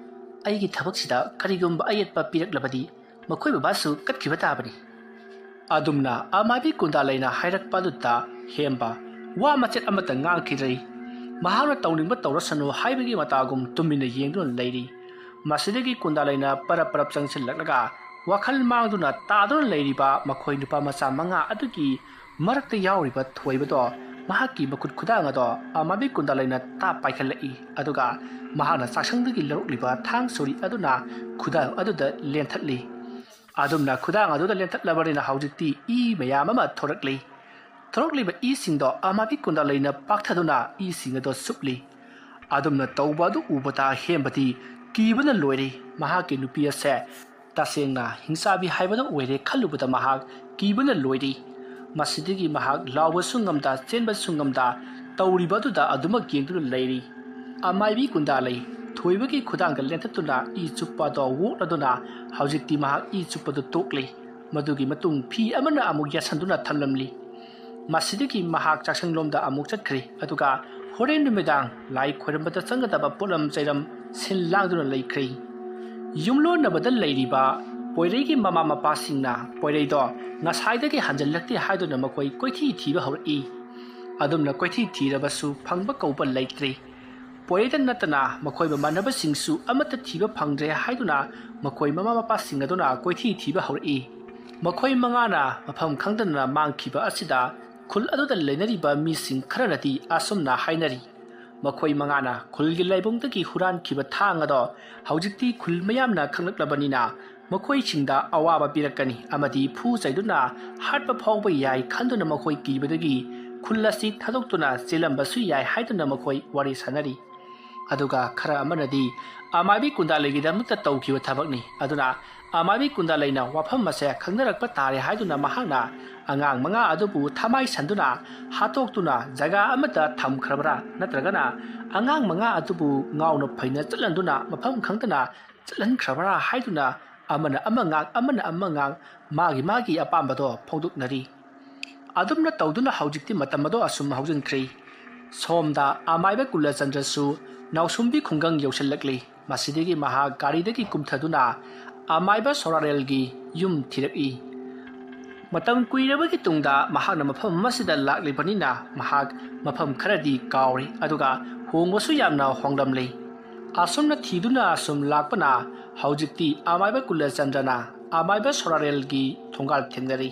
ꯑꯩꯒꯤ ꯊꯕꯛꯁꯤꯗ ꯀꯔꯤꯒꯨꯝꯕ ꯑꯌꯦꯠꯄ ꯄꯤꯔꯛꯂꯕꯗꯤ ꯃꯈꯣꯏ ꯕꯕꯥꯁꯨ ꯀꯠꯈꯤꯕ ꯇꯥꯕꯅꯤ꯫" ꯑꯗꯨꯝꯅ ꯑꯃꯥꯏꯕꯤ ꯀꯨꯟꯗꯥꯂꯩꯅ ꯍꯥꯏꯔꯛꯄ ꯑꯗꯨꯗ ꯍꯦꯝꯕ ꯋꯥ ꯃꯆꯦꯠ ꯑꯃꯠꯇ ꯉꯥꯡꯈꯤꯗ꯭ꯔꯦ꯫ ꯃꯍꯥꯛꯅ ꯇꯧꯅꯤꯡꯕ ꯇꯧꯔꯁꯅꯨ ꯍꯥꯏꯕꯒꯤ ꯃꯇꯥꯒꯨꯝ ꯇꯨꯃꯤꯟꯅ ꯌꯦꯡꯗꯨꯅ ꯂꯩꯔꯤ꯫ ꯃꯁꯤꯗꯒꯤ ꯀꯨꯟꯗꯥꯂꯩꯅ ꯄꯔꯞ ꯄꯔꯞ ꯆꯪꯁꯤꯜꯂꯛꯂꯒ ꯋꯥꯈꯜ ꯃꯥꯡꯗꯨꯅ ꯇꯥꯗꯨꯅ ꯂꯩꯔꯤꯕ ꯃꯈꯣꯏ ꯅꯨꯄꯥ ꯃꯆꯥ ꯃꯉꯥ ꯑꯗꯨꯒꯤ ꯃꯔꯛꯇ ꯌꯥꯎꯔꯤꯕ ꯊꯣꯏꯕꯗꯣ ꯃꯍꯥꯛꯀꯤ ꯃꯈꯨꯠ ꯈꯨꯗꯥꯡ ꯑꯗꯣ ꯑꯃꯥꯏꯕꯤ ꯀꯨꯟꯗꯥꯂꯩꯅ ꯇꯥꯞ ꯄꯥꯏꯈꯠꯂꯛꯏ꯫ ꯑꯗꯨꯒ ꯃꯍꯥꯛꯅ ꯆꯥꯛꯁꯪꯗꯒꯤ ꯂꯧꯔꯛꯂꯤꯕ ꯊꯥꯡ ꯁꯣꯔꯤ ꯑꯗꯨꯅ ꯈꯨꯗꯥꯡ ꯑꯗꯨꯗ ꯂꯦꯟꯊꯠꯂꯤ꯫ ꯑꯗꯨꯝꯅ ꯈꯨꯗꯥꯡ ꯑꯗꯨꯗ ꯂꯦꯟꯊꯠꯂꯕꯅꯤꯅ ꯍꯧꯖꯤꯛꯇꯤ ꯏ ꯃꯌꯥꯝ ꯑꯃ ꯊꯣꯔꯛꯂꯤ꯫ ꯊꯣꯔꯛꯂꯤꯕ ꯏꯁꯤꯡꯗꯣ ꯑꯃꯥꯏꯕꯤ ꯀꯨꯟꯗꯥꯂꯩꯅ ꯄꯥꯛꯊꯗꯨꯅ ꯏꯁꯤꯡ ꯑꯗꯣ ꯁꯨꯞꯂꯤ꯫ ꯑꯗꯨꯝꯅ ꯇꯧꯕ ꯑꯗꯨ ꯎꯕꯗ ꯍꯦꯝꯕꯗꯤ ꯀꯤꯕꯅ ꯂꯣꯏꯔꯦ꯫ ꯃꯍꯥꯛꯀꯤ ꯅꯨꯄꯤ ꯑꯁꯦ ꯇꯁꯦꯡꯅ ꯍꯤꯡꯆꯥꯕꯤ ꯍꯥꯏꯕꯗꯣ ꯑꯣꯏꯔꯦ ꯈꯜꯂꯨꯕꯗ ꯃꯍꯥꯛ ꯀꯤꯕꯅ ꯂꯣꯏꯔꯤ꯫ ꯃꯁꯤꯗꯒꯤ ꯃꯍꯥꯛ ꯂꯥꯎꯕꯁꯨ ꯉꯝꯗ, ꯆꯦꯟꯕꯁꯨ ꯉꯝꯗ, ꯇꯧꯔꯤꯕ ꯑꯗꯨꯗ ꯑꯗꯨꯃꯛ ꯌꯦꯡꯗꯨꯅ ꯂꯩꯔꯤ꯫ ꯑꯃꯥꯏꯕꯤ ꯒꯨꯟꯗꯥꯂꯩ ꯊꯣꯏꯕꯒꯤ ꯈꯨꯗꯥꯡꯗ ꯂꯦꯟꯊꯠꯇꯨꯅ ꯏ ꯆꯨꯞꯄ ꯑꯗꯣ ꯑꯣꯛꯂꯗꯨꯅ ꯍꯧꯖꯤꯛꯇꯤ ꯃꯍꯥꯛ ꯏ ꯆꯨꯞꯄꯗꯨ ꯇꯣꯛꯂꯤ꯫ ꯃꯗꯨꯒꯤ ꯃꯇꯨꯡ ꯐꯤ ꯑꯃꯅ ꯑꯃꯨꯛ ꯌꯥꯁꯟꯗꯨꯅ ꯊꯝꯂꯝꯂꯤ꯫ ꯃꯁꯤꯗꯒꯤ ꯃꯍꯥꯛ ꯆꯥꯛꯁꯪꯂꯣꯝꯗ ꯑꯃꯨꯛ ꯆꯠꯈ꯭ꯔꯦ꯫ ꯑꯗꯨꯒ ꯍꯣꯔꯦꯟ ꯅꯨꯃꯤꯗꯥꯡ ꯂꯥꯏ ꯈꯣꯏꯔꯝꯕꯗ ꯆꯪꯒꯗꯕ ꯄꯣꯠꯂꯝ ꯆꯩꯔꯝ ꯁꯤꯜ ꯂꯥꯡꯗꯨꯅ ꯂꯩꯈ꯭ꯔꯦ꯫ ꯌꯨꯝꯂꯣꯟꯅꯕꯗ ꯂꯩꯔꯤꯕ ꯄꯣꯏꯔꯩꯒꯤ ꯃꯃꯥ ꯃꯄꯥꯁꯤꯡꯅ ꯄꯣꯏꯔꯩꯗꯣ ꯉꯁꯥꯏꯗꯒꯤ ꯍꯟꯖꯤꯜꯂꯛꯇꯦ ꯍꯥꯏꯗꯨꯅ ꯃꯈꯣꯏ ꯀꯣꯏꯊꯤ ꯊꯤꯕ ꯍꯧꯔꯛꯏ꯫ ꯑꯗꯨꯝꯅ ꯀꯣꯏꯊꯤ ꯊꯤꯔꯕꯁꯨ ꯐꯪꯕ ꯀꯧꯕ ꯂꯩꯇ꯭ꯔꯦ꯫ ꯄꯣꯏꯔꯩꯗ ꯅꯠꯇꯅ ꯃꯈꯣꯏ ꯃꯃꯥꯟꯅꯕꯁꯤꯡꯁꯨ ꯑꯃꯠꯇ ꯊꯤꯕ ꯐꯪꯗ꯭ꯔꯦ ꯍꯥꯏꯗꯨꯅ ꯃꯈꯣꯏ ꯃꯃꯥ ꯃꯄꯥꯁꯤꯡ ꯑꯗꯨꯅ ꯀꯣꯏꯊꯤ ꯊꯤꯕ ꯍꯧꯔꯛꯏ꯫ ꯃꯈꯣꯏ ꯃꯉꯥꯅ ꯃꯐꯝ ꯈꯪꯗꯅ ꯃꯥꯡꯈꯤꯕ ꯑꯁꯤꯗ ꯈꯨꯜ ꯑꯗꯨꯗ ꯂꯩꯅꯔꯤꯕ ꯃꯤꯁꯤꯡ ꯈꯔꯅꯗꯤ ꯑꯁꯨꯝꯅ ꯍꯥꯏꯅꯔꯤ, ꯃꯈꯣꯏ ꯃꯉꯥꯅ ꯈꯨꯜꯒꯤ ꯂꯥꯏꯕꯨꯡꯗꯒꯤ ꯍꯨꯔꯥꯟꯈꯤꯕ ꯊꯥꯡ ꯑꯗꯣ ꯍꯧꯖꯤꯛꯇꯤ ꯈꯨꯜ ꯃꯌꯥꯝꯅ ꯈꯪꯂꯛꯂꯕꯅꯤꯅ ꯃꯈꯣꯏꯁꯤꯡꯗ ꯑꯋꯥꯕ ꯄꯤꯔꯛꯀꯅꯤ ꯑꯃꯗꯤ ꯐꯨ ꯆꯩꯗꯨꯅ ꯍꯥꯠꯄ ꯐꯥꯎꯕ ꯌꯥꯏ ꯈꯟꯗꯨꯅ ꯃꯈꯣꯏ ꯀꯤꯕꯗꯒꯤ ꯈꯨꯜ ꯑꯁꯤ ꯊꯥꯗꯣꯛꯇꯨꯅ ꯆꯦꯜꯂꯝꯕꯁꯨ ꯌꯥꯏ ꯍꯥꯏꯗꯨꯅ ꯃꯈꯣꯏ ꯋꯥꯔꯤ ꯁꯥꯟꯅꯔꯤ꯫ ꯑꯗꯨꯒ ꯈꯔ ꯑꯃꯅꯗꯤ ꯑꯃꯥꯏꯕꯤ ꯀꯨꯟꯗꯥꯂꯩꯒꯤꯗꯃꯛꯇ ꯇꯧꯈꯤꯕ ꯊꯕꯛꯅꯤ, ꯑꯗꯨꯅ ꯑꯃꯥꯏꯕꯤ ꯀꯨꯟꯗꯥꯂꯩꯅ ꯋꯥꯐꯝ ꯑꯁꯦ ꯈꯪꯅꯔꯛꯄ ꯇꯥꯔꯦ ꯍꯥꯏꯗꯨꯅ ꯃꯍꯥꯛꯅ ꯑꯉꯥꯡ ꯃꯉꯥ ꯑꯗꯨꯕꯨ ꯊꯃꯥꯏ ꯁꯟꯗꯨꯅ ꯍꯥꯠꯇꯣꯛꯇꯨꯅ ꯖꯒꯥ ꯑꯃꯗ ꯊꯝꯈ꯭ꯔꯕ꯭ꯔꯥ, ꯅꯠꯇ꯭ꯔꯒꯅ ꯑꯉꯥꯡ ꯃꯉꯥ ꯑꯗꯨꯕꯨ ꯉꯥꯎꯅ ꯐꯩꯅ ꯆꯠꯍꯟꯗꯨꯅ ꯃꯐꯝ ꯈꯪꯗꯅ ꯆꯠꯍꯟꯈ꯭ꯔꯕ꯭ꯔꯥ ꯍꯥꯏꯗꯨꯅ ꯑꯃꯅ ꯑꯃ ꯉꯥꯡ, ꯑꯃꯅ ꯑꯃ ꯉꯥꯡ, ꯃꯥꯒꯤ ꯃꯥꯒꯤ ꯑꯄꯥꯝꯕꯗꯣ ꯐꯣꯡꯗꯣꯛꯅꯔꯤ꯫ ꯑꯗꯨꯝꯅ ꯇꯧꯗꯨꯅ ꯍꯧꯖꯤꯛꯇꯤ ꯃꯇꯝ ꯑꯗꯣ ꯑꯁꯨꯝ ꯍꯧꯖꯤꯟꯈ꯭ꯔꯦ꯫ ꯁꯣꯝꯗ ꯑꯃꯥꯏꯕ ꯀꯨꯂꯆꯟꯗ꯭ꯔꯁꯨ ꯅꯥꯎꯁꯨꯝꯕꯤ ꯈꯨꯡꯒꯪ ꯌꯧꯁꯤꯜꯂꯛꯂꯤ꯫ ꯃꯁꯤꯗꯒꯤ ꯃꯍꯥꯛ ꯒꯥꯔꯤꯗꯒꯤ ꯀꯨꯝꯊꯗꯨꯅ ꯑꯃꯥꯏꯕ ꯁꯣꯔꯥꯔꯦꯜꯒꯤ ꯌꯨꯝ ꯊꯤꯔꯛꯏ꯫ ꯃꯇꯝ ꯀꯨꯏꯔꯕꯒꯤ ꯇꯨꯡꯗ ꯃꯍꯥꯛꯅ ꯃꯐꯝ ꯑꯁꯤꯗ ꯂꯥꯛꯂꯤꯕꯅꯤꯅ ꯃꯍꯥꯛ ꯃꯐꯝ ꯈꯔꯗꯤ ꯀꯥꯎꯔꯦ, ꯑꯗꯨꯒ ꯍꯣꯡꯕꯁꯨ ꯌꯥꯝꯅ ꯍꯣꯡꯂꯝꯂꯦ꯫ ꯑꯁꯨꯝꯅ ꯊꯤꯗꯨꯅ ꯑꯁꯨꯝ ꯂꯥꯛꯄꯅ ꯍꯧꯖꯤꯛꯇꯤ ꯑꯃꯥꯏꯕ ꯀꯨꯂꯆꯟꯗ꯭ꯔꯅ ꯑꯃꯥꯏꯕ ꯁꯣꯔꯥꯔꯦꯜꯒꯤ ꯊꯣꯡꯒꯥꯜ ꯊꯦꯡꯅꯔꯤ꯫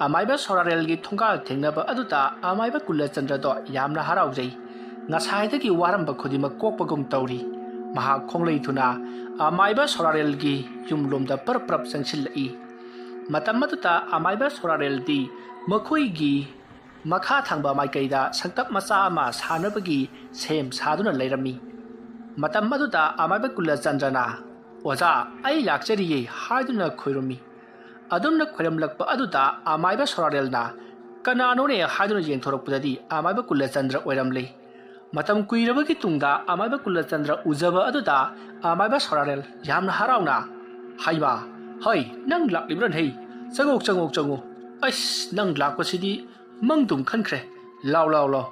ꯑꯃꯥꯏꯕ ꯁꯣꯔꯥꯔꯦꯜꯒꯤ ꯊꯣꯡꯒꯥꯜ ꯊꯦꯡꯅꯕ ꯑꯗꯨꯗ ꯑꯃꯥꯏꯕ ꯀꯨꯂꯆꯟꯗ꯭ꯔꯗꯣ ꯌꯥꯝꯅ ꯍꯔꯥꯎꯖꯩ꯫ ꯉꯁꯥꯏꯗꯒꯤ ꯋꯥꯔꯝꯕ ꯈꯨꯗꯤꯡꯃꯛ ꯀꯣꯛꯄꯒꯨꯝ ꯇꯧꯔꯤ꯫ ꯃꯍꯥꯛ ꯈꯣꯡꯂꯩ ꯊꯨꯅ ꯑꯃꯥꯏꯕ ꯁꯣꯔꯥꯔꯦꯜꯒꯤ ꯌꯨꯝꯂꯣꯝꯗ ꯄꯔꯞ ꯄꯔꯞ ꯆꯪꯁꯤꯜꯂꯛꯏ꯫ ꯃꯇꯝ ꯑꯗꯨꯗ ꯑꯃꯥꯏꯕ ꯁꯣꯔꯥꯔꯦꯜꯗꯤ ꯃꯈꯣꯏꯒꯤ ꯃꯈꯥ ꯊꯪꯕ ꯃꯥꯏꯀꯩꯗ ꯁꯪꯇꯞ ꯃꯆꯥ ꯑꯃ ꯁꯥꯅꯕꯒꯤ ꯁꯦꯝ ꯁꯥꯗꯨꯅ ꯂꯩꯔꯝꯃꯤ꯫ ꯃꯇꯝ ꯑꯗꯨꯗ ꯑꯃꯥꯏꯕ ꯀꯨꯂꯆꯟꯗ꯭ꯔꯅ "ꯑꯣꯖꯥ, ꯑꯩ ꯂꯥꯛꯆꯔꯤꯌꯦ" ꯍꯥꯏꯗꯨꯅ ꯈꯣꯏꯔꯝꯃꯤ꯫ ꯑꯗꯨꯝꯅ ꯈꯣꯏꯔꯝꯂꯛꯄ ꯑꯗꯨꯗ ꯑꯃꯥꯏꯕ ꯁꯣꯔꯥꯔꯦꯜꯅ "ꯀꯅꯥꯅꯣꯅꯦ?" ꯍꯥꯏꯗꯨꯅ ꯌꯦꯡꯊꯣꯔꯛꯄꯗꯗꯤ ꯑꯃꯥꯏꯕ ꯀꯨꯂꯆꯟꯗ꯭ꯔ ꯑꯣꯏꯔꯝꯂꯦ꯫ ꯃꯇꯝ ꯀꯨꯏꯔꯕꯒꯤ ꯇꯨꯡꯗ ꯑꯃꯥꯏꯕ ꯀꯨꯂꯆꯟꯗ꯭ꯔ ꯎꯖꯕ ꯑꯗꯨꯗ ꯑꯃꯥꯏꯕ ꯁꯣꯔꯥꯔꯦꯜ ꯌꯥꯝꯅ ꯍꯔꯥꯎꯅ, "ꯍꯩꯃꯥ, ꯍꯩ, ꯅꯪ ꯂꯥꯛꯂꯤꯕ꯭ꯔꯥꯅꯦ? ꯍꯩ, ꯆꯪꯉꯣ, ꯆꯪꯉꯣ, ꯆꯪꯉꯣ꯫ ꯑꯩꯁ, ꯅꯪ ꯂꯥꯛꯄꯁꯤꯗꯤ ꯃꯪꯗꯨꯝ ꯈꯟꯈ꯭ꯔꯦ꯫ ꯂꯥꯎ, ꯂꯥꯎ, ꯂꯥꯎ"꯫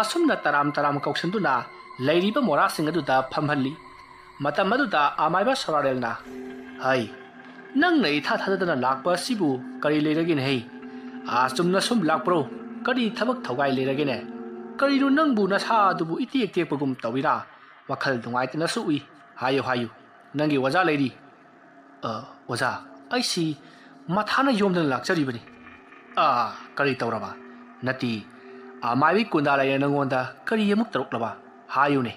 ꯑꯁꯨꯝꯅ ꯇꯔꯥꯝ ꯇꯔꯥꯝ ꯀꯧꯁꯟꯗꯨꯅ ꯂꯩꯔꯤꯕ ꯃꯣꯔꯥꯁꯤꯡ ꯑꯗꯨꯗ ꯐꯝꯍꯜꯂꯤ꯫ ꯃꯇꯝ ꯑꯗꯨꯗ ꯑꯃꯥꯏꯕ ꯁꯣꯔꯥꯔꯦꯜꯅ, "ꯍꯩ, ꯅꯪꯅ ꯏꯊꯥ ꯊꯥꯖꯗꯅ ꯂꯥꯛꯄ ꯑꯁꯤꯕꯨ ꯀꯔꯤ ꯂꯩꯔꯒꯦꯅꯦ ꯍꯩ? ꯑꯥ, ꯆꯨꯝꯅ ꯁꯨꯝ ꯂꯥꯛꯄ꯭ꯔꯣ? ꯀꯔꯤ ꯊꯕꯛ ꯊꯧꯒꯥꯏ ꯂꯩꯔꯒꯦꯅꯦ? ꯀꯔꯤꯅꯣ ꯅꯪꯕꯨ ꯅꯁꯥ ꯑꯗꯨꯕꯨ ꯏꯇꯦꯛ ꯇꯦꯛꯄꯒꯨꯝ ꯇꯧꯏꯔꯥ? ꯋꯥꯈꯜ ꯅꯨꯡꯉꯥꯏꯇꯅꯁꯨ ꯎꯏ꯫ ꯍꯥꯏꯌꯨ, ꯍꯥꯏꯌꯨ, ꯅꯪꯒꯤ ꯑꯣꯖꯥ ꯂꯩꯔꯤ"꯫ "ꯑ, ꯑꯣꯖꯥ, ꯑꯩꯁꯤ ꯃꯊꯥꯅ ꯌꯣꯝꯗꯅ ꯂꯥꯛꯆꯔꯤꯕꯅꯤ"꯫ "ꯑꯥ, ꯀꯔꯤ ꯇꯧꯔꯕ? ꯅꯠꯇꯦ, ꯑꯃꯥꯏꯕꯤ ꯀꯨꯟꯗꯥꯂꯩꯅ ꯅꯪꯉꯣꯟꯗ ꯀꯔꯤ ꯑꯃꯨꯛ ꯇꯧꯔꯛꯂꯕ? ꯍꯥꯏꯌꯨꯅꯦ꯫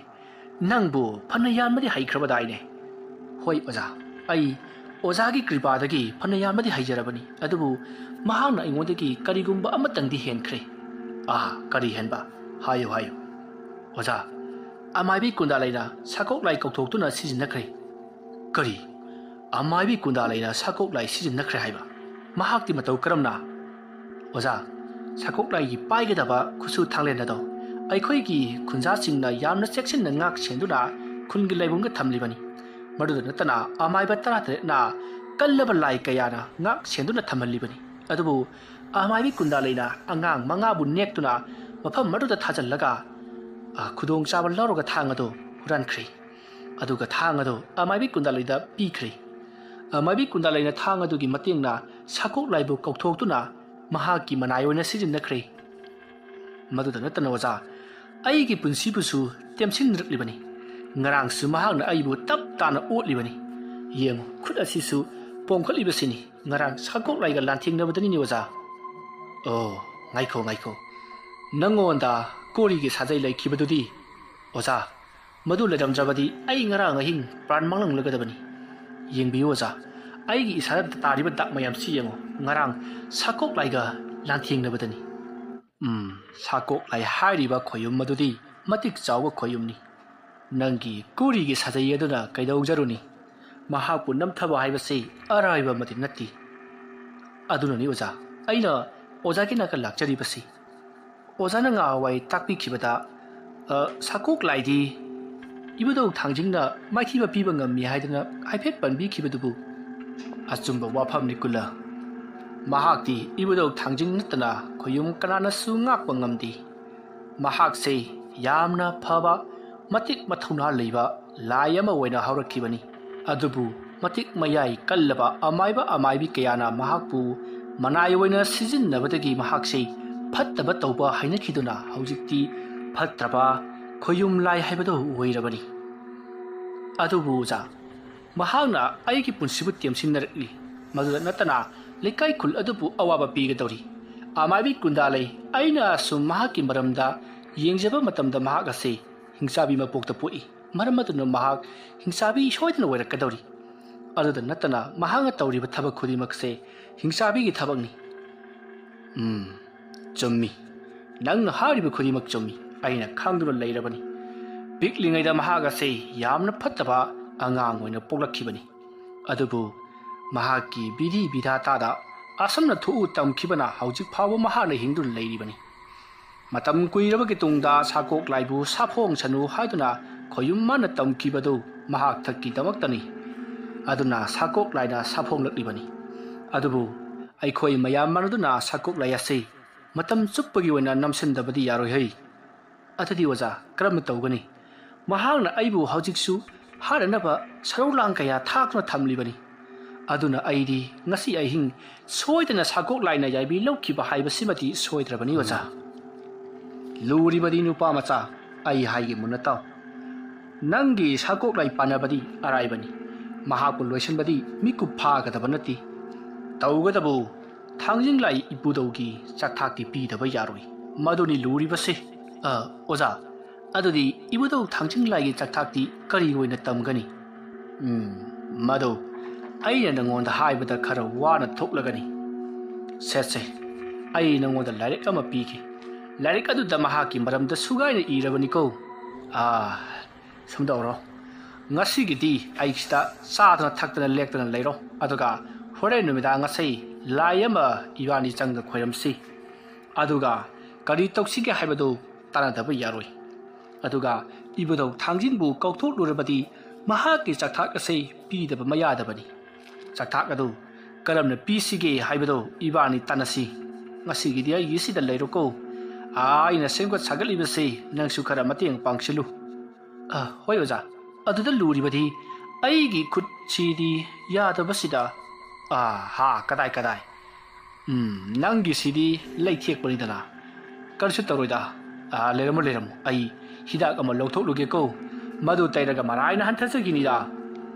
ꯅꯪꯕꯨ ꯐꯅ ꯌꯥꯝꯅꯗꯤ ꯍꯩꯈ꯭ꯔꯕꯗꯥꯏꯅꯦ?" "ꯍꯣꯏ ꯑꯣꯖꯥ, ꯑꯩ ꯑꯣꯖꯥꯒꯤ ꯀ꯭ꯔꯤꯄꯥꯗꯒꯤ ꯐꯅ ꯌꯥꯝꯅꯗꯤ ꯍꯩꯖꯔꯕꯅꯤ, ꯑꯗꯨꯕꯨ ꯃꯍꯥꯛꯅ ꯑꯩꯉꯣꯟꯗꯒꯤ ꯀꯔꯤꯒꯨꯝꯕ ꯑꯃꯇꯪꯗꯤ ꯍꯦꯟꯈ꯭ꯔꯦ"꯫ "ꯑꯥ, ꯀꯔꯤ ꯍꯦꯟꯕ? ꯍꯥꯏꯌꯨ, ꯍꯥꯏꯌꯨ"꯫ "ꯑꯣꯖꯥ, ꯑꯃꯥꯏꯕꯤ ꯀꯨꯟꯗꯥꯂꯩꯅ ꯁꯥꯀꯣꯛ ꯂꯥꯏ ꯀꯧꯊꯣꯛꯇꯨꯅ ꯁꯤꯖꯤꯟꯅꯈ꯭ꯔꯦ"꯫ "ꯀꯔꯤ? ꯑꯃꯥꯏꯕꯤ ꯀꯨꯟꯗꯥꯂꯩꯅ ꯁꯥꯀꯣꯛ ꯂꯥꯏ ꯁꯤꯖꯤꯟꯅꯈ꯭ꯔꯦ ꯍꯥꯏꯕ? ꯃꯍꯥꯛꯇꯤ ꯃꯇꯧ ꯀꯔꯝꯅ?" "ꯑꯣꯖꯥ, ꯁꯥꯀꯣꯛ ꯂꯥꯏꯒꯤ ꯄꯥꯏꯒꯗꯕ ꯈꯨꯠꯁꯨ ꯊꯥꯡꯂꯦꯟ ꯑꯗꯣ ꯑꯩꯈꯣꯏꯒꯤ ꯈꯨꯟꯖꯥꯁꯤꯡꯅ ꯌꯥꯝꯅ ꯆꯦꯛꯁꯤꯟꯅ ꯉꯥꯛ ꯁꯦꯟꯗꯨꯅ ꯈꯨꯟꯒꯤ ꯂꯥꯏꯕꯨꯡꯗ ꯊꯝꯂꯤꯕꯅꯤ꯫ ꯃꯗꯨꯗ ꯅꯠꯇꯅ ꯑꯃꯥꯏꯕ ꯇꯔꯥꯇꯔꯦꯠꯅ ꯀꯜꯂꯕ ꯂꯥꯏ ꯀꯌꯥꯅ ꯉꯥꯛ ꯁꯦꯟꯗꯨꯅ ꯊꯝꯍꯜꯂꯤꯕꯅꯤ꯫ ꯑꯗꯨꯕꯨ ꯑꯃꯥꯏꯕꯤ ꯀꯨꯟꯗꯥꯂꯩꯅ ꯑꯉꯥꯡ ꯃꯉꯥꯕꯨ ꯅꯦꯛꯇꯨꯅ ꯃꯐꯝ ꯑꯗꯨꯗ ꯊꯥꯖꯤꯜꯂꯒ, ꯑ, ꯈꯨꯗꯣꯡꯆꯥꯕ ꯂꯧꯔꯒ ꯊꯥꯡ ꯑꯗꯨ ꯍꯨꯔꯥꯟꯈ꯭ꯔꯦ꯫ ꯑꯗꯨꯒ ꯊꯥꯡ ꯑꯗꯨ ꯑꯃꯥꯏꯕꯤ ꯀꯨꯟꯗꯥꯂꯩꯗ ꯄꯤꯈ꯭ꯔꯦ꯫ ꯑꯃꯥꯏꯕꯤ ꯀꯨꯟꯗꯥꯂꯩꯅ ꯊꯥꯡ ꯑꯗꯨꯒꯤ ꯃꯇꯦꯡꯅ ꯁꯥꯀꯣꯛ ꯂꯥꯏꯕꯨ ꯀꯧꯊꯣꯛꯇꯨꯅ ꯃꯍꯥꯛꯀꯤ ꯃꯅꯥꯏ ꯑꯣꯏꯅ ꯁꯤꯖꯤꯟꯅꯈ꯭ꯔꯦ꯫ ꯃꯗꯨꯗ ꯅꯠꯇꯅ ꯑꯣꯖꯥ, ꯑꯩꯒꯤ ꯄꯨꯟꯁꯤꯕꯨꯁꯨ ꯇꯦꯝꯁꯤꯟꯅꯔꯛꯂꯤꯕꯅꯤ꯫ ꯉꯔꯥꯡꯁꯨ ꯃꯍꯥꯛꯅ ꯑꯩꯕꯨ ꯇꯞ ꯇꯥꯅ ꯑꯣꯠꯂꯤꯕꯅꯤ꯫ ꯌꯦꯡꯉꯨ, ꯈꯨꯠ ꯑꯁꯤꯁꯨ ꯄꯣꯝꯈꯠꯂꯤꯕꯁꯤꯅꯤ ꯉꯔꯥꯡ ꯁꯥꯀꯣꯛ ꯂꯥꯏꯒ ꯂꯥꯟꯊꯦꯡꯅꯕꯗꯅꯤꯅꯦ ꯑꯣꯖꯥ"꯫ "ꯑꯣ, ꯉꯥꯏꯈꯣ, ꯉꯥꯏꯈꯣ꯫ ꯅꯪꯉꯣꯟꯗ ꯀꯣꯔꯤꯒꯤ ꯁꯥꯖꯩ ꯂꯩꯈꯤꯕꯗꯨꯗꯤ? ꯑꯣꯖꯥ, ꯃꯗꯨ ꯂꯩꯔꯝꯗ꯭ꯔꯕꯗꯤ ꯑꯩ ꯉꯔꯥꯡ ꯑꯍꯤꯡ ꯄ꯭ꯔꯥꯟ ꯃꯥꯡꯂꯝꯂꯒꯗꯕꯅꯤ꯫ ꯌꯦꯡꯕꯤꯌꯨ ꯑꯣꯖꯥ, ꯑꯩꯒꯤ ꯏꯁꯥꯗ ꯇꯥꯔꯤꯕ ꯗꯥꯛ ꯃꯌꯥꯝꯁꯤ ꯌꯦꯡꯉꯨ꯫ ꯉꯔꯥꯡ ꯁꯥꯀꯣꯛ ꯂꯥꯏꯒ ꯂꯥꯟꯊꯦꯡꯅꯕꯗꯅꯤ"꯫ ꯎꯝ, ꯁꯥꯀꯣꯛ ꯂꯥꯏ ꯍꯥꯏꯔꯤꯕ ꯈꯣꯌꯨꯝ ꯑꯗꯨꯗꯤ ꯃꯇꯤꯛ ꯆꯥꯎꯕ ꯈꯣꯌꯨꯝꯅꯤ꯫ ꯅꯪꯒꯤ ꯀꯨꯔꯤꯒꯤ ꯁꯥꯖꯩ ꯑꯗꯨꯅ ꯀꯩꯗꯧꯖꯔꯨꯅꯤ? ꯃꯍꯥꯛꯄꯨ ꯅꯝꯊꯕ ꯍꯥꯏꯕꯁꯤ ꯑꯔꯥꯏꯕ ꯑꯃꯗꯤ ꯅꯠꯇꯦ꯫ ꯑꯗꯨꯅꯅꯤ ꯑꯣꯖꯥ, ꯑꯩꯅ ꯑꯣꯖꯥꯒꯤ ꯅꯥꯛꯇ ꯂꯥꯛꯆꯔꯤꯕꯁꯤ꯫ ꯑꯣꯖꯥꯅ ꯉꯍꯥꯟꯋꯥꯏ ꯇꯥꯛꯄꯤꯈꯤꯕꯗ, ꯑ, ꯁꯥꯀꯣꯛ ꯂꯥꯏꯗꯤ ꯏꯕꯨꯙꯧ ꯊꯥꯡꯖꯤꯡꯅ ꯃꯥꯏꯊꯤꯕ ꯄꯤꯕ ꯉꯝꯃꯤ ꯍꯥꯏꯗꯅ ꯍꯥꯏꯐꯦꯠ ꯄꯟꯕꯤꯈꯤꯕꯗꯨꯕꯨ ꯑꯆꯨꯝꯕ ꯋꯥꯐꯝꯅꯤ ꯀꯨꯂ꯫ ꯃꯍꯥꯛꯇꯤ ꯏꯕꯨꯙꯧ ꯊꯥꯡꯖꯤꯡ ꯅꯠꯇꯅ ꯈꯣꯌꯨꯝ ꯀꯅꯥꯅꯁꯨ ꯉꯥꯛꯄ ꯉꯝꯗꯦ꯫ ꯃꯍꯥꯛꯁꯦ ꯌꯥꯝꯅ ꯐꯕ, ꯃꯇꯤꯛ ꯃꯊꯧꯅꯥ ꯂꯩꯕ ꯂꯥꯏ ꯑꯃ ꯑꯣꯏꯅ ꯍꯧꯔꯛꯈꯤꯕꯅꯤ꯫ ꯑꯗꯨꯕꯨ ꯃꯇꯤꯛ ꯃꯌꯥꯏ ꯀꯜꯂꯕ ꯑꯃꯥꯏꯕ ꯑꯃꯥꯏꯕꯤ ꯀꯌꯥꯅ ꯃꯍꯥꯛꯄꯨ ꯃꯅꯥꯏ ꯑꯣꯏꯅ ꯁꯤꯖꯤꯟꯅꯕꯗꯒꯤ ꯃꯍꯥꯛꯁꯦ ꯐꯠꯇꯕ ꯇꯧꯕ ꯍꯩꯅꯈꯤꯗꯨꯅ ꯍꯧꯖꯤꯛꯇꯤ ꯐꯠꯇ꯭ꯔꯕ ꯈꯣꯌꯨꯝ ꯂꯥꯏ ꯍꯥꯏꯕꯗꯨ ꯑꯣꯏꯔꯕꯅꯤ꯫ ꯑꯗꯨꯕꯨ ꯑꯣꯖꯥ, ꯃꯍꯥꯛꯅ ꯑꯩꯒꯤ ꯄꯨꯟꯁꯤꯕꯨ ꯇꯦꯝꯁꯤꯟꯅꯔꯛꯂꯤ꯫ ꯃꯗꯨꯗ ꯅꯠꯇꯅ ꯂꯩꯀꯥꯏ ꯈꯨꯜ ꯑꯗꯨꯕꯨ ꯑꯋꯥꯕ ꯄꯤꯒꯗꯧꯔꯤ꯫ ꯑꯃꯥꯏꯕꯤ ꯀꯨꯟꯗꯥ ꯂꯩ꯫ ꯑꯩꯅ ꯑꯁꯨꯝ ꯃꯍꯥꯛꯀꯤ ꯃꯔꯝꯗ ꯌꯦꯡꯖꯕ ꯃꯇꯝꯗ ꯃꯍꯥꯛ ꯑꯁꯤ ꯍꯤꯡꯆꯥꯕꯤ ꯃꯄꯣꯛꯇ ꯄꯣꯛꯏ꯫ ꯃꯔꯝ ꯑꯗꯨꯅ ꯃꯍꯥꯛ ꯍꯤꯡꯆꯥꯕꯤ ꯁꯣꯏꯗꯅ ꯑꯣꯏꯔꯛꯀꯗꯧꯔꯤ꯫ ꯑꯗꯨꯗ ꯅꯠꯇꯅ ꯃꯍꯥꯛꯅ ꯇꯧꯔꯤꯕ ꯊꯕꯛ ꯈꯨꯗꯤꯡꯃꯛꯁꯦ ꯍꯤꯡꯆꯥꯕꯤꯒꯤ ꯊꯕꯛꯅꯤ꯫ ꯎꯝ, ꯆꯨꯝꯃꯤ꯫ ꯅꯪꯅ ꯍꯥꯏꯔꯤꯕ ꯈꯨꯗꯤꯡꯃꯛ ꯆꯨꯝꯃꯤ꯫ ꯑꯩꯅ ꯈꯪꯗꯨꯅ ꯂꯩꯔꯕꯅꯤ꯫ ꯄꯤꯛꯂꯤꯉꯩꯗ ꯃꯍꯥꯛ ꯑꯁꯤ ꯌꯥꯝꯅ ꯐꯠꯇꯕ ꯑꯉꯥꯡ ꯑꯣꯏꯅ ꯄꯣꯛꯂꯛꯈꯤꯕꯅꯤ꯫ ꯑꯗꯨꯕꯨ ꯃꯍꯥꯛꯀꯤ ꯕꯤꯙꯤ ꯕꯤꯙꯥꯇꯥꯗ ꯑꯁꯨꯝꯅ ꯊꯣꯛꯎ ꯇꯝꯈꯤꯕꯅ ꯍꯧꯖꯤꯛ ꯐꯥꯎꯕ ꯃꯍꯥꯛꯅ ꯍꯤꯡꯗꯨꯅ ꯂꯩꯔꯤꯕꯅꯤ꯫ ꯃꯇꯝ ꯀꯨꯏꯔꯕꯒꯤ ꯇꯨꯡꯗ ꯁꯥꯀꯣꯛ ꯂꯥꯏꯕꯨ ꯁꯥꯐꯣꯡꯁꯅꯨ ꯍꯥꯏꯗꯨꯅ ꯈꯣꯌꯨꯝ ꯃꯥꯅ ꯇꯝꯈꯤꯕꯗꯨ ꯃꯍꯥꯛ ꯊꯛꯀꯤꯗꯃꯛꯇꯅꯤ꯫ ꯑꯗꯨꯅ ꯁꯥꯀꯣꯛ ꯂꯥꯏꯅ ꯁꯥꯐꯣꯡꯂꯛꯂꯤꯕꯅꯤ꯫ ꯑꯗꯨꯕꯨ ꯑꯩꯈꯣꯏ ꯃꯌꯥꯝ ꯃꯥꯟꯅꯗꯨꯅ ꯁꯥꯀꯣꯛ ꯂꯥꯏ ꯑꯁꯤ ꯃꯇꯝ ꯆꯨꯞꯄꯒꯤ ꯑꯣꯏꯅ ꯅꯝꯁꯤꯟꯗꯕꯗꯤ ꯌꯥꯔꯣꯏ ꯍꯩ꯫ ꯑꯗꯨꯗꯤ ꯑꯣꯖꯥ, ꯀꯔꯝꯅ ꯇꯧꯒꯅꯤ? ꯃꯍꯥꯛꯅ ꯑꯩꯕꯨ ꯍꯧꯖꯤꯛꯁꯨ ꯍꯥꯠꯅꯅꯕ ꯁꯔꯧ ꯂꯥꯡ ꯀꯌꯥ ꯊꯥꯛꯇꯨꯅ ꯊꯝꯂꯤꯕꯅꯤ꯫ ꯑꯗꯨꯅ ꯑꯩꯗꯤ ꯉꯁꯤ ꯑꯍꯤꯡ ꯁꯣꯏꯗꯅ ꯁꯥꯀꯣꯛ ꯂꯥꯏꯅ ꯌꯥꯏꯕꯤ ꯂꯧꯈꯤꯕ ꯍꯥꯏꯕꯁꯤꯃꯗꯤ ꯁꯣꯏꯗ꯭ꯔꯕꯅꯤ ꯑꯣꯖꯥ꯫ ꯂꯨꯔꯤꯕꯗꯤ ꯅꯨꯄꯥ ꯃꯆꯥ, ꯑꯩ ꯍꯥꯏꯒꯦ ꯃꯨꯟꯅ ꯇꯥꯎ꯫ ꯅꯪꯒꯤ ꯁꯥꯀꯣꯛ ꯂꯥꯏ ꯄꯥꯟꯅꯕꯗꯤ ꯑꯔꯥꯏꯕꯅꯤ꯫ ꯃꯍꯥꯛꯄꯨ ꯂꯣꯏꯁꯤꯟꯕꯗꯤ ꯃꯤꯀꯨꯞ ꯐꯥꯒꯗꯕ ꯅꯠꯇꯦ꯫ ꯇꯧꯒꯗꯕꯨ ꯊꯥꯡꯖꯤꯡ ꯂꯥꯏ ꯏꯕꯨꯙꯧꯒꯤ ꯆꯥꯛꯊꯥꯛꯇꯤ ꯄꯤꯗꯕ ꯌꯥꯔꯣꯏ꯫ ꯃꯗꯨꯅꯤ ꯂꯨꯔꯤꯕꯁꯦ꯫ ꯑ, ꯑꯣꯖꯥ, ꯑꯗꯨꯗꯤ ꯏꯕꯨꯙꯧ ꯊꯥꯡꯖꯤꯡ ꯂꯥꯏꯒꯤ ꯆꯥꯛꯊꯥꯛꯇꯤ ꯀꯔꯤ ꯑꯣꯏꯅ ꯇꯝꯒꯅꯤ? ꯎꯝ, ꯃꯗꯨ ꯑꯩꯅ ꯅꯉꯣꯟꯗ ꯍꯥꯏꯕꯗ ꯈꯔ ꯋꯥꯅ ꯊꯣꯛꯂꯒꯅꯤ꯫ ꯁꯦ ꯁꯦ, ꯑꯩ ꯅꯉꯣꯟꯗ ꯂꯥꯏꯔꯤꯛ ꯑꯃ ꯄꯤꯒꯦ꯫ ꯂꯥꯏꯔꯤꯛ ꯑꯗꯨꯗ ꯃꯍꯥꯛꯀꯤ ꯃꯔꯝꯗ ꯁꯨꯒꯥꯏꯅ ꯏꯔꯕꯅꯤꯀꯣ꯫ ꯑꯥ, ꯁꯨꯝ ꯇꯧꯔꯣ, ꯉꯁꯤꯒꯤꯗꯤ ꯑꯩ ꯁꯤꯗ ꯆꯥꯗꯅ ꯊꯛꯇꯅ ꯂꯦꯛꯇꯅ ꯂꯩꯔꯣ, ꯑꯗꯨꯒ ꯍꯣꯔꯦꯟ ꯅꯨꯃꯤꯗꯥꯡ ꯉꯁꯤ ꯂꯥꯏ ꯑꯃ ꯏꯕꯥꯅꯤ ꯆꯪꯗ ꯈꯣꯏꯔꯝꯁꯤ, ꯑꯗꯨꯒ ꯀꯔꯤ ꯇꯧꯁꯤꯒꯦ ꯍꯥꯏꯕꯗꯨ ꯇꯥꯟꯅꯗꯕ ꯌꯥꯔꯣꯏ꯫ ꯑꯗꯨꯒ ꯏꯕꯨꯙꯧ ꯊꯥꯡꯖꯤꯡꯕꯨ ꯀꯧꯊꯣꯛꯂꯨꯔꯕꯗꯤ ꯃꯍꯥꯛꯀꯤ ꯆꯥꯛꯊꯥꯛ ꯑꯁꯤ ꯄꯤꯗꯕ ꯃꯌꯥꯗꯕꯅꯤ꯫ ꯆꯥꯛꯊꯥꯛ ꯑꯗꯨ ꯀꯔꯝꯅ ꯄꯤꯁꯤꯒꯦ ꯍꯥꯏꯕꯗꯨ ꯏꯕꯥꯅꯤ ꯇꯥꯟꯅꯁꯤ꯫ ꯉꯁꯤꯒꯤꯗꯤ ꯑꯩꯒꯤꯁꯤꯗ ꯂꯩꯔꯣꯀꯣ꯫ ꯑꯥ, ꯑꯩꯅ ꯁꯦꯝꯒꯠ ꯁꯥꯒꯠꯂꯤꯕꯁꯤ ꯅꯪꯁꯨ ꯈꯔ ꯃꯇꯦꯡ ꯄꯥꯡꯁꯤꯜꯂꯨ꯫ ꯑ, ꯍꯣꯏ ꯑꯣꯖꯥ꯫ ꯑꯗꯨꯗ ꯂꯨꯔꯤꯕꯗꯤ ꯑꯩꯒꯤ ꯈꯨꯠꯁꯤꯗꯤ ꯌꯥꯗꯕꯁꯤꯗ꯫ ꯑꯥ ꯍꯥ, ꯀꯗꯥꯏ ꯀꯗꯥꯏ꯫ ꯎꯝ, ꯅꯪꯒꯤꯁꯤꯗꯤ ꯂꯩꯊꯦꯛꯄꯅꯤꯗꯅ꯫ ꯀꯔꯤꯁꯨ ꯇꯧꯔꯣꯏꯗ꯫ ꯑꯥ, ꯂꯩꯔꯝꯃꯣ, ꯂꯩꯔꯝꯃꯣ, ꯑꯩ ꯍꯤꯗꯥꯛ ꯑꯃ ꯂꯧꯊꯣꯛꯂꯨꯒꯦꯀꯣ꯫ ꯃꯗꯨ ꯇꯩꯔꯒ ꯃꯔꯥꯏꯅ ꯍꯟꯊꯖꯈꯤꯅꯤꯗ꯫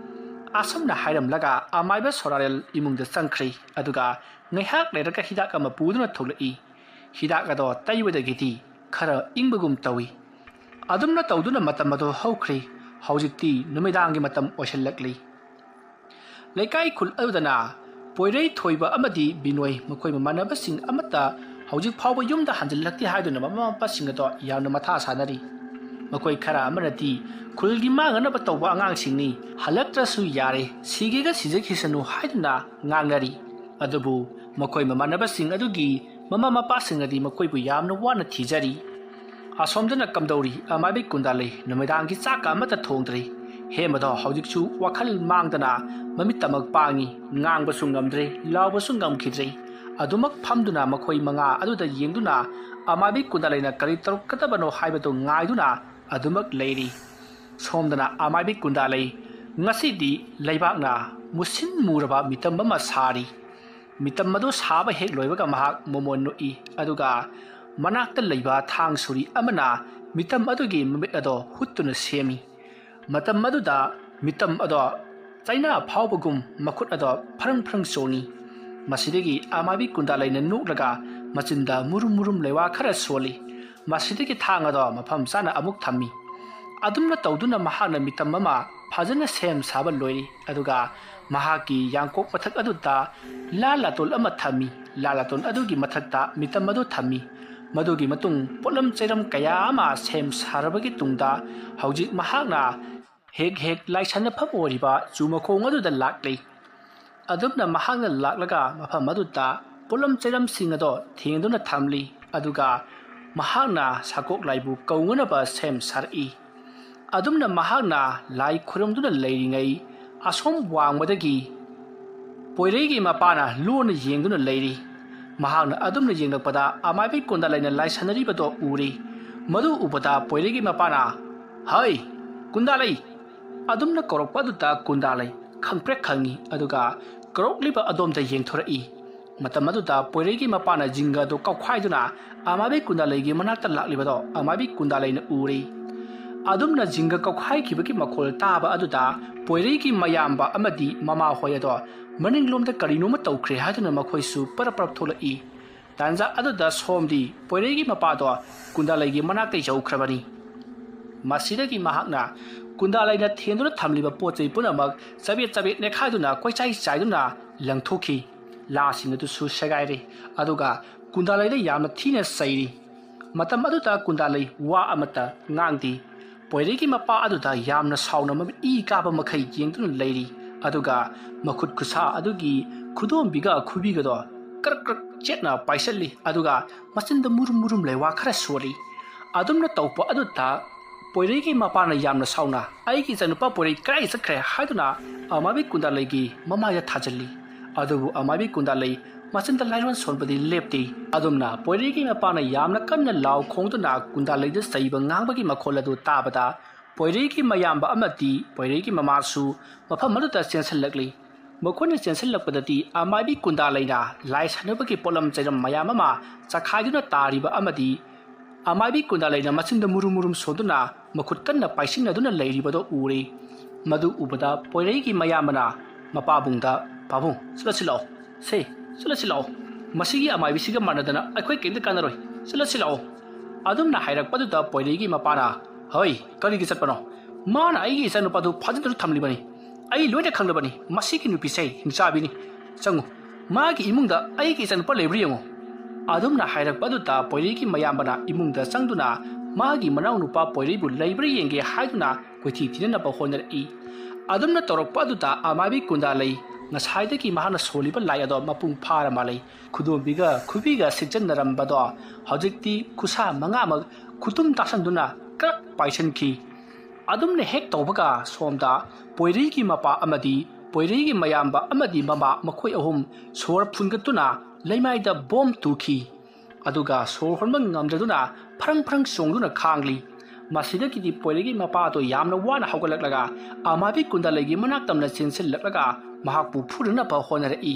ꯑꯁꯨꯝꯅ ꯍꯥꯏꯔꯝꯂꯒ ꯑꯃꯥꯏꯕ ꯁꯣꯔꯥꯔꯦꯜ ꯏꯃꯨꯡꯗ ꯆꯪꯈ꯭ꯔꯦ꯫ ꯑꯗꯨꯒ ꯉꯥꯏꯍꯥꯛ ꯂꯩꯔꯒ ꯍꯤꯗꯥꯛ ꯑꯃ ꯄꯨꯗꯨꯅ ꯊꯣꯛꯂꯛꯏ꯫ ꯍꯤꯗꯥꯛ ꯑꯗꯣ ꯇꯩꯕꯗꯒꯤꯗꯤ ꯈꯔ ꯏꯪꯕꯒꯨꯝ ꯇꯧꯏ꯫ ꯑꯗꯨꯝꯅ ꯇꯧꯗꯨꯅ ꯃꯇꯝ ꯑꯗꯨ ꯍꯧꯈ꯭ꯔꯦ꯫ ꯍꯧꯖꯤꯛꯇꯤ ꯅꯨꯃꯤꯗꯥꯡꯒꯤ ꯃꯇꯝ ꯑꯣꯏꯁꯤꯜꯂꯛꯂꯤ꯫ ꯂꯩꯀꯥꯏ ꯈꯨꯜ ꯑꯗꯨꯗꯅ ꯄꯣꯏꯔꯩ ꯊꯣꯏꯕ ꯑꯃꯗꯤ ꯕꯤꯅꯣꯏ, ꯃꯈꯣꯏ ꯃꯃꯥꯟꯅꯕꯁꯤꯡ ꯑꯃꯠꯇ ꯍꯧꯖꯤꯛ ꯐꯥꯎꯕ ꯌꯨꯝꯗ ꯍꯟꯖꯤꯜꯂꯛꯇꯦ ꯍꯥꯏꯗꯨꯅ ꯃꯃꯥ ꯃꯄꯥꯁꯤꯡ ꯑꯗꯣ ꯌꯥꯝꯅ ꯃꯊꯥ ꯁꯥꯅꯔꯤ꯫ ꯃꯈꯣꯏ ꯈꯔ ꯑꯃꯅꯗꯤ ꯈꯨꯜꯒꯤ ꯃꯥꯡꯅꯅꯕ ꯇꯧꯕ ꯑꯉꯥꯡꯁꯤꯡꯅꯤ, ꯍꯜꯂꯛꯇ꯭ꯔꯁꯨ ꯌꯥꯔꯦ, ꯁꯤꯒꯦꯒ ꯁꯤꯖꯈꯤꯁꯅꯨ ꯍꯥꯏꯗꯨꯅ ꯉꯥꯡꯅꯔꯤ꯫ ꯑꯗꯨꯕꯨ ꯃꯈꯣꯏ ꯃꯃꯥꯟꯅꯕꯁꯤꯡ ꯑꯗꯨꯒꯤ ꯃꯃꯥ ꯃꯄꯥꯁꯤꯡꯅꯗꯤ ꯃꯈꯣꯏꯕꯨ ꯌꯥꯝꯅ ꯋꯥꯅ ꯊꯤꯖꯔꯤ꯫ ꯑꯁꯣꯝꯗꯅ ꯀꯝꯗꯧꯔꯤ? ꯑꯃꯥꯏꯕꯤ ꯀꯨꯟꯗꯥꯂꯩ ꯅꯨꯃꯤꯗꯥꯡꯒꯤ ꯆꯥꯛꯀ ꯑꯃꯠꯇ ꯊꯣꯡꯗ꯭ꯔꯤ꯫ ꯍꯦꯃꯗꯣ ꯍꯧꯖꯤꯛꯁꯨ ꯋꯥꯈꯜ ꯃꯥꯡꯗꯅ ꯃꯃꯤꯠꯇꯃꯛ ꯄꯥꯡꯉꯤ꯫ ꯉꯥꯡꯕꯁꯨ ꯉꯝꯗ꯭ꯔꯦ, ꯂꯥꯎꯕꯁꯨ ꯉꯝꯈꯤꯗ꯭ꯔꯦ꯫ ꯑꯗꯨꯃꯛ ꯐꯝꯗꯨꯅ ꯃꯈꯣꯏ ꯃꯉꯥ ꯑꯗꯨꯗ ꯌꯦꯡꯗꯨꯅ ꯑꯃꯥꯏꯕꯤ ꯀꯨꯟꯗꯥꯂꯩꯅ ꯀꯔꯤ ꯇꯧꯔꯛꯀꯗꯕꯅꯣ ꯍꯥꯏꯕꯗꯨ ꯉꯥꯏꯗꯨꯅ ꯑꯗꯨꯃꯛ ꯂꯩꯔꯤ꯫ ꯁꯣꯝꯗꯅ ꯑꯃꯥꯏꯕꯤ ꯀꯨꯟꯗꯥꯂꯩ ꯉꯁꯤꯗꯤ ꯂꯩꯕꯥꯛꯅ ꯃꯨꯁꯤꯟ ꯃꯨꯔꯕ ꯃꯤꯇꯝ ꯑꯃ ꯁꯥꯔꯤ꯫ ꯃꯤꯇꯝ ꯑꯗꯨ ꯁꯥꯕ ꯍꯦꯛ ꯂꯣꯏꯕꯒ ꯃꯍꯥꯛ ꯃꯣꯃꯣꯟ ꯅꯣꯛꯏ, ꯑꯗꯨꯒ ꯃꯅꯥꯛꯇ ꯂꯩꯕ ꯊꯥꯡ ꯁꯨꯔꯤ ꯑꯃꯅ ꯃꯤꯇꯝ ꯑꯗꯨꯒꯤ ꯃꯃꯤꯠ ꯑꯗꯣ ꯍꯨꯠꯇꯨꯅ ꯁꯦꯝꯃꯤ꯫ ꯃꯇꯝ ꯑꯗꯨꯗ ꯃꯤꯇꯝ ꯑꯗꯣ ꯆꯩꯅꯥ ꯐꯥꯎꯕꯒꯨꯝ ꯃꯈꯨꯠ ꯑꯗꯣ ꯐꯔꯪ ꯐꯔꯪ ꯆꯣꯡꯏ꯫ ꯃꯁꯤꯗꯒꯤ ꯑꯃꯥꯏꯕꯤ ꯀꯨꯟꯗꯥꯂꯩꯅ ꯅꯣꯛꯂꯒ ꯃꯆꯤꯟꯗ ꯃꯨꯔꯨꯝ ꯃꯨꯔꯨꯝ ꯂꯩꯋꯥ ꯈꯔ ꯁꯣꯜꯂꯤ꯫ ꯃꯁꯤꯗꯒꯤ ꯊꯥꯡ ꯑꯗꯣ ꯃꯐꯝ ꯆꯥꯅ ꯑꯃꯨꯛ ꯊꯝꯃꯤ꯫ ꯑꯗꯨꯝꯅ ꯇꯧꯗꯨꯅ ꯃꯍꯥꯛꯅ ꯃꯤꯇꯝ ꯑꯃ ꯐꯖꯅ ꯁꯦꯝ ꯁꯥꯕ ꯂꯣꯏꯔꯤ꯫ ꯑꯗꯨꯒ ꯃꯍꯥꯛꯀꯤ ꯌꯥꯡꯀꯣꯛ ꯃꯊꯛ ꯑꯗꯨꯗ ꯂꯥ ꯂꯥꯇꯣꯟ ꯑꯃ ꯊꯝꯃꯤ꯫ ꯂꯥ ꯂꯥꯇꯣꯟ ꯑꯗꯨꯒꯤ ꯃꯊꯛꯇ ꯃꯤꯇꯝ ꯑꯗꯨ ꯊꯝꯃꯤ꯫ ꯃꯗꯨꯒꯤ ꯃꯇꯨꯡ ꯄꯣꯠꯂꯝ ꯆꯩꯔꯝ ꯀꯌꯥ ꯑꯃ ꯁꯦꯝ ꯁꯥꯔꯕꯒꯤ ꯇꯨꯡꯗ ꯍꯧꯖꯤꯛ ꯃꯍꯥꯛꯅ ꯍꯦꯛ ꯍꯦꯛ ꯂꯥꯏꯁꯟꯅꯐꯝ ꯑꯣꯏꯔꯤꯕ ꯆꯨ ꯃꯈꯣꯡ ꯑꯗꯨꯗ ꯂꯥꯛꯂꯤ꯫ ꯑꯗꯨꯝꯅ ꯃꯍꯥꯛꯅ ꯂꯥꯛꯂꯒ ꯃꯐꯝ ꯑꯗꯨꯗ ꯄꯣꯠꯂꯝ ꯆꯩꯔꯝꯁꯤꯡ ꯑꯗꯣ ꯊꯦꯡꯗꯨꯅ ꯊꯝꯂꯤ, ꯑꯗꯨꯒ ꯃꯍꯥꯛꯅ ꯁꯥꯀꯣꯛ ꯂꯥꯏꯕꯨ ꯀꯧꯅꯅꯕ ꯁꯦꯝ ꯁꯥꯔꯛꯏ꯫ ꯑꯗꯨꯝꯅ ꯃꯍꯥꯛꯅ ꯂꯥꯏ ꯈꯨꯔꯨꯝꯗꯨꯅ ꯂꯩꯔꯤꯉꯩ ꯑꯁꯣꯝ ꯋꯥꯡꯃꯗꯒꯤ ꯄꯣꯏꯔꯩꯒꯤ ꯃꯄꯥꯅ ꯂꯣꯟꯅ ꯌꯦꯡꯗꯨꯅ ꯂꯩꯔꯤ꯫ ꯃꯍꯥꯛꯅ ꯑꯗꯨꯝꯅ ꯌꯦꯡꯂꯛꯄꯗ ꯑꯃꯥꯏꯕꯤ ꯀꯨꯟꯗꯥꯂꯩꯅ ꯂꯥꯏꯁꯟꯅꯔꯤꯕꯗꯣ ꯎꯔꯤ꯫ ꯃꯗꯨ ꯎꯕꯗ ꯄꯣꯏꯔꯩꯒꯤ ꯃꯄꯥꯅ, "ꯍꯩ, ꯀꯨꯟꯗꯥꯂꯩ!" ꯑꯗꯨꯝꯅ ꯀꯧꯔꯛꯄ ꯑꯗꯨꯗ ꯀꯨꯟꯗꯥꯂꯩ ꯈꯪꯄ꯭ꯔꯦꯛ ꯈꯪꯉꯤ, ꯑꯗꯨꯒ ꯀꯧꯔꯛꯂꯤꯕ ꯑꯗꯣꯝꯗ ꯌꯦꯡꯊꯣꯔꯛꯏ꯫ ꯃꯇꯝ ꯑꯗꯨꯗ ꯄꯣꯏꯔꯩꯒꯤ ꯃꯄꯥꯅ ꯖꯤꯡꯒ ꯑꯗꯨ ꯀꯧꯈꯥꯏꯗꯨꯅ ꯑꯃꯥꯏꯕꯤ ꯀꯨꯟꯗꯥꯂꯩꯒꯤ ꯃꯅꯥꯛꯇ ꯂꯥꯛꯂꯤꯕꯗꯣ ꯑꯃꯥꯏꯕꯤ ꯀꯨꯟꯗꯥꯂꯩꯅ ꯎꯔꯤ꯫ ꯑꯗꯨꯝꯅ ꯖꯤꯡꯒ ꯀꯧꯈꯥꯏꯈꯤꯕꯒꯤ ꯃꯈꯣꯜ ꯇꯥꯕ ꯑꯗꯨꯗ ꯄꯣꯏꯔꯩꯒꯤ ꯃꯌꯥꯝꯕ ꯑꯃꯗꯤ ꯃꯃꯥ ꯍꯣꯏ ꯑꯗꯣ ꯃꯅꯤꯡꯂꯣꯝꯗ ꯀꯔꯤꯅꯣꯃ ꯇꯧꯈ꯭ꯔꯦ ꯍꯥꯏꯗꯨꯅ ꯃꯈꯣꯏꯁꯨ ꯄꯔꯞ ꯄꯔꯞ ꯊꯣꯛꯂꯛꯏ꯫ ꯇꯥꯟꯖꯥ ꯑꯗꯨꯗ ꯁꯣꯝꯗꯤ ꯄꯣꯏꯔꯩꯒꯤ ꯃꯄꯥꯗꯣ ꯀꯨꯟꯗꯥꯂꯩꯒꯤ ꯃꯅꯥꯛꯇ ꯌꯧꯈ꯭ꯔꯕꯅꯤ꯫ ꯃꯁꯤꯗꯒꯤ ꯃꯍꯥꯛꯅ ꯀꯨꯟꯗꯥꯂꯩꯅ ꯊꯦꯟꯗꯨꯅ ꯊꯝꯂꯤꯕ ꯄꯣꯠ ꯆꯩ ꯄꯨꯝꯅꯃꯛ ꯆꯕꯦꯠ ꯆꯕꯦꯠ ꯅꯦꯠꯈꯥꯏꯗꯨꯅ ꯀꯣꯏꯆꯥꯏ ꯆꯥꯏꯗꯨꯅ ꯂꯪꯊꯣꯛꯈꯤ꯫ ꯂꯥꯁꯤꯡ ꯑꯗꯨꯁꯨ ꯁꯦꯒꯥꯏꯔꯦ, ꯑꯗꯨꯒ ꯀꯨꯟꯗꯥꯂꯩꯗ ꯌꯥꯝꯅ ꯊꯤꯅ ꯆꯩꯔꯤ꯫ ꯃꯇꯝ ꯑꯗꯨꯗ ꯀꯨꯟꯗꯥꯂꯩ ꯋꯥ ꯑꯃꯠꯇ ꯉꯥꯡꯗꯦ꯫ ꯄꯣꯏꯔꯩꯒꯤ ꯃꯄꯥ ꯑꯗꯨꯗ ꯌꯥꯝꯅ ꯁꯥꯎꯅ ꯃꯃꯤꯠ ꯏ ꯀꯥꯕ ꯃꯈꯩ ꯌꯦꯡꯗꯨꯅ ꯂꯩꯔꯤ, ꯑꯗꯨꯒ ꯃꯈꯨꯠ ꯈꯨꯠꯁꯥ ꯑꯗꯨꯒꯤ ꯈꯨꯗꯣꯝꯕꯤꯒ ꯈꯨꯕꯤꯒꯗꯣ ꯀ꯭ꯔꯛ ꯀ꯭ꯔꯛ ꯆꯦꯠꯅ ꯄꯥꯏꯁꯤꯜꯂꯤ, ꯑꯗꯨꯒ ꯃꯆꯤꯟꯗ ꯃꯨꯔꯨꯝ ꯃꯨꯔꯨꯝ ꯂꯩꯋꯥ ꯈꯔ ꯁꯣꯜꯂꯤ꯫ ꯑꯗꯨꯝꯅ ꯇꯧꯕ ꯑꯗꯨꯗ ꯄꯣꯏꯔꯩꯒꯤ ꯃꯄꯥꯅ ꯌꯥꯝꯅ ꯁꯥꯎꯅ, "ꯑꯩꯒꯤ ꯏꯆꯥꯅꯨꯄꯥ ꯄꯣꯏꯔꯩ ꯀꯗꯥꯏ ꯆꯠꯈ꯭ꯔꯦ?" ꯍꯥꯏꯗꯨꯅ ꯑꯃꯥꯏꯕꯤ ꯀꯨꯟꯗꯥꯂꯩꯒꯤ ꯃꯃꯥꯏꯗ ꯊꯥꯖꯤꯜꯂꯤ꯫ ꯑꯗꯨꯕꯨ ꯑꯃꯥꯏꯕꯤ ꯀꯨꯟꯗꯥꯂꯩ ꯃꯆꯤꯟꯗ ꯂꯥꯏꯔꯣꯟ ꯁꯣꯟꯕꯗꯤ ꯂꯦꯞꯇꯦ꯫ ꯑꯗꯨꯝꯅ ꯄꯣꯏꯔꯩꯒꯤ ꯃꯄꯥꯅ ꯌꯥꯝꯅ ꯀꯟꯅ ꯂꯥꯎ ꯈꯣꯡꯗꯨꯅ ꯀꯨꯟꯗꯥꯂꯩꯗ ꯆꯩꯕ ꯉꯥꯡꯕꯒꯤ ꯃꯈꯣꯜ ꯑꯗꯨ ꯇꯥꯕꯗ ꯄꯣꯏꯔꯩꯒꯤ ꯃꯌꯥꯝꯕ ꯑꯃꯗꯤ ꯄꯣꯏꯔꯩꯒꯤ ꯃꯃꯥꯁꯨ ꯃꯐꯝ ꯑꯗꯨꯗ ꯆꯦꯟꯁꯤꯜꯂꯛꯂꯤ꯫ ꯃꯈꯣꯏꯅ ꯆꯦꯟꯁꯤꯜꯂꯛꯄꯗꯗꯤ ꯑꯃꯥꯏꯕꯤ ꯀꯨꯟꯗꯥꯂꯩꯅ ꯂꯥꯏ ꯁꯥꯟꯅꯕꯒꯤ ꯄꯣꯠꯂꯝ ꯆꯩꯔꯝ ꯃꯌꯥꯝ ꯑꯃ ꯆꯈꯥꯏꯗꯨꯅ ꯇꯥꯔꯤꯕ ꯑꯃꯗꯤ ꯑꯃꯥꯏꯕꯤ ꯀꯨꯟꯗꯥꯂꯩꯅ ꯃꯆꯤꯟꯗ ꯃꯨꯔꯨꯝ ꯃꯨꯔꯨꯝ ꯁꯣꯟꯗꯨꯅ ꯃꯈꯨꯠ ꯀꯟꯅ ꯄꯥꯏꯁꯤꯟꯅꯗꯨꯅ ꯂꯩꯔꯤꯕꯗꯨ ꯎꯔꯦ꯫ ꯃꯗꯨ ꯎꯕꯗ ꯄꯣꯏꯔꯩꯒꯤ ꯃꯌꯥꯝꯕꯅ ꯃꯄꯥꯕꯨꯡꯗ, "ꯄꯥꯕꯨꯡ, ꯁꯤꯗ ꯁꯤ ꯂꯥꯛꯑꯣ꯫ ꯁꯦ, ꯁꯤꯗ ꯁꯤ ꯂꯥꯛꯑꯣ꯫ ꯃꯁꯤꯒꯤ ꯑꯃꯥꯏꯕꯤꯁꯤꯒ ꯃꯥꯟꯅꯗꯅ ꯑꯩꯈꯣꯏ ꯀꯔꯤꯝꯇ ꯀꯥꯟꯅꯔꯣꯏ꯫ ꯁꯤꯗ ꯁꯤ ꯂꯥꯛꯑꯣ"꯫ ꯑꯗꯨꯝꯅ ꯍꯥꯏꯔꯛꯄꯗꯨꯗ ꯄꯣꯏꯔꯩꯒꯤ ꯃꯄꯥꯅ, "ꯍꯣꯏ, ꯀꯔꯤꯒꯤ ꯆꯠꯄꯅꯣ? ꯃꯥꯅ ꯑꯩꯒꯤ ꯏꯆꯥꯅꯨꯄꯥꯗꯨ ꯐꯥꯖꯤꯟꯗꯨꯅ ꯊꯝꯂꯤꯕꯅꯤ꯫ ꯑꯩ ꯂꯣꯏꯅ ꯈꯪꯂꯕꯅꯤ꯫ ꯃꯁꯤꯒꯤ ꯅꯨꯄꯤꯁꯦ ꯍꯤꯡꯆꯥꯕꯤꯅꯤ꯫ ꯆꯪꯉꯨ, ꯃꯥꯒꯤ ꯏꯃꯨꯡꯗ ꯑꯩꯒꯤ ꯏꯆꯥꯅꯨꯄꯥ ꯂꯩꯕ꯭ꯔꯥ ꯌꯦꯡꯉꯨ"꯫ ꯑꯗꯨꯝꯅ ꯍꯥꯏꯔꯛꯄ ꯑꯗꯨꯗ ꯄꯣꯏꯔꯩꯒꯤ ꯃꯌꯥꯝꯕꯅ ꯏꯃꯨꯡꯗ ꯆꯪꯗꯨꯅ ꯃꯥꯒꯤ ꯃꯅꯥꯎꯅꯨꯄꯥ ꯄꯣꯏꯔꯩꯕꯨ ꯂꯩꯕ꯭ꯔꯥ ꯌꯦꯡꯒꯦ ꯍꯥꯏꯗꯨꯅ ꯀꯣꯏꯊꯤ ꯊꯤꯅꯅꯕ ꯍꯣꯠꯅꯔꯛꯏ꯫ ꯑꯗꯨꯝꯅ ꯇꯧꯔꯛꯄ ꯑꯗꯨꯗ ꯑꯃꯥꯏꯕꯤ ꯀꯨꯟꯗꯥꯂꯩ ꯉꯁꯥꯏꯗꯒꯤ ꯃꯍꯥꯛꯅ ꯁꯣꯜꯂꯤꯕ ꯂꯥꯏ ꯑꯗꯣ ꯃꯄꯨꯡ ꯐꯥꯔ ꯃꯥꯜꯂꯤ꯫ ꯈꯨꯗꯣꯝꯕꯤꯒ ꯈꯨꯕꯤꯒ ꯁꯤꯛꯆꯟꯅꯔꯝꯕꯗꯣ ꯍꯧꯖꯤꯛꯇꯤ ꯈꯨꯠꯁꯥ ꯃꯉꯥꯃꯛ ꯈꯨꯇꯨꯝ ꯇꯥꯁꯟꯗꯨꯅ ꯀ꯭ꯔꯛ ꯄꯥꯏꯁꯟꯈꯤ꯫ ꯑꯗꯨꯝꯅ ꯍꯦꯛ ꯇꯧꯕꯒ ꯁꯣꯝꯗ ꯄꯣꯏꯔꯩꯒꯤ ꯃꯄꯥ ꯑꯃꯗꯤ ꯄꯣꯏꯔꯩꯒꯤ ꯃꯌꯥꯝꯕ ꯑꯃꯗꯤ ꯃꯃꯥ ꯃꯈꯣꯏ ꯑꯍꯨꯝ ꯁꯣꯔ ꯐꯨꯟꯒꯠꯇꯨꯅ ꯂꯩꯃꯥꯏꯗ ꯕꯣꯝ ꯇꯨꯈꯤ꯫ ꯑꯗꯨꯒ ꯁꯣꯔ ꯍꯣꯟꯕ ꯉꯝꯗ꯭ꯔꯗꯨꯅ ꯐ꯭ꯔꯪ ꯐ꯭ꯔꯪ ꯆꯣꯡꯗꯨꯅ ꯈꯥꯡꯂꯤ꯫ ꯃꯁꯤꯗꯒꯤꯗꯤ ꯄꯣꯏꯔꯩꯒꯤ ꯃꯄꯥꯗꯣ ꯌꯥꯝꯅ ꯋꯥꯅ ꯍꯧꯒꯠꯂꯛꯂꯒ ꯑꯃꯥꯏꯕꯤ ꯀꯨꯟꯗꯥꯂꯩꯒꯤ ꯃꯅꯥꯛ ꯇꯝꯅ ꯆꯦꯟꯁꯤꯜꯂꯛꯂꯒ ꯃꯍꯥꯛꯄꯨ ꯐꯨꯅꯅꯕ ꯍꯣꯠꯅꯔꯛꯏ꯫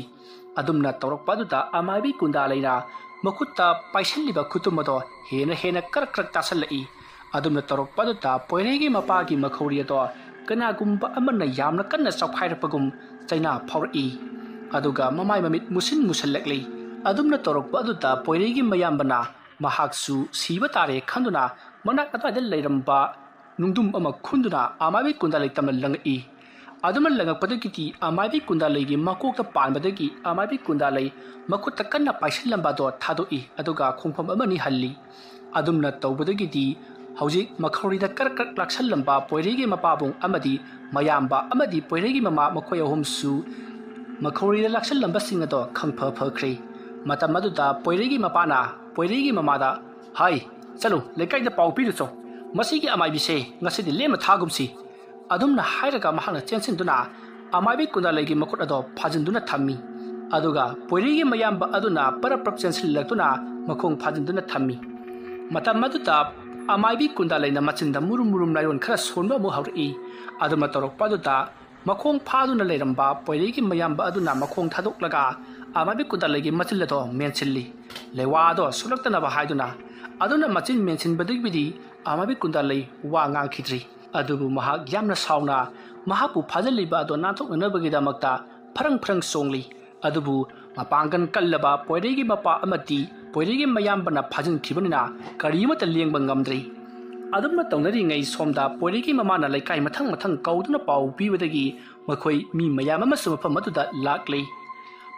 ꯑꯗꯨꯝꯅ ꯇꯧꯔꯛꯄ ꯑꯗꯨꯗ ꯑꯃꯥꯏꯕꯤ ꯀꯨꯟꯗꯥꯂꯩꯅ ꯃꯈꯨꯠꯇ ꯄꯥꯏꯁꯤꯜꯂꯤꯕ ꯈꯨꯇꯨꯝ ꯑꯗꯣ ꯍꯦꯟꯅ ꯍꯦꯟꯅ ꯀ꯭ꯔꯛ ꯀ꯭ꯔꯛ ꯇꯥꯁꯤꯜꯂꯛꯏ꯫ ꯑꯗꯨꯝꯅ ꯇꯧꯔꯛꯄ ꯑꯗꯨꯗ ꯄꯣꯏꯔꯩꯒꯤ ꯃꯄꯥꯒꯤ ꯃꯈꯧꯔꯤ ꯑꯗꯣ ꯀꯅꯥꯒꯨꯝꯕ ꯑꯃꯅ ꯌꯥꯝꯅ ꯀꯟꯅ ꯆꯥꯎꯈꯥꯏꯔꯛꯄꯒꯨꯝ ꯆꯩꯅꯥ ꯐꯥꯎꯔꯛꯏ꯫ ꯑꯗꯨꯒ ꯃꯃꯥꯏ ꯃꯃꯤꯠ ꯃꯨꯁꯤꯟ ꯃꯨꯁꯜꯂꯛꯂꯤ꯫ ꯑꯗꯨꯝꯅ ꯇꯧꯔꯛꯄ ꯑꯗꯨꯗ ꯄꯣꯏꯔꯩꯒꯤ ꯃꯌꯥꯝꯕꯅ ꯃꯍꯥꯛꯁꯨ ꯁꯤꯕ ꯇꯥꯔꯦ ꯈꯟꯗꯨꯅ ꯃꯅꯥꯛ ꯑꯗꯨꯋꯥꯏꯗ ꯂꯩꯔꯝꯕ ꯅꯨꯡꯗꯨꯝ ꯑꯃ ꯈꯨꯟꯗꯨꯅ ꯑꯃꯥꯏꯕꯤ ꯀꯨꯟꯗꯥꯂꯩ ꯇꯝꯅ ꯂꯪꯉꯛꯏ꯫ ꯑꯗꯨꯃ ꯂꯪꯉꯛꯄꯗꯒꯤꯗꯤ ꯑꯃꯥꯏꯕꯤ ꯀꯨꯟꯗꯥꯂꯩꯒꯤ ꯃꯀꯣꯛꯇ ꯄꯥꯟꯕꯗꯒꯤ ꯑꯃꯥꯏꯕꯤ ꯀꯨꯟꯗꯥꯂꯩ ꯃꯈꯨꯠꯇ ꯀꯟꯅ ꯄꯥꯏꯁꯤꯜꯂꯝꯕ ꯑꯗꯣ ꯊꯥꯗꯣꯛꯏ, ꯑꯗꯨꯒ ꯈꯣꯡꯐꯝ ꯑꯃꯅꯤ ꯍꯜꯂꯤ꯫ ꯑꯗꯨꯝꯅ ꯇꯧꯕꯗꯒꯤꯗꯤ ꯍꯧꯖꯤꯛ ꯃꯈꯧꯔꯤꯗ ꯀ꯭ꯔꯛ ꯀ꯭ꯔꯛ ꯂꯥꯛꯁꯜꯂꯝꯕ ꯄꯣꯏꯔꯩꯒꯤ ꯃꯄꯥꯕꯨꯡ ꯑꯃꯗꯤ ꯃꯌꯥꯝꯕ ꯑꯃꯗꯤ ꯄꯣꯏꯔꯩꯒꯤ ꯃꯃꯥ ꯃꯈꯣꯏ ꯑꯍꯨꯝꯁꯨ ꯃꯈꯧꯔꯤꯗ ꯂꯥꯛꯁꯜꯂꯝꯕꯁꯤꯡ ꯑꯗꯣ ꯈꯪꯐ ꯐꯈ꯭ꯔꯦ꯫ ꯃꯇꯝ ꯑꯗꯨꯗ ꯄꯣꯏꯔꯩꯒꯤ ꯃꯄꯥꯅ ꯄꯣꯏꯔꯩꯒꯤ ꯃꯃꯥꯗ, "ꯍꯥꯏ, ꯆꯠꯂꯨ, ꯂꯩꯀꯥꯏꯗ ꯄꯥꯎ ꯄꯤꯔꯨꯆꯣ, ꯃꯁꯤꯒꯤ ꯑꯃꯥꯏꯕꯤꯁꯦ ꯉꯁꯤꯗꯤ ꯂꯦꯝꯅ ꯊꯥꯒꯨꯝꯁꯤ"꯫ ꯑꯗꯨꯝꯅ ꯍꯥꯏꯔꯒ ꯃꯍꯥꯛꯅ ꯆꯦꯟꯁꯤꯟꯗꯨꯅ ꯑꯃꯥꯏꯕꯤ ꯀꯨꯟꯗꯥꯂꯩꯒꯤ ꯃꯈꯨꯠ ꯑꯗꯣ ꯐꯥꯖꯤꯟꯗꯨꯅ ꯊꯝꯃꯤ꯫ ꯑꯗꯨꯒ ꯄꯣꯏꯔꯩꯒꯤ ꯃꯌꯥꯝꯕ ꯑꯗꯨꯅ ꯄꯔꯞ ꯄꯔꯞ ꯆꯦꯟꯁꯤꯜꯂꯛꯇꯨꯅ ꯃꯈꯣꯡ ꯐꯥꯖꯤꯟꯗꯨꯅ ꯊꯝꯃꯤ꯫ ꯃꯇꯝ ꯑꯗꯨꯗ ꯑꯃꯥꯏꯕꯤ ꯀꯨꯟꯗꯥꯂꯩꯅ ꯃꯆꯤꯟꯗ ꯃꯨꯔꯨꯝ ꯃꯨꯔꯨꯝ ꯂꯥꯏꯑꯣꯟ ꯈꯔ ꯁꯣꯟꯕ ꯑꯃꯨꯛ ꯍꯧꯔꯛꯏ꯫ ꯑꯗꯨꯃ ꯇꯧꯔꯛꯄ ꯑꯗꯨꯗ ꯃꯈꯣꯡ ꯐꯥꯗꯨꯅ ꯂꯩꯔꯝꯕ ꯄꯣꯏꯔꯩꯒꯤ ꯃꯌꯥꯝꯕ ꯑꯗꯨꯅ ꯃꯈꯣꯡ ꯊꯥꯗꯣꯛꯂꯒ ꯑꯃꯥꯏꯕꯤ ꯀꯨꯟꯗꯥꯂꯩꯒꯤ ꯃꯆꯤꯜ ꯑꯗꯣ ꯃꯦꯟꯁꯤꯜꯂꯤ꯫ ꯂꯩꯋꯥ ꯑꯗꯣ ꯁꯣꯛꯂꯛꯇꯅꯕ ꯍꯥꯏꯗꯨꯅ꯫ ꯑꯗꯨꯅ ꯃꯆꯤꯟ ꯃꯦꯟꯁꯤꯟꯕꯗꯒꯤꯗꯤ ꯑꯃꯥꯏꯕꯤ ꯀꯨꯟꯗꯥꯂꯩ ꯋꯥ ꯉꯥꯡꯈꯤꯗ꯭ꯔꯤ꯫ ꯑꯗꯨꯕꯨ ꯃꯍꯥꯛ ꯌꯥꯝꯅ ꯁꯥꯎꯅ ꯃꯍꯥꯛꯄꯨ ꯐꯥꯖꯤꯜꯂꯤꯕ ꯑꯗꯣ ꯅꯥꯟꯊꯣꯛꯅꯅꯕꯒꯤꯗꯃꯛꯇ ꯐꯔꯪ ꯐꯔꯪ ꯆꯣꯡꯂꯤ꯫ ꯑꯗꯨꯕꯨ ꯃꯄꯥꯡꯒꯜ ꯀꯜꯂꯕ ꯄꯣꯏꯔꯩꯒꯤ ꯃꯄꯥ ꯑꯃꯗꯤ ꯄꯣꯏꯔꯩꯒꯤ ꯃꯌꯥꯝꯕꯅ ꯐꯥꯖꯤꯟꯈꯤꯕꯅꯤꯅ ꯀꯔꯤ ꯑꯃꯠꯇ ꯂꯦꯡꯕ ꯉꯝꯗ꯭ꯔꯤ꯫ ꯑꯗꯨꯝꯅ ꯇꯧꯅꯔꯤꯉꯩ ꯁꯣꯝꯗ ꯄꯣꯏꯔꯩꯒꯤ ꯃꯃꯥꯅ ꯂꯩꯀꯥꯏ ꯃꯊꯪ ꯃꯊꯪ ꯀꯧꯗꯨꯅ ꯄꯥꯎ ꯄꯤꯕꯗꯒꯤ ꯃꯈꯣꯏ ꯃꯤ ꯃꯌꯥꯝ ꯑꯃꯁꯨ ꯃꯐꯝ ꯑꯗꯨꯗ ꯂꯥꯛꯂꯤ꯫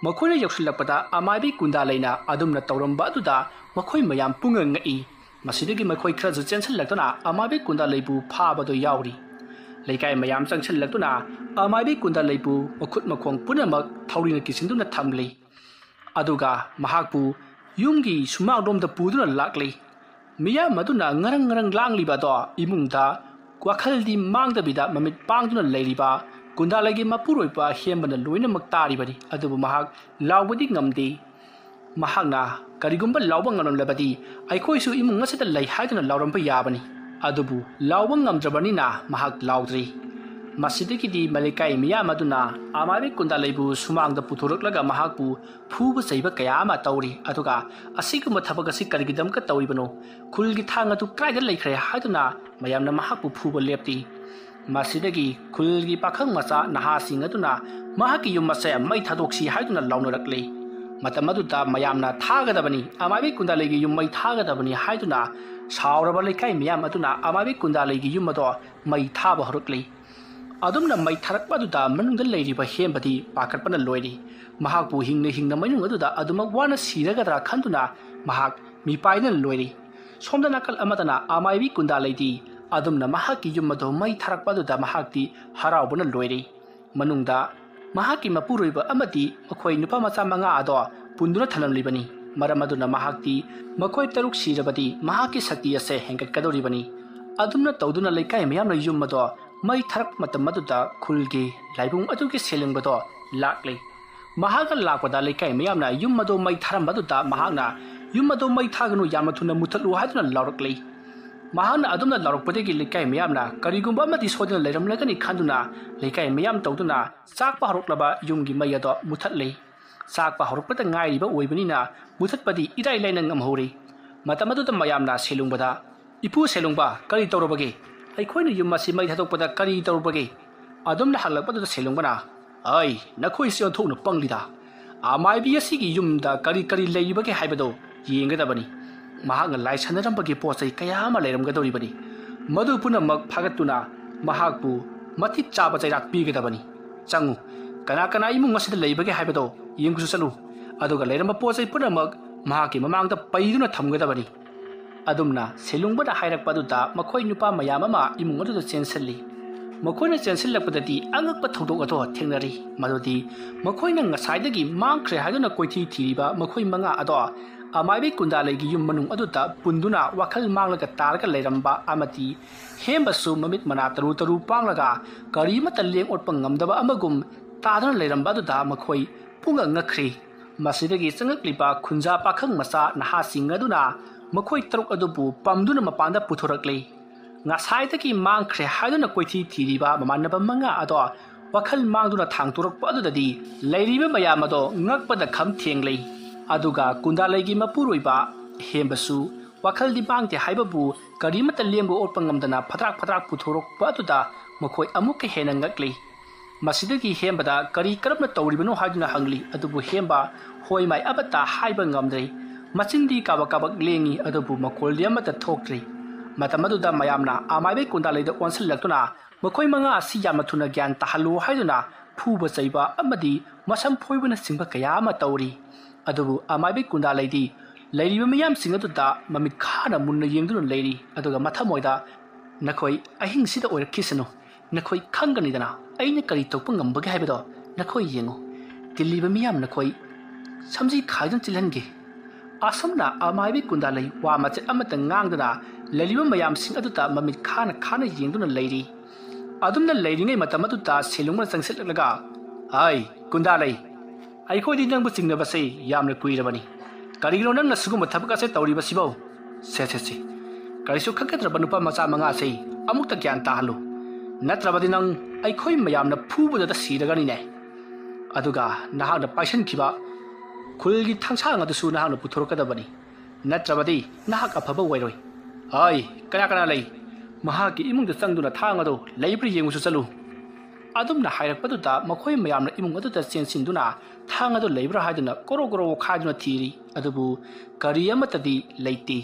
ꯃꯈꯣꯏꯅ ꯌꯧꯁꯤꯜꯂꯛꯄꯗ ꯑꯃꯥꯏꯕꯤ ꯀꯨꯟꯗꯥꯂꯩꯅ ꯑꯗꯨꯝꯅ ꯇꯧꯔꯝꯕ ꯑꯗꯨꯗ ꯃꯈꯣꯏ ꯃꯌꯥꯝ ꯄꯨꯡꯉꯛ ꯉꯛꯏ꯫ ꯃꯁꯤꯗꯒꯤ ꯃꯈꯣꯏ ꯈꯔꯁꯨ ꯆꯦꯟꯁꯤꯜꯂꯛꯇꯨꯅ ꯑꯃꯥꯏꯕꯤ ꯀꯨꯟꯗꯥꯂꯩꯕꯨ ꯐꯥꯕꯗꯣ ꯌꯥꯎꯔꯤ꯫ ꯂꯩꯀꯥꯏ ꯃꯌꯥꯝ ꯆꯪꯁꯤꯜꯂꯛꯇꯨꯅ ꯑꯃꯥꯏꯕꯤ ꯀꯨꯟꯗꯥꯂꯩꯕꯨ ꯃꯈꯨꯠ ꯃꯈꯣꯡ ꯄꯨꯝꯅꯃꯛ ꯊꯧꯔꯤꯅ ꯀꯤꯁꯤꯟꯗꯨꯅ ꯊꯝꯂꯤ꯫ ꯑꯗꯨꯒ ꯃꯍꯥꯛꯄꯨ ꯌꯨꯝꯒꯤ ꯁꯨꯃꯥꯡꯂꯣꯝꯗ ꯄꯨꯗꯨꯅ ꯂꯥꯛꯂꯤ꯫ ꯃꯤꯌꯥꯝ ꯑꯗꯨꯅ ꯉꯔꯪ ꯉꯔꯪ ꯂꯥꯡꯂꯤꯕ ꯑꯗꯣ ꯏꯃꯨꯡꯗ ꯋꯥꯈꯜꯗꯤ ꯃꯥꯡꯗꯕꯤꯗ ꯃꯃꯤꯠ ꯄꯥꯡꯗꯨꯅ ꯂꯩꯔꯤꯕ ꯀꯨꯟꯗꯥꯂꯩꯒꯤ ꯃꯄꯨꯔꯣꯏꯕ ꯍꯦꯝꯕꯅ ꯂꯣꯏꯅꯃꯛ ꯇꯥꯔꯤꯕꯅꯤ꯫ ꯑꯗꯨꯕꯨ ꯃꯍꯥꯛ ꯂꯥꯎꯕꯗꯤ ꯉꯝꯗꯦ꯫ ꯃꯍꯥꯛꯅ ꯀꯔꯤꯒꯨꯝꯕ ꯂꯥꯎꯕ ꯉꯝꯂꯝꯂꯕꯗꯤ ꯑꯩꯈꯣꯏꯁꯨ ꯏꯃꯨꯡ ꯑꯁꯤꯗ ꯂꯩ ꯍꯥꯏꯗꯨꯅ ꯂꯥꯎꯔꯝꯕ ꯌꯥꯕꯅꯤ꯫ ꯑꯗꯨꯕꯨ ꯂꯥꯎꯕ ꯉꯝꯗ꯭ꯔꯕꯅꯤꯅ ꯃꯍꯥꯛ ꯂꯥꯎꯗ꯭ꯔꯤ꯫ ꯃꯁꯤꯗꯒꯤꯗꯤ ꯃꯂꯩꯀꯥꯏ ꯃꯤꯌꯥꯝ ꯑꯗꯨꯅ ꯑꯃꯥꯏꯕꯤ ꯀꯨꯟꯗꯥꯂꯩꯕꯨ ꯁꯨꯃꯥꯡꯗ ꯄꯨꯊꯣꯔꯛꯂꯒ ꯃꯍꯥꯛꯄꯨ ꯐꯨꯕ ꯆꯩꯕ ꯀꯌꯥ ꯑꯃ ꯇꯧꯔꯤ꯫ ꯑꯗꯨꯒ ꯑꯁꯤꯒꯨꯝꯕ ꯊꯕꯛ ꯑꯁꯤ ꯀꯔꯤꯒꯤꯗꯃꯛꯇ ꯇꯧꯔꯤꯕꯅꯣ? ꯈꯨꯜꯒꯤ ꯊꯥꯡ ꯑꯗꯨ ꯀꯗꯥꯏꯗ ꯂꯩꯈ꯭ꯔꯦ ꯍꯥꯏꯗꯨꯅ ꯃꯌꯥꯝꯅ ꯃꯍꯥꯛꯄꯨ ꯐꯨꯕ ꯂꯦꯞꯄꯤ꯫ ꯃꯁꯤꯗꯒꯤ ꯈꯨꯜꯒꯤ ꯄꯥꯈꯪ ꯃꯆꯥ ꯅꯍꯥꯁꯤꯡ ꯑꯗꯨꯅ ꯃꯍꯥꯛꯀꯤ ꯌꯨꯝ ꯑꯁꯦ ꯃꯩ ꯊꯥꯗꯣꯛꯁꯤ ꯍꯥꯏꯗꯨꯅ ꯂꯥꯎꯅꯔꯛꯂꯤ꯫ ꯃꯇꯝ ꯑꯗꯨꯗ ꯃꯌꯥꯝꯅ ꯊꯥꯒꯗꯕꯅꯤ, ꯑꯃꯥꯏꯕꯤ ꯀꯨꯟꯗꯥꯂꯩꯒꯤ ꯌꯨꯝ ꯃꯩ ꯊꯥꯒꯗꯕꯅꯤ ꯍꯥꯏꯗꯨꯅ ꯁꯥꯎꯔꯕ ꯂꯩꯀꯥꯏ ꯃꯤꯌꯥꯝ ꯑꯗꯨꯅ ꯑꯃꯥꯏꯕꯤ ꯀꯨꯟꯗꯥꯂꯩꯒꯤ ꯌꯨꯝ ꯑꯗꯣ ꯃꯩ ꯊꯥꯕ ꯍꯧꯔꯛꯂꯤ꯫ ꯑꯗꯨꯝꯅ ꯃꯩ ꯊꯥꯔꯛꯄ ꯑꯗꯨꯗ ꯃꯅꯨꯡꯗ ꯂꯩꯔꯤꯕ ꯍꯦꯝꯕꯗꯤ ꯄꯥꯈꯠꯄꯅ ꯂꯣꯏꯔꯤ꯫ ꯃꯍꯥꯛꯄꯨ ꯍꯤꯡꯅ ꯍꯤꯡꯅ ꯃꯅꯨꯡ ꯑꯗꯨꯗ ꯑꯗꯨꯃꯛ ꯋꯥꯅ ꯁꯤꯔꯒꯗ꯭ꯔꯥ ꯈꯟꯗꯨꯅ ꯃꯍꯥꯛ ꯃꯤꯄꯥꯏꯗꯅ ꯂꯣꯏꯔꯤ꯫ ꯁꯣꯝꯗ ꯅꯥꯀꯜ ꯑꯃꯗꯅ ꯑꯃꯥꯏꯕꯤ ꯀꯨꯟꯗꯥꯂꯩꯗꯤ ꯑꯗꯨꯝꯅ ꯃꯍꯥꯛꯀꯤ ꯌꯨꯝ ꯑꯗꯨ ꯃꯩ ꯊꯥꯔꯛꯄ ꯑꯗꯨꯗ ꯃꯍꯥꯛꯇꯤ ꯍꯔꯥꯎꯕꯅ ꯂꯣꯏꯔꯤ꯫ ꯃꯅꯨꯡꯗ ꯃꯍꯥꯛꯀꯤ ꯃꯄꯨꯔꯣꯏꯕ ꯑꯃꯗꯤ ꯃꯈꯣꯏ ꯅꯨꯄꯥ ꯃꯆꯥ ꯃꯉꯥ ꯑꯗꯣ ꯄꯨꯟꯗꯨꯅ ꯊꯝꯂꯝꯂꯤꯕꯅꯤ꯫ ꯃꯔꯝ ꯑꯗꯨꯅ ꯃꯍꯥꯛꯇꯤ ꯃꯈꯣꯏ ꯇꯔꯨꯛ ꯁꯤꯔꯕꯗꯤ ꯃꯍꯥꯛꯀꯤ ꯁꯛꯇꯤ ꯑꯁꯦ ꯍꯦꯟꯒꯠꯀꯗꯧꯔꯤꯕꯅꯤ꯫ ꯑꯗꯨꯝꯅ ꯇꯧꯗꯨꯅ ꯂꯩꯀꯥꯏ ꯃꯤꯌꯥꯝꯅ ꯌꯨꯝ ꯑꯗꯣ ꯃꯩ ꯊꯥꯔꯛꯄ ꯃꯇꯝ ꯑꯗꯨꯗ ꯈꯨꯜꯒꯤ ꯂꯥꯏꯕꯨꯡ ꯑꯗꯨꯒꯤ ꯁꯦꯂꯨꯡꯕꯗꯣ ꯂꯥꯛꯂꯤ꯫ ꯃꯍꯥꯛꯅ ꯂꯥꯛꯄꯗ ꯂꯩꯀꯥꯏ ꯃꯤꯌꯥꯝꯅ ꯌꯨꯝ ꯑꯗꯨ ꯃꯩ ꯊꯥꯔꯝꯕ ꯑꯗꯨꯗ ꯃꯍꯥꯛꯅ "ꯌꯨꯝ ꯑꯗꯨ ꯃꯩ ꯊꯥꯒꯅꯨ, ꯌꯥꯝꯅ ꯊꯨꯅ ꯃꯨꯊꯠꯂꯨ" ꯍꯥꯏꯗꯨꯅ ꯂꯥꯎꯔꯛꯂꯤ꯫ ꯃꯍꯥꯛꯅ ꯑꯗꯨꯝꯅ ꯂꯥꯎꯔꯛꯄꯗꯒꯤ ꯂꯩꯀꯥꯏ ꯃꯤꯌꯥꯝꯅ ꯀꯔꯤꯒꯨꯝꯕ ꯑꯃꯗꯤ ꯁꯣꯏꯗꯅ ꯂꯩꯔꯝꯂꯒꯅꯤ ꯈꯟꯗꯨꯅ ꯂꯩꯀꯥꯏ ꯃꯤꯌꯥꯝ ꯇꯧꯗꯨꯅ ꯆꯥꯛꯄ ꯍꯧꯔꯛꯂꯕ ꯌꯨꯝꯒꯤ ꯃꯩ ꯑꯗꯣ ꯃꯨꯊꯠꯂꯤ꯫ ꯆꯥꯛꯄ ꯍꯧꯔꯛꯄꯗ ꯉꯥꯏꯔꯤꯕ ꯑꯣꯏꯕꯅꯤꯅ ꯃꯨꯊꯠꯄꯗꯤ ꯏꯔꯥꯏ ꯂꯥꯏꯅ ꯉꯝꯍꯧꯔꯤ꯫ ꯃꯇꯝ ꯑꯗꯨꯗ ꯃꯌꯥꯝꯅ ꯁꯦꯂꯨꯡꯕꯗ, "ꯏꯄꯨ ꯁꯦꯂꯨꯡꯕ, ꯀꯔꯤ ꯇꯧꯔꯕꯒꯦ? ꯑꯩꯈꯣꯏꯅ ꯌꯨꯝ ꯑꯁꯤ ꯃꯩ ꯊꯥꯗꯣꯛꯄꯗ ꯀꯔꯤ ꯇꯧꯔꯕꯒꯦ?" ꯑꯗꯨꯝꯅ ꯍꯪꯂꯛꯄꯗꯨꯗ ꯁꯦꯂꯨꯡꯕꯅ, "ꯑꯩ, ꯅꯈꯣꯏꯁꯤ ꯑꯣꯟꯊꯣꯛꯅ ꯄꯪꯂꯤꯗ꯫ ꯑꯃꯥꯏꯕꯤ ꯑꯁꯤꯒꯤ ꯌꯨꯝꯗ ꯀꯔꯤ ꯀꯔꯤ ꯂꯩꯔꯤꯕꯒꯦ ꯍꯥꯏꯕꯗꯨ ꯌꯦꯡꯒꯗꯕꯅꯤ꯫ ꯃꯍꯥꯛꯅ ꯂꯥꯏꯁꯟꯅꯔꯝꯕꯒꯤ ꯄꯣꯠ ꯆꯩ ꯀꯌꯥ ꯑꯃ ꯂꯩꯔꯝꯒꯗꯧꯔꯤꯕꯅꯤ꯫ ꯃꯗꯨ ꯄꯨꯝꯅꯃꯛ ꯐꯥꯒꯠꯇꯨꯅ ꯃꯍꯥꯛꯄꯨ ꯃꯇꯤꯛ ꯆꯥꯕ ꯆꯩꯔꯥꯛ ꯄꯤꯒꯗꯕꯅꯤ꯫ ꯆꯪꯉꯨ, ꯀꯅꯥ ꯀꯅꯥ ꯏꯃꯨꯡ ꯑꯁꯤꯗ ꯂꯩꯕꯒꯦ ꯍꯥꯏꯕꯗꯣ ꯌꯦꯡꯕꯁꯨ ꯆꯠꯂꯨ꯫ ꯑꯗꯨꯒ ꯂꯩꯔꯝꯕ ꯄꯣꯠ ꯆꯩ ꯄꯨꯝꯅꯃꯛ ꯃꯍꯥꯛꯀꯤ ꯃꯃꯥꯡꯗ ꯄꯩꯗꯨꯅ ꯊꯝꯒꯗꯕꯅꯤ꯫ ꯑꯗꯨꯝꯅ ꯁꯦꯂꯨꯡꯕꯅ ꯍꯥꯏꯔꯛꯄ ꯑꯗꯨꯗ ꯃꯈꯣꯏ ꯅꯨꯄꯥ ꯃꯌꯥꯝ ꯑꯃ ꯏꯃꯨꯡ ꯑꯗꯨꯗ ꯆꯦꯟꯁꯤꯜꯂꯤ꯫ ꯃꯈꯣꯏꯅ ꯆꯦꯟꯁꯤꯜꯂꯛꯄꯗꯗꯤ ꯑꯉꯛꯄ ꯊꯧꯗꯣꯛ ꯑꯗꯣ ꯊꯦꯡꯅꯔꯤ꯫ ꯃꯗꯨꯗꯤ ꯃꯈꯣꯏꯅ ꯉꯁꯥꯏꯗꯒꯤ ꯃꯥꯡꯈ꯭ꯔꯦ ꯍꯥꯏꯗꯨꯅ ꯀꯣꯏꯊꯤ ꯊꯤꯔꯤꯕ ꯃꯈꯣꯏ ꯃꯉꯥ ꯑꯗꯣ ꯑꯃꯥꯏꯕꯤ ꯀꯨꯟꯗꯥꯂꯩꯒꯤ ꯌꯨꯝ ꯃꯅꯨꯡ ꯑꯗꯨꯗ ꯄꯨꯟꯗꯨꯅ ꯋꯥꯈꯜ ꯃꯥꯡꯂꯒ ꯇꯥꯔꯒ ꯂꯩꯔꯝꯕ ꯑꯃꯗꯤ ꯍꯦꯝꯕꯁꯨ ꯃꯃꯤꯠ ꯃꯅꯥ ꯇꯔꯨ ꯇꯔꯨ ꯄꯥꯡꯂꯒ ꯀꯔꯤ ꯑꯃꯠꯇ ꯂꯦꯡ ꯑꯣꯠꯄ ꯉꯝꯗꯕ ꯑꯃꯒꯨꯝ ꯇꯥꯗꯨꯅ ꯂꯩꯔꯝꯕ ꯑꯗꯨꯗ ꯃꯈꯣꯏ ꯄꯨꯡꯉꯛ ꯉꯛꯈ꯭ꯔꯤ꯫ ꯃꯁꯤꯗꯒꯤ ꯆꯪꯂꯛꯂꯤꯕ ꯈꯨꯟꯖꯥ ꯄꯥꯈꯪ ꯃꯆꯥ ꯅꯍꯥꯁꯤꯡ ꯑꯗꯨꯅ ꯃꯈꯣꯏ ꯇꯔꯨꯛ ꯑꯗꯨꯕꯨ ꯄꯝꯗꯨꯅ ꯃꯄꯥꯟꯗ ꯄꯨꯊꯣꯔꯛꯂꯤ꯫ ꯉꯁꯥꯏꯗꯒꯤ ꯃꯥꯡꯈ꯭ꯔꯦ ꯍꯥꯏꯗꯨꯅ ꯀꯣꯏꯊꯤ ꯊꯤꯔꯤꯕ ꯃꯃꯥꯟꯅꯕ ꯃꯉꯥ ꯑꯗꯣ ꯋꯥꯈꯜ ꯃꯥꯡꯗꯨꯅ ꯊꯥꯡꯇꯣꯔꯛꯄ ꯑꯗꯨꯗꯗꯤ ꯂꯩꯔꯤꯕ ꯃꯌꯥꯝ ꯑꯗꯣ ꯉꯛꯄꯗ ꯈꯝ ꯊꯦꯡꯂꯤ꯫ ꯑꯗꯨꯒ ꯀꯨꯟꯗꯥꯂꯩꯒꯤ ꯃꯄꯨꯔꯣꯏꯕ ꯍꯦꯝꯕꯁꯨ ꯋꯥꯈꯜꯗꯤ ꯃꯥꯡꯗꯦ ꯍꯥꯏꯕꯕꯨ ꯀꯔꯤꯃꯠꯇ ꯂꯦꯡꯕ ꯑꯣꯠꯄ ꯉꯝꯗꯅ ꯐꯗ꯭ꯔꯥꯛ ꯐꯗ꯭ꯔꯥꯛ ꯄꯨꯊꯣꯔꯛꯄ ꯑꯗꯨꯗ ꯃꯈꯣꯏ ꯑꯃꯨꯛꯀ ꯍꯦꯟꯅ ꯉꯛꯂꯤ꯫ ꯃꯁꯤꯗꯒꯤ ꯍꯦꯝꯕꯗ ꯀꯔꯤ ꯀꯔꯝꯅ ꯇꯧꯔꯤꯕꯅꯣ ꯍꯥꯏꯗꯨꯅ ꯍꯪꯂꯤ꯫ ꯑꯗꯨꯕꯨ ꯍꯦꯝꯕ ꯍꯣꯏ ꯃꯥꯏ ꯑꯃꯠꯇ ꯍꯥꯏꯕ ꯉꯝꯗ꯭ꯔꯤ꯫ ꯃꯆꯤꯟꯗꯤ ꯀꯥꯕꯛ ꯀꯥꯕꯛ ꯂꯦꯡꯉꯤ, ꯑꯗꯨꯕꯨ ꯃꯈꯣꯜꯗꯤ ꯑꯃꯠꯇ ꯊꯣꯛꯇ꯭ꯔꯤ꯫ ꯃꯇꯝ ꯑꯗꯨꯗ ꯃꯌꯥꯝꯅ ꯑꯃꯥꯏꯕꯤ ꯀꯨꯟꯗꯥꯂꯩꯗ ꯑꯣꯟꯁꯤꯜꯂꯛꯇꯨꯅ ꯃꯈꯣꯏ ꯃꯉꯥ ꯑꯁꯤ ꯌꯥꯝꯅ ꯊꯨꯅ ꯒ꯭ꯌꯥꯟ ꯇꯥꯍꯜꯂꯨ ꯍꯥꯏꯗꯨꯅ ꯐꯨꯕ ꯆꯩꯕ ꯑꯃꯗꯤ ꯃꯁꯝ ꯐꯣꯏꯕꯅꯆꯤꯡꯕ ꯀꯌꯥ ꯑꯃ ꯇꯧꯔꯤ꯫ ꯑꯗꯨꯕꯨ ꯑꯃꯥꯏꯕꯤ ꯀꯨꯟꯗꯥꯂꯩꯗꯤ ꯂꯩꯔꯤꯕ ꯃꯤꯌꯥꯝꯁꯤꯡ ꯑꯗꯨꯗ ꯃꯃꯤꯠ ꯈꯥꯅ ꯃꯨꯟꯅ ꯌꯦꯡꯗꯨꯅ ꯂꯩꯔꯤ꯫ ꯑꯗꯨꯒ ꯃꯊꯃꯣꯏꯗ, "ꯅꯈꯣꯏ ꯑꯍꯤꯡꯁꯤꯗ ꯑꯣꯏꯔꯛꯈꯤꯁꯅꯨ, ꯅꯈꯣꯏ ꯈꯪꯒꯅꯤꯗꯅ ꯑꯩꯅ ꯀꯔꯤ ꯇꯧꯕ ꯉꯝꯕꯒꯦ ꯍꯥꯏꯕꯗꯣ ꯅꯈꯣꯏ ꯌꯦꯡꯉꯨ꯫ ꯇꯤꯜꯂꯤꯕ ꯃꯤꯌꯥꯝ ꯅꯈꯣꯏ ꯁꯝꯖꯤ ꯈꯥꯏꯗꯨꯅ ꯆꯤꯜꯍꯟꯒꯦ"꯫ ꯑꯁꯨꯝꯅ ꯑꯃꯥꯏꯕꯤ ꯀꯨꯟꯗꯥꯂꯩ ꯋꯥ ꯃꯆꯦꯠ ꯑꯃꯠꯇ ꯉꯥꯡꯗꯅ ꯂꯩꯔꯤꯕ ꯃꯌꯥꯝꯁꯤꯡ ꯑꯗꯨꯗ ꯃꯃꯤꯠ ꯈꯥꯅ ꯈꯥꯅ ꯌꯦꯡꯗꯨꯅ ꯂꯩꯔꯤ꯫ ꯑꯗꯨꯝꯅ ꯂꯩꯔꯤꯉꯩ ꯃꯇꯝ ꯑꯗꯨꯗ ꯁꯦꯂꯨꯡꯅ ꯆꯪꯁꯤꯜꯂꯛꯂꯒ, "ꯑꯩ ꯀꯨꯟꯗꯥꯂꯩ, ꯑꯩꯈꯣꯏꯗꯤ ꯅꯪꯕꯨ ꯆꯤꯡꯅꯕꯁꯦ ꯌꯥꯝꯅ ꯀꯨꯏꯔꯕꯅꯤ꯫ ꯀꯔꯤꯒꯤꯅꯣ ꯅꯪꯅ ꯁꯤꯒꯨꯝꯕ ꯊꯕꯛ ꯑꯁꯦ ꯇꯧꯔꯤꯕꯁꯤꯕꯣ? ꯁꯦ, ꯁꯦ, ꯁꯦ, ꯀꯔꯤꯁꯨ ꯈꯪꯒꯗ꯭ꯔꯕ ꯅꯨꯄꯥ ꯃꯆꯥ ꯃꯉꯥꯁꯦ ꯑꯃꯨꯛꯇ ꯒ꯭ꯌꯥꯟ ꯇꯥꯍꯜꯂꯨ꯫ ꯅꯠꯇ꯭ꯔꯕꯗꯤ ꯅꯪ ꯑꯩꯈꯣꯏ ꯃꯌꯥꯝꯅ ꯐꯨꯕꯗꯇ ꯁꯤꯔꯒꯅꯤꯅꯦ꯫ ꯑꯗꯨꯒ ꯅꯍꯥꯛꯅ ꯄꯥꯏꯁꯟꯈꯤꯕ ꯈꯨꯜꯒꯤ ꯊꯥꯡꯁꯥꯡ ꯑꯗꯨꯁꯨ ꯅꯍꯥꯛꯅ ꯄꯨꯊꯣꯔꯛꯀꯗꯕꯅꯤ꯫ ꯅꯠꯇ꯭ꯔꯕꯗꯤ ꯅꯍꯥꯛ ꯑꯐꯕ ꯑꯣꯏꯔꯣꯏ꯫ ꯍꯥꯏ, ꯀꯅꯥ ꯀꯅꯥ ꯂꯩ? ꯃꯍꯥꯛꯀꯤ ꯏꯃꯨꯡꯗ ꯆꯪꯗꯨꯅ ꯊꯥꯡ ꯑꯗꯨ ꯂꯩꯕ꯭ꯔꯥ ꯌꯦꯡꯉꯨꯁꯨ ꯆꯠꯂꯨ"꯫ ꯑꯗꯨꯝꯅ ꯍꯥꯏꯔꯛꯄꯗꯨꯗ ꯃꯈꯣꯏ ꯃꯌꯥꯝꯅ ꯏꯃꯨꯡ ꯑꯗꯨꯗ ꯆꯦꯟꯁꯤꯟꯗꯨꯅ ꯊꯥꯡ ꯑꯗꯨ ꯂꯩꯕ꯭ꯔꯥ ꯍꯥꯏꯗꯨꯅ ꯀꯣꯔꯣ ꯀꯣꯔꯣ ꯑꯣꯈꯥꯏꯗꯨꯅ ꯊꯤꯔꯤ꯫ ꯑꯗꯨꯕꯨ ꯀꯔꯤ ꯑꯃꯠꯇꯗꯤ ꯂꯩꯇꯦ꯫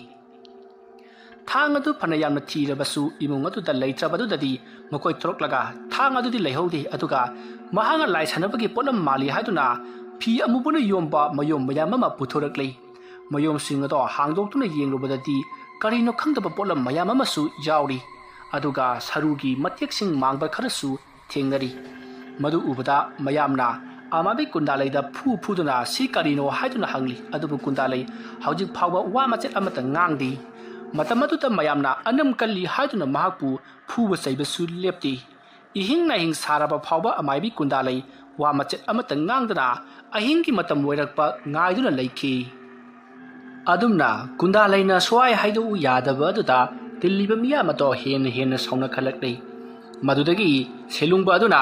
ꯊꯥꯡ ꯑꯗꯨ ꯐꯅ ꯌꯥꯝꯅ ꯊꯤꯔꯕꯁꯨ ꯏꯃꯨꯡ ꯑꯗꯨꯗ ꯂꯩꯇ꯭ꯔꯕꯗꯨꯗꯗꯤ ꯃꯈꯣꯏ ꯊꯣꯔꯛꯂꯒ ꯊꯥꯡ ꯑꯗꯨꯗꯤ ꯂꯩꯍꯧꯗꯦ, ꯑꯗꯨꯒ ꯃꯍꯥꯛꯅ ꯂꯥꯏ ꯁꯥꯟꯅꯕꯒꯤ ꯄꯣꯠꯂꯝ ꯃꯥꯜꯂꯤ ꯍꯥꯏꯗꯨꯅ ꯐꯤ ꯑꯃꯨꯕꯅ ꯌꯣꯝꯕ ꯃꯌꯣꯝ ꯃꯌꯥꯝ ꯑꯃ ꯄꯨꯊꯣꯔꯛꯂꯤ꯫ ꯃꯌꯣꯝꯁꯤꯡ ꯑꯗꯣ ꯍꯥꯡꯗꯣꯛꯇꯨꯅ ꯌꯦꯡꯂꯨꯕꯗꯗꯤ ꯀꯔꯤꯅꯣ ꯈꯪꯗꯕ ꯄꯣꯠꯂꯝ ꯃꯌꯥꯝ ꯑꯃꯁꯨ ꯌꯥꯎꯔꯤ, ꯑꯗꯨꯒ ꯁꯔꯨꯒꯤ ꯃꯇꯦꯛꯁꯤꯡ ꯃꯥꯡꯕ ꯈꯔꯁꯨ ꯊꯦꯡꯅꯔꯤ꯫ ꯃꯗꯨ ꯎꯕꯗ ꯃꯌꯥꯝꯅ ꯑꯃꯥꯏꯕꯤ ꯀꯨꯟꯗꯥꯂꯩꯗ ꯐꯨ ꯐꯨꯗꯨꯅ ꯁꯤ ꯀꯔꯤꯅꯣ ꯍꯥꯏꯗꯨꯅ ꯍꯪꯂꯤ, ꯑꯗꯨꯕꯨ ꯀꯨꯟꯗꯥꯂꯩ ꯍꯧꯖꯤꯛ ꯐꯥꯎꯕ ꯋꯥ ꯃꯆꯦꯠ ꯑꯃꯠꯇ ꯉꯥꯡꯗꯦ꯫ ꯃꯇꯝ ꯑꯗꯨꯗ ꯃꯌꯥꯝꯅ ꯑꯅꯝ ꯀꯜꯂꯤ ꯍꯥꯏꯗꯨꯅ ꯃꯍꯥꯛꯄꯨ ꯐꯨꯕ ꯆꯩꯕꯁꯨ ꯂꯦꯞꯇꯦ꯫ ꯏꯍꯤꯡ ꯅꯥꯍꯤꯡ ꯁꯥꯔꯕ ꯐꯥꯎꯕ ꯑꯃꯥꯏꯕꯤ ꯀꯨꯟꯗꯥꯂꯩ ꯋꯥ ꯃꯆꯦꯠ ꯑꯃꯠꯇ ꯉꯥꯡꯗꯅ ꯑꯍꯤꯡꯒꯤ ꯃꯇꯝ ꯑꯣꯏꯔꯛꯄ ꯉꯥꯏꯗꯨꯅ ꯂꯩꯈꯤ꯫ ꯑꯗꯨꯝꯅ ꯀꯨꯟꯗꯥꯂꯩꯅ ꯁ꯭ꯋꯥꯏ ꯍꯥꯏꯗꯣꯛꯎ ꯌꯥꯗꯕ ꯑꯗꯨꯗ ꯇꯤꯜꯂꯤꯕ ꯃꯤꯌꯥꯝ ꯑꯗꯣ ꯍꯦꯟꯅ ꯍꯦꯟꯅ ꯁꯥꯎꯅꯈꯠꯂꯛꯂꯤ꯫ ꯃꯗꯨꯗꯒꯤ ꯁꯦꯂꯨꯡꯕ ꯑꯗꯨꯅ,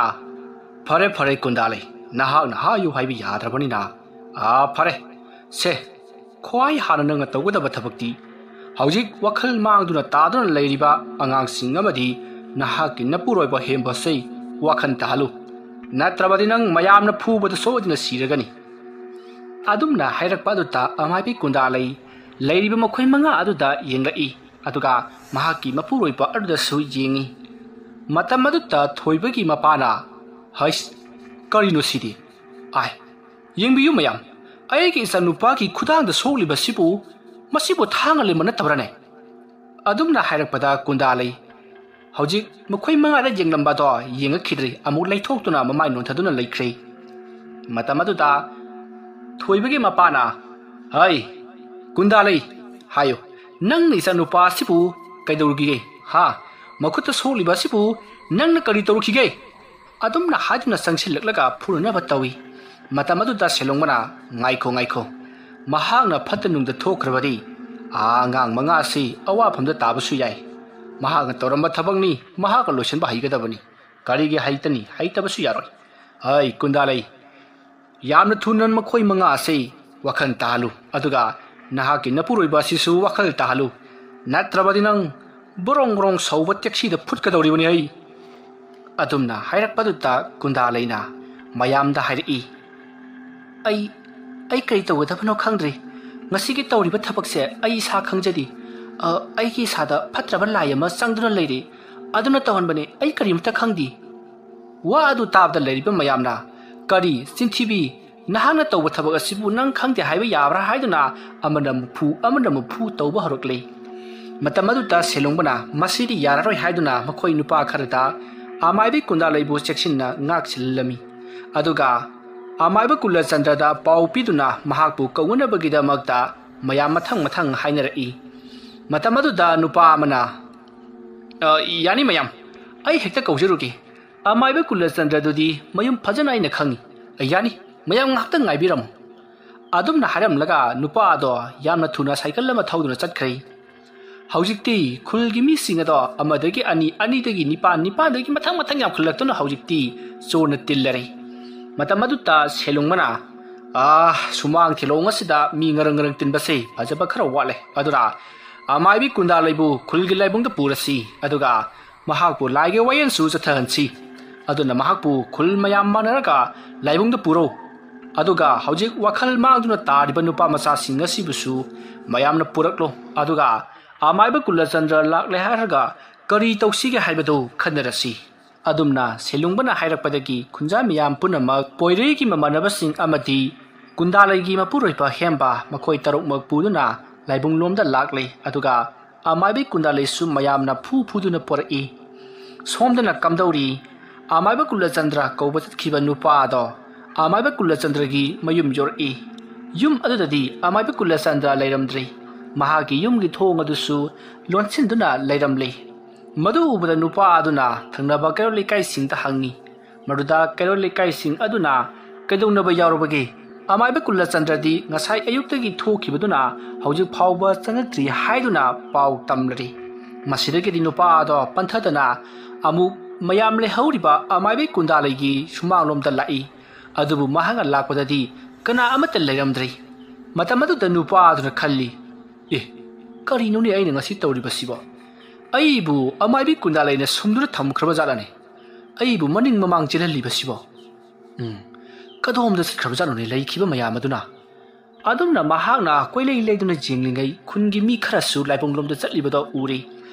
"ꯐꯔꯦ, ꯐꯔꯦ, ꯀꯨꯟꯗꯥꯂꯩ, ꯅꯍꯥꯛꯅ ꯍꯥꯏꯌꯨ ꯍꯥꯏꯕ ꯌꯥꯗ꯭ꯔꯕꯅꯤꯅ, ꯑꯥ, ꯐꯔꯦ, ꯁꯦ, ꯈ꯭ꯋꯥꯏ ꯍꯥꯟꯅ ꯅꯪꯅ ꯇꯧꯒꯗꯕ ꯊꯕꯛꯇꯤ ꯍꯧꯖꯤꯛ ꯋꯥꯈꯜ ꯃꯥꯡꯗꯨꯅ ꯇꯥꯗꯨꯅ ꯂꯩꯔꯤꯕ ꯑꯉꯥꯡꯁꯤꯡ ꯑꯃꯗꯤ ꯅꯍꯥꯛꯀꯤ ꯅꯄꯨꯔꯣꯏꯕ ꯍꯦꯝꯕꯁꯦ ꯋꯥꯈꯜ ꯇꯥꯍꯜꯂꯨ, ꯅꯠꯇ꯭ꯔꯕꯗꯤ ꯅꯪ ꯃꯌꯥꯝꯅ ꯐꯨꯕꯗ ꯁꯣꯏꯗꯅ ꯁꯤꯔꯒꯅꯤ꯫" ꯑꯗꯨꯝꯅ ꯍꯥꯏꯔꯛꯄ ꯑꯗꯨꯗ ꯑꯃꯥꯏꯕꯤ ꯀꯨꯟꯗꯥꯂꯩ ꯂꯩꯔꯤꯕ ꯃꯈꯣꯏ ꯃꯉꯥ ꯑꯗꯨꯗ ꯌꯦꯡꯂꯛꯏ, ꯑꯗꯨꯒ ꯃꯍꯥꯛꯀꯤ ꯃꯄꯨꯔꯣꯏꯕ ꯑꯗꯨꯗꯁꯨ ꯌꯦꯡꯉꯤ꯫ ꯃꯇꯝ ꯑꯗꯨꯗ ꯊꯣꯏꯕꯒꯤ ꯃꯄꯥꯅ, "ꯍꯩꯁ, ꯀꯔꯤꯅꯣ ꯁꯤꯗꯤ? ꯑꯥꯏ, ꯌꯦꯡꯕꯤꯌꯨ ꯃꯌꯥꯝ, ꯑꯩꯒꯤ ꯏꯆꯥꯅꯨꯄꯥꯒꯤ ꯈꯨꯗꯥꯡꯗ ꯁꯣꯛꯂꯤꯕꯁꯤꯕꯨ, ꯃꯁꯤꯕꯨ ꯊꯥꯡꯅ ꯂꯦꯝꯕ ꯅꯠꯇꯕ꯭ꯔꯅꯦ?" ꯑꯗꯨꯝꯅ ꯍꯥꯏꯔꯛꯄꯗ ꯀꯨꯟꯗꯥꯂꯩ ꯍꯧꯖꯤꯛ ꯃꯈꯣꯏ ꯃꯉꯥꯗ ꯌꯦꯡꯂꯝꯕꯗꯣ ꯌꯦꯡꯉꯛꯈꯤꯗ꯭ꯔꯦ, ꯑꯃꯨꯛ ꯂꯩꯊꯣꯛꯇꯨꯅ ꯃꯃꯥꯏ ꯅꯣꯟꯊꯗꯨꯅ ꯂꯩꯈ꯭ꯔꯦ꯫ ꯃꯇꯝ ꯑꯗꯨꯗ ꯊꯣꯏꯕꯒꯤ ꯃꯄꯥꯅ, "ꯍꯩ, ꯀꯨꯟꯗꯥꯂꯩ, ꯍꯥꯏꯌꯨ, ꯅꯪꯅ ꯏꯆꯥꯅꯨꯄꯥ ꯑꯁꯤꯕꯨ ꯀꯩꯗꯧꯔꯨꯈꯤꯒꯦ? ꯍꯥ? ꯃꯈꯨꯠꯇ ꯁꯣꯛꯂꯤꯕ ꯑꯁꯤꯕꯨ ꯅꯪꯅ ꯀꯔꯤ ꯇꯧꯔꯨꯈꯤꯒꯦ?" ꯑꯗꯨꯝꯅ ꯍꯥꯏꯗꯨꯅ ꯆꯪꯁꯤꯜꯂꯛꯂꯒ ꯐꯨꯅꯅꯕ ꯇꯧꯏ꯫ ꯃꯇꯝ ꯑꯗꯨꯗ ꯁꯦꯂꯣꯡꯕꯅ, "ꯉꯥꯏꯈꯣ, ꯉꯥꯏꯈꯣ, ꯃꯍꯥꯛꯅ ꯐꯠꯇ ꯅꯨꯡꯗ ꯊꯣꯛꯈ꯭ꯔꯕꯗꯤ ꯑꯥ ꯑꯉꯥꯡ ꯃꯉꯥ ꯑꯁꯤ ꯑꯋꯥꯐꯝꯗ ꯇꯥꯕꯁꯨ ꯌꯥꯏ꯫ ꯃꯍꯥꯛꯅ ꯇꯧꯔꯝꯕ ꯊꯕꯛꯅꯤ, ꯃꯍꯥꯛꯅ ꯂꯣꯏꯁꯤꯟꯕ ꯍꯩꯒꯗꯕꯅꯤ꯫ ꯀꯔꯤꯒꯤ ꯍꯩꯇꯅꯤ? ꯍꯩꯇꯕꯁꯨ ꯌꯥꯔꯣꯏ꯫ ꯑꯩ ꯀꯨꯟꯗꯥꯂꯩ, ꯌꯥꯝꯅ ꯊꯨꯅ ꯃꯈꯣꯏ ꯃꯉꯥ ꯑꯁꯤ ꯋꯥꯈꯜ ꯇꯥꯍꯜꯂꯨ, ꯑꯗꯨꯒ ꯅꯍꯥꯛꯀꯤ ꯅꯄꯨꯔꯣꯏꯕ ꯑꯁꯤꯁꯨ ꯋꯥꯈꯜ ꯇꯥꯍꯜꯂꯨ, ꯅꯠꯇ꯭ꯔꯕꯗꯤ ꯅꯪ ꯕ꯭ꯔꯣꯡ ꯕ꯭ꯔꯣꯡ ꯁꯧꯕ ꯇꯦꯛꯁꯤꯗ ꯐꯨꯠꯀꯗꯧꯔꯤꯕꯅꯤ ꯑꯩ꯫" ꯑꯗꯨꯝꯅ ꯍꯥꯏꯔꯛꯄꯗꯨꯗ ꯀꯨꯟꯗꯥꯂꯩꯅ ꯃꯌꯥꯝꯗ ꯍꯥꯏꯔꯛꯏ, "ꯑꯩ, ꯑꯩ ꯀꯔꯤ ꯇꯧꯒꯗꯕꯅꯣ ꯈꯪꯗ꯭ꯔꯦ꯫ ꯉꯁꯤꯒꯤ ꯇꯧꯔꯤꯕ ꯊꯕꯛꯁꯦ ꯑꯩ ꯏꯁꯥ ꯈꯪꯖꯗꯦ꯫ ꯑ, ꯑꯩꯒꯤ ꯏꯁꯥꯗ ꯐꯠꯇ꯭ꯔꯕ ꯂꯥꯏ ꯑꯃ ꯆꯪꯗꯨꯅ ꯂꯩꯔꯤ꯫ ꯑꯗꯨꯅ ꯇꯧꯍꯟꯕꯅꯤ꯫ ꯑꯩ ꯀꯔꯤꯃꯇ ꯈꯪꯗꯦ꯫ ꯋꯥ ꯑꯗꯨ ꯇꯥꯕꯗ ꯂꯩꯔꯤꯕ ꯃꯌꯥꯝꯅ, "ꯀꯔꯤ, ꯆꯤꯟꯊꯤꯕꯤ! ꯅꯍꯥꯛꯅ ꯇꯧꯕ ꯊꯕꯛ ꯑꯁꯤꯕꯨ ꯅꯪ ꯈꯪꯗꯦ ꯍꯥꯏꯕ ꯌꯥꯕ꯭ꯔꯥ?" ꯍꯥꯏꯗꯨꯅ ꯑꯃꯅ ꯃꯨꯛꯐꯨ, ꯑꯃꯅ ꯃꯨꯛꯐꯨ ꯇꯧꯕ ꯍꯧꯔꯛꯂꯦ꯫ ꯃꯇꯝ ꯑꯗꯨꯗ ꯁꯦꯂꯨꯡꯕꯅ ꯃꯁꯤꯗꯤ ꯌꯥꯔꯔꯣꯏ ꯍꯥꯏꯗꯨꯅ ꯃꯈꯣꯏ ꯅꯨꯄꯥ ꯈꯔꯗ ꯑꯃꯥꯏꯕꯤ ꯀꯨꯟꯗꯥꯂꯩꯕꯨ ꯆꯦꯛꯁꯤꯟꯅ ꯉꯥꯛ ꯁꯤꯜꯂꯝꯃꯤ꯫ ꯑꯗꯨꯒ ꯑꯃꯥꯏꯕ ꯀꯨꯂꯆꯟꯗ꯭ꯔꯗ ꯄꯥꯎ ꯄꯤꯗꯨꯅ ꯃꯍꯥꯛꯄꯨ ꯀꯧꯅꯅꯕꯒꯤꯗꯃꯛꯇ ꯃꯌꯥꯝ ꯃꯊꯪ ꯃꯊꯪ ꯍꯥꯏꯅꯔꯛꯏ꯫ ꯃꯇꯝ ꯑꯗꯨꯗ ꯅꯨꯄꯥ ꯑꯃꯅ, "ꯑ, ꯌꯥꯅꯤ ꯃꯌꯥꯝ, ꯑꯩ ꯍꯦꯛꯇ ꯀꯧꯖꯔꯨꯒꯦ꯫ ꯑꯃꯥꯏꯕ ꯀꯨꯂꯆꯟꯗ꯭ꯔꯗꯨꯗꯤ ꯃꯌꯨꯝ ꯐꯖꯅ ꯑꯩꯅ ꯈꯪꯏ꯫ ꯌꯥꯅꯤ, ꯃꯌꯥꯝ ꯉꯥꯏꯍꯥꯛꯇꯪ ꯉꯥꯏꯕꯤꯔꯝꯃꯨ"꯫ ꯑꯗꯨꯝꯅ ꯍꯥꯏꯔꯝꯂꯒ ꯅꯨꯄꯥ ꯑꯗꯣ ꯌꯥꯝꯅ ꯊꯨꯅ ꯁꯥꯏꯀꯜ ꯑꯃ ꯊꯧꯗꯨꯅ ꯆꯠꯈ꯭ꯔꯦ꯫ ꯍꯧꯖꯤꯛꯇꯤ ꯈꯨꯜꯒꯤ ꯃꯤꯁꯤꯡ ꯑꯗꯣ ꯑꯃꯗꯒꯤ ꯑꯅꯤ, ꯑꯅꯤꯗꯒꯤ ꯅꯤꯄꯥꯟ, ꯅꯤꯄꯥꯟꯗꯒꯤ ꯃꯊꯪ ꯃꯊꯪ ꯌꯥꯝꯈꯠꯂꯛꯇꯨꯅ ꯍꯧꯖꯤꯛꯇꯤ ꯆꯣꯔꯅ ꯇꯤꯜꯂꯔꯦ꯫ ꯃꯇꯝ ꯑꯗꯨꯗ ꯁꯦꯂꯨꯡꯕꯅ, "ꯑꯥ, ꯁꯨꯃꯥꯡ ꯊꯤꯂꯣꯡ ꯑꯁꯤꯗ ꯃꯤ ꯉꯔꯪ ꯉꯔꯪ ꯇꯤꯟꯕꯁꯦ ꯐꯖꯕ ꯈꯔ ꯋꯥꯠꯂꯦ꯫ ꯑꯗꯨꯅ ꯑꯃꯥꯏꯕꯤ ꯀꯨꯟꯗꯥꯂꯩꯕꯨ ꯈꯨꯜꯒꯤ ꯂꯥꯏꯕꯨꯡꯗ ꯄꯨꯔꯁꯤ, ꯑꯗꯨꯒ ꯃꯍꯥꯛꯄꯨ ꯂꯥꯏꯒꯤ ꯋꯥꯌꯦꯜꯁꯨ ꯆꯠꯊꯍꯟꯁꯤ꯫ ꯑꯗꯨꯅ ꯃꯍꯥꯛꯄꯨ ꯈꯨꯜ ꯃꯌꯥꯝ ꯃꯥꯟꯅꯔꯒ ꯂꯥꯏꯕꯨꯡꯗ ꯄꯨꯔꯣ꯫ ꯑꯗꯨꯒ ꯍꯧꯖꯤꯛ ꯋꯥꯈꯜ ꯃꯥꯡꯗꯨꯅ ꯇꯥꯔꯤꯕ ꯅꯨꯄꯥ ꯃꯆꯥꯁꯤꯡ ꯑꯁꯤꯕꯨꯁꯨ ꯃꯌꯥꯝꯅ ꯄꯨꯔꯛꯂꯣ꯫ ꯑꯗꯨꯒ ꯑꯃꯥꯏꯕ ꯀꯨꯂꯆꯟꯗ꯭ꯔ ꯂꯥꯛꯂꯦ ꯍꯥꯏꯔꯒ ꯀꯔꯤ ꯇꯧꯁꯤꯒꯦ ꯍꯥꯏꯕꯗꯨ ꯈꯟꯅꯔꯁꯤ"꯫ ꯑꯗꯨꯝꯅ ꯁꯦꯂꯨꯡꯕꯅ ꯍꯥꯏꯔꯛꯄꯗꯒꯤ ꯈꯨꯟꯖꯥ ꯃꯤꯌꯥꯝ ꯄꯨꯝꯅꯃꯛ ꯄꯣꯏꯔꯩꯒꯤ ꯃꯃꯥꯟꯅꯕꯁꯤꯡ ꯑꯃꯗꯤ ꯀꯨꯟꯗꯥꯂꯩꯒꯤ ꯃꯄꯨꯔꯣꯏꯕ ꯍꯦꯝꯕ ꯃꯈꯣꯏ ꯇꯔꯨꯛꯃꯛ ꯄꯨꯗꯨꯅ ꯂꯥꯏꯕꯨꯡꯂꯣꯝꯗ ꯂꯥꯛꯂꯦ꯫ ꯑꯗꯨꯒ ꯑꯃꯥꯏꯕꯤ ꯀꯨꯟꯗꯥꯂꯩꯁꯨ ꯃꯌꯥꯝꯅ ꯐꯨ ꯐꯨꯗꯨꯅ ꯄꯣꯔꯛꯏ꯫ ꯁꯣꯝꯗꯅ ꯀꯝꯗꯧꯔꯤ? ꯑꯃꯥꯏꯕ ꯀꯨꯂꯆꯟꯗ꯭ꯔ ꯀꯧꯕ ꯆꯠꯈꯤꯕ ꯅꯨꯄꯥ ꯑꯗꯣ ꯑꯃꯥꯏꯕ ꯀꯨꯂꯆꯟꯗ꯭ꯔꯒꯤ ꯃꯌꯨꯝ ꯌꯧꯔꯛꯏ꯫ ꯌꯨꯝ ꯑꯗꯨꯗꯗꯤ ꯑꯃꯥꯏꯕ ꯀꯨꯂꯆꯟꯗ꯭ꯔ ꯂꯩꯔꯝꯗ꯭ꯔꯦ꯫ ꯃꯍꯥꯛꯀꯤ ꯌꯨꯝꯒꯤ ꯊꯣꯡ ꯑꯗꯨꯁꯨ ꯂꯣꯟꯁꯤꯟꯗꯨꯅ ꯂꯩꯔꯝꯂꯦ꯫ ꯃꯗꯨ ꯎꯕꯗ ꯅꯨꯄꯥ ꯑꯗꯨꯅ ꯊꯪꯅꯕ ꯀꯩꯔꯣꯜ ꯂꯩꯀꯥꯏꯁꯤꯡꯗ ꯍꯪꯉꯤ꯫ ꯃꯗꯨꯗ ꯀꯩꯔꯣꯜ ꯂꯩꯀꯥꯏꯁꯤꯡ ꯑꯗꯨꯅ ꯀꯩꯗꯧꯅꯕ ꯌꯥꯎꯔꯕꯒꯦ? ꯑꯃꯥꯏꯕ ꯀꯨꯂꯆꯟꯗ꯭ꯔꯗꯤ ꯉꯁꯥꯏ ꯑꯌꯨꯛꯇꯒꯤ ꯊꯣꯛꯈꯤꯕꯗꯨꯅ ꯍꯧꯖꯤꯛ ꯐꯥꯎꯕ ꯆꯪꯉꯛꯇ꯭ꯔꯤ ꯍꯥꯏꯗꯨꯅ ꯄꯥꯎ ꯇꯝꯂꯔꯤ꯫ ꯃꯁꯤꯗꯒꯤꯗꯤ ꯅꯨꯄꯥ ꯑꯗꯣ ꯄꯟꯊꯗꯅ ꯑꯃꯨꯛ ꯃꯌꯥꯝ ꯂꯩꯍꯧꯔꯤꯕ ꯑꯃꯥꯏꯕꯤ ꯀꯨꯟꯗꯥꯂꯩꯒꯤ ꯁꯨꯃꯥꯡꯂꯣꯝꯗ ꯂꯥꯛꯏ꯫ ꯑꯗꯨꯕꯨ ꯃꯍꯥꯛꯅ ꯂꯥꯛꯄꯗꯗꯤ ꯀꯅꯥ ꯑꯃꯠꯇ ꯂꯩꯔꯝꯗ꯭ꯔꯤ꯫ ꯃꯇꯝ ꯑꯗꯨꯗ ꯅꯨꯄꯥ ꯑꯗꯨꯅ ꯈꯜꯂꯤ, "ꯑꯦ, ꯀꯔꯤꯅꯣꯅꯦ ꯑꯩꯅ ꯉꯁꯤ ꯇꯧꯔꯤꯕꯁꯤꯕꯣ? ꯑꯩꯕꯨ ꯑꯃꯥꯏꯕꯤ ꯀꯨꯟꯗꯥꯂꯩꯅ ꯁꯨꯝꯗꯨꯅ ꯊꯝꯈ꯭ꯔꯕ ꯖꯥꯠꯂꯅꯦ? ꯑꯩꯕꯨ ꯃꯅꯤꯡ ꯃꯃꯥꯡ ꯆꯦꯜꯍꯜꯂꯤꯕꯁꯤꯕꯣ? ꯎꯝ, ꯀꯗꯣꯝꯗ ꯆꯠꯈ꯭ꯔꯕ ꯖꯥꯠꯅꯣꯅꯦ ꯂꯩꯈꯤꯕ ꯃꯌꯥꯝ ꯑꯗꯨꯅ? ꯑꯗꯨꯝꯅ ꯃꯍꯥꯛꯅ ꯀꯣꯏꯂꯩ ꯂꯩꯗꯨꯅ ꯌꯦꯡꯂꯤꯉꯩ ꯈꯨꯟꯒꯤ ꯃꯤ ꯈꯔꯁꯨ ꯂꯥꯏꯕꯨꯡꯂꯣꯝꯗ ꯆꯠꯂꯤꯕꯗꯣ ꯎꯔꯤ꯫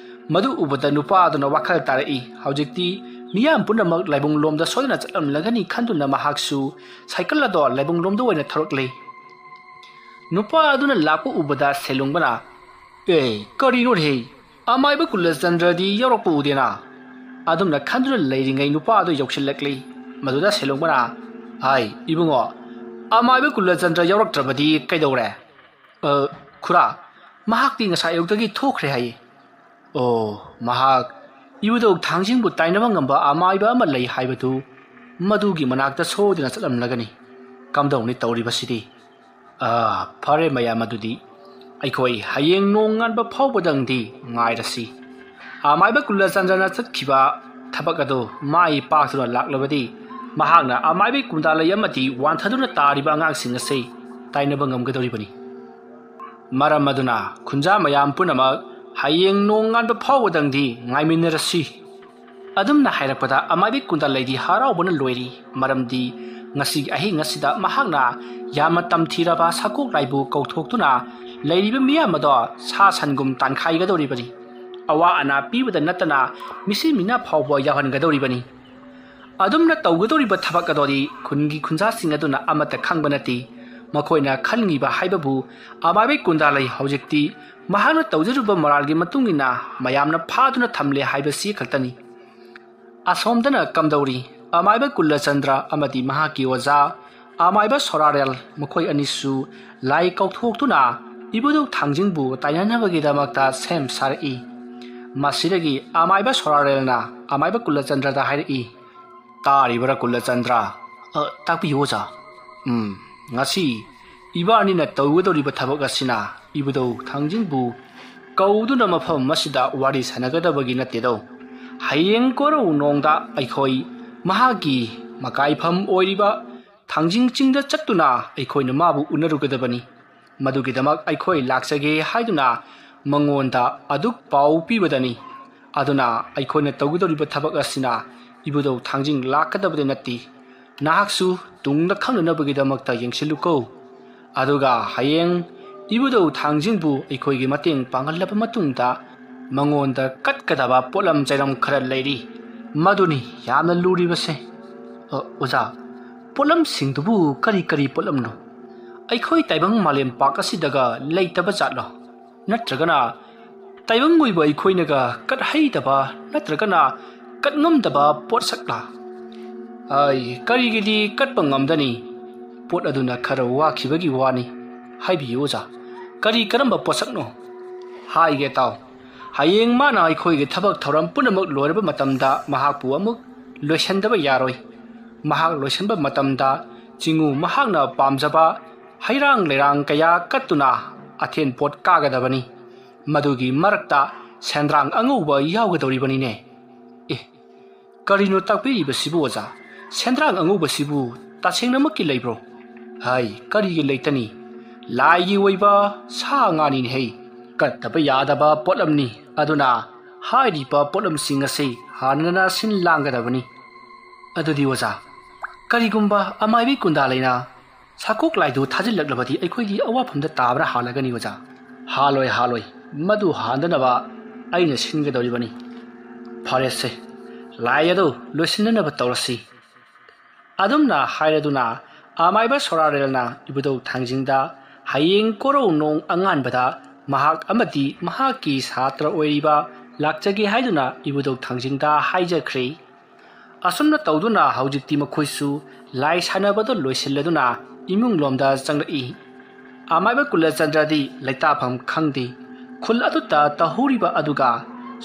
ꯃꯗꯨ ꯎꯕꯗ ꯅꯨꯄꯥ ꯑꯗꯨꯅ ꯋꯥꯈꯜ ꯇꯥꯔꯛꯏ꯫ ꯍꯧꯖꯤꯛꯇꯤ ꯃꯤꯌꯥꯝ ꯄꯨꯝꯅꯃꯛ ꯂꯥꯏꯕꯨꯡꯂꯣꯝꯗ ꯁꯣꯏꯗꯅ ꯆꯠꯂꯝꯂꯒꯅꯤ ꯈꯟꯗꯨꯅ ꯃꯍꯥꯛꯁꯨ ꯁꯥꯏꯀꯜ ꯑꯗꯣ ꯂꯥꯏꯕꯨꯡꯂꯣꯝꯗ ꯑꯣꯏꯅ ꯊꯧꯔꯛꯂꯦ꯫ ꯅꯨꯄꯥ ꯑꯗꯨꯅ ꯂꯥꯛꯄ ꯎꯕꯗ ꯁꯦꯂꯨꯡꯕꯅ, "ꯑꯦ, ꯀꯔꯤꯅꯣꯅꯦꯍꯦ? ꯑꯃꯥꯏꯕ ꯀꯨꯂꯆꯟꯗ꯭ꯔꯗꯤ ꯌꯥꯎꯔꯛꯄ ꯎꯗꯦꯅ?" ꯑꯗꯨꯝꯅ ꯈꯟꯗꯨꯅ ꯂꯩꯔꯤꯉꯩ ꯅꯨꯄꯥ ꯑꯗꯨ ꯌꯧꯁꯤꯜꯂꯛꯂꯤ꯫ ꯃꯗꯨꯗ ꯁꯦꯂꯨꯡꯕꯅ, "ꯍꯥꯏ, ꯏꯕꯨꯡꯉꯣ, ꯑꯃꯥꯏꯕ ꯀꯨꯂꯆꯟꯗ꯭ꯔ ꯌꯥꯎꯔꯛꯇ꯭ꯔꯕꯗꯤ ꯀꯩꯗꯧꯔꯦ?" "ꯑ, ꯈꯨꯔꯥ, ꯃꯍꯥꯛꯇꯤ ꯉꯁꯥꯏ ꯑꯌꯨꯛꯇꯒꯤ ꯊꯣꯛꯈ꯭ꯔꯦ ꯍꯥꯏꯌꯦ꯫" "ꯑꯣ, ꯃꯍꯥꯛ ꯏꯕꯨꯙꯧ ꯊꯥꯡꯖꯤꯡꯕꯨ ꯇꯥꯏꯅꯕ ꯉꯝꯕ ꯑꯃꯥꯏꯕ ꯑꯃ ꯂꯩ ꯍꯥꯏꯕꯗꯨ, ꯃꯗꯨꯒꯤ ꯃꯅꯥꯛꯇ ꯁꯣꯏꯗꯅ ꯆꯠꯂꯝꯂꯒꯅꯤ꯫ ꯀꯝꯗꯧꯅꯤ ꯇꯧꯔꯤꯕꯁꯤꯗꯤ? ꯑꯥ, ꯐꯔꯦ ꯃꯌꯥꯝ, ꯑꯗꯨꯗꯤ ꯑꯩꯈꯣꯏ ꯍꯌꯦꯡ ꯅꯣꯡ ꯉꯥꯟꯕ ꯐꯥꯎꯕꯗꯪꯗꯤ ꯉꯥꯏꯔꯁꯤ꯫" ꯑꯃꯥꯏꯕ ꯀꯨꯂꯆꯟꯗ꯭ꯔꯅ ꯆꯠꯈꯤꯕ ꯊꯕꯛ ꯑꯗꯨ ꯃꯥꯏ ꯄꯥꯛꯇꯨꯅ ꯂꯥꯛꯂꯕꯗꯤ ꯃꯍꯥꯛꯅ ꯑꯃꯥꯏꯕ ꯀꯨꯟꯗꯥꯂꯩ ꯑꯃꯗꯤ ꯋꯥꯟꯊꯗꯨꯅ ꯇꯥꯔꯤꯕ ꯑꯉꯥꯡꯁꯤꯡ ꯑꯁꯤ ꯇꯥꯏꯅꯕ ꯉꯝꯒꯗꯧꯔꯤꯕꯅꯤ꯫ ꯃꯔꯝ ꯑꯗꯨꯅ ꯈꯨꯟꯖꯥ ꯃꯌꯥꯝ ꯄꯨꯝꯅꯃꯛ ꯍꯌꯦꯡ ꯅꯣꯡ ꯉꯥꯟꯕ ꯐꯥꯎꯕꯗꯪꯗꯤ ꯉꯥꯏꯃꯤꯟꯅꯔꯁꯤ꯫ ꯑꯗꯨꯝꯅ ꯍꯥꯏꯔꯛꯄꯗ ꯑꯃꯥꯏꯕꯤ ꯀꯨꯟꯗꯥꯂꯩꯗꯤ ꯍꯔꯥꯎꯕꯅ ꯂꯣꯏꯔꯤ꯫ ꯃꯔꯝꯗꯤ ꯉꯁꯤꯒꯤ ꯑꯍꯤꯡ ꯑꯁꯤꯗ ꯃꯍꯥꯛꯅ ꯌꯥꯝꯅ ꯇꯝꯊꯤꯔꯕ ꯁꯀꯣꯛ ꯂꯥꯏꯕꯨ ꯀꯧꯊꯣꯛꯇꯨꯅ ꯂꯩꯔꯤꯕ ꯃꯤꯌꯥꯝ ꯑꯗꯣ ꯁꯥ ꯁꯟꯒꯨꯝ ꯇꯥꯟꯈꯥꯏꯒꯗꯧꯔꯤꯕꯅꯤ꯫ ꯑꯋꯥ ꯑꯅꯥ ꯄꯤꯕꯗ ꯅꯠꯇꯅ ꯃꯤꯁꯤ ꯃꯤꯅꯥ ꯐꯥꯎꯕ ꯌꯥꯎꯍꯟꯒꯗꯧꯔꯤꯕꯅꯤ꯫ ꯑꯗꯨꯝꯅ ꯇꯧꯒꯗꯧꯔꯤꯕ ꯊꯕꯛ ꯑꯗꯨꯗꯤ ꯈꯨꯟꯒꯤ ꯈꯨꯟꯖꯥꯁꯤꯡ ꯑꯗꯨꯅ ꯑꯃꯠꯇ ꯈꯪꯕ ꯅꯠꯇꯦ꯫ ꯃꯈꯣꯏꯅ ꯈꯟꯉꯤꯕ ꯍꯥꯏꯕꯕꯨ ꯑꯃꯥꯏꯕꯤ ꯀꯨꯟꯗꯥꯂꯩ ꯍꯧꯖꯤꯛꯇꯤ ꯃꯍꯥꯛꯅ ꯇꯧꯖꯔꯨꯕ ꯃꯔꯥꯜꯒꯤ ꯃꯇꯨꯡ ꯏꯟꯅ ꯃꯌꯥꯝꯅ ꯐꯥꯗꯨꯅ ꯊꯝꯂꯦ ꯍꯥꯏꯕꯁꯤ ꯈꯛꯇꯅꯤ꯫ ꯑꯁꯣꯝꯗꯅ ꯀꯝꯗꯧꯔꯤ? ꯑꯃꯥꯏꯕ ꯀꯨꯂꯆꯟꯗ꯭ꯔ ꯑꯃꯗꯤ ꯃꯍꯥꯛꯀꯤ ꯑꯣꯖꯥ ꯑꯃꯥꯏꯕ ꯁꯣꯔꯥꯔꯦꯜ, ꯃꯈꯣꯏ ꯑꯅꯤꯁꯨ ꯂꯥꯏ ꯀꯧꯊꯣꯛꯇꯨꯅ ꯏꯕꯨꯙꯧ ꯊꯥꯡꯖꯤꯡꯕꯨ ꯇꯥꯏꯅꯅꯕꯒꯤꯗꯃꯛꯇ ꯁꯦꯝ ꯁꯥꯔꯛꯏ꯫ ꯃꯁꯤꯗꯒꯤ ꯑꯃꯥꯏꯕ ꯁꯣꯔꯥꯔꯦꯜꯅ ꯑꯃꯥꯏꯕ ꯀꯨꯂꯆꯟꯗ꯭ꯔꯗ ꯍꯥꯏꯔꯛꯏ, "ꯇꯥꯔꯤꯕꯔꯥ ꯀꯨꯂꯆꯟꯗ꯭ꯔ?" "ꯑ, ꯇꯥꯛꯄꯤꯌꯨ ꯑꯣꯖꯥ꯫" "ꯎꯝ, ꯉꯁꯤ ꯏꯕꯥꯅꯤꯅ ꯇꯧꯒꯗꯧꯔꯤꯕ ꯊꯕꯛ ꯑꯁꯤꯅ ꯏꯕꯨꯙꯧ ꯊꯥꯡꯖꯤꯡꯕꯨ ꯀꯧꯗꯨꯅ ꯃꯐꯝ ꯑꯁꯤꯗ ꯋꯥꯔꯤ ꯁꯥꯟꯅꯒꯗꯕꯒꯤ ꯅꯠꯇꯦꯗꯣ꯫ ꯍꯌꯦꯡ ꯀꯣꯔꯧ ꯅꯣꯡꯗ ꯑꯩꯈꯣꯏ ꯃꯍꯥꯛꯀꯤ ꯃꯀꯥꯏꯐꯝ ꯑꯣꯏꯔꯤꯕ ꯊꯥꯡꯖꯤꯡ ꯆꯤꯡꯗ ꯆꯠꯇꯨꯅ ꯑꯩꯈꯣꯏꯅ ꯃꯥꯕꯨ ꯎꯅꯔꯨꯒꯗꯕꯅꯤ꯫ ꯃꯗꯨꯒꯤꯗꯃꯛ ꯑꯩꯈꯣꯏ ꯂꯥꯛꯆꯒꯦ ꯍꯥꯏꯗꯨꯅ ꯃꯉꯣꯟꯗ ꯑꯗꯨꯛ ꯄꯥꯎ ꯄꯤꯕꯗꯅꯤ꯫ ꯑꯗꯨꯅ ꯑꯩꯈꯣꯏꯅ ꯇꯧꯒꯗꯧꯔꯤꯕ ꯊꯕꯛ ꯑꯁꯤꯅ ꯏꯕꯨꯙꯧ ꯊꯥꯡꯖꯤꯡ ꯂꯥꯛꯀꯗꯕꯗꯤ ꯅꯠꯇꯦ꯫ ꯅꯍꯥꯛꯁꯨ ꯇꯨꯡꯗ ꯈꯪꯅꯅꯕꯒꯤꯗꯃꯛꯇ ꯌꯦꯡꯁꯤꯜꯂꯨꯀꯣ꯫" ꯑꯗꯨꯒ ꯍꯌꯦꯡ ꯏꯕꯨꯙꯧ ꯊꯥꯡꯖꯤꯡꯕꯨ ꯑꯩꯈꯣꯏꯒꯤ ꯃꯇꯦꯡ ꯄꯥꯡꯍꯜꯂꯕ ꯃꯇꯨꯡꯗ ꯃꯉꯣꯟꯗ ꯀꯠꯀꯗꯕ ꯄꯣꯠꯂꯝ ꯆꯩꯔꯝ ꯈꯔ ꯂꯩꯔꯤ꯫ ꯃꯗꯨꯅꯤ ꯌꯥꯝꯅ ꯂꯨꯔꯤꯕꯁꯦ꯫ ꯑ, ꯑꯣꯖꯥ, ꯄꯣꯠꯂꯝꯁꯤꯡꯗꯨꯕꯨ ꯀꯔꯤ ꯀꯔꯤ ꯄꯣꯠꯂꯝꯅꯣ? ꯑꯩꯈꯣꯏ ꯇꯥꯏꯕꯪ ꯃꯥꯂꯦꯝꯄꯥꯛ ꯑꯁꯤꯗꯒ ꯂꯩꯇꯕ ꯖꯥꯠꯂꯣ? ꯅꯠꯇ꯭ꯔꯒꯅ ꯇꯥꯏꯕꯪ ꯑꯣꯏꯕ ꯑꯩꯈꯣꯏꯅꯒ ꯀꯠꯍꯩꯗꯕ ꯅꯠꯇ꯭ꯔꯒꯅ ꯀꯠꯉꯝꯗꯕ ꯄꯣꯠꯁꯛꯂꯥ? ꯑꯩ ꯀꯔꯤꯒꯤꯗꯤ ꯀꯠꯄ ꯉꯝꯗꯅꯤ? ꯄꯣꯠ ꯑꯗꯨꯅ ꯈꯔ ꯋꯥꯈꯤꯕꯒꯤ ꯋꯥꯅꯤ꯫ ꯍꯥꯏꯕꯤꯌꯨ ꯑꯣꯖꯥ, ꯀꯔꯤ ꯀꯔꯝꯕ ꯄꯣꯠꯁꯛꯅꯣ? ꯍꯥꯏꯒꯦ ꯇꯥꯎ, ꯍꯌꯦꯡ ꯃꯥꯅ ꯑꯩꯈꯣꯏꯒꯤ ꯊꯕꯛ ꯊꯧꯔꯝ ꯄꯨꯝꯅꯃꯛ ꯂꯣꯏꯔꯕ ꯃꯇꯝꯗ ꯃꯍꯥꯛꯄꯨ ꯑꯃꯨꯛ ꯂꯣꯏꯁꯤꯟꯗꯕ ꯌꯥꯔꯣꯏ꯫ ꯃꯍꯥꯛ ꯂꯣꯏꯁꯤꯟꯕ ꯃꯇꯝꯗ ꯆꯤꯡꯉꯨ ꯃꯍꯥꯛꯅ ꯄꯥꯝꯖꯕ ꯍꯩꯔꯥꯡ ꯂꯩꯔꯥꯡ ꯀꯌꯥ ꯀꯠꯇꯨꯅ ꯑꯊꯦꯟ ꯄꯣꯠ ꯀꯥꯒꯗꯕꯅꯤ꯫ ꯃꯗꯨꯒꯤ ꯃꯔꯛꯇ ꯁꯦꯟꯗ꯭ꯔꯥꯡ ꯑꯉꯧꯕ ꯌꯥꯎꯒꯗꯧꯔꯤꯕꯅꯤꯅꯦ꯫ ꯑꯦ, ꯀꯔꯤꯅꯣ ꯇꯥꯛꯄꯤꯔꯤꯕꯁꯤꯕꯨ ꯑꯣꯖꯥ? ꯁꯦꯟꯗ꯭ꯔꯥꯡ ꯑꯉꯧꯕꯁꯤꯕꯨ ꯇꯁꯦꯡꯅꯃꯛꯀꯤ ꯂꯩꯕ꯭ꯔꯣ? ꯍꯥꯏ, ꯀꯔꯤꯒꯤ ꯂꯩꯇꯅꯤ? ꯂꯥꯏꯒꯤ ꯑꯣꯏꯕ ꯁꯥ ꯉꯥꯅꯤꯅꯦ ꯍꯩ꯫ ꯀꯠꯇꯕ ꯌꯥꯗꯕ ꯄꯣꯠꯂꯝꯅꯤ꯫ ꯑꯗꯨꯅ ꯍꯥꯏꯔꯤꯕ ꯄꯣꯠꯂꯝꯁꯤꯡ ꯑꯁꯤ ꯍꯥꯟꯅꯅ ꯁꯤꯟ ꯂꯥꯡꯒꯗꯕꯅꯤ꯫ ꯑꯗꯨꯗꯤ ꯑꯣꯖꯥ, ꯀꯔꯤꯒꯨꯝꯕ ꯑꯃꯥꯏꯕꯤ ꯀꯨꯟꯗꯥ ꯂꯩꯅ ꯁꯥꯀꯣꯛ ꯂꯥꯏꯗꯨ ꯊꯥꯖꯤꯜꯂꯛꯂꯕꯗꯤ ꯑꯩꯈꯣꯏꯒꯤ ꯑꯋꯥꯐꯝꯗ ꯇꯥꯕꯅ ꯍꯥꯜꯂꯒꯅꯤ ꯑꯣꯖꯥ꯫ ꯍꯥꯜꯂꯣꯏ, ꯍꯥꯜꯂꯣꯏ꯫ ꯃꯗꯨ ꯍꯥꯟꯗꯅꯕ ꯑꯩꯅ ꯁꯤꯟꯒꯗꯧꯔꯤꯕꯅꯤ꯫ ꯐꯔꯦꯁꯦ, ꯂꯥꯏ ꯑꯗꯨ ꯂꯣꯏꯁꯤꯟꯅꯅꯕ ꯇꯧꯔꯁꯤ꯫ ꯑꯗꯨꯝꯅ ꯍꯥꯏꯔꯗꯨꯅ ꯑꯃꯥꯏꯕ ꯁꯣꯔꯥꯔꯦꯜꯅ ꯏꯕꯨꯙꯧ ꯊꯥꯡꯖꯤꯡꯗ ꯍꯌꯦꯡ ꯀꯣꯔꯧ ꯅꯣꯡ ꯑꯉꯥꯟꯕꯗ ꯃꯍꯥꯛ ꯑꯃꯗꯤ ꯃꯍꯥꯛꯀꯤ ꯁꯥꯇ꯭ꯔ ꯑꯣꯏꯔꯤꯕ ꯂꯥꯛꯆꯒꯦ ꯍꯥꯏꯗꯨꯅ ꯏꯕꯨꯙꯧ ꯊꯥꯡꯖꯤꯡꯗ ꯍꯥꯏꯖꯈ꯭ꯔꯦ꯫ ꯑꯁꯨꯝꯅ ꯇꯧꯗꯨꯅ ꯍꯧꯖꯤꯛꯇꯤ ꯃꯈꯣꯏꯁꯨ ꯂꯥꯏ ꯁꯥꯟꯅꯕꯗ ꯂꯣꯏꯁꯤꯜꯂꯗꯨꯅ ꯏꯃꯨꯡꯂꯣꯝꯗ ꯆꯪꯂꯛꯏ꯫ ꯑꯃꯥꯏꯕ ꯀꯨꯂꯆꯟꯗ꯭ꯔꯗꯤ ꯂꯩꯇꯥꯐꯝ ꯈꯪꯗꯦ꯫ ꯈꯨꯜ ꯑꯗꯨꯗ ꯇꯧꯍꯧꯔꯤꯕ ꯑꯗꯨꯒ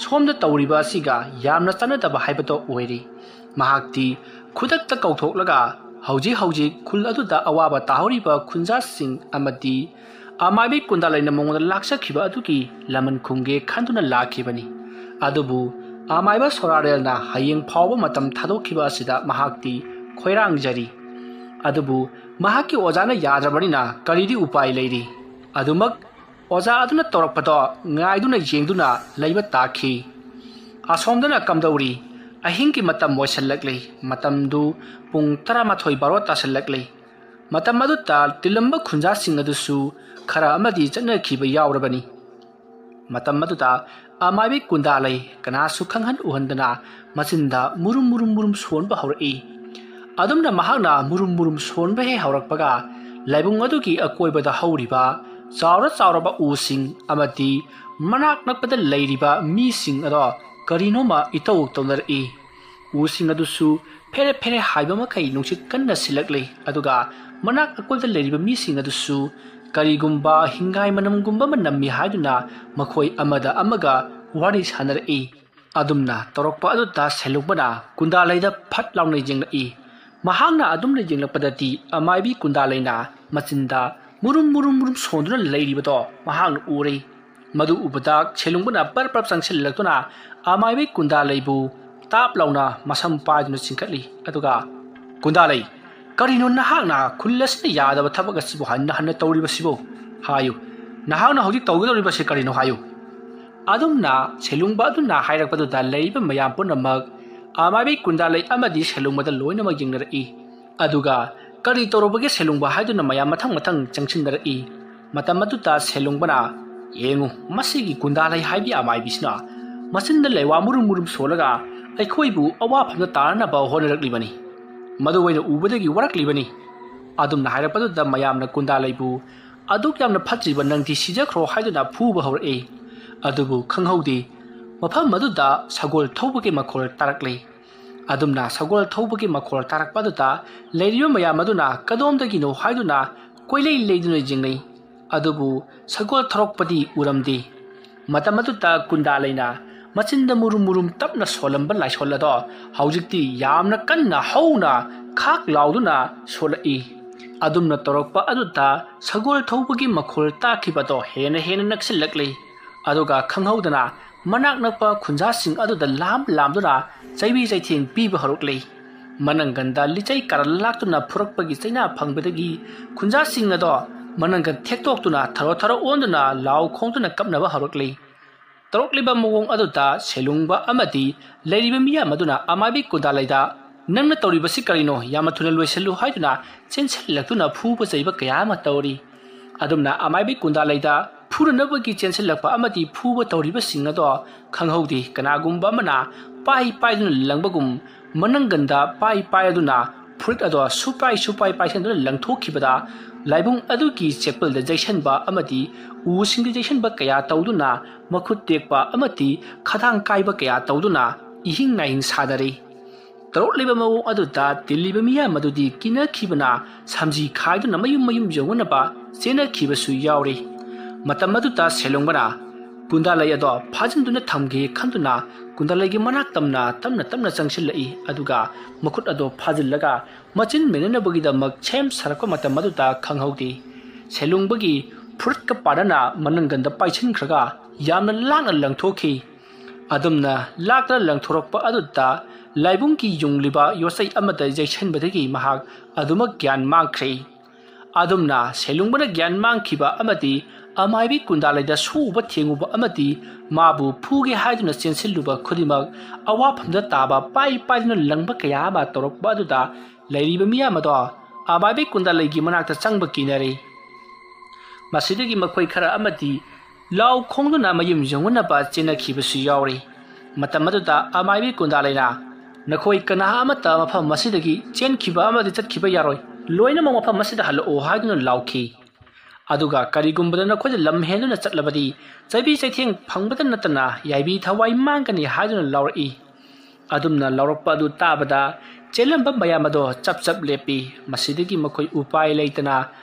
ꯁꯣꯝꯗ ꯇꯧꯔꯤꯕ ꯑꯁꯤꯒ ꯌꯥꯝꯅ ꯆꯥꯟꯅꯗꯕ ꯍꯥꯏꯕꯗꯣ ꯑꯣꯏꯔꯦ꯫ ꯃꯍꯥꯛꯇꯤ ꯈꯨꯗꯛꯇ ꯀꯧꯊꯣꯛꯂꯒ ꯍꯧꯖꯤꯛ ꯍꯧꯖꯤꯛ ꯈꯨꯜ ꯑꯗꯨꯗ ꯑꯋꯥꯕ ꯇꯥꯍꯧꯔꯤꯕ ꯈꯨꯟꯖꯥꯁꯤꯡ ꯑꯃꯗꯤ ꯑꯃꯥꯏꯕꯤ ꯀꯨꯟꯗꯥꯂꯩꯅ ꯃꯉꯣꯟꯗ ꯂꯥꯛꯆꯈꯤꯕ ꯑꯗꯨꯒꯤ ꯂꯃꯟ ꯈꯨꯝꯒꯦ ꯈꯟꯗꯨꯅ ꯂꯥꯛꯈꯤꯕꯅꯤ꯫ ꯑꯗꯨꯕꯨ ꯑꯃꯥꯏꯕ ꯁꯣꯔꯥꯔꯦꯜꯅ ꯍꯌꯦꯡ ꯐꯥꯎꯕ ꯃꯇꯝ ꯊꯥꯗꯣꯛꯈꯤꯕ ꯑꯁꯤꯗ ꯃꯍꯥꯛꯇꯤ ꯈꯣꯏꯔꯥꯡꯖꯔꯤ꯫ ꯑꯗꯨꯕꯨ ꯃꯍꯥꯛꯀꯤ ꯑꯣꯖꯥꯅ ꯌꯥꯗ꯭ꯔꯕꯅꯤꯅ ꯀꯔꯤꯗꯤ ꯎꯄꯥꯏ ꯂꯩꯔꯤ? ꯑꯗꯨꯃꯛ ꯑꯣꯖꯥ ꯑꯗꯨꯅ ꯇꯧꯔꯛꯄꯗꯣ ꯉꯥꯏꯗꯨꯅ ꯌꯦꯡꯗꯨꯅ ꯂꯩꯕ ꯇꯥꯈꯤ꯫ ꯑꯁꯣꯝꯗꯅ ꯀꯝꯗꯧꯔꯤ? ꯑꯍꯤꯡꯒꯤ ꯃꯇꯝ ꯑꯣꯏꯁꯤꯜꯂꯛꯂꯤ꯫ ꯃꯇꯝꯗꯨ ꯄꯨꯡ ꯇꯔꯥꯃꯥꯊꯣꯏ ꯕꯥꯔꯣ ꯇꯥꯁꯤꯜꯂꯛꯂꯤ꯫ ꯃꯇꯝ ꯑꯗꯨꯗ ꯇꯤꯜꯂꯝꯕ ꯈꯨꯟꯖꯥꯁꯤꯡ ꯑꯗꯨꯁꯨ ꯈꯔ ꯑꯃꯗꯤ ꯆꯠꯅꯈꯤꯕ ꯌꯥꯎꯔꯕꯅꯤ꯫ ꯃꯇꯝ ꯑꯗꯨꯗ ꯑꯃꯥꯏꯕꯤ ꯀꯨꯟꯗꯥꯂꯩ ꯀꯅꯥꯁꯨ ꯈꯪꯍꯟ ꯎꯍꯟꯗꯅ ꯃꯆꯤꯟꯗ ꯃꯨꯔꯨꯝ ꯃꯨꯔꯨꯝ ꯃꯨꯔꯨꯝ ꯁꯣꯟꯕ ꯍꯧꯔꯛꯏ꯫ ꯑꯗꯨꯝꯅ ꯃꯍꯥꯛꯅ ꯃꯨꯔꯨꯝ ꯃꯨꯔꯨꯝ ꯁꯣꯟꯕ ꯍꯦꯛ ꯍꯧꯔꯛꯄꯒ, ꯂꯥꯏꯕꯨꯡ ꯑꯗꯨꯒꯤ ꯑꯀꯣꯏꯕꯗ ꯍꯧꯔꯤꯕ ꯆꯥꯎꯔ ꯆꯥꯎꯔꯕ ꯎꯁꯤꯡ ꯑꯃꯗꯤ ꯃꯅꯥꯛ ꯅꯛꯄꯗ ꯂꯩꯔꯤꯕ ꯃꯤꯁꯤꯡ ꯑꯗꯣ ꯀꯔꯤꯅꯣꯃ ꯏꯇꯧ ꯇꯧꯅꯔꯛꯏ꯫ ꯎꯁꯤꯡ ꯑꯗꯨꯁꯨ ꯐꯦꯔꯦ ꯐꯦꯔꯦ ꯍꯥꯏꯕ ꯃꯈꯩ ꯅꯨꯡꯁꯤꯠ ꯀꯟꯅ ꯁꯤꯜꯂꯛꯂꯤ, ꯑꯗꯨꯒ ꯃꯅꯥꯛ ꯑꯀꯣꯏꯕꯗ ꯂꯩꯔꯤꯕ ꯃꯤꯁꯤꯡ ꯑꯗꯨꯁꯨ ꯀꯔꯤꯒꯨꯝꯕ ꯍꯤꯡꯒꯥꯏ ꯃꯅꯝꯒꯨꯝꯕ ꯑꯃ ꯅꯝꯃꯤ ꯍꯥꯏꯗꯨꯅ ꯃꯈꯣꯏ ꯑꯃꯗ ꯑꯃꯒ ꯋꯥꯔꯤ ꯁꯥꯅꯔꯛꯏ꯫ ꯑꯗꯨꯝꯅ ꯇꯧꯔꯛꯄ ꯑꯗꯨꯗ ꯁꯦꯂꯨꯡꯕꯅ ꯀꯨꯟꯗꯥꯂꯩꯗ ꯐꯠ ꯂꯥꯎꯅ ꯌꯦꯡꯂꯛꯏ꯫ ꯃꯍꯥꯛꯅ ꯑꯗꯨꯝꯅ ꯌꯦꯡꯂꯛꯄꯗꯗꯤ ꯑꯃꯥꯏꯕꯤ ꯀꯨꯟꯗꯥꯂꯩꯅ ꯃꯆꯤꯟꯗ ꯃꯨꯔꯨꯝ ꯃꯨꯔꯨꯝ ꯃꯨꯔꯨꯝ ꯁꯣꯟꯗꯨꯅ ꯂꯩꯔꯤꯕꯗꯣ ꯃꯍꯥꯛꯅ ꯎꯔꯦ꯫ ꯃꯗꯨ ꯎꯕꯗ ꯁꯦꯂꯨꯡꯕꯅ ꯄꯔꯞ ꯄꯔꯞ ꯆꯪꯁꯤꯜꯂꯛꯇꯨꯅ ꯑꯃꯥꯏꯕꯤ ꯀꯨꯟꯗꯥꯂꯩꯕꯨ ꯇꯥꯞ ꯂꯥꯎꯅ ꯃꯁꯝ ꯄꯥꯏꯗꯨꯅ ꯆꯤꯡꯈꯠꯂꯤ, ꯑꯗꯨꯒ, "ꯀꯨꯟꯗꯥꯂꯩ, ꯀꯔꯤꯅꯣ ꯅꯍꯥꯛꯅ ꯈꯨꯜ ꯑꯁꯤꯗ ꯌꯥꯗꯕ ꯊꯕꯛ ꯑꯁꯤꯕꯨ ꯍꯟꯅ ꯍꯟꯅ ꯇꯧꯔꯤꯕꯁꯤꯕꯨ? ꯍꯥꯏꯌꯨ, ꯅꯍꯥꯛꯅ ꯍꯧꯖꯤꯛ ꯇꯧꯒꯗꯧꯔꯤꯕꯁꯤ ꯀꯔꯤꯅꯣ ꯍꯥꯏꯌꯨ?" ꯑꯗꯨꯝꯅ ꯁꯦꯂꯨꯡꯕ ꯑꯗꯨꯅ ꯍꯥꯏꯔꯛꯄꯗꯨꯗ ꯂꯩꯔꯤꯕ ꯃꯌꯥꯝ ꯄꯨꯝꯅꯃꯛ ꯑꯃꯥꯏꯕꯤ ꯀꯨꯟꯗꯥꯂꯩ ꯑꯃꯗꯤ ꯁꯦꯂꯨꯡꯕꯗ ꯂꯣꯏꯅꯃꯛ ꯌꯦꯡꯅꯔꯛꯏ꯫ ꯑꯗꯨꯒ, "ꯀꯔꯤ ꯇꯧꯔꯨꯕꯒꯦ ꯁꯦꯂꯨꯡꯕ?" ꯍꯥꯏꯗꯨꯅ ꯃꯌꯥꯝ ꯃꯊꯪ ꯃꯊꯪ ꯆꯪꯁꯤꯟꯅꯔꯛꯏ꯫ ꯃꯇꯝ ꯑꯗꯨꯗ ꯁꯦꯂꯨꯡꯕꯅ, "ꯌꯦꯡꯉꯨ, ꯃꯁꯤꯒꯤ ꯀꯨꯟꯗꯥꯂꯩ ꯍꯥꯏꯕꯤ ꯑꯃꯥꯏꯕꯤꯁꯤꯅ ꯃꯆꯤꯟꯗ ꯂꯩꯋꯥ ꯃꯨꯔꯨꯝ ꯃꯨꯔꯨꯝ ꯁꯣꯜꯂꯒ ꯑꯩꯈꯣꯏꯕꯨ ꯑꯋꯥꯐꯝꯗ ꯇꯥꯅꯅꯕ ꯍꯣꯠꯅꯔꯛꯂꯤꯕꯅꯤ꯫ ꯃꯗꯨ ꯑꯩꯅ ꯎꯕꯗꯒꯤ ꯋꯥꯔꯛꯂꯤꯕꯅꯤ꯫" ꯑꯗꯨꯝꯅ ꯍꯥꯏꯔꯛꯄꯗꯨꯗ ꯃꯌꯥꯝꯅ ꯀꯨꯟꯗꯥꯂꯩꯕꯨ, "ꯑꯗꯨꯛ ꯌꯥꯝꯅ ꯐꯠꯇ꯭ꯔꯤꯕ ꯅꯪꯗꯤ ꯁꯤꯖꯈ꯭ꯔꯣ" ꯍꯥꯏꯗꯨꯅ ꯐꯨꯕ ꯍꯧꯔꯛꯏ꯫ ꯑꯗꯨꯕꯨ ꯈꯪꯍꯧꯗꯦ, ꯃꯐꯝ ꯑꯗꯨꯗ ꯁꯒꯣꯜ ꯊꯧꯕꯒꯤ ꯃꯈꯣꯜ ꯇꯥꯔꯛꯂꯤ꯫ ꯑꯗꯨꯝꯅ ꯁꯒꯣꯜ ꯊꯧꯕꯒꯤ ꯃꯈꯣꯜ ꯇꯥꯔꯛꯄ ꯑꯗꯨꯗ ꯂꯩꯔꯤꯕ ꯃꯌꯥꯝ ꯑꯗꯨꯅ ꯀꯗꯣꯝꯗꯒꯤꯅꯣ ꯍꯥꯏꯗꯨꯅ ꯀꯣꯏꯂꯩ ꯂꯩꯗꯨꯅ ꯌꯦꯡꯅꯩ꯫ ꯑꯗꯨꯕꯨ ꯁꯒꯣꯜ ꯊꯧꯔꯛꯄꯗꯤ ꯎꯔꯝꯗꯦ꯫ ꯃꯇꯝ ꯑꯗꯨꯗ ꯀꯨꯟꯗꯥꯂꯩꯅ ꯃꯆꯤꯟꯗ ꯃꯨꯔꯨꯝ ꯃꯨꯔꯨꯝ ꯇꯞꯅ ꯁꯣꯜꯂꯝꯕ ꯂꯥꯏꯁꯣꯜ ꯑꯗꯣ ꯍꯧꯖꯤꯛꯇꯤ ꯌꯥꯝꯅ ꯀꯟꯅ ꯍꯧꯅ ꯈꯥꯛ ꯂꯥꯎꯗꯨꯅ ꯁꯣꯜꯂꯛꯏ꯫ ꯑꯗꯨꯝꯅ ꯇꯧꯔꯛꯄ ꯑꯗꯨꯗ ꯁꯒꯣꯜ ꯊꯧꯕꯒꯤ ꯃꯈꯣꯜ ꯇꯥꯈꯤꯕꯗꯣ ꯍꯦꯟꯅ ꯍꯦꯟꯅ ꯅꯛꯁꯤꯜꯂꯛꯂꯤ꯫ ꯑꯗꯨꯒ ꯈꯪꯍꯧꯗꯅ ꯃꯅꯥꯛ ꯅꯛꯄ ꯈꯨꯟꯖꯥꯁꯤꯡ ꯑꯗꯨꯗ ꯂꯥꯝ ꯂꯥꯝꯗꯨꯅ ꯆꯩꯕꯤ ꯆꯩꯊꯦꯡ ꯄꯤꯕ ꯍꯧꯔꯛꯂꯤ꯫ ꯃꯅꯪꯒꯟꯗ ꯂꯤꯆꯩ ꯀꯥꯔꯟ ꯂꯥꯛꯇꯨꯅ ꯐꯨꯔꯛꯄꯒꯤ ꯆꯩꯅꯥ ꯐꯪꯕꯗꯒꯤ ꯈꯨꯟꯖꯥꯁꯤꯡ ꯑꯗꯣ ꯃꯅꯪꯒꯟ ꯊꯦꯛꯇꯣꯛꯇꯨꯅ ꯊꯔꯣ ꯊꯔꯣ ꯑꯣꯟꯗꯨꯅ ꯂꯥꯎ ꯈꯣꯡꯗꯨꯅ ꯀꯞꯅꯕ ꯍꯧꯔꯛꯂꯤ꯫ ꯇꯧꯔꯛꯂꯤꯕ ꯃꯑꯣꯡ ꯑꯗꯨꯗ ꯁꯦꯂꯨꯡꯕ ꯑꯃꯗꯤ ꯂꯩꯔꯤꯕ ꯃꯤꯌꯥꯝ ꯑꯗꯨꯅ ꯑꯃꯥꯏꯕꯤ ꯀꯨꯟꯗꯥꯂꯩꯗ "ꯅꯪꯅ ꯇꯧꯔꯤꯕꯁꯤ ꯀꯔꯤꯅꯣ? ꯌꯥꯝꯅ ꯊꯨꯅ ꯂꯣꯏꯁꯤꯜꯂꯨ" ꯍꯥꯏꯗꯨꯅ ꯆꯦꯟꯁꯤꯜꯂꯛꯇꯨꯅ ꯐꯨꯕ ꯆꯩꯕ ꯀꯌꯥ ꯑꯃ ꯇꯧꯔꯤ꯫ ꯑꯗꯨꯝꯅ ꯑꯃꯥꯏꯕꯤ ꯀꯨꯟꯗꯥꯂꯩꯗ ꯐꯨꯅꯅꯕꯒꯤ ꯆꯦꯟꯁꯤꯜꯂꯛꯄ ꯑꯃꯗꯤ ꯐꯨꯕ ꯇꯧꯔꯤꯕꯁꯤꯡ ꯑꯗꯣ ꯈꯪꯍꯧꯗꯦ꯫ ꯀꯅꯥꯒꯨꯝꯕ ꯑꯃꯅ ꯄꯥꯏ ꯄꯥꯏꯗꯨꯅ ꯂꯪꯕꯒꯨꯝ ꯃꯅꯪꯒꯟꯗ ꯄꯥꯏ ꯄꯥꯏ ꯑꯗꯨꯅ ꯐꯨꯔꯤꯠ ꯑꯗꯣ ꯁꯨꯄꯥꯏ ꯁꯨꯄꯥꯏ ꯄꯥꯏꯁꯤꯟꯗꯨꯅ ꯂꯪꯊꯣꯛꯈꯤꯕꯗ ꯂꯥꯏꯕꯨꯡ ꯑꯗꯨꯒꯤ ꯆꯦꯛꯄꯜꯗ ꯌꯩꯁꯟꯕ ꯑꯃꯗꯤ ꯎꯁꯤꯡꯗ ꯌꯩꯁꯟꯕ ꯀꯌꯥ ꯇꯧꯗꯨꯅ ꯃꯈꯨꯠ ꯇꯦꯛꯄ ꯑꯃꯗꯤ ꯈꯗꯥꯡ ꯀꯥꯏꯕ ꯀꯌꯥ ꯇꯧꯗꯨꯅ ꯏꯍꯤꯡ ꯅꯥꯍꯤꯡ ꯁꯥꯅꯔꯤ꯫ ꯇꯧꯔꯛꯂꯤꯕ ꯃꯑꯣꯡ ꯑꯗꯨꯗ ꯇꯤꯜꯂꯤꯕ ꯃꯤꯌꯥꯝ ꯑꯗꯨꯗꯤ ꯀꯤꯅꯈꯤꯕꯅ ꯁꯝꯖꯤ ꯈꯥꯏꯗꯨꯅ ꯃꯌꯨꯝ ꯃꯌꯨꯝ ꯌꯧꯅꯅꯕ ꯆꯦꯟꯅꯈꯤꯕꯁꯨ ꯌꯥꯎꯔꯤ꯫ ꯃꯇꯝ ꯑꯗꯨꯗ ꯁꯦꯂꯨꯡꯕꯅ ꯀꯨꯟꯗꯥꯂꯩ ꯑꯗꯣ ꯐꯥꯖꯤꯟꯗꯨꯅ ꯊꯝꯒꯦ ꯈꯟꯗꯨꯅ ꯀꯨꯟꯗꯥꯂꯩꯒꯤ ꯃꯅꯥꯛ ꯇꯝꯅ ꯇꯞꯅ ꯇꯞꯅ ꯆꯪꯁꯤꯜꯂꯛꯏ꯫ ꯑꯗꯨꯒ ꯃꯈꯨꯠ ꯑꯗꯣ ꯐꯥꯖꯤꯜꯂꯒ ꯃꯆꯤꯟ ꯃꯦꯅꯅꯕꯒꯤꯗꯃꯛ ꯁꯦꯝ ꯁꯥꯔꯛꯄ ꯃꯇꯝ ꯑꯗꯨꯗ ꯈꯪꯍꯧꯗꯦ꯫ ꯁꯦꯂꯨꯡꯕꯒꯤ ꯐꯨꯔꯤꯠꯀ ꯄꯥꯟꯅꯅ ꯃꯅꯪꯒꯟꯗ ꯄꯥꯏꯁꯤꯟꯈ꯭ꯔꯒ ꯌꯥꯝꯅ ꯂꯥꯡꯅ ꯂꯪꯊꯣꯛꯈꯤ꯫ ꯑꯗꯨꯝꯅ ꯂꯥꯛꯇꯅ ꯂꯪꯊꯣꯔꯛꯄ ꯑꯗꯨꯗ ꯂꯥꯏꯕꯨꯡꯒꯤ ꯌꯨꯡꯂꯤꯕ ꯌꯣꯠꯆꯩ ꯑꯃꯗ ꯌꯩꯁꯟꯕꯗꯒꯤ ꯃꯍꯥꯛ ꯑꯗꯨꯃꯛ ꯒ꯭ꯌꯥꯟ ꯃꯥꯡꯈ꯭ꯔꯦ꯫ ꯑꯗꯨꯝꯅ ꯁꯦꯂꯨꯡꯕꯅ ꯒ꯭ꯌꯥꯟ ꯃꯥꯡꯈꯤꯕ ꯑꯃꯗꯤ ꯑꯃꯥꯏꯕꯤ ꯀꯨꯟꯗꯥꯂꯩꯗ ꯁꯣꯛꯎꯕ ꯊꯦꯡꯉꯨꯕ ꯑꯃꯗꯤ ꯃꯥꯕꯨ ꯐꯨꯒꯦ ꯍꯥꯏꯗꯨꯅ ꯆꯦꯟꯁꯤꯜꯂꯨꯕ ꯈꯨꯗꯤꯡꯃꯛ ꯑꯋꯥꯐꯝꯗ ꯇꯥꯕ ꯄꯥꯏ ꯄꯥꯏꯗꯨꯅ ꯂꯪꯕ ꯀꯌꯥ ꯑꯃ ꯇꯧꯔꯛꯄ ꯑꯗꯨꯗ ꯂꯩꯔꯤꯕ ꯃꯤꯌꯥꯝ ꯑꯗꯣ ꯑꯃꯥꯏꯕꯤ ꯀꯨꯟꯗꯥꯂꯩꯒꯤ ꯃꯅꯥꯛꯇ ꯆꯪꯕ ꯀꯤꯅꯔꯦ꯫ ꯃꯁꯤꯗꯒꯤ ꯃꯈꯣꯏ ꯈꯔ ꯑꯃꯗꯤ ꯂꯥꯎ ꯈꯣꯡꯗꯨꯅ ꯃꯌꯨꯝ ꯌꯧꯅꯅꯕ ꯆꯦꯟꯅꯈꯤꯕꯁꯨ ꯌꯥꯎꯔꯤ꯫ ꯃꯇꯝ ꯑꯗꯨꯗ ꯑꯃꯥꯏꯕꯤ ꯀꯨꯟꯗꯥꯂꯩꯅ, "ꯅꯈꯣꯏ ꯀꯅꯥ ꯑꯃꯠꯇ ꯃꯐꯝ ꯑꯁꯤꯗꯒꯤ ꯆꯦꯟꯈꯤꯕ ꯑꯃꯗꯤ ꯆꯠꯈꯤꯕ ꯌꯥꯔꯣꯏ, ꯂꯣꯏꯅꯃꯛ ꯃꯐꯝ ꯑꯁꯤꯗ ꯍꯜꯂꯛꯑꯣ" ꯍꯥꯏꯗꯨꯅ ꯂꯥꯎꯈꯤ꯫ ꯑꯗꯨꯒ ꯀꯔꯤꯒꯨꯝꯕꯗ ꯅꯈꯣꯏꯗ ꯂꯝ ꯍꯦꯟꯗꯨꯅ ꯆꯠꯂꯕꯗꯤ ꯆꯩꯕꯤ ꯆꯩꯊꯦꯡ ꯐꯪꯕꯗ ꯅꯠꯇꯅ ꯌꯥꯏꯕꯤ ꯊꯋꯥꯏ ꯃꯥꯡꯒꯅꯤ ꯍꯥꯏꯗꯨꯅ ꯂꯥꯎꯔꯛꯏ꯫ ꯑꯗꯨꯝꯅ ꯂꯥꯎꯔꯛꯄ ꯑꯗꯨ ꯇꯥꯕꯗ ꯆꯦꯜꯂꯝꯕ ꯃꯌꯥꯝ ꯑꯗꯣ ꯆꯞ ꯆꯞ ꯂꯦꯞꯄꯤ꯫ ꯃꯁꯤꯗꯒꯤ ꯃꯈꯣꯏ ꯎꯄꯥꯏ ꯂꯩꯇꯅ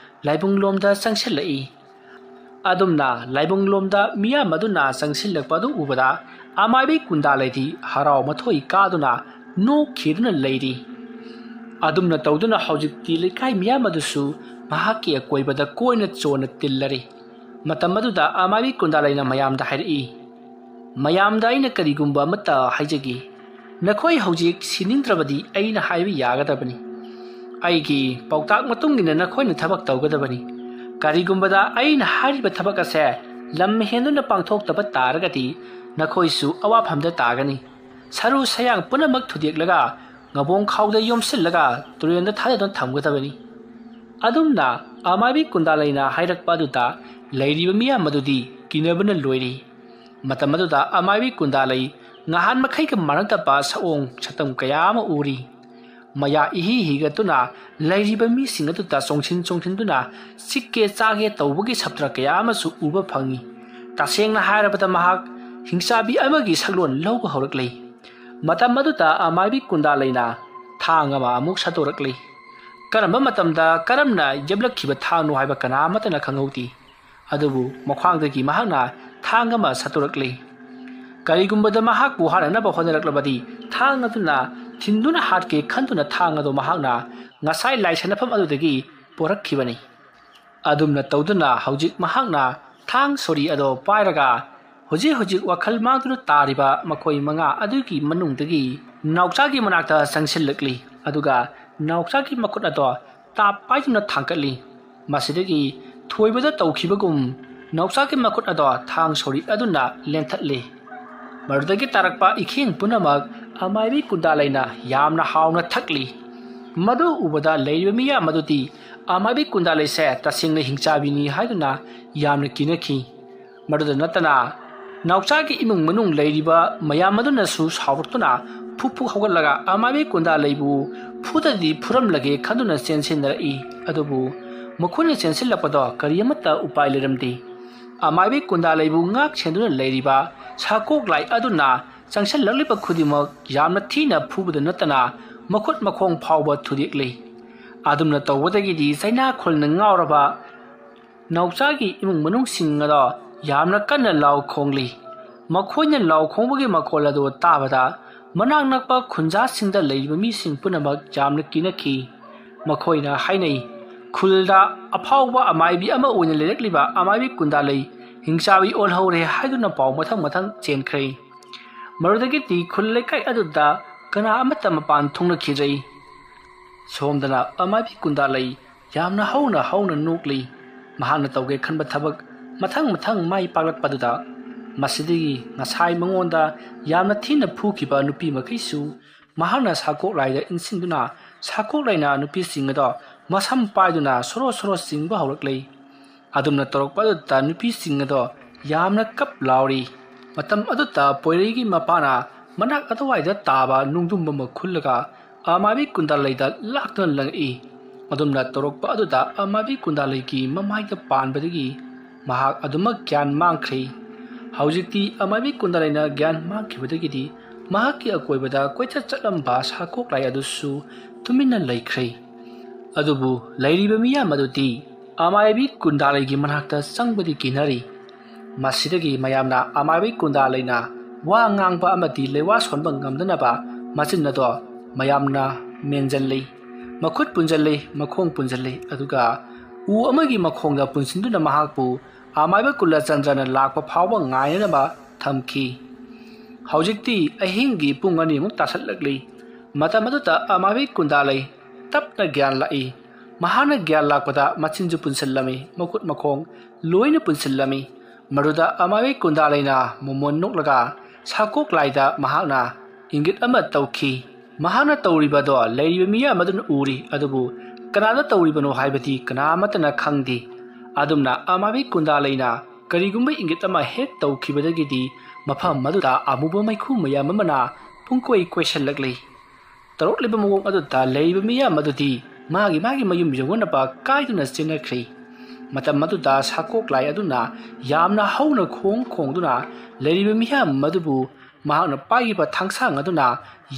ꯂꯥꯏꯕꯨꯡꯂꯣꯝꯗ ꯆꯪꯁꯤꯜꯂꯛꯏ꯫ ꯑꯗꯨꯝꯅ ꯂꯥꯏꯕꯨꯡꯂꯣꯝꯗ ꯃꯤꯌꯥꯝ ꯑꯗꯨꯅ ꯆꯪꯁꯤꯜꯂꯛꯄ ꯑꯗꯨ ꯎꯕꯗ ꯑꯃꯥꯏꯕꯤ ꯀꯨꯟꯗꯥꯂꯩꯗꯤ ꯍꯔꯥꯎ ꯃꯊꯣꯏ ꯀꯥꯗꯨꯅ ꯅꯣꯛꯈꯤꯗꯨꯅ ꯂꯩꯔꯤ꯫ ꯑꯗꯨꯝꯅ ꯇꯧꯗꯨꯅ ꯍꯧꯖꯤꯛꯇꯤ ꯂꯩꯀꯥꯏ ꯃꯤꯌꯥꯝ ꯑꯗꯨꯁꯨ ꯃꯍꯥꯛꯀꯤ ꯑꯀꯣꯏꯕꯗ ꯀꯣꯏꯅ ꯆꯣꯟꯅ ꯇꯤꯜꯂꯔꯤ꯫ ꯃꯇꯝ ꯑꯗꯨꯗ ꯑꯃꯥꯏꯕꯤ ꯀꯨꯟꯗꯥꯂꯩꯅ ꯃꯌꯥꯝꯗ ꯍꯥꯏꯔꯛꯏ, "ꯃꯌꯥꯝꯗ ꯑꯩꯅ ꯀꯔꯤꯒꯨꯝꯕ ꯑꯃꯠꯇ ꯍꯥꯏꯖꯒꯦ꯫ ꯅꯈꯣꯏ ꯍꯧꯖꯤꯛ ꯁꯤꯅꯤꯡꯗ꯭ꯔꯕꯗꯤ ꯑꯩꯅ ꯍꯥꯏꯕ ꯌꯥꯒꯗꯕꯅꯤ꯫ ꯑꯩꯒꯤ ꯄꯥꯎꯇꯥꯛ ꯃꯇꯨꯡ ꯏꯟꯅ ꯅꯈꯣꯏꯅ ꯊꯕꯛ ꯇꯧꯒꯗꯕꯅꯤ꯫ ꯀꯔꯤꯒꯨꯝꯕꯗ ꯑꯩꯅ ꯍꯥꯏꯔꯤꯕ ꯊꯕꯛ ꯑꯁꯦ ꯂꯝ ꯍꯦꯟꯗꯨꯅ ꯄꯥꯡꯊꯣꯛꯇꯕ ꯇꯥꯔꯒꯗꯤ ꯅꯈꯣꯏꯁꯨ ꯑꯋꯥꯐꯝꯗ ꯇꯥꯒꯅꯤ꯫ ꯁꯔꯨ ꯁꯌꯥꯡ ꯄꯨꯝꯅꯃꯛ ꯊꯨꯗꯦꯛꯂꯒ ꯉꯕꯣꯡ ꯈꯥꯎꯗ ꯌꯣꯝꯁꯤꯜꯂꯒ ꯇꯨꯔꯦꯜꯗ ꯊꯥꯗꯗꯨꯅ ꯊꯝꯒꯗꯕꯅꯤ꯫ ꯑꯗꯨꯝꯅ ꯑꯃꯥꯏꯕꯤ ꯀꯨꯟꯗꯥꯂꯩꯅ ꯍꯥꯏꯔꯛꯄ ꯑꯗꯨꯗ ꯂꯩꯔꯤꯕ ꯃꯤꯌꯥꯝ ꯑꯗꯨꯗꯤ ꯀꯤꯅꯕꯅ ꯂꯣꯏꯔꯤ꯫ ꯃꯇꯝ ꯑꯗꯨꯗ ꯑꯃꯥꯏꯕꯤ ꯀꯨꯟꯗꯥꯂꯩ ꯉꯍꯥꯟ ꯃꯈꯩꯒ ꯃꯥꯟꯅꯗꯕ ꯁꯑꯣꯡ ꯁꯛꯇꯝ ꯀꯌꯥ ꯑꯃ ꯎꯔꯤ꯫ ꯃꯌꯥ ꯏꯍꯤ ꯍꯤꯒꯠꯇꯨꯅ ꯂꯩꯔꯤꯕ ꯃꯤꯁꯤꯡ ꯑꯗꯨꯗ ꯆꯣꯡꯁꯤꯟ ꯆꯣꯡꯁꯤꯟꯗꯨꯅ ꯆꯤꯛꯀꯦ ꯆꯥꯒꯦ ꯇꯧꯕꯒꯤ ꯁꯞꯇ꯭ꯔ ꯀꯌꯥ ꯑꯃꯁꯨ ꯎꯕ ꯐꯪꯏ꯫ ꯇꯁꯦꯡꯅ ꯍꯥꯏꯔꯕꯗ ꯃꯍꯥꯛ ꯍꯤꯡꯆꯥꯕꯤ ꯑꯃꯒꯤ ꯁꯛꯂꯣꯟ ꯂꯧꯕ ꯍꯧꯔꯛꯂꯤ꯫ ꯃꯇꯝ ꯑꯗꯨꯗ ꯑꯃꯥꯏꯕꯤ ꯀꯨꯟꯗꯥꯂꯩꯅ ꯊꯥꯡ ꯑꯃ ꯑꯃꯨꯛ ꯁꯠꯇꯣꯔꯛꯂꯤ꯫ ꯀꯔꯝꯕ ꯃꯇꯝꯗ ꯀꯔꯝꯅ ꯌꯦꯞꯂꯛꯈꯤꯕ ꯊꯥꯡꯅꯣ ꯍꯥꯏꯕ ꯀꯅꯥ ꯑꯃꯠꯇꯅ ꯈꯪꯍꯧꯗꯦ꯫ ꯑꯗꯨꯕꯨ ꯃꯈ꯭ꯋꯥꯡꯗꯒꯤ ꯃꯍꯥꯛꯅ ꯊꯥꯡ ꯑꯃ ꯁꯠꯇꯣꯔꯛꯂꯤ꯫ ꯀꯔꯤꯒꯨꯝꯕꯗ ꯃꯍꯥꯛꯄꯨ ꯍꯥꯠꯅꯅꯕ ꯍꯣꯠꯅꯔꯛꯂꯕꯗꯤ ꯊꯥꯡ ꯑꯗꯨꯅ ꯊꯤꯟꯗꯨꯅ ꯍꯥꯠꯀꯦ ꯈꯟꯗꯨꯅ ꯊꯥꯡ ꯑꯗꯨ ꯃꯍꯥꯛꯅ ꯉꯁꯥꯏ ꯂꯥꯏꯁꯟꯅꯐꯝ ꯑꯗꯨꯗꯒꯤ ꯄꯣꯔꯛꯈꯤꯕꯅꯤ꯫ ꯑꯗꯨꯝꯅ ꯇꯧꯗꯨꯅ ꯍꯧꯖꯤꯛ ꯃꯍꯥꯛꯅ ꯊꯥꯡ ꯁꯣꯔꯤ ꯑꯗꯣ ꯄꯥꯏꯔꯒ ꯍꯧꯖꯤꯛ ꯍꯧꯖꯤꯛ ꯋꯥꯈꯜ ꯃꯥꯡꯗꯨꯅ ꯇꯥꯔꯤꯕ ꯃꯈꯣꯏ ꯃꯉꯥ ꯑꯗꯨꯒꯤ ꯃꯅꯨꯡꯗꯒꯤ ꯅꯥꯎꯆꯥꯒꯤ ꯃꯅꯥꯛꯇ ꯆꯪꯁꯤꯜꯂꯛꯂꯤ꯫ ꯑꯗꯨꯒ ꯅꯥꯎꯆꯥꯒꯤ ꯃꯈꯨꯠ ꯑꯗꯣ ꯇꯥꯞ ꯄꯥꯏꯗꯨꯅ ꯊꯥꯡꯒꯠꯂꯤ꯫ ꯃꯁꯤꯗꯒꯤ ꯊꯣꯏꯕꯗ ꯇꯧꯈꯤꯕꯒꯨꯝ ꯅꯥꯎꯆꯥꯒꯤ ꯃꯈꯨꯠ ꯑꯗꯣ ꯊꯥꯡ ꯁꯣꯔꯤ ꯑꯗꯨꯅ ꯂꯦꯟꯊꯠꯂꯤ꯫ ꯃꯗꯨꯗꯒꯤ ꯇꯥꯔꯛꯄ ꯏꯈꯦꯡ ꯄꯨꯝꯅꯃꯛ ꯑꯃꯥꯏꯕꯤ ꯀꯨꯟꯗꯥꯂꯩꯅ ꯌꯥꯝꯅ ꯍꯥꯎꯅ ꯊꯛꯂꯤ꯫ ꯃꯗꯨ ꯎꯕꯗ ꯂꯩꯔꯤꯕ ꯃꯤꯌꯥꯝ ꯑꯗꯨꯗꯤ ꯑꯃꯥꯏꯕꯤ ꯀꯨꯟꯗꯥꯂꯩꯁꯦ ꯇꯁꯦꯡꯅ ꯍꯤꯡꯆꯥꯕꯤꯅꯤ ꯍꯥꯏꯗꯨꯅ ꯌꯥꯝꯅ ꯀꯤꯅꯈꯤ꯫ ꯃꯗꯨꯗ ꯅꯠꯇꯅ ꯅꯥꯎꯆꯥꯒꯤ ꯏꯃꯨꯡ ꯃꯅꯨꯡ ꯂꯩꯔꯤꯕ ꯃꯌꯥꯝ ꯑꯗꯨꯅꯁꯨ ꯁꯥꯎꯔꯛꯇꯨꯅ ꯐꯨꯛ ꯐꯨꯛ ꯍꯧꯒꯠꯂꯒ ꯑꯃꯥꯏꯕꯤ ꯀꯨꯟꯗꯥꯂꯩꯕꯨ ꯐꯨꯗꯗꯤ ꯐꯨꯔꯝꯂꯒꯦ ꯈꯟꯗꯨꯅ ꯆꯦꯟꯁꯤꯟꯅꯔꯛꯏ꯫ ꯑꯗꯨꯕꯨ ꯃꯈꯣꯏꯅ ꯆꯦꯟꯁꯤꯜꯂꯛꯄꯗꯣ ꯀꯔꯤ ꯑꯃꯠꯇ ꯎꯄꯥꯏ ꯂꯩꯔꯝꯗꯦ꯫ ꯑꯃꯥꯏꯕꯤ ꯀꯨꯟꯗꯥꯂꯩꯕꯨ ꯉꯥꯛ ꯁꯦꯟꯗꯨꯅ ꯂꯩꯔꯤꯕ ꯁꯥꯀꯣꯛ ꯂꯥꯏ ꯑꯗꯨꯅ ꯆꯪꯁꯤꯜꯂꯛꯂꯤꯕ ꯈꯨꯗꯤꯡꯃꯛ ꯌꯥꯝꯅ ꯊꯤꯅ ꯐꯨꯕꯗ ꯅꯠꯇꯅ ꯃꯈꯨꯠ ꯃꯈꯣꯡ ꯐꯥꯎꯕ ꯊꯨꯗꯦꯛꯂꯤ꯫ ꯑꯗꯨꯝꯅ ꯇꯧꯕꯗꯒꯤꯗꯤ ꯆꯩꯅꯥꯈꯣꯜꯅ ꯉꯥꯎꯔꯕ ꯅꯥꯎꯆꯥꯒꯤ ꯏꯃꯨꯡ ꯃꯅꯨꯡꯁꯤꯡ ꯑꯗꯣ ꯌꯥꯝꯅ ꯀꯟꯅ ꯂꯥꯎ ꯈꯣꯡꯂꯤ꯫ ꯃꯈꯣꯏꯅ ꯂꯥꯎ ꯈꯣꯡꯕꯒꯤ ꯃꯈꯣꯜ ꯑꯗꯨ ꯇꯥꯕꯗ ꯃꯅꯥꯛ ꯅꯛꯄ ꯈꯨꯟꯖꯥꯁꯤꯡꯗ ꯂꯩꯔꯤꯕ ꯃꯤꯁꯤꯡ ꯄꯨꯝꯅꯃꯛ ꯌꯥꯝꯅ ꯀꯤꯅꯈꯤ꯫ ꯃꯈꯣꯏꯅ ꯍꯥꯏꯅꯩ, "ꯈꯨꯜꯗ ꯑꯐꯥꯎꯕ ꯑꯃꯥꯏꯕꯤ ꯑꯃ ꯑꯣꯏꯅ ꯂꯩꯔꯛꯂꯤꯕ ꯑꯃꯥꯏꯕꯤ ꯀꯨꯟꯗꯥꯂꯩ ꯍꯤꯡꯆꯥꯕꯤ ꯑꯣꯜꯍꯧꯔꯦ" ꯍꯥꯏꯗꯨꯅ ꯄꯥꯎ ꯃꯊꯪ ꯃꯊꯪ ꯆꯦꯟꯈ꯭ꯔꯦ꯫ ꯃꯗꯨꯗꯒꯤꯗꯤ ꯈꯨꯜ ꯂꯩꯀꯥꯏ ꯑꯗꯨꯗ ꯀꯅꯥ ꯑꯃꯠꯇ ꯃꯄꯥꯟ ꯊꯣꯛꯅꯈꯤꯗ꯭ꯔꯦ꯫ ꯁꯣꯝꯗꯅ ꯑꯃꯥꯏꯕꯤ ꯀꯨꯟꯗꯥꯂꯩ ꯌꯥꯝꯅ ꯍꯧꯅ ꯍꯧꯅ ꯅꯣꯛꯂꯤ꯫ ꯃꯍꯥꯛꯅ ꯇꯧꯒꯦ ꯈꯟꯕ ꯊꯕꯛ ꯃꯊꯪ ꯃꯊꯪ ꯃꯥꯏ ꯄꯥꯛꯂꯛꯄꯗꯨꯗ ꯃꯁꯤꯗꯒꯤ ꯉꯁꯥꯏ ꯃꯉꯣꯟꯗ ꯌꯥꯝꯅ ꯊꯤꯅ ꯐꯨꯈꯤꯕ ꯅꯨꯄꯤ ꯃꯈꯩꯁꯨ ꯃꯍꯥꯛꯅ ꯁꯥꯀꯣꯛ ꯂꯥꯏꯗ ꯏꯟꯁꯤꯟꯗꯨꯅ ꯁꯥꯀꯣꯛ ꯂꯥꯏꯅ ꯅꯨꯄꯤꯁꯤꯡ ꯑꯗꯣ ꯃꯁꯝ ꯄꯥꯏꯗꯨꯅ ꯁꯣꯔꯣ ꯁꯣꯔꯣ ꯆꯤꯡꯕ ꯍꯧꯔꯛꯂꯤ꯫ ꯑꯗꯨꯝꯅ ꯇꯧꯔꯛꯄ ꯑꯗꯨꯗ ꯅꯨꯄꯤꯁꯤꯡ ꯑꯗꯣ ꯌꯥꯝꯅ ꯀꯞ ꯂꯥꯎꯔꯤ꯫ ꯃꯇꯝ ꯑꯗꯨꯗ ꯄꯣꯏꯔꯩꯒꯤ ꯃꯄꯥꯅ ꯃꯅꯥꯛ ꯑꯗꯨꯋꯥꯏꯗ ꯇꯥꯕ ꯅꯨꯡꯗꯨꯝ ꯑꯃ ꯈꯨꯜꯂꯒ ꯑꯃꯥꯏꯕꯤ ꯀꯨꯟꯗꯥꯂꯩꯗ ꯂꯥꯛꯇꯨꯅ ꯂꯪꯉꯛꯏ꯫ ꯑꯗꯨꯝꯅ ꯇꯧꯔꯛꯄ ꯑꯗꯨꯗ ꯑꯃꯥꯏꯕꯤ ꯀꯨꯟꯗꯥꯂꯩꯒꯤ ꯃꯃꯥꯏꯗ ꯄꯥꯟꯕꯗꯒꯤ ꯃꯍꯥꯛ ꯑꯗꯨꯃꯛ ꯒ꯭ꯌꯥꯟ ꯃꯥꯡꯈ꯭ꯔꯦ꯫ ꯍꯧꯖꯤꯛꯇꯤ ꯑꯃꯥꯏꯕꯤ ꯀꯨꯟꯗꯥꯂꯩꯅ ꯒ꯭ꯌꯥꯟ ꯃꯥꯡꯈꯤꯕꯗꯒꯤꯗꯤ ꯃꯍꯥꯛꯀꯤ ꯑꯀꯣꯏꯕꯗ ꯀꯣꯏꯆꯠ ꯆꯠꯂꯝꯕ ꯁꯥꯀꯣꯛ ꯂꯥꯏ ꯑꯗꯨꯁꯨ ꯇꯨꯃꯤꯟꯅ ꯂꯩꯈ꯭ꯔꯦ꯫ ꯑꯗꯨꯕꯨ ꯂꯩꯔꯤꯕ ꯃꯤꯌꯥꯝ ꯑꯗꯨꯗꯤ ꯑꯃꯥꯏꯕꯤ ꯀꯨꯟꯗꯥꯂꯩꯒꯤ ꯃꯅꯥꯛꯇ ꯆꯪꯕꯗꯤ ꯀꯤꯅꯔꯤ꯫ ꯃꯁꯤꯗꯒꯤ ꯃꯌꯥꯝꯅ ꯑꯃꯥꯏꯕꯤ ꯀꯨꯟꯗꯥꯂꯩꯅ ꯋꯥ ꯉꯥꯡꯕ ꯑꯃꯗꯤ ꯂꯩꯋꯥ ꯁꯣꯟꯕ ꯉꯝꯗꯅꯕ ꯃꯆꯤꯟ ꯑꯗꯣ ꯃꯌꯥꯝꯅ ꯃꯦꯟꯖꯜꯂꯤ꯫ ꯃꯈꯨꯠ ꯄꯨꯟꯖꯜꯂꯤ, ꯃꯈꯣꯡ ꯄꯨꯟꯖꯜꯂꯤ, ꯑꯗꯨꯒ ꯎ ꯑꯃꯒꯤ ꯃꯈꯣꯡꯗ ꯄꯨꯟꯁꯤꯟꯗꯨꯅ ꯃꯍꯥꯛꯄꯨ ꯑꯃꯥꯏꯕ ꯀꯨꯂꯆꯟꯗ꯭ꯔꯅ ꯂꯥꯛꯄ ꯐꯥꯎꯕ ꯉꯥꯏꯅꯅꯕ ꯊꯝꯈꯤ꯫ ꯍꯧꯖꯤꯛꯇꯤ ꯑꯍꯤꯡꯒꯤ ꯄꯨꯡ ꯑꯅꯤꯃꯨꯛ ꯇꯥꯁꯜꯂꯛꯂꯤ꯫ ꯃꯇꯝ ꯑꯗꯨꯗ ꯑꯃꯥꯏꯕꯤ ꯀꯨꯟꯗꯥꯂꯩ ꯇꯞꯅ ꯒ꯭ꯌꯥꯟ ꯂꯥꯛꯏ꯫ ꯃꯍꯥꯛꯅ ꯒ꯭ꯌꯥꯟ ꯂꯥꯛꯄꯗ ꯃꯆꯤꯟꯁꯨ ꯄꯨꯟꯁꯤꯜꯂꯝꯃꯤ, ꯃꯈꯨꯠ ꯃꯈꯣꯡ ꯂꯣꯏꯅ ꯄꯨꯟꯁꯤꯜꯂꯝꯃꯤ꯫ ꯃꯗꯨꯗ ꯑꯃꯥꯏꯕꯤ ꯀꯨꯟꯗꯥꯂꯩꯅ ꯃꯣꯃꯣꯟ ꯅꯣꯛꯂꯒ ꯁꯥꯀꯣꯛ ꯂꯥꯏꯗ ꯃꯍꯥꯛꯅ ꯏꯪꯒꯤꯠ ꯑꯃ ꯇꯧꯈꯤ꯫ ꯃꯍꯥꯛꯅ ꯇꯧꯔꯤꯕꯗꯣ ꯂꯩꯔꯤꯕ ꯃꯤꯌꯥꯝ ꯑꯗꯨꯅ ꯎꯔꯤ, ꯑꯗꯨꯕꯨ ꯀꯅꯥꯗ ꯇꯧꯔꯤꯕꯅꯣ ꯍꯥꯏꯕꯗꯤ ꯀꯅꯥ ꯑꯃꯠꯇꯅ ꯈꯪꯗꯦ꯫ ꯑꯗꯨꯝꯅ ꯑꯃꯥꯏꯕꯤ ꯀꯨꯟꯗꯥꯂꯩꯅ ꯀꯔꯤꯒꯨꯝꯕ ꯏꯪꯒꯤꯠ ꯑꯃ ꯍꯦꯛ ꯇꯧꯈꯤꯕꯗꯒꯤꯗꯤ ꯃꯐꯝ ꯑꯗꯨꯗ ꯑꯃꯨꯕ ꯃꯩꯈꯨ ꯃꯌꯥꯝ ꯑꯃꯅ ꯄꯨꯡꯀꯣꯏ ꯀꯣꯏꯁꯤꯜꯂꯛꯂꯤ꯫ ꯇꯧꯔꯛꯂꯤꯕ ꯃꯑꯣꯡ ꯑꯗꯨꯗ ꯂꯩꯔꯤꯕ ꯃꯤꯌꯥꯝ ꯑꯗꯨꯗꯤ ꯃꯥꯒꯤ ꯃꯥꯒꯤ ꯃꯌꯨꯝ ꯌꯧꯅꯅꯕ ꯀꯥꯏꯗꯨꯅ ꯆꯦꯟꯅꯈ꯭ꯔꯤ꯫ ꯃꯇꯝ ꯑꯗꯨꯗ ꯁꯥꯀꯣꯛ ꯂꯥꯏ ꯑꯗꯨꯅ ꯌꯥꯝꯅ ꯍꯧꯅ ꯈꯣꯡ ꯈꯣꯡꯗꯨꯅ ꯂꯩꯔꯤꯕ ꯃꯤꯌꯥꯝ ꯑꯗꯨꯕꯨ ꯃꯍꯥꯛꯅ ꯄꯥꯏꯔꯤꯕ ꯊꯥꯡꯁꯥꯡ ꯑꯗꯨꯅ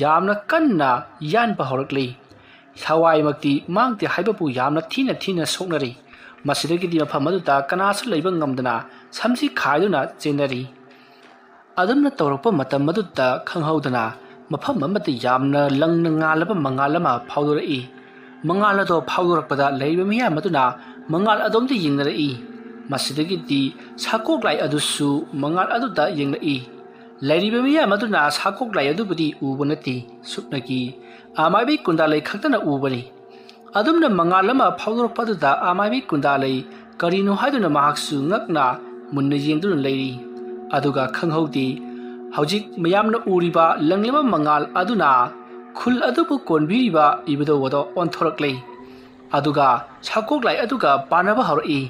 ꯌꯥꯝꯅ ꯀꯟꯅ ꯌꯥꯟꯕ ꯍꯧꯔꯛꯂꯤ꯫ ꯊꯋꯥꯏꯃꯛꯇꯤ ꯃꯥꯡꯗꯦ ꯍꯥꯏꯕꯕꯨ ꯌꯥꯝꯅ ꯊꯤꯅ ꯊꯤꯅ ꯁꯣꯛꯅꯔꯤ꯫ ꯃꯁꯤꯗꯒꯤꯗꯤ ꯃꯐꯝ ꯑꯗꯨꯗ ꯀꯅꯥꯁꯨ ꯂꯩꯕ ꯉꯝꯗꯅ ꯁꯝꯖꯤ ꯈꯥꯏꯗꯨꯅ ꯆꯦꯟꯅꯔꯤ꯫ ꯑꯗꯨꯝꯅ ꯇꯧꯔꯛꯄ ꯃꯇꯝ ꯑꯗꯨꯗ ꯈꯪꯍꯧꯗꯅ ꯃꯐꯝ ꯑꯃꯗ ꯌꯥꯝꯅ ꯂꯪꯅ ꯉꯥꯜꯂꯕ ꯃꯉꯥꯜ ꯑꯃ ꯐꯥꯎꯗꯣꯔꯛꯏ꯫ ꯃꯉꯥꯜ ꯑꯗꯣ ꯐꯥꯎꯗꯣꯔꯛꯄꯗ ꯂꯩꯔꯤꯕ ꯃꯤꯌꯥꯝ ꯑꯗꯨꯅ ꯃꯉꯥꯜ ꯑꯗꯣꯝꯗ ꯌꯦꯡꯅꯔꯛꯏ꯫ ꯃꯁꯤꯗꯒꯤꯗꯤ ꯁꯥꯀꯣꯛ ꯂꯥꯏ ꯑꯗꯨꯁꯨ ꯃꯉꯥꯜ ꯑꯗꯨꯗ ꯌꯦꯡꯂꯛꯏ꯫ ꯂꯩꯔꯤꯕ ꯃꯤꯌꯥꯝ ꯑꯗꯨꯅ ꯁꯥꯀꯣꯛ ꯂꯥꯏ ꯑꯗꯨꯕꯨꯗꯤ ꯎꯕ ꯅꯠꯇꯦ, ꯁꯨꯞꯅꯒꯤ ꯑꯃꯥꯏꯕꯤ ꯀꯨꯟꯗꯥꯂꯩ ꯈꯛꯇꯅ ꯎꯕꯅꯤ꯫ ꯑꯗꯨꯝꯅ ꯃꯉꯥꯜ ꯑꯃ ꯐꯥꯎꯗꯣꯔꯛꯄ ꯑꯗꯨꯗ ꯑꯃꯥꯏꯕꯤ ꯀꯨꯟꯗꯥꯂꯩ ꯀꯔꯤꯅꯣ ꯍꯥꯏꯗꯨꯅ ꯃꯍꯥꯛꯁꯨ ꯉꯛꯅ ꯃꯨꯟꯅ ꯌꯦꯡꯗꯨꯅ ꯂꯩꯔꯤ꯫ ꯑꯗꯨꯒ ꯈꯪꯍꯧꯗꯦ, ꯍꯧꯖꯤꯛ ꯃꯌꯥꯝꯅ ꯎꯔꯤꯕ ꯂꯪꯂꯤꯕ ꯃꯉꯥꯜ ꯑꯗꯨꯅ ꯈꯨꯜ ꯑꯗꯨꯕꯨ ꯀꯣꯟꯕꯤꯔꯤꯕ ꯏꯕꯨꯙꯧ ꯑꯗꯣ ꯑꯣꯟꯊꯣꯔꯛꯂꯦ꯫ ꯑꯗꯨꯒ ꯁꯥꯀꯣꯛꯂꯥꯏ ꯑꯗꯨꯒ ꯄꯥꯟꯅꯕ ꯍꯧꯔꯛꯏ꯫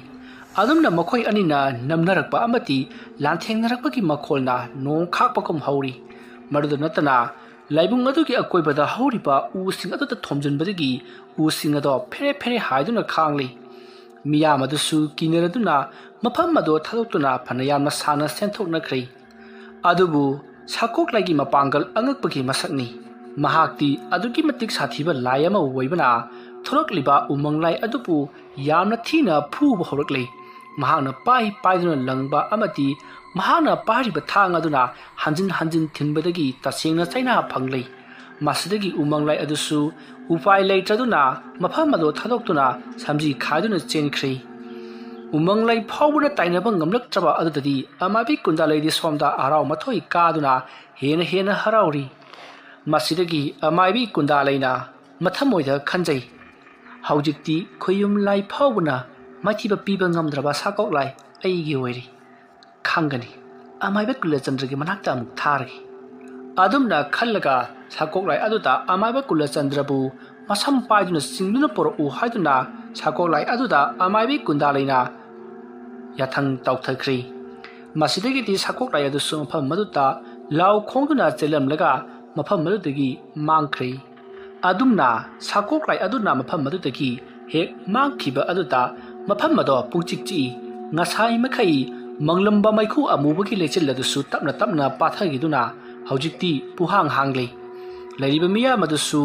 ꯑꯗꯨꯝꯅ ꯃꯈꯣꯏ ꯑꯅꯤꯅ ꯅꯝꯅꯔꯛꯄ ꯑꯃꯗꯤ ꯂꯥꯟꯊꯦꯡꯅꯔꯛꯄꯒꯤ ꯃꯈꯣꯜꯅ ꯅꯣꯡ ꯈꯥꯛꯄꯒꯨꯝ ꯍꯧꯔꯤ꯫ ꯃꯗꯨꯗ ꯅꯠꯇꯅ ꯂꯥꯏꯕꯨꯡ ꯑꯗꯨꯒꯤ ꯑꯀꯣꯏꯕꯗ ꯍꯧꯔꯤꯕ ꯎꯁꯤꯡ ꯑꯗꯨꯗ ꯊꯣꯝꯖꯤꯟꯕꯗꯒꯤ ꯎꯁꯤꯡ ꯑꯗꯣ ꯐꯦꯔꯦ ꯐꯦꯔꯦ ꯍꯥꯏꯗꯨꯅ ꯈꯥꯡꯂꯤ꯫ ꯃꯤꯌꯥꯝ ꯑꯗꯨꯁꯨ ꯀꯤꯅꯔꯗꯨꯅ ꯃꯐꯝ ꯑꯗꯨ ꯊꯥꯗꯣꯛꯇꯨꯅ ꯐꯅ ꯌꯥꯝꯅ ꯁꯥꯟꯅ ꯁꯦꯟꯊꯣꯛꯅꯈ꯭ꯔꯦ꯫ ꯑꯗꯨꯕꯨ ꯁꯥꯀꯣꯛꯂꯥꯏꯒꯤ ꯃꯄꯥꯡꯒꯜ ꯑꯉꯛꯄꯒꯤ ꯃꯁꯛꯅꯤ꯫ ꯃꯍꯥꯛꯇꯤ ꯑꯗꯨꯛꯀꯤ ꯃꯇꯤꯛ ꯁꯥꯊꯤꯕ ꯂꯥꯏ ꯑꯃ ꯑꯣꯏꯕꯅ ꯊꯣꯔꯛꯂꯤꯕ ꯎꯃꯪ ꯂꯥꯏ ꯑꯗꯨꯕꯨ ꯌꯥꯝꯅ ꯊꯤꯅ ꯐꯨꯕ ꯍꯧꯔꯛꯂꯦ꯫ ꯃꯍꯥꯛꯅ ꯄꯥꯏ ꯄꯥꯏꯗꯨꯅ ꯂꯪꯕ ꯑꯃꯗꯤ ꯃꯍꯥꯛꯅ ꯄꯥꯏꯔꯤꯕ ꯊꯥꯡ ꯑꯗꯨꯅ ꯍꯟꯖꯤꯟ ꯍꯟꯖꯤꯟ ꯊꯤꯟꯕꯗꯒꯤ ꯇꯁꯦꯡꯅ ꯆꯩꯅꯥ ꯐꯪꯂꯦ꯫ ꯃꯁꯤꯗꯒꯤ ꯎꯃꯪ ꯂꯥꯏ ꯑꯗꯨꯁꯨ ꯎꯄꯥꯏ ꯂꯩꯇ꯭ꯔꯗꯨꯅ ꯃꯐꯝ ꯑꯗꯨ ꯊꯥꯗꯣꯛꯇꯨꯅ ꯁꯝꯖꯤ ꯈꯥꯏꯗꯨꯅ ꯆꯦꯟꯈ꯭ꯔꯦ꯫ ꯎꯃꯪ ꯂꯥꯏ ꯐꯥꯎꯕꯅ ꯇꯥꯏꯅꯕ ꯉꯝꯂꯛꯇ꯭ꯔꯕ ꯑꯗꯨꯗꯗꯤ ꯑꯃꯥꯏꯕꯤ ꯀꯨꯟꯗꯥꯂꯩꯗꯤ ꯁꯣꯝꯗ ꯍꯔꯥꯎ ꯃꯊꯣꯏ ꯀꯥꯗꯨꯅ ꯍꯦꯟꯅ ꯍꯦꯟꯅ ꯍꯔꯥꯎꯔꯤ꯫ ꯃꯁꯤꯗꯒꯤ ꯑꯃꯥꯏꯕꯤ ꯀꯨꯟꯗꯥꯂꯩꯅ ꯃꯊꯃꯣꯏꯗ ꯈꯟꯖꯩ, "ꯍꯧꯖꯤꯛꯇꯤ ꯈꯨꯌꯨꯝ ꯂꯥꯏ ꯐꯥꯎꯕꯅ ꯃꯥꯏꯊꯤꯕ ꯄꯤꯕ ꯉꯝꯗ꯭ꯔꯕ ꯁꯥꯀꯣꯛ ꯂꯥꯏ ꯑꯩꯒꯤ ꯑꯣꯏꯔꯤ꯫ ꯈꯪꯒꯅꯤ, ꯑꯃꯥꯏꯕ ꯀꯨꯂꯆꯟꯗ꯭ꯔꯒꯤ ꯃꯅꯥꯛꯇ ꯑꯃꯨꯛ ꯊꯥꯔꯒꯦ"꯫ ꯑꯗꯨꯝꯅ ꯈꯜꯂꯒ ꯁꯥꯀꯣꯛ ꯂꯥꯏ ꯑꯗꯨꯗ ꯑꯃꯥꯏꯕ ꯀꯨꯂꯆꯟꯗ꯭ꯔꯕꯨ ꯃꯁꯝ ꯄꯥꯏꯗꯨꯅ ꯆꯤꯡꯗꯨꯅ ꯄꯨꯔꯛꯎ ꯍꯥꯏꯗꯨꯅ ꯁꯥꯀꯣꯛ ꯂꯥꯏ ꯑꯗꯨꯗ ꯑꯃꯥꯏꯕꯤ ꯀꯨꯟꯗꯥꯂꯩꯅ ꯌꯥꯊꯪ ꯇꯧꯊꯈ꯭ꯔꯦ꯫ ꯃꯁꯤꯗꯒꯤꯗꯤ ꯁꯥꯀꯣꯛ ꯂꯥꯏ ꯑꯗꯨꯁꯨ ꯃꯐꯝ ꯑꯗꯨꯗ ꯂꯥꯎ ꯈꯣꯡꯗꯨꯅ ꯆꯦꯜꯂꯝꯂꯒ ꯃꯐꯝ ꯑꯗꯨꯗꯒꯤ ꯃꯥꯡꯈ꯭ꯔꯦ꯫ ꯑꯗꯨꯝꯅ ꯁꯥꯀꯣꯛ ꯂꯥꯏ ꯑꯗꯨꯅ ꯃꯐꯝ ꯑꯗꯨꯗꯒꯤ ꯍꯦꯛ ꯃꯥꯡꯈꯤꯕ ꯑꯗꯨꯗ ꯃꯐꯝ ꯑꯗꯣ ꯄꯨꯡꯆꯤꯛ ꯆꯤꯛꯏ꯫ ꯉꯁꯥꯏ ꯃꯈꯩ ꯃꯪꯂꯝꯕ ꯃꯩꯈꯨ ꯑꯃꯨꯕꯒꯤ ꯂꯩꯆꯤꯜ ꯑꯗꯨꯁꯨ ꯇꯞꯅ ꯇꯞꯅ ꯄꯥꯊꯈꯤꯗꯨꯅ ꯍꯧꯖꯤꯛꯇꯤ ꯄꯨꯍꯥꯡ ꯍꯥꯡꯂꯦ꯫ ꯂꯩꯔꯤꯕ ꯃꯤꯌꯥꯝ ꯑꯗꯨꯁꯨ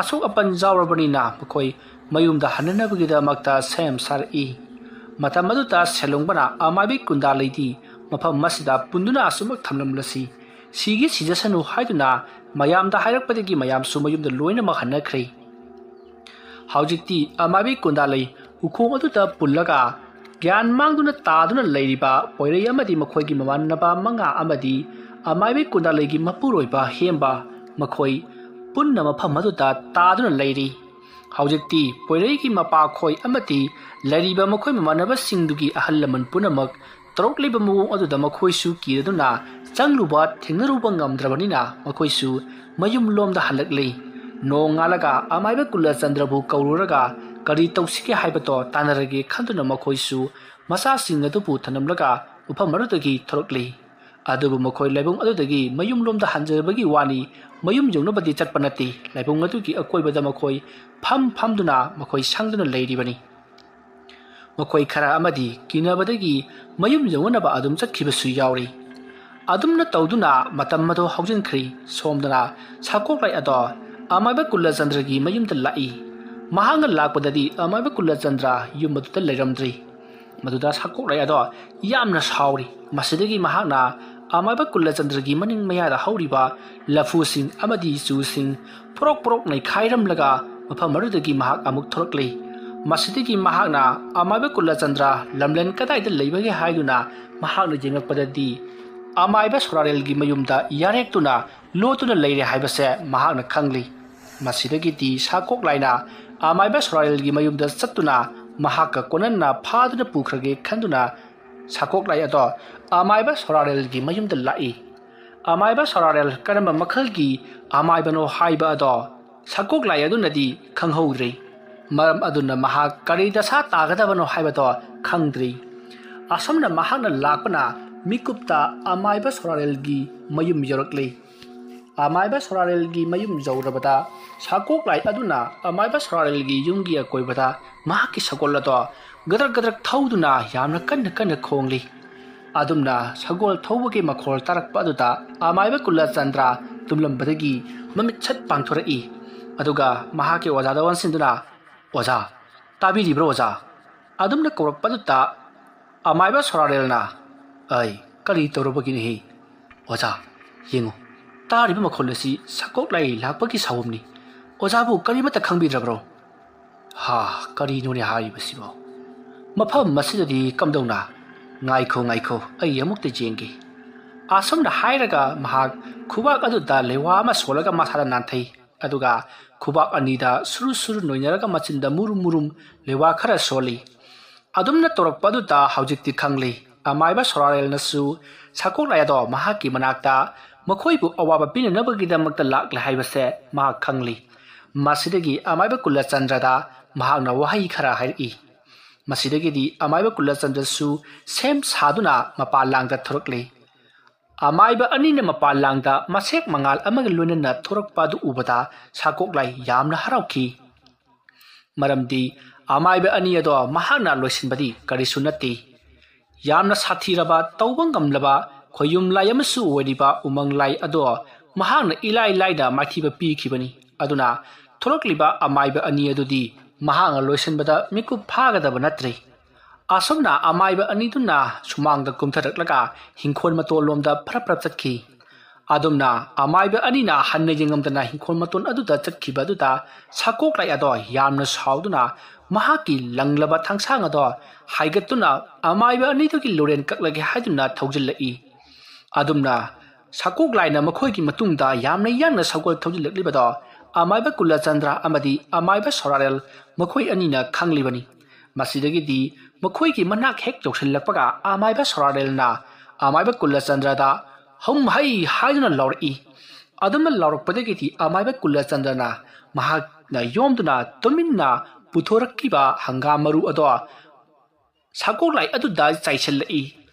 ꯑꯁꯣꯛ ꯑꯄꯟ ꯌꯥꯎꯔꯕꯅꯤꯅ ꯃꯈꯣꯏ ꯃꯌꯨꯝꯗ ꯍꯟꯅꯅꯕꯒꯤꯗꯃꯛꯇ ꯁꯦꯝ ꯁꯥꯔꯛꯏ꯫ ꯃꯇꯝ ꯑꯗꯨꯗ ꯁꯦꯂꯣꯡꯕꯅ ꯑꯃꯥꯏꯕꯤ ꯀꯨꯟꯗꯥ ꯂꯩꯗꯤ ꯃꯐꯝ ꯑꯁꯤꯗ ꯄꯨꯟꯗꯨꯅ ꯑꯁꯨꯝꯃꯛ ꯊꯝꯂꯝꯂꯁꯤ, ꯁꯤꯒꯤ ꯁꯤꯖꯁꯅꯨ ꯍꯥꯏꯗꯨꯅ ꯃꯌꯥꯝꯗ ꯍꯥꯏꯔꯛꯄꯗꯒꯤ ꯃꯌꯥꯝꯁꯨ ꯃꯌꯨꯝꯗ ꯂꯣꯏꯅꯃꯛ ꯍꯟꯅꯈ꯭ꯔꯦ꯫ ꯍꯧꯖꯤꯛꯇꯤ ꯑꯃꯥꯏꯕꯤ ꯀꯨꯟꯗꯥ ꯂꯩ ꯎꯈꯣꯡ ꯑꯗꯨꯗ ꯄꯨꯜꯂꯒ ꯒ꯭ꯌꯥꯟ ꯃꯥꯡꯗꯨꯅ ꯇꯥꯗꯨꯅ ꯂꯩꯔꯤꯕ ꯄꯣꯏꯔꯩ ꯑꯃꯗꯤ ꯃꯈꯣꯏꯒꯤ ꯃꯃꯥꯟꯅꯕ ꯃꯉꯥ ꯑꯃꯗꯤ ꯑꯃꯥꯏꯕꯤ ꯀꯨꯟꯗꯥ ꯂꯩꯒꯤ ꯃꯄꯨꯔꯣꯏꯕ ꯍꯦꯝꯕ, ꯃꯈꯣꯏ ꯄꯨꯟꯅ ꯃꯐꯝ ꯑꯗꯨꯗ ꯇꯥꯗꯨꯅ ꯂꯩꯔꯤ꯫ ꯍꯧꯖꯤꯛꯇꯤ ꯄꯣꯏꯔꯩꯒꯤ ꯃꯄꯥꯈꯣꯏ ꯑꯃꯗꯤ ꯂꯩꯔꯤꯕ ꯃꯈꯣꯏ ꯃꯃꯥꯟꯅꯕꯁꯤꯡꯗꯨꯒꯤ ꯑꯍꯜ ꯂꯃꯟ ꯄꯨꯝꯅꯃꯛ ꯇꯧꯔꯛꯂꯤꯕ ꯃꯑꯣꯡ ꯑꯗꯨꯗ ꯃꯈꯣꯏꯁꯨ ꯀꯤꯔꯗꯨꯅ ꯆꯪꯂꯨꯕ ꯊꯦꯡꯅꯔꯨꯕ ꯉꯝꯗ꯭ꯔꯕꯅꯤꯅ ꯃꯈꯣꯏꯁꯨ ꯃꯌꯨꯝ ꯂꯣꯝꯗ ꯍꯜꯂꯛꯂꯤ꯫ ꯅꯣꯡꯉꯥꯜꯂꯒ ꯑꯃꯥꯏꯕ ꯀꯨꯂꯆꯟꯗ꯭ꯔꯕꯨ ꯀꯧꯔꯨꯔꯒ ꯀꯔꯤ ꯇꯧꯁꯤꯒꯦ ꯍꯥꯏꯕꯗꯣ ꯇꯥꯟꯅꯔꯒꯦ ꯈꯟꯗꯨꯅ ꯃꯈꯣꯏꯁꯨ ꯃꯆꯥꯁꯤꯡ ꯑꯗꯨꯕꯨ ꯊꯅꯝꯂꯒ ꯃꯐꯝ ꯑꯗꯨꯗꯒꯤ ꯊꯣꯔꯛꯂꯤ꯫ ꯑꯗꯨꯕꯨ ꯃꯈꯣꯏ ꯂꯥꯏꯕꯨꯡ ꯑꯗꯨꯗꯒꯤ ꯃꯌꯨꯝꯂꯣꯝꯗ ꯍꯟꯖꯕꯒꯤ ꯋꯥꯅꯤ, ꯃꯌꯨꯝ ꯌꯧꯅꯕꯗꯤ ꯆꯠꯄ ꯅꯠꯇꯦ꯫ ꯂꯥꯏꯕꯨꯡ ꯑꯗꯨꯒꯤ ꯑꯀꯣꯏꯕꯗ ꯃꯈꯣꯏ ꯐꯝ ꯐꯝꯗꯨꯅ ꯃꯈꯣꯏ ꯁꯪꯗꯨꯅ ꯂꯩꯔꯤꯕꯅꯤ꯫ ꯃꯈꯣꯏ ꯈꯔ ꯑꯃꯗꯤ ꯀꯤꯅꯕꯗꯒꯤ ꯃꯌꯨꯝ ꯌꯧꯅꯅꯕ ꯑꯗꯨꯝ ꯆꯠꯈꯤꯕꯁꯨ ꯌꯥꯎꯔꯤ꯫ ꯑꯗꯨꯝꯅ ꯇꯧꯗꯨꯅ ꯃꯇꯝ ꯑꯗꯨ ꯍꯧꯖꯤꯟꯈ꯭ꯔꯤ꯫ ꯁꯣꯝꯗꯅ ꯁꯥꯀꯣꯛꯂꯥꯏ ꯑꯗꯣ ꯑꯃꯥꯏꯕ ꯀꯨꯂꯆꯟꯗ꯭ꯔꯒꯤ ꯃꯌꯨꯝꯗ ꯂꯥꯛꯏ꯫ ꯃꯍꯥꯛꯅ ꯂꯥꯛꯄꯗꯗꯤ ꯑꯃꯥꯏꯕ ꯀꯨꯂꯆꯟꯗ꯭ꯔ ꯌꯨꯝ ꯑꯗꯨꯗ ꯂꯩꯔꯝꯗ꯭ꯔꯤ꯫ ꯃꯗꯨꯗ ꯁꯥꯀꯣꯛꯂꯥꯏ ꯑꯗꯣ ꯌꯥꯝꯅ ꯁꯥꯎꯔꯤ꯫ ꯃꯁꯤꯗꯒꯤ ꯃꯍꯥꯛꯅ ꯑꯃꯥꯏꯕ ꯀꯨꯂꯆꯟꯗ꯭ꯔꯒꯤ ꯃꯅꯤꯡ ꯃꯌꯥꯗ ꯍꯧꯔꯤꯕ ꯂꯐꯨꯁꯤꯡ ꯑꯃꯗꯤ ꯆꯨꯁꯤꯡ ꯄꯣꯔꯣꯛ ꯄꯣꯔꯣꯛ ꯅꯩꯈꯥꯏꯔꯝꯂꯒ ꯃꯐꯝ ꯑꯗꯨꯗꯒꯤ ꯃꯍꯥꯛ ꯑꯃꯨꯛ ꯊꯣꯔꯛꯂꯤ꯫ ꯃꯁꯤꯗꯒꯤ ꯃꯍꯥꯛꯅ ꯑꯃꯥꯏꯕ ꯀꯨꯂꯆꯟꯗ꯭ꯔ ꯂꯝꯂꯦꯟ ꯀꯗꯥꯏꯗ ꯂꯩꯕꯒꯦ ꯍꯥꯏꯗꯨꯅ ꯃꯍꯥꯛꯅ ꯌꯦꯡꯂꯛꯄꯗꯗꯤ ꯑꯃꯥꯏꯕ ꯁꯣꯔꯥꯔꯦꯜꯒꯤ ꯃꯌꯨꯝꯗ ꯌꯥꯔꯦꯛꯇꯨꯅ ꯂꯣꯠꯇꯨꯅ ꯂꯩꯔꯦ ꯍꯥꯏꯕꯁꯦ ꯃꯍꯥꯛꯅ ꯈꯪꯂꯤ꯫ ꯃꯁꯤꯗꯒꯤꯗꯤ ꯁꯥꯀꯣꯛꯂꯥꯏꯅ ꯑꯃꯥꯏꯕ ꯁꯣꯔꯥꯔꯦꯜꯒꯤ ꯃꯌꯨꯝꯗ ꯆꯠꯇꯨꯅ ꯃꯍꯥꯛꯀ ꯀꯣꯅꯟꯅ ꯐꯥꯗꯨꯅ ꯄꯨꯈ꯭ꯔꯒꯦ ꯈꯟꯗꯨꯅ ꯁꯥꯀꯣꯛꯂꯥꯏ ꯑꯗꯣ ꯑꯃꯥꯏꯕ ꯁꯣꯔꯥꯔꯦꯜꯒꯤ ꯃꯌꯨꯝꯗ ꯂꯥꯛꯏ꯫ ꯑꯃꯥꯏꯕ ꯁꯣꯔꯥꯔꯦꯜ ꯀꯔꯝꯕ ꯃꯈꯜꯒꯤ ꯑꯃꯥꯏꯕꯅꯣ ꯍꯥꯏꯕ ꯑꯗꯣ ꯁꯥꯀꯣꯛꯂꯥꯏ ꯑꯗꯨꯅꯗꯤ ꯈꯪꯍꯧꯗ꯭ꯔꯤ꯫ ꯃꯔꯝ ꯑꯗꯨꯅ ꯃꯍꯥꯛ ꯀꯔꯤ ꯗꯁꯥ ꯇꯥꯒꯗꯕꯅꯣ ꯍꯥꯏꯕꯗꯣ ꯈꯪꯗ꯭ꯔꯤ꯫ ꯑꯁꯨꯝꯅ ꯃꯍꯥꯛꯅ ꯂꯥꯛꯄꯅ ꯃꯤꯀꯨꯞꯇ ꯑꯃꯥꯏꯕ ꯁꯣꯔꯥꯔꯦꯜꯒꯤ ꯃꯌꯨꯝ ꯌꯧꯔꯛꯂꯤ꯫ ꯑꯃꯥꯏꯕ ꯁꯣꯔꯥꯔꯦꯜꯒꯤ ꯃꯌꯨꯝ ꯌꯧꯔꯕꯗ ꯁꯥꯀꯣꯛꯂꯥꯏ ꯑꯗꯨꯅ ꯑꯃꯥꯏꯕ ꯁꯣꯔꯥꯔꯦꯜꯒꯤ ꯌꯨꯝꯒꯤ ꯑꯀꯣꯏꯕꯗ ꯃꯍꯥꯛꯀꯤ ꯁꯒꯣꯜ ꯑꯗꯣ ꯒꯗ꯭ꯔꯛ ꯒꯗ꯭ꯔꯛ ꯊꯧꯗꯨꯅ ꯌꯥꯝꯅ ꯀꯟꯅ ꯀꯟꯅ ꯈꯣꯡꯂꯤ꯫ ꯑꯗꯨꯝꯅ ꯁꯒꯣꯜ ꯊꯧꯕꯒꯤ ꯃꯈꯣꯜ ꯇꯥꯔꯛꯄ ꯑꯗꯨꯗ ꯑꯃꯥꯏꯕ ꯀꯨꯂꯆꯟꯗ꯭ꯔ ꯇꯨꯝꯂꯝꯕꯗꯒꯤ ꯃꯃꯤꯠ ꯁꯠ ꯄꯥꯡꯊꯣꯔꯛꯏ꯫ ꯑꯗꯨꯒ ꯃꯍꯥꯛꯀꯤ ꯑꯣꯖꯥꯗ ꯑꯣꯟꯁꯤꯟꯗꯨꯅ, "ꯑꯣꯖꯥ, ꯇꯥꯕꯤꯔꯤꯕ꯭ꯔꯣ ꯑꯣꯖꯥ?" ꯑꯗꯨꯝꯅ ꯀꯧꯔꯛꯄꯗꯨꯗ ꯑꯃꯥꯏꯕ ꯁꯣꯔꯥꯔꯦꯜꯅ, "ꯑꯩ, ꯀꯔꯤ ꯇꯧꯔꯕꯒꯤꯅꯦꯍꯦ? ꯑꯣꯖꯥ, ꯌꯦꯡꯉꯨ, ꯇꯥꯔꯤꯕ ꯃꯈꯣꯜ ꯑꯁꯤ ꯁꯥꯀꯣꯛꯂꯥꯏ ꯂꯥꯛꯄꯒꯤ ꯁꯥꯎꯝꯅꯤ꯫ ꯑꯣꯖꯥꯕꯨ ꯀꯔꯤꯃꯠꯇ ꯈꯪꯕꯤꯗ꯭ꯔꯕ꯭ꯔꯣ?" "ꯍꯥ, ꯀꯔꯤꯅꯣꯅꯦ ꯍꯥꯏꯔꯤꯕꯁꯤꯕꯣ? ꯃꯐꯝ ꯑꯁꯤꯗꯗꯤ ꯀꯝꯗꯧꯅ? ꯉꯥꯏꯈꯣ, ꯉꯥꯏꯈꯣ, ꯑꯩ ꯑꯃꯨꯛꯇ ꯌꯦꯡꯒꯦ꯫" ꯑꯁꯨꯝꯅ ꯍꯥꯏꯔꯒ ꯃꯍꯥꯛ ꯈꯨꯕꯥꯛ ꯑꯗꯨꯗ ꯂꯩꯋꯥ ꯑꯃ ꯁꯣꯜꯂꯒ ꯃꯁꯥꯗ ꯅꯥꯟꯊꯩ꯫ ꯑꯗꯨꯒ ꯈꯨꯕꯥꯛ ꯑꯅꯤꯗ ꯁꯨꯔꯨ ꯁꯨꯔꯨ ꯅꯣꯏꯅꯔꯒ ꯃꯆꯤꯟꯗ ꯃꯨꯔꯨꯝ ꯃꯨꯔꯨꯝ ꯂꯩꯋꯥ ꯈꯔ ꯁꯣꯜꯂꯤ꯫ ꯑꯗꯨꯝꯅ ꯇꯧꯔꯛꯄ ꯑꯗꯨꯗ ꯍꯧꯖꯤꯛꯇꯤ ꯈꯪꯂꯤ꯫ ꯑꯃꯥꯏꯕ ꯁꯣꯔꯥꯔꯦꯜꯅꯁꯨ ꯁꯥꯀꯣꯛꯂꯥꯏ ꯑꯗꯣ ꯃꯍꯥꯛꯀꯤ ꯃꯅꯥꯛꯇ ꯃꯈꯣꯏꯕꯨ ꯑꯋꯥꯕ ꯄꯤꯅꯅꯕꯒꯤꯗꯃꯛꯇ ꯂꯥꯛꯂꯦ ꯍꯥꯏꯕꯁꯦ ꯃꯍꯥꯛ ꯈꯪꯂꯤ꯫ ꯃꯁꯤꯗꯒꯤ ꯑꯃꯥꯏꯕ ꯀꯨꯂꯆꯟꯗ꯭ꯔꯗ ꯃꯍꯥꯛꯅ ꯋꯥꯍꯩ ꯈꯔ ꯍꯥꯏꯔꯛꯏ꯫ ꯃꯁꯤꯗꯒꯤꯗꯤ ꯑꯃꯥꯏꯕ ꯀꯨꯂꯆꯟꯗ꯭ꯔꯁꯨ ꯁꯦꯝ ꯁꯥꯗꯨꯅ ꯃꯄꯥꯟ ꯂꯥꯡꯗ ꯊꯣꯔꯛꯂꯤ꯫ ꯑꯃꯥꯏꯕ ꯑꯅꯤꯅ ꯃꯄꯥꯟ ꯂꯥꯡꯗ ꯃꯁꯦꯛ ꯃꯉꯥꯜ ꯑꯃꯒ ꯂꯣꯏꯅꯅ ꯊꯣꯔꯛꯄ ꯑꯗꯨ ꯎꯕꯗ ꯁꯥꯀꯣꯛꯂꯥꯏ ꯌꯥꯝꯅ ꯍꯔꯥꯎꯈꯤ꯫ ꯃꯔꯝꯗꯤ ꯑꯃꯥꯏꯕ ꯑꯅꯤ ꯑꯗꯣ ꯃꯍꯥꯛꯅ ꯂꯣꯏꯁꯤꯟꯕꯗꯤ ꯀꯔꯤꯁꯨ ꯅꯠꯇꯦ꯫ ꯌꯥꯝꯅ ꯁꯥꯊꯤꯔꯕ, ꯇꯧꯕ ꯉꯝꯂꯕ ꯈꯣꯌꯨꯝ ꯂꯥꯏ ꯑꯃꯁꯨ ꯑꯣꯏꯔꯤꯕ ꯎꯃꯪ ꯂꯥꯏ ꯑꯗꯣ ꯃꯍꯥꯛꯅ ꯏꯂꯥꯏ ꯂꯥꯏꯅ ꯃꯥꯏꯊꯤꯕ ꯄꯤꯈꯤꯕꯅꯤ꯫ ꯑꯗꯨꯅ ꯊꯣꯔꯛꯂꯤꯕ ꯑꯃꯥꯏꯕ ꯑꯅꯤ ꯑꯗꯨꯗꯤ ꯃꯍꯥꯛꯅ ꯂꯣꯏꯁꯤꯟꯕꯗ ꯃꯤꯀꯨꯞ ꯐꯥꯒꯗꯕ ꯅꯠꯇ꯭ꯔꯤ꯫ ꯑꯁꯨꯝꯅ ꯑꯃꯥꯏꯕ ꯑꯅꯤꯗꯨꯅ ꯁꯨꯃꯥꯡꯗ ꯀꯨꯝꯊꯔꯛꯂꯒ ꯍꯤꯡꯈꯣꯜ ꯃꯇꯣꯟꯂꯣꯝꯗ ꯐꯔꯞ ꯐꯔꯞ ꯆꯠꯈꯤ꯫ ꯑꯗꯨꯝꯅ ꯑꯃꯥꯏꯕ ꯑꯅꯤꯅ ꯍꯟꯅ ꯌꯦꯡꯉꯝꯗꯅ ꯍꯤꯡꯈꯣꯜ ꯃꯇꯣꯟ ꯑꯗꯨꯗ ꯆꯠꯈꯤꯕ ꯑꯗꯨꯗ ꯁꯥꯀꯣꯛꯂꯥꯏ ꯑꯗꯣ ꯌꯥꯝꯅ ꯁꯥꯎꯗꯨꯅ ꯃꯍꯥꯛꯀꯤ ꯂꯪꯂꯕ ꯊꯥꯡꯁꯥꯡ ꯑꯗꯣ ꯍꯥꯏꯒꯠꯇꯨꯅ ꯑꯃꯥꯏꯕ ꯑꯅꯤꯗꯨꯒꯤ ꯂꯣꯔꯦꯟ ꯀꯛꯂꯒꯦ ꯍꯥꯏꯗꯨꯅ ꯊꯧꯖꯤꯜꯂꯛꯏ꯫ ꯑꯗꯨꯝꯅ ꯁꯥꯀꯣꯛꯂꯥꯏꯅ ꯃꯈꯣꯏꯒꯤ ꯃꯇꯨꯡꯗ ꯌꯥꯝꯅ ꯌꯥꯡꯅ ꯁꯒꯣꯜ ꯊꯧꯖꯤꯜꯂꯛꯂꯤꯕꯗꯣ ꯑꯃꯥꯏꯕ ꯀꯨꯂꯆꯟꯗ꯭ꯔ ꯑꯃꯗꯤ ꯑꯃꯥꯏꯕ ꯁꯣꯔꯥꯔꯦꯜ ꯃꯈꯣꯏ ꯑꯅꯤꯅ ꯈꯪꯂꯤꯕꯅꯤ꯫ ꯃꯁꯤꯗꯒꯤꯗꯤ ꯃꯈꯣꯏꯒꯤ ꯃꯅꯥꯛ ꯍꯦꯛ ꯌꯧꯁꯤꯜꯂꯛꯄꯒ ꯑꯃꯥꯏꯕ ꯁꯣꯔꯥꯔꯦꯜꯅ ꯑꯃꯥꯏꯕ ꯀꯨꯂꯆꯟꯗ꯭ꯔꯗ "ꯍꯨꯝ ꯍꯩ" ꯍꯥꯏꯗꯨꯅ ꯂꯥꯎꯔꯛꯏ꯫ ꯑꯗꯨꯝꯅ ꯂꯥꯎꯔꯛꯄꯗꯒꯤꯗꯤ ꯑꯃꯥꯏꯕ ꯀꯨꯂꯆꯟꯗ꯭ꯔꯅ ꯃꯍꯥꯛꯅ ꯌꯣꯝꯗꯨꯅ ꯇꯨꯃꯤꯟꯅ ꯄꯨꯊꯣꯔꯛꯈꯤꯕ ꯍꯪꯒꯥꯝ ꯃꯔꯨ ꯑꯗꯣ ꯁꯥꯀꯣꯛꯂꯥꯏ ꯑꯗꯨꯗ ꯆꯥꯏꯁꯤꯜꯂꯛꯏ꯫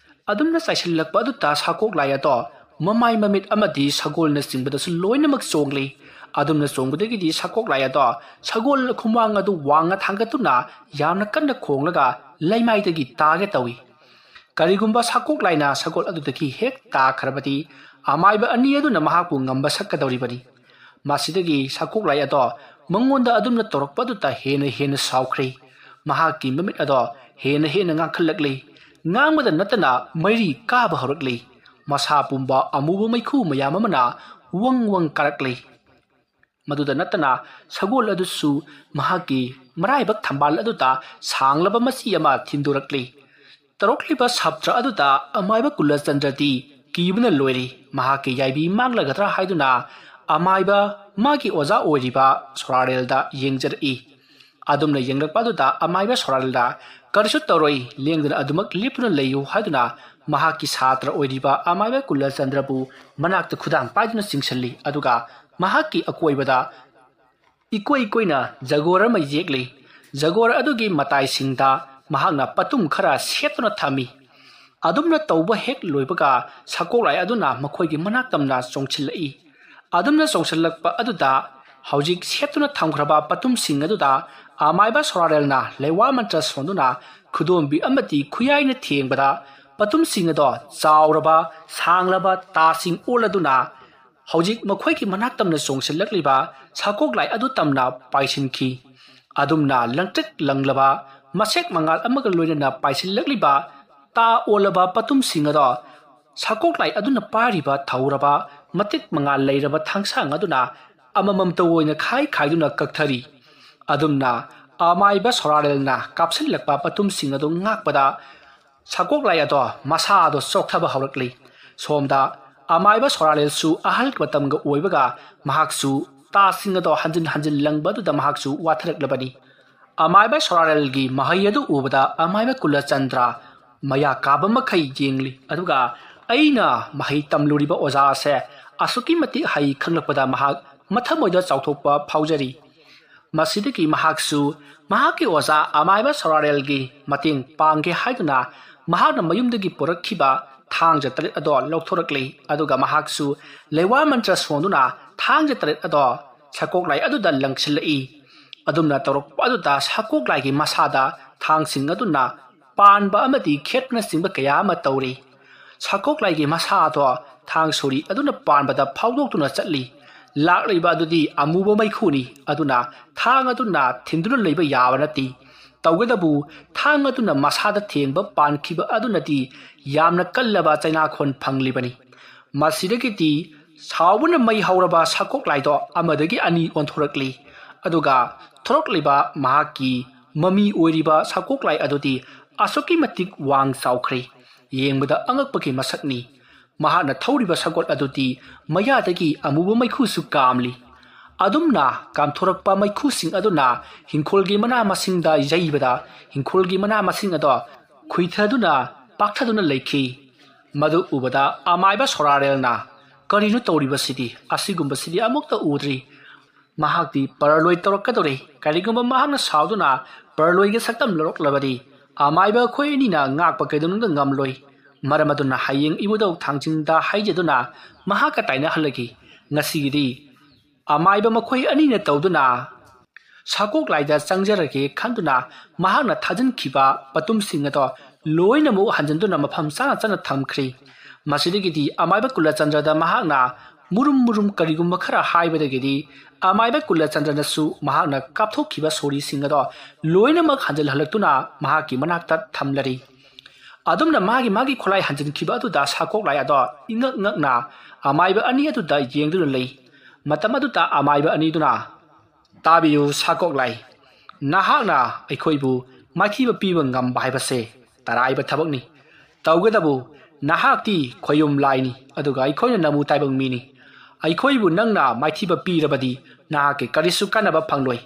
ꯑꯗꯨꯝꯅ ꯆꯥꯏꯁꯤꯜꯂꯛꯄ ꯑꯗꯨꯗ ꯁꯥꯀꯣꯛꯂꯥꯏ ꯑꯗꯣ ꯃꯃꯥꯏ, ꯃꯃꯤꯠ ꯑꯃꯗꯤ ꯁꯒꯣꯜꯅꯆꯤꯡꯕꯗꯁꯨ ꯂꯣꯏꯅꯃꯛ ꯆꯣꯡꯂꯤ꯫ ꯑꯗꯨꯝꯅ ꯆꯣꯡꯕꯗꯒꯤꯗꯤ ꯁꯥꯀꯣꯛꯂꯥꯏ ꯑꯗꯣ ꯁꯒꯣꯜ ꯈꯨꯃꯥꯡ ꯑꯗꯨ ꯋꯥꯡꯅ ꯊꯥꯡꯒꯠꯇꯨꯅ ꯌꯥꯝꯅ ꯀꯟꯅ ꯈꯣꯡꯂꯒ ꯂꯩꯃꯥꯏꯗꯒꯤ ꯇꯥꯒꯦ ꯇꯧꯏ꯫ ꯀꯔꯤꯒꯨꯝꯕ ꯁꯥꯀꯣꯛꯂꯥꯏꯅ ꯁꯒꯣꯜ ꯑꯗꯨꯗꯒꯤ ꯍꯦꯛ ꯇꯥꯈ꯭ꯔꯕꯗꯤ ꯑꯃꯥꯏꯕ ꯑꯅꯤ ꯑꯗꯨꯅ ꯃꯍꯥꯛꯄꯨ ꯉꯝꯕ ꯁꯛꯀꯗꯧꯔꯤꯕꯅꯤ꯫ ꯃꯁꯤꯗꯒꯤ ꯁꯥꯀꯣꯛꯂꯥꯏ ꯑꯗꯣ ꯃꯉꯣꯟꯗ ꯑꯗꯨꯝꯅ ꯇꯧꯔꯛꯄ ꯑꯗꯨꯗ ꯍꯦꯟꯅ ꯍꯦꯟꯅ ꯁꯥꯎꯈ꯭ꯔꯦ꯫ ꯃꯍꯥꯛꯀꯤ ꯃꯃꯤꯠ ꯑꯗꯣ ꯍꯦꯟꯅ ꯍꯦꯟꯅ ꯉꯥꯡꯈꯠꯂꯛꯂꯦ꯫ ꯉꯥꯡꯕꯗ ꯅꯠꯇꯅ ꯃꯩꯔꯤ ꯀꯥꯕ ꯍꯧꯔꯛꯂꯦ꯫ ꯃꯁꯥ ꯄꯨꯝꯕ ꯑꯃꯨꯕ ꯃꯩꯈꯨ ꯃꯌꯥꯝ ꯑꯃꯅ ꯋꯪ ꯋꯪ ꯀꯥꯔꯛꯂꯦ꯫ ꯃꯗꯨꯗ ꯅꯠꯇꯅ ꯁꯒꯣꯜ ꯑꯗꯨꯁꯨ ꯃꯍꯥꯛꯀꯤ ꯃꯔꯥꯏꯕꯛ ꯊꯝꯕꯥꯜ ꯑꯗꯨꯗ ꯁꯥꯡꯂꯕ ꯃꯆꯤ ꯑꯃ ꯊꯤꯟꯗꯣꯔꯛꯂꯤ꯫ ꯇꯧꯔꯛꯂꯤꯕ ꯁꯥꯞꯇ꯭ꯔ ꯑꯗꯨꯗ ꯑꯃꯥꯏꯕ ꯀꯨꯂꯆꯟꯗ꯭ꯔꯗꯤ ꯀꯤꯕꯅ ꯂꯣꯏꯔꯤ꯫ ꯃꯍꯥꯛꯀꯤ ꯌꯥꯏꯕꯤ ꯃꯥꯡꯂꯒꯗ꯭ꯔꯥ ꯍꯥꯏꯗꯨꯅ ꯑꯃꯥꯏꯕ, ꯃꯥꯒꯤ ꯑꯣꯖꯥ ꯑꯣꯏꯔꯤꯕ ꯁꯣꯔꯥꯔꯦꯜꯗ ꯌꯦꯡꯖꯔꯛꯏ꯫ ꯑꯗꯨꯝꯅ ꯌꯦꯡꯂꯛꯄ ꯑꯗꯨꯗ ꯑꯃꯥꯏꯕ ꯁꯣꯔꯥꯔꯦꯜꯗ "ꯀꯔꯤꯁꯨ ꯇꯧꯔꯣꯏ, ꯂꯦꯡꯗꯅ ꯑꯗꯨꯃꯛ ꯂꯦꯞꯇꯨꯅ ꯂꯩꯌꯨ" ꯍꯥꯏꯗꯨꯅ ꯃꯍꯥꯛꯀꯤ ꯁꯥꯇ꯭ꯔ ꯑꯣꯏꯔꯤꯕ ꯑꯃꯥꯏꯕ ꯀꯨꯂꯆꯟꯗ꯭ꯔꯕꯨ ꯃꯅꯥꯛꯇ ꯈꯨꯗꯥꯡ ꯄꯥꯏꯗꯨꯅ ꯆꯤꯡꯁꯤꯜꯂꯤ꯫ ꯑꯗꯨꯒ ꯃꯍꯥꯛꯀꯤ ꯑꯀꯣꯏꯕꯗ ꯏꯀꯣꯏ ꯀꯣꯏꯅ ꯖꯒꯣꯔ ꯑꯃ ꯌꯦꯛꯂꯤ꯫ ꯖꯒꯣꯔ ꯑꯗꯨꯒꯤ ꯃꯇꯥꯏꯁꯤꯡꯗ ꯃꯍꯥꯛꯅ ꯄꯇꯨꯝ ꯈꯔ ꯁꯦꯠꯇꯨꯅ ꯊꯝꯃꯤ꯫ ꯑꯗꯨꯝꯅ ꯇꯧꯕ ꯍꯦꯛ ꯂꯣꯏꯕꯒ ꯁꯒꯣꯛꯂꯥꯏ ꯑꯗꯨꯅ ꯃꯈꯣꯏꯒꯤ ꯃꯅꯥꯛ ꯇꯝꯅ ꯆꯣꯡꯁꯤꯜꯂꯛꯏ꯫ ꯑꯗꯨꯝꯅ ꯆꯣꯡꯁꯤꯜꯂꯛꯄ ꯑꯗꯨꯗ ꯍꯧꯖꯤꯛ ꯁꯦꯠꯇꯨꯅ ꯊꯝꯈ꯭ꯔꯕ ꯄꯇꯨꯝꯁꯤꯡ ꯑꯗꯨꯗ ꯑꯃꯥꯏꯕ ꯁꯣꯔꯥꯔꯦꯜꯅ ꯂꯩꯋꯥ ꯃꯟꯇ꯭ꯔ ꯁꯣꯟꯗꯨꯅ ꯈꯨꯗꯣꯝꯕꯤ ꯑꯃꯗꯤ ꯈꯨꯌꯥꯏꯅ ꯊꯦꯡꯕꯗ ꯄꯇꯨꯝꯁꯤꯡ ꯑꯗꯣ ꯆꯥꯎꯔꯕ, ꯁꯥꯡꯂꯕ ꯇꯥꯁꯤꯡ ꯑꯣꯜꯂꯗꯨꯅ ꯍꯧꯖꯤꯛ ꯃꯈꯣꯏꯒꯤ ꯃꯅꯥꯛ ꯇꯝꯅ ꯆꯣꯡꯁꯤꯜꯂꯛꯂꯤꯕ ꯁꯒꯣꯛꯂꯥꯏ ꯑꯗꯨ ꯇꯝꯅ ꯄꯥꯏꯁꯤꯟꯈꯤ꯫ ꯑꯗꯨꯝꯅ ꯂꯪꯇ꯭ꯔꯤꯛ ꯂꯪꯂꯕ ꯃꯁꯦꯛ ꯃꯉꯥꯜ ꯑꯃꯒ ꯂꯣꯏꯅꯅ ꯄꯥꯏꯁꯤꯜꯂꯛꯂꯤꯕ ꯇꯥ ꯑꯣꯜꯂꯕ ꯄꯇꯨꯝꯁꯤꯡ ꯑꯗꯣ ꯁꯒꯣꯛꯂꯥꯏ ꯑꯗꯨꯅ ꯄꯥꯏꯔꯤꯕ ꯊꯧꯔꯕ ꯃꯇꯤꯛ ꯃꯉꯥꯜ ꯂꯩꯔꯕ ꯊꯥꯡꯁꯥꯡ ꯑꯗꯨꯅ ꯑꯃꯃꯝꯇ ꯑꯣꯏꯅ ꯈꯥꯏ ꯈꯥꯏꯗꯨꯅ ꯀꯛꯊꯔꯤ꯫ ꯑꯗꯨꯝꯅ ꯑꯃꯥꯏꯕ ꯁꯣꯔꯥꯔꯦꯜꯅ ꯀꯥꯞꯁꯤꯜꯂꯛꯄ ꯄꯇꯨꯝꯁꯤꯡ ꯑꯗꯨ ꯉꯥꯛꯄꯗ ꯁꯒꯣꯛꯂꯥꯏ ꯑꯗꯣ ꯃꯁꯥ ꯑꯗꯣ ꯆꯣꯛꯊꯕ ꯍꯧꯔꯛꯂꯤ꯫ ꯁꯣꯝꯗ ꯑꯃꯥꯏꯕ ꯁꯣꯔꯥꯔꯦꯜꯁꯨ ꯑꯍꯜ ꯃꯇꯝꯒ ꯑꯣꯏꯕꯒ ꯃꯍꯥꯛꯁꯨ ꯇꯥꯁꯤꯡ ꯑꯗꯣ ꯍꯟꯖꯤꯟ ꯍꯟꯖꯤꯟ ꯂꯪꯕ ꯑꯗꯨꯗ ꯃꯍꯥꯛꯁꯨ ꯋꯥꯊꯔꯛꯂꯕꯅꯤ꯫ ꯑꯃꯥꯏꯕ ꯁꯣꯔꯥꯔꯦꯜꯒꯤ ꯃꯍꯩ ꯑꯗꯨ ꯎꯕꯗ ꯑꯃꯥꯏꯕ ꯀꯨꯂꯆꯟꯗ꯭ꯔ ꯃꯌꯥ ꯀꯥꯕ ꯃꯈꯩ ꯌꯦꯡꯂꯤ꯫ ꯑꯗꯨꯒ "ꯑꯩꯅ ꯃꯍꯩ ꯇꯝꯂꯨꯔꯤꯕ ꯑꯣꯖꯥ ꯑꯁꯦ ꯑꯁꯨꯛꯀꯤ ꯃꯇꯤꯛ ꯍꯩ" ꯈꯪꯂꯛꯄꯗ ꯃꯍꯥꯛ ꯃꯊꯃꯣꯏꯗ ꯆꯥꯎꯊꯣꯛꯄ ꯐꯥꯎꯖꯔꯤ꯫ ꯃꯁꯤꯗꯒꯤ ꯃꯍꯥꯛꯁꯨ ꯃꯍꯥꯛꯀꯤ ꯑꯣꯖꯥ ꯑꯃꯥꯏꯕ ꯁꯣꯔꯥꯔꯦꯜꯒꯤ ꯃꯇꯦꯡ ꯄꯥꯡꯒꯦ ꯍꯥꯏꯗꯨꯅ ꯃꯍꯥꯛꯅ ꯃꯌꯨꯝꯗꯒꯤ ꯄꯨꯔꯛꯈꯤꯕ ꯊꯥꯡꯖ ꯇꯔꯦꯠ ꯑꯗꯣ ꯂꯧꯊꯣꯔꯛꯂꯤ꯫ ꯑꯗꯨꯒ ꯃꯍꯥꯛꯁꯨ ꯂꯩꯋꯥ ꯃꯟꯇ꯭ꯔ ꯁꯣꯟꯗꯨꯅ ꯊꯥꯡꯖ ꯇꯔꯦꯠ ꯑꯗꯣ ꯁꯒꯣꯛꯂꯥꯏ ꯑꯗꯨꯗ ꯂꯪꯁꯤꯜꯂꯛꯏ꯫ ꯑꯗꯨꯝꯅ ꯇꯧꯔꯛꯄ ꯑꯗꯨꯗ ꯁꯒꯣꯛꯂꯥꯏꯒꯤ ꯃꯁꯥꯗ ꯊꯥꯡꯁꯤꯡ ꯑꯗꯨꯅ ꯄꯥꯟꯕ ꯑꯃꯗꯤ ꯈꯦꯠꯄꯅꯆꯤꯡꯕ ꯀꯌꯥ ꯑꯃ ꯇꯧꯔꯤ꯫ ꯁꯒꯣꯛꯂꯥꯏꯒꯤ ꯃꯁꯥ ꯑꯗꯣ ꯊꯥꯡ ꯁꯣꯔꯤ ꯑꯗꯨꯅ ꯄꯥꯟꯕꯗ ꯐꯥꯎꯗꯣꯛꯇꯨꯅ ꯆꯠꯂꯤ꯫ ꯂꯥꯛꯂꯤꯕ ꯑꯗꯨꯗꯤ ꯑꯃꯨꯕ ꯃꯩꯈꯨꯅꯤ꯫ ꯑꯗꯨꯅ ꯊꯥꯡ ꯑꯗꯨꯅ ꯊꯤꯟꯗꯨꯅ ꯂꯩꯕ ꯌꯥꯕ ꯅꯠꯇꯦ꯫ ꯇꯧꯒꯗꯕꯨ ꯊꯥꯡ ꯑꯗꯨꯅ ꯃꯁꯥꯗ ꯊꯦꯡꯕ ꯄꯥꯟꯈꯤꯕ ꯑꯗꯨꯅꯗꯤ ꯌꯥꯝꯅ ꯀꯜꯂꯕ ꯆꯩꯅꯥꯈꯣꯟ ꯐꯪꯂꯤꯕꯅꯤ꯫ ꯃꯁꯤꯗꯒꯤꯗꯤ ꯁꯥꯎꯕꯅ ꯃꯩ ꯍꯧꯔꯕ ꯁꯒꯣꯛꯂꯥꯏꯗꯣ ꯑꯃꯗꯒꯤ ꯑꯅꯤ ꯑꯣꯟꯊꯣꯔꯛꯂꯤ꯫ ꯑꯗꯨꯒ ꯊꯣꯔꯛꯂꯤꯕ ꯃꯍꯥꯛꯀꯤ ꯃꯃꯤ ꯑꯣꯏꯔꯤꯕ ꯁꯒꯣꯛꯂꯥꯏ ꯑꯗꯨꯗꯤ ꯑꯁꯨꯛꯀꯤ ꯃꯇꯤꯛ ꯋꯥꯡ ꯆꯥꯎꯈ꯭ꯔꯦ꯫ ꯌꯦꯡꯕꯗ ꯑꯉꯛꯄꯒꯤ ꯃꯁꯛꯅꯤ꯫ ꯃꯍꯥꯛꯅ ꯊꯧꯔꯤꯕ ꯁꯒꯣꯜ ꯑꯗꯨꯗꯤ ꯃꯌꯥꯗꯒꯤ ꯑꯃꯨꯕ ꯃꯩꯈꯨꯁꯨ ꯀꯥꯝꯂꯤ꯫ ꯑꯗꯨꯝꯅ ꯀꯥꯝꯊꯣꯔꯛꯄ ꯃꯩꯈꯨꯁꯤꯡ ꯑꯗꯨꯅ ꯍꯤꯡꯈꯣꯜꯒꯤ ꯃꯅꯥ ꯃꯁꯤꯡꯗ ꯌꯩꯕꯗ, ꯍꯤꯡꯈꯣꯜꯒꯤ ꯃꯅꯥ ꯃꯁꯤꯡ ꯑꯗꯣ ꯈꯨꯏꯊꯗꯨꯅ ꯄꯥꯛꯊꯗꯨꯅ ꯂꯩꯈꯤ꯫ ꯃꯗꯨ ꯎꯕꯗ ꯑꯃꯥꯏꯕ ꯁꯣꯔꯥꯔꯦꯜꯅ, "ꯀꯔꯤꯅꯣ ꯇꯧꯔꯤꯕꯁꯤꯗꯤ? ꯑꯁꯤꯒꯨꯝꯕꯁꯤꯗꯤ ꯑꯃꯨꯛꯇ ꯎꯗ꯭ꯔꯤ꯫" ꯃꯍꯥꯛꯇꯤ ꯄꯔꯂꯣꯏ ꯇꯧꯔꯛꯀꯗꯧꯔꯦ꯫ ꯀꯔꯤꯒꯨꯝꯕ ꯃꯍꯥꯛꯅ ꯁꯥꯎꯗꯨꯅ ꯄꯔꯂꯣꯏꯒꯤ ꯁꯛꯇꯝ ꯂꯧꯔꯛꯂꯕꯗꯤ, ꯑꯃꯥꯏꯕ ꯑꯩꯈꯣꯏ ꯑꯅꯤꯅ ꯉꯥꯛꯄ ꯀꯩꯗꯧꯅꯨꯡꯗ ꯉꯝꯂꯣꯏ꯫ ꯃꯔꯝ ꯑꯗꯨꯅ ꯍꯌꯦꯡ ꯏꯕꯨꯙꯧ ꯊꯥꯡꯖꯤꯡꯗ ꯍꯥꯏꯖꯗꯨꯅ ꯃꯍꯥꯛꯀ ꯇꯥꯏꯅꯍꯜꯂꯒꯦ꯫ ꯉꯁꯤꯒꯤꯗꯤ ꯑꯃꯥꯏꯕ ꯃꯈꯣꯏ ꯑꯅꯤꯅ ꯇꯧꯗꯨꯅ ꯁꯥꯀꯣꯛ ꯂꯥꯏꯗ ꯆꯪꯖꯔꯒꯦ ꯈꯟꯗꯨꯅ ꯃꯍꯥꯛꯅ ꯊꯥꯖꯤꯟꯈꯤꯕ ꯄꯣꯠꯇꯨꯝꯁꯤꯡ ꯑꯗꯣ ꯂꯣꯏꯅꯃꯛ ꯍꯟꯖꯤꯟꯗꯨꯅ ꯃꯐꯝ ꯆꯥꯅ ꯆꯥꯅ ꯊꯝꯈ꯭ꯔꯦ꯫ ꯃꯁꯤꯗꯒꯤꯗꯤ ꯑꯃꯥꯏꯕ ꯀꯨꯂꯆꯟꯗ꯭ꯔꯗ ꯃꯍꯥꯛꯅ ꯃꯨꯔꯨꯝ ꯃꯨꯔꯨꯝ ꯀꯔꯤꯒꯨꯝꯕ ꯈꯔ ꯍꯥꯏꯕꯗꯒꯤꯗꯤ ꯑꯃꯥꯏꯕ ꯀꯨꯂꯆꯟꯗ꯭ꯔꯅꯁꯨ ꯃꯍꯥꯛꯅ ꯀꯥꯞꯊꯣꯛꯈꯤꯕ ꯁꯣꯔꯤꯁꯤꯡ ꯑꯗꯣ ꯂꯣꯏꯅꯃꯛ ꯍꯟꯖꯤꯜꯍꯜꯂꯛꯇꯨꯅ ꯃꯍꯥꯛꯀꯤ ꯃꯅꯥꯛꯇ ꯊꯝꯂꯔꯤ꯫ ꯑꯗꯨꯝꯅ ꯃꯥꯒꯤ ꯃꯥꯒꯤ ꯈꯣꯂꯥꯏ ꯍꯟꯖꯤꯟꯈꯤꯕ ꯑꯗꯨꯗ ꯁꯥꯀꯣꯛ ꯂꯥꯏ ꯑꯗꯣ ꯏꯉꯛ ꯉꯛꯅ ꯑꯃꯥꯏꯕ ꯑꯅꯤ ꯑꯗꯨꯗ ꯌꯦꯡꯗꯨꯅ ꯂꯩ꯫ ꯃꯇꯝ ꯑꯗꯨꯗ ꯑꯃꯥꯏꯕ ꯑꯅꯤꯗꯨꯅ, "ꯇꯥꯕꯤꯌꯨ ꯁꯥꯀꯣꯛ ꯂꯥꯏ, ꯅꯍꯥꯛꯅ ꯑꯩꯈꯣꯏꯕꯨ ꯃꯥꯏꯊꯤꯕ ꯄꯤꯕ ꯉꯝꯕ ꯍꯥꯏꯕꯁꯦ ꯇꯔꯥꯏꯕ ꯊꯕꯛꯅꯤ꯫ ꯇꯧꯒꯗꯕꯨ ꯅꯍꯥꯛꯇꯤ ꯈꯣꯌꯨꯝ ꯂꯥꯏꯅꯤ, ꯑꯗꯨꯒ ꯑꯩꯈꯣꯏꯅ ꯅꯃꯨ ꯇꯥꯏꯕꯪ ꯃꯤꯅꯤ꯫ ꯑꯩꯈꯣꯏꯕꯨ ꯅꯪꯅ ꯃꯥꯏꯊꯤꯕ ꯄꯤꯔꯕꯗꯤ ꯅꯍꯥꯛꯀꯤ ꯀꯔꯤꯁꯨ ꯀꯥꯟꯅꯕ ꯐꯪꯂꯣꯏ꯫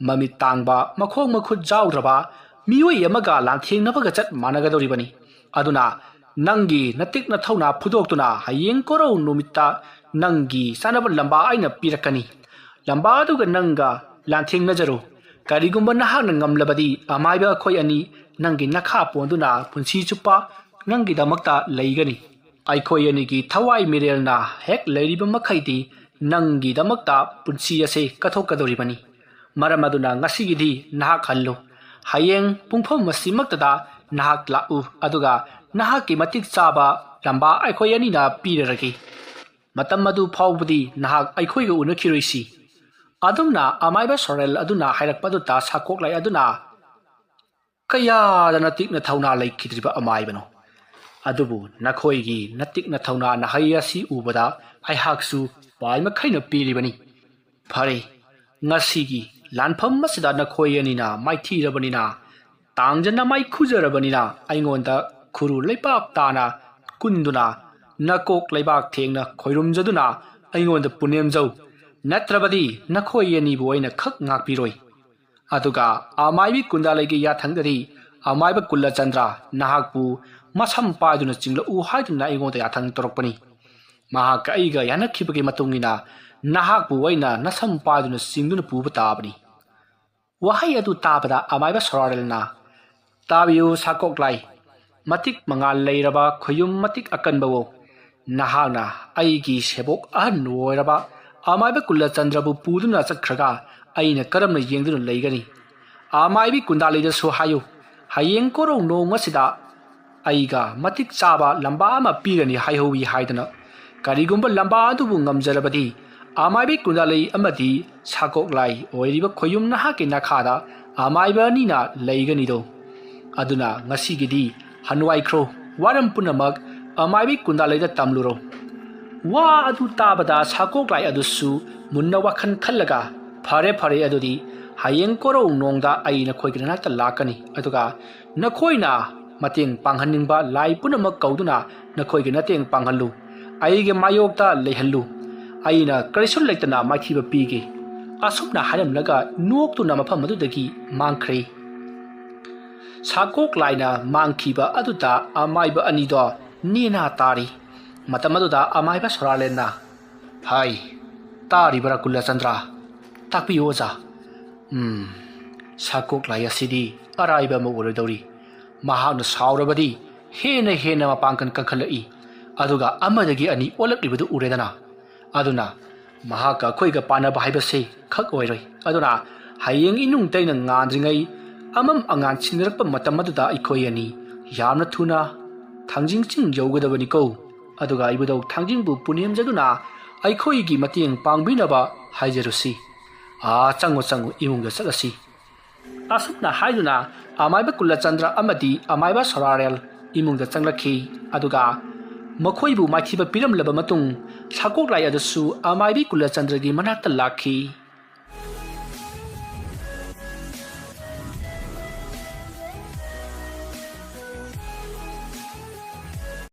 ꯃꯃꯤꯠ ꯇꯥꯡꯕ, ꯃꯈꯣꯡ ꯃꯈꯨꯠ ꯌꯥꯎꯗ꯭ꯔꯕ ꯃꯤꯑꯣꯏ ꯑꯃꯒ ꯂꯥꯟꯊꯦꯡꯅꯕꯒ ꯆꯠ ꯃꯥꯟꯅꯒꯗꯧꯔꯤꯕꯅꯤ꯫ ꯑꯗꯨꯅ ꯅꯪꯒꯤ ꯅꯇꯤꯛ ꯅꯊꯧꯅ ꯐꯨꯗꯣꯛꯇꯨꯅ ꯍꯌꯦꯡ ꯀꯣꯔꯧ ꯅꯨꯃꯤꯠꯇ ꯅꯪꯒꯤ ꯆꯥꯅꯕ ꯂꯝꯕꯥ ꯑꯩꯅ ꯄꯤꯔꯛꯀꯅꯤ꯫ ꯂꯝꯕꯥ ꯑꯗꯨꯒ ꯅꯪꯒ ꯂꯥꯟꯊꯦꯡꯅꯖꯔꯨ꯫ ꯀꯔꯤꯒꯨꯝꯕ ꯅꯍꯥꯛꯅ ꯉꯝꯂꯕꯗꯤ ꯑꯃꯥꯏꯕ ꯑꯩꯈꯣꯏ ꯑꯅꯤ ꯅꯪꯒꯤ ꯅꯈꯥ ꯄꯣꯟꯗꯨꯅ ꯄꯨꯟꯁꯤ ꯆꯨꯞꯄ ꯅꯪꯒꯤꯗꯃꯛꯇ ꯂꯩꯒꯅꯤ꯫ ꯑꯩꯈꯣꯏ ꯑꯅꯤꯒꯤ ꯊꯋꯥꯏ ꯃꯤꯔꯦꯜꯅ ꯍꯦꯛ ꯂꯩꯔꯤꯕ ꯃꯈꯩꯗꯤ ꯅꯪꯒꯤꯗꯃꯛꯇ ꯄꯨꯟꯁꯤ ꯑꯁꯦ ꯀꯠꯊꯣꯛꯀꯗꯧꯔꯤꯕꯅꯤ꯫ ꯃꯔꯝ ꯑꯗꯨꯅ ꯉꯁꯤꯒꯤꯗꯤ ꯅꯍꯥꯛ ꯍꯜꯂꯨ꯫ ꯍꯌꯦꯡ ꯄꯨꯡꯐꯝ ꯑꯁꯤꯃꯛꯇꯗ ꯅꯍꯥꯛ ꯂꯥꯛꯎ, ꯑꯗꯨꯒ ꯅꯍꯥꯛꯀꯤ ꯃꯇꯤꯛ ꯆꯥꯕ ꯂꯝꯕꯥ ꯑꯩꯈꯣꯏ ꯑꯅꯤꯅ ꯄꯤꯔꯔꯒꯦ꯫ ꯃꯇꯝ ꯑꯗꯨ ꯐꯥꯎꯕꯗꯤ ꯅꯍꯥꯛ ꯑꯩꯈꯣꯏꯒ ꯎꯅꯈꯤꯔꯣꯏꯁꯤ꯫" ꯑꯗꯨꯝꯅ ꯑꯃꯥꯏꯕ ꯁꯣꯔꯦꯜ ꯑꯗꯨꯅ ꯍꯥꯏꯔꯛꯄ ꯑꯗꯨꯗ ꯁꯥꯀꯣꯛꯂꯥꯏ ꯑꯗꯨꯅ, "ꯀꯌꯥꯗ ꯅꯇꯤꯛ ꯅꯊꯧꯅꯥ ꯂꯩꯈꯤꯗ꯭ꯔꯤꯕ ꯑꯃꯥꯏꯕꯅꯣ! ꯑꯗꯨꯕꯨ ꯅꯈꯣꯏꯒꯤ ꯅꯇꯤꯛ ꯅꯊꯧꯅꯥ ꯅꯍꯩ ꯑꯁꯤ ꯎꯕꯗ ꯑꯩꯍꯥꯛꯁꯨ ꯄꯥꯏ ꯃꯈꯩꯅ ꯄꯤꯔꯤꯕꯅꯤ꯫ ꯐꯔꯦ, ꯉꯁꯤꯒꯤ ꯂꯥꯟꯐꯝ ꯑꯁꯤꯗ ꯅꯈꯣꯏ ꯑꯅꯤꯅ ꯃꯥꯏꯊꯤꯔꯕꯅꯤꯅ, ꯇꯥꯡꯖꯅ ꯃꯥꯏꯈꯨꯖꯔꯕꯅꯤꯅ, ꯑꯩꯉꯣꯟꯗ ꯈꯨꯔꯨ ꯂꯩꯄꯥꯛ ꯇꯥꯅ ꯀꯨꯟꯗꯨꯅ, ꯅꯀꯣꯛ ꯂꯩꯕꯥꯛ ꯊꯦꯡꯅ ꯈꯣꯏꯔꯨꯝꯖꯗꯨꯅ ꯑꯩꯉꯣꯟꯗ ꯄꯨꯅꯦꯝꯖꯧ꯫ ꯅꯠꯇ꯭ꯔꯕꯗꯤ ꯅꯈꯣꯏ ꯑꯅꯤꯕꯨ ꯑꯩꯅ ꯈꯛ ꯉꯥꯛꯄꯤꯔꯣꯏ꯫ ꯑꯗꯨꯒ ꯑꯃꯥꯏꯕꯤ ꯀꯨꯟꯗꯥꯂꯩꯒꯤ ꯌꯥꯊꯪꯗꯗꯤ ꯑꯃꯥꯏꯕ ꯀꯨꯂꯆꯟꯗ꯭ꯔ ꯅꯍꯥꯛꯄꯨ ꯃꯁꯝ ꯄꯥꯏꯗꯨꯅ ꯆꯤꯡꯂꯛꯎ ꯍꯥꯏꯗꯨꯅ ꯑꯩꯉꯣꯟꯗ ꯌꯥꯊꯪ ꯇꯧꯔꯛꯄꯅꯤ꯫ ꯃꯍꯥꯛꯀ ꯑꯩꯒ ꯌꯥꯅꯈꯤꯕꯒꯤ ꯃꯇꯨꯡ ꯏꯟꯅ ꯅꯍꯥꯛꯄꯨ ꯑꯩꯅ ꯅꯁꯝ ꯄꯥꯏꯗꯨꯅ ꯆꯤꯡꯗꯨꯅ ꯄꯨꯕ ꯇꯥꯕꯅꯤ꯫ ꯋꯥꯍꯩ ꯑꯗꯨ ꯇꯥꯕꯗ ꯑꯃꯥꯏꯕ ꯁꯣꯔꯥꯔꯦꯜꯅ, "ꯇꯥꯕꯤꯌꯨ ꯁꯥꯀꯣꯛꯂꯥꯏ, ꯃꯇꯤꯛ ꯃꯉꯥꯜ ꯂꯩꯔꯕ ꯈꯨꯌꯨꯝ ꯃꯇꯤꯛ ꯑꯀꯟꯕꯋꯣ, ꯅꯍꯥꯛꯅ ꯑꯩꯒꯤ ꯁꯦꯕꯣꯛ ꯑꯍꯟ ꯑꯣꯏꯔꯕ ꯑꯃꯥꯏꯕ ꯀꯨꯂꯆꯟꯗ꯭ꯔꯕꯨ ꯄꯨꯗꯨꯅ ꯆꯠꯈ꯭ꯔꯒ ꯑꯩꯅ ꯀꯔꯝꯅ ꯌꯦꯡꯗꯨꯅ ꯂꯩꯒꯅꯤ? ꯑꯃꯥꯏꯕꯤ ꯀꯨꯟꯗꯥꯂꯩꯗꯁꯨ ꯍꯥꯏꯌꯨ, ꯍꯌꯦꯡ ꯀꯣꯔꯧ ꯅꯣꯡ ꯑꯁꯤꯗ ꯑꯩꯒ ꯃꯇꯤꯛ ꯆꯥꯕ ꯂꯝꯕꯥ ꯑꯃ ꯄꯤꯒꯅꯤ ꯍꯥꯏꯍꯧꯏ" ꯍꯥꯏꯗꯅ꯫ ꯀꯔꯤꯒꯨꯝꯕ ꯂꯝꯕꯥ ꯑꯗꯨꯕꯨ ꯉꯝꯖꯔꯕꯗꯤ ꯑꯃꯥꯏꯕꯤ ꯀꯨꯟꯗꯥꯂꯩ ꯑꯃꯗꯤ ꯁꯥꯀꯣꯛꯂꯥꯏ ꯑꯣꯏꯔꯤꯕ ꯈꯣꯌꯨꯝ ꯅꯍꯥꯛꯀꯤ ꯅꯈꯥꯗ ꯑꯃꯥꯏꯕ ꯑꯅꯤꯅ ꯂꯩꯒꯅꯤꯗꯣ꯫ ꯑꯗꯨꯅ ꯉꯁꯤꯒꯤꯗꯤ ꯍꯟꯋꯥꯏꯈ꯭ꯔꯣ, ꯋꯥꯔꯝ ꯄꯨꯝꯅꯃꯛ ꯑꯃꯥꯏꯕꯤ ꯀꯨꯟꯗꯥꯂꯩꯗ ꯇꯝꯂꯨꯔꯣ꯫ ꯋꯥ ꯑꯗꯨ ꯇꯥꯕꯗ ꯁꯥꯀꯣꯛꯂꯥꯏ ꯑꯗꯨꯁꯨ ꯃꯨꯟꯅ ꯋꯥꯈꯜ ꯈꯜꯂꯒ, "ꯐꯔꯦ, ꯐꯔꯦ, ꯑꯗꯨꯗꯤ ꯍꯌꯦꯡ ꯀꯣꯔꯧ ꯅꯣꯡꯗ ꯑꯩ ꯅꯈꯣꯏꯒꯤ ꯅꯥꯛꯇ ꯂꯥꯛꯀꯅꯤ, ꯑꯗꯨꯒ ꯅꯈꯣꯏꯅ ꯃꯇꯦꯡ ꯄꯥꯡꯍꯟꯅꯤꯡꯕ ꯂꯥꯏ ꯄꯨꯝꯅꯃꯛ ꯀꯧꯗꯨꯅ ꯅꯈꯣꯏꯒꯤ ꯅꯇꯦꯡ ꯄꯥꯡꯍꯜꯂꯨ, ꯑꯩꯒꯤ ꯃꯥꯌꯣꯛꯇ ꯂꯩꯍꯜꯂꯨ, ꯑꯩꯅ ꯀꯔꯤꯁꯨ ꯂꯩꯇꯅ ꯃꯥꯏꯊꯤꯕ ꯄꯤꯒꯦ"꯫ ꯑꯁꯨꯝꯅ ꯍꯥꯏꯔꯝꯂꯒ ꯅꯣꯛꯇꯨꯅ ꯃꯐꯝ ꯑꯗꯨꯗꯒꯤ ꯃꯥꯡꯈ꯭ꯔꯦ꯫ ꯁꯥꯀꯣꯛ ꯂꯥꯏꯅ ꯃꯥꯡꯈꯤꯕ ꯑꯗꯨꯗ ꯑꯃꯥꯏꯕ ꯑꯅꯤꯗꯣ ꯅꯦꯅꯥ ꯇꯥꯔꯤ꯫ ꯃꯇꯝ ꯑꯗꯨꯗ ꯑꯃꯥꯏꯕ ꯁꯣꯔꯥꯂꯦꯟꯅ, "ꯍꯥꯏ, ꯇꯥꯔꯤꯕꯔꯥ ꯀꯨꯂꯆꯟꯗ꯭ꯔ? ꯇꯥꯛꯄꯤꯌꯨ ꯑꯣꯖꯥ꯫ ꯎꯝ, ꯁꯥꯀꯣꯛ ꯂꯥꯏ ꯑꯁꯤꯗꯤ ꯑꯔꯥꯏꯕ ꯑꯃ ꯑꯣꯏꯔꯣꯏꯗꯧꯔꯤ꯫ ꯃꯍꯥꯛꯅ ꯁꯥꯎꯔꯕꯗꯤ ꯍꯦꯟꯅ ꯍꯦꯟꯅ ꯃꯄꯥꯡꯒꯜ ꯀꯟꯈꯠꯂꯛꯏ꯫ ꯑꯗꯨꯒ ꯑꯃꯗꯒꯤ ꯑꯅꯤ ꯑꯣꯜꯂꯛꯂꯤꯕꯗꯨ ꯎꯔꯦꯗꯅ꯫ ꯑꯗꯨꯅ ꯃꯍꯥꯛꯀ ꯑꯩꯈꯣꯏꯒ ꯄꯥꯟꯅꯕ ꯍꯥꯏꯕꯁꯤ ꯈꯛ ꯑꯣꯏꯔꯣꯏ꯫ ꯑꯗꯨꯅ ꯍꯌꯦꯡ ꯏꯅꯨꯡ ꯇꯩꯅ ꯉꯥꯟꯗ꯭ꯔꯤꯉꯩ ꯑꯃꯝ ꯑꯉꯥꯟ ꯁꯤꯟꯅꯔꯛꯄ ꯃꯇꯝ ꯑꯗꯨꯗ ꯑꯩꯈꯣꯏ ꯑꯅꯤ ꯌꯥꯝꯅ ꯊꯨꯅ ꯊꯥꯡꯖꯤꯡ ꯆꯤꯡ ꯌꯧꯒꯗꯕꯅꯤꯀꯣ꯫ ꯑꯗꯨꯒ ꯏꯕꯨꯙꯧ ꯊꯥꯡꯖꯤꯡꯕꯨ ꯄꯨꯅꯦꯝꯖꯗꯨꯅ ꯑꯩꯈꯣꯏꯒꯤ ꯃꯇꯦꯡ ꯄꯥꯡꯕꯤꯅꯕ ꯍꯥꯏꯖꯔꯨꯁꯤ꯫ ꯑꯥ, ꯆꯪꯉꯨ, ꯆꯪꯉꯨ, ꯏꯃꯨꯡꯗ ꯆꯠꯂꯁꯤ"꯫ ꯑꯁꯨꯝꯅ ꯍꯥꯏꯗꯨꯅ ꯑꯃꯥꯏꯕ ꯀꯨꯂꯆꯟꯗ꯭ꯔ ꯑꯃꯗꯤ ꯑꯃꯥꯏꯕ ꯁꯣꯔꯥꯔꯦꯜ ꯏꯃꯨꯡꯗ ꯆꯪꯂꯛꯈꯤ꯫ ꯑꯗꯨꯒ ꯃꯈꯣꯏꯕꯨ ꯃꯥꯏꯊꯤꯕ ꯄꯤꯔꯝꯂꯕ ꯃꯇꯨꯡ ꯁꯥꯀꯣꯛ ꯂꯥꯏ ꯑꯗꯨꯁꯨ ꯑꯃꯥꯏꯕꯤ ꯀꯨꯂꯆꯟꯗ꯭ꯔꯒꯤ ꯃꯅꯥꯛꯇ ꯂꯥꯛꯈꯤ꯫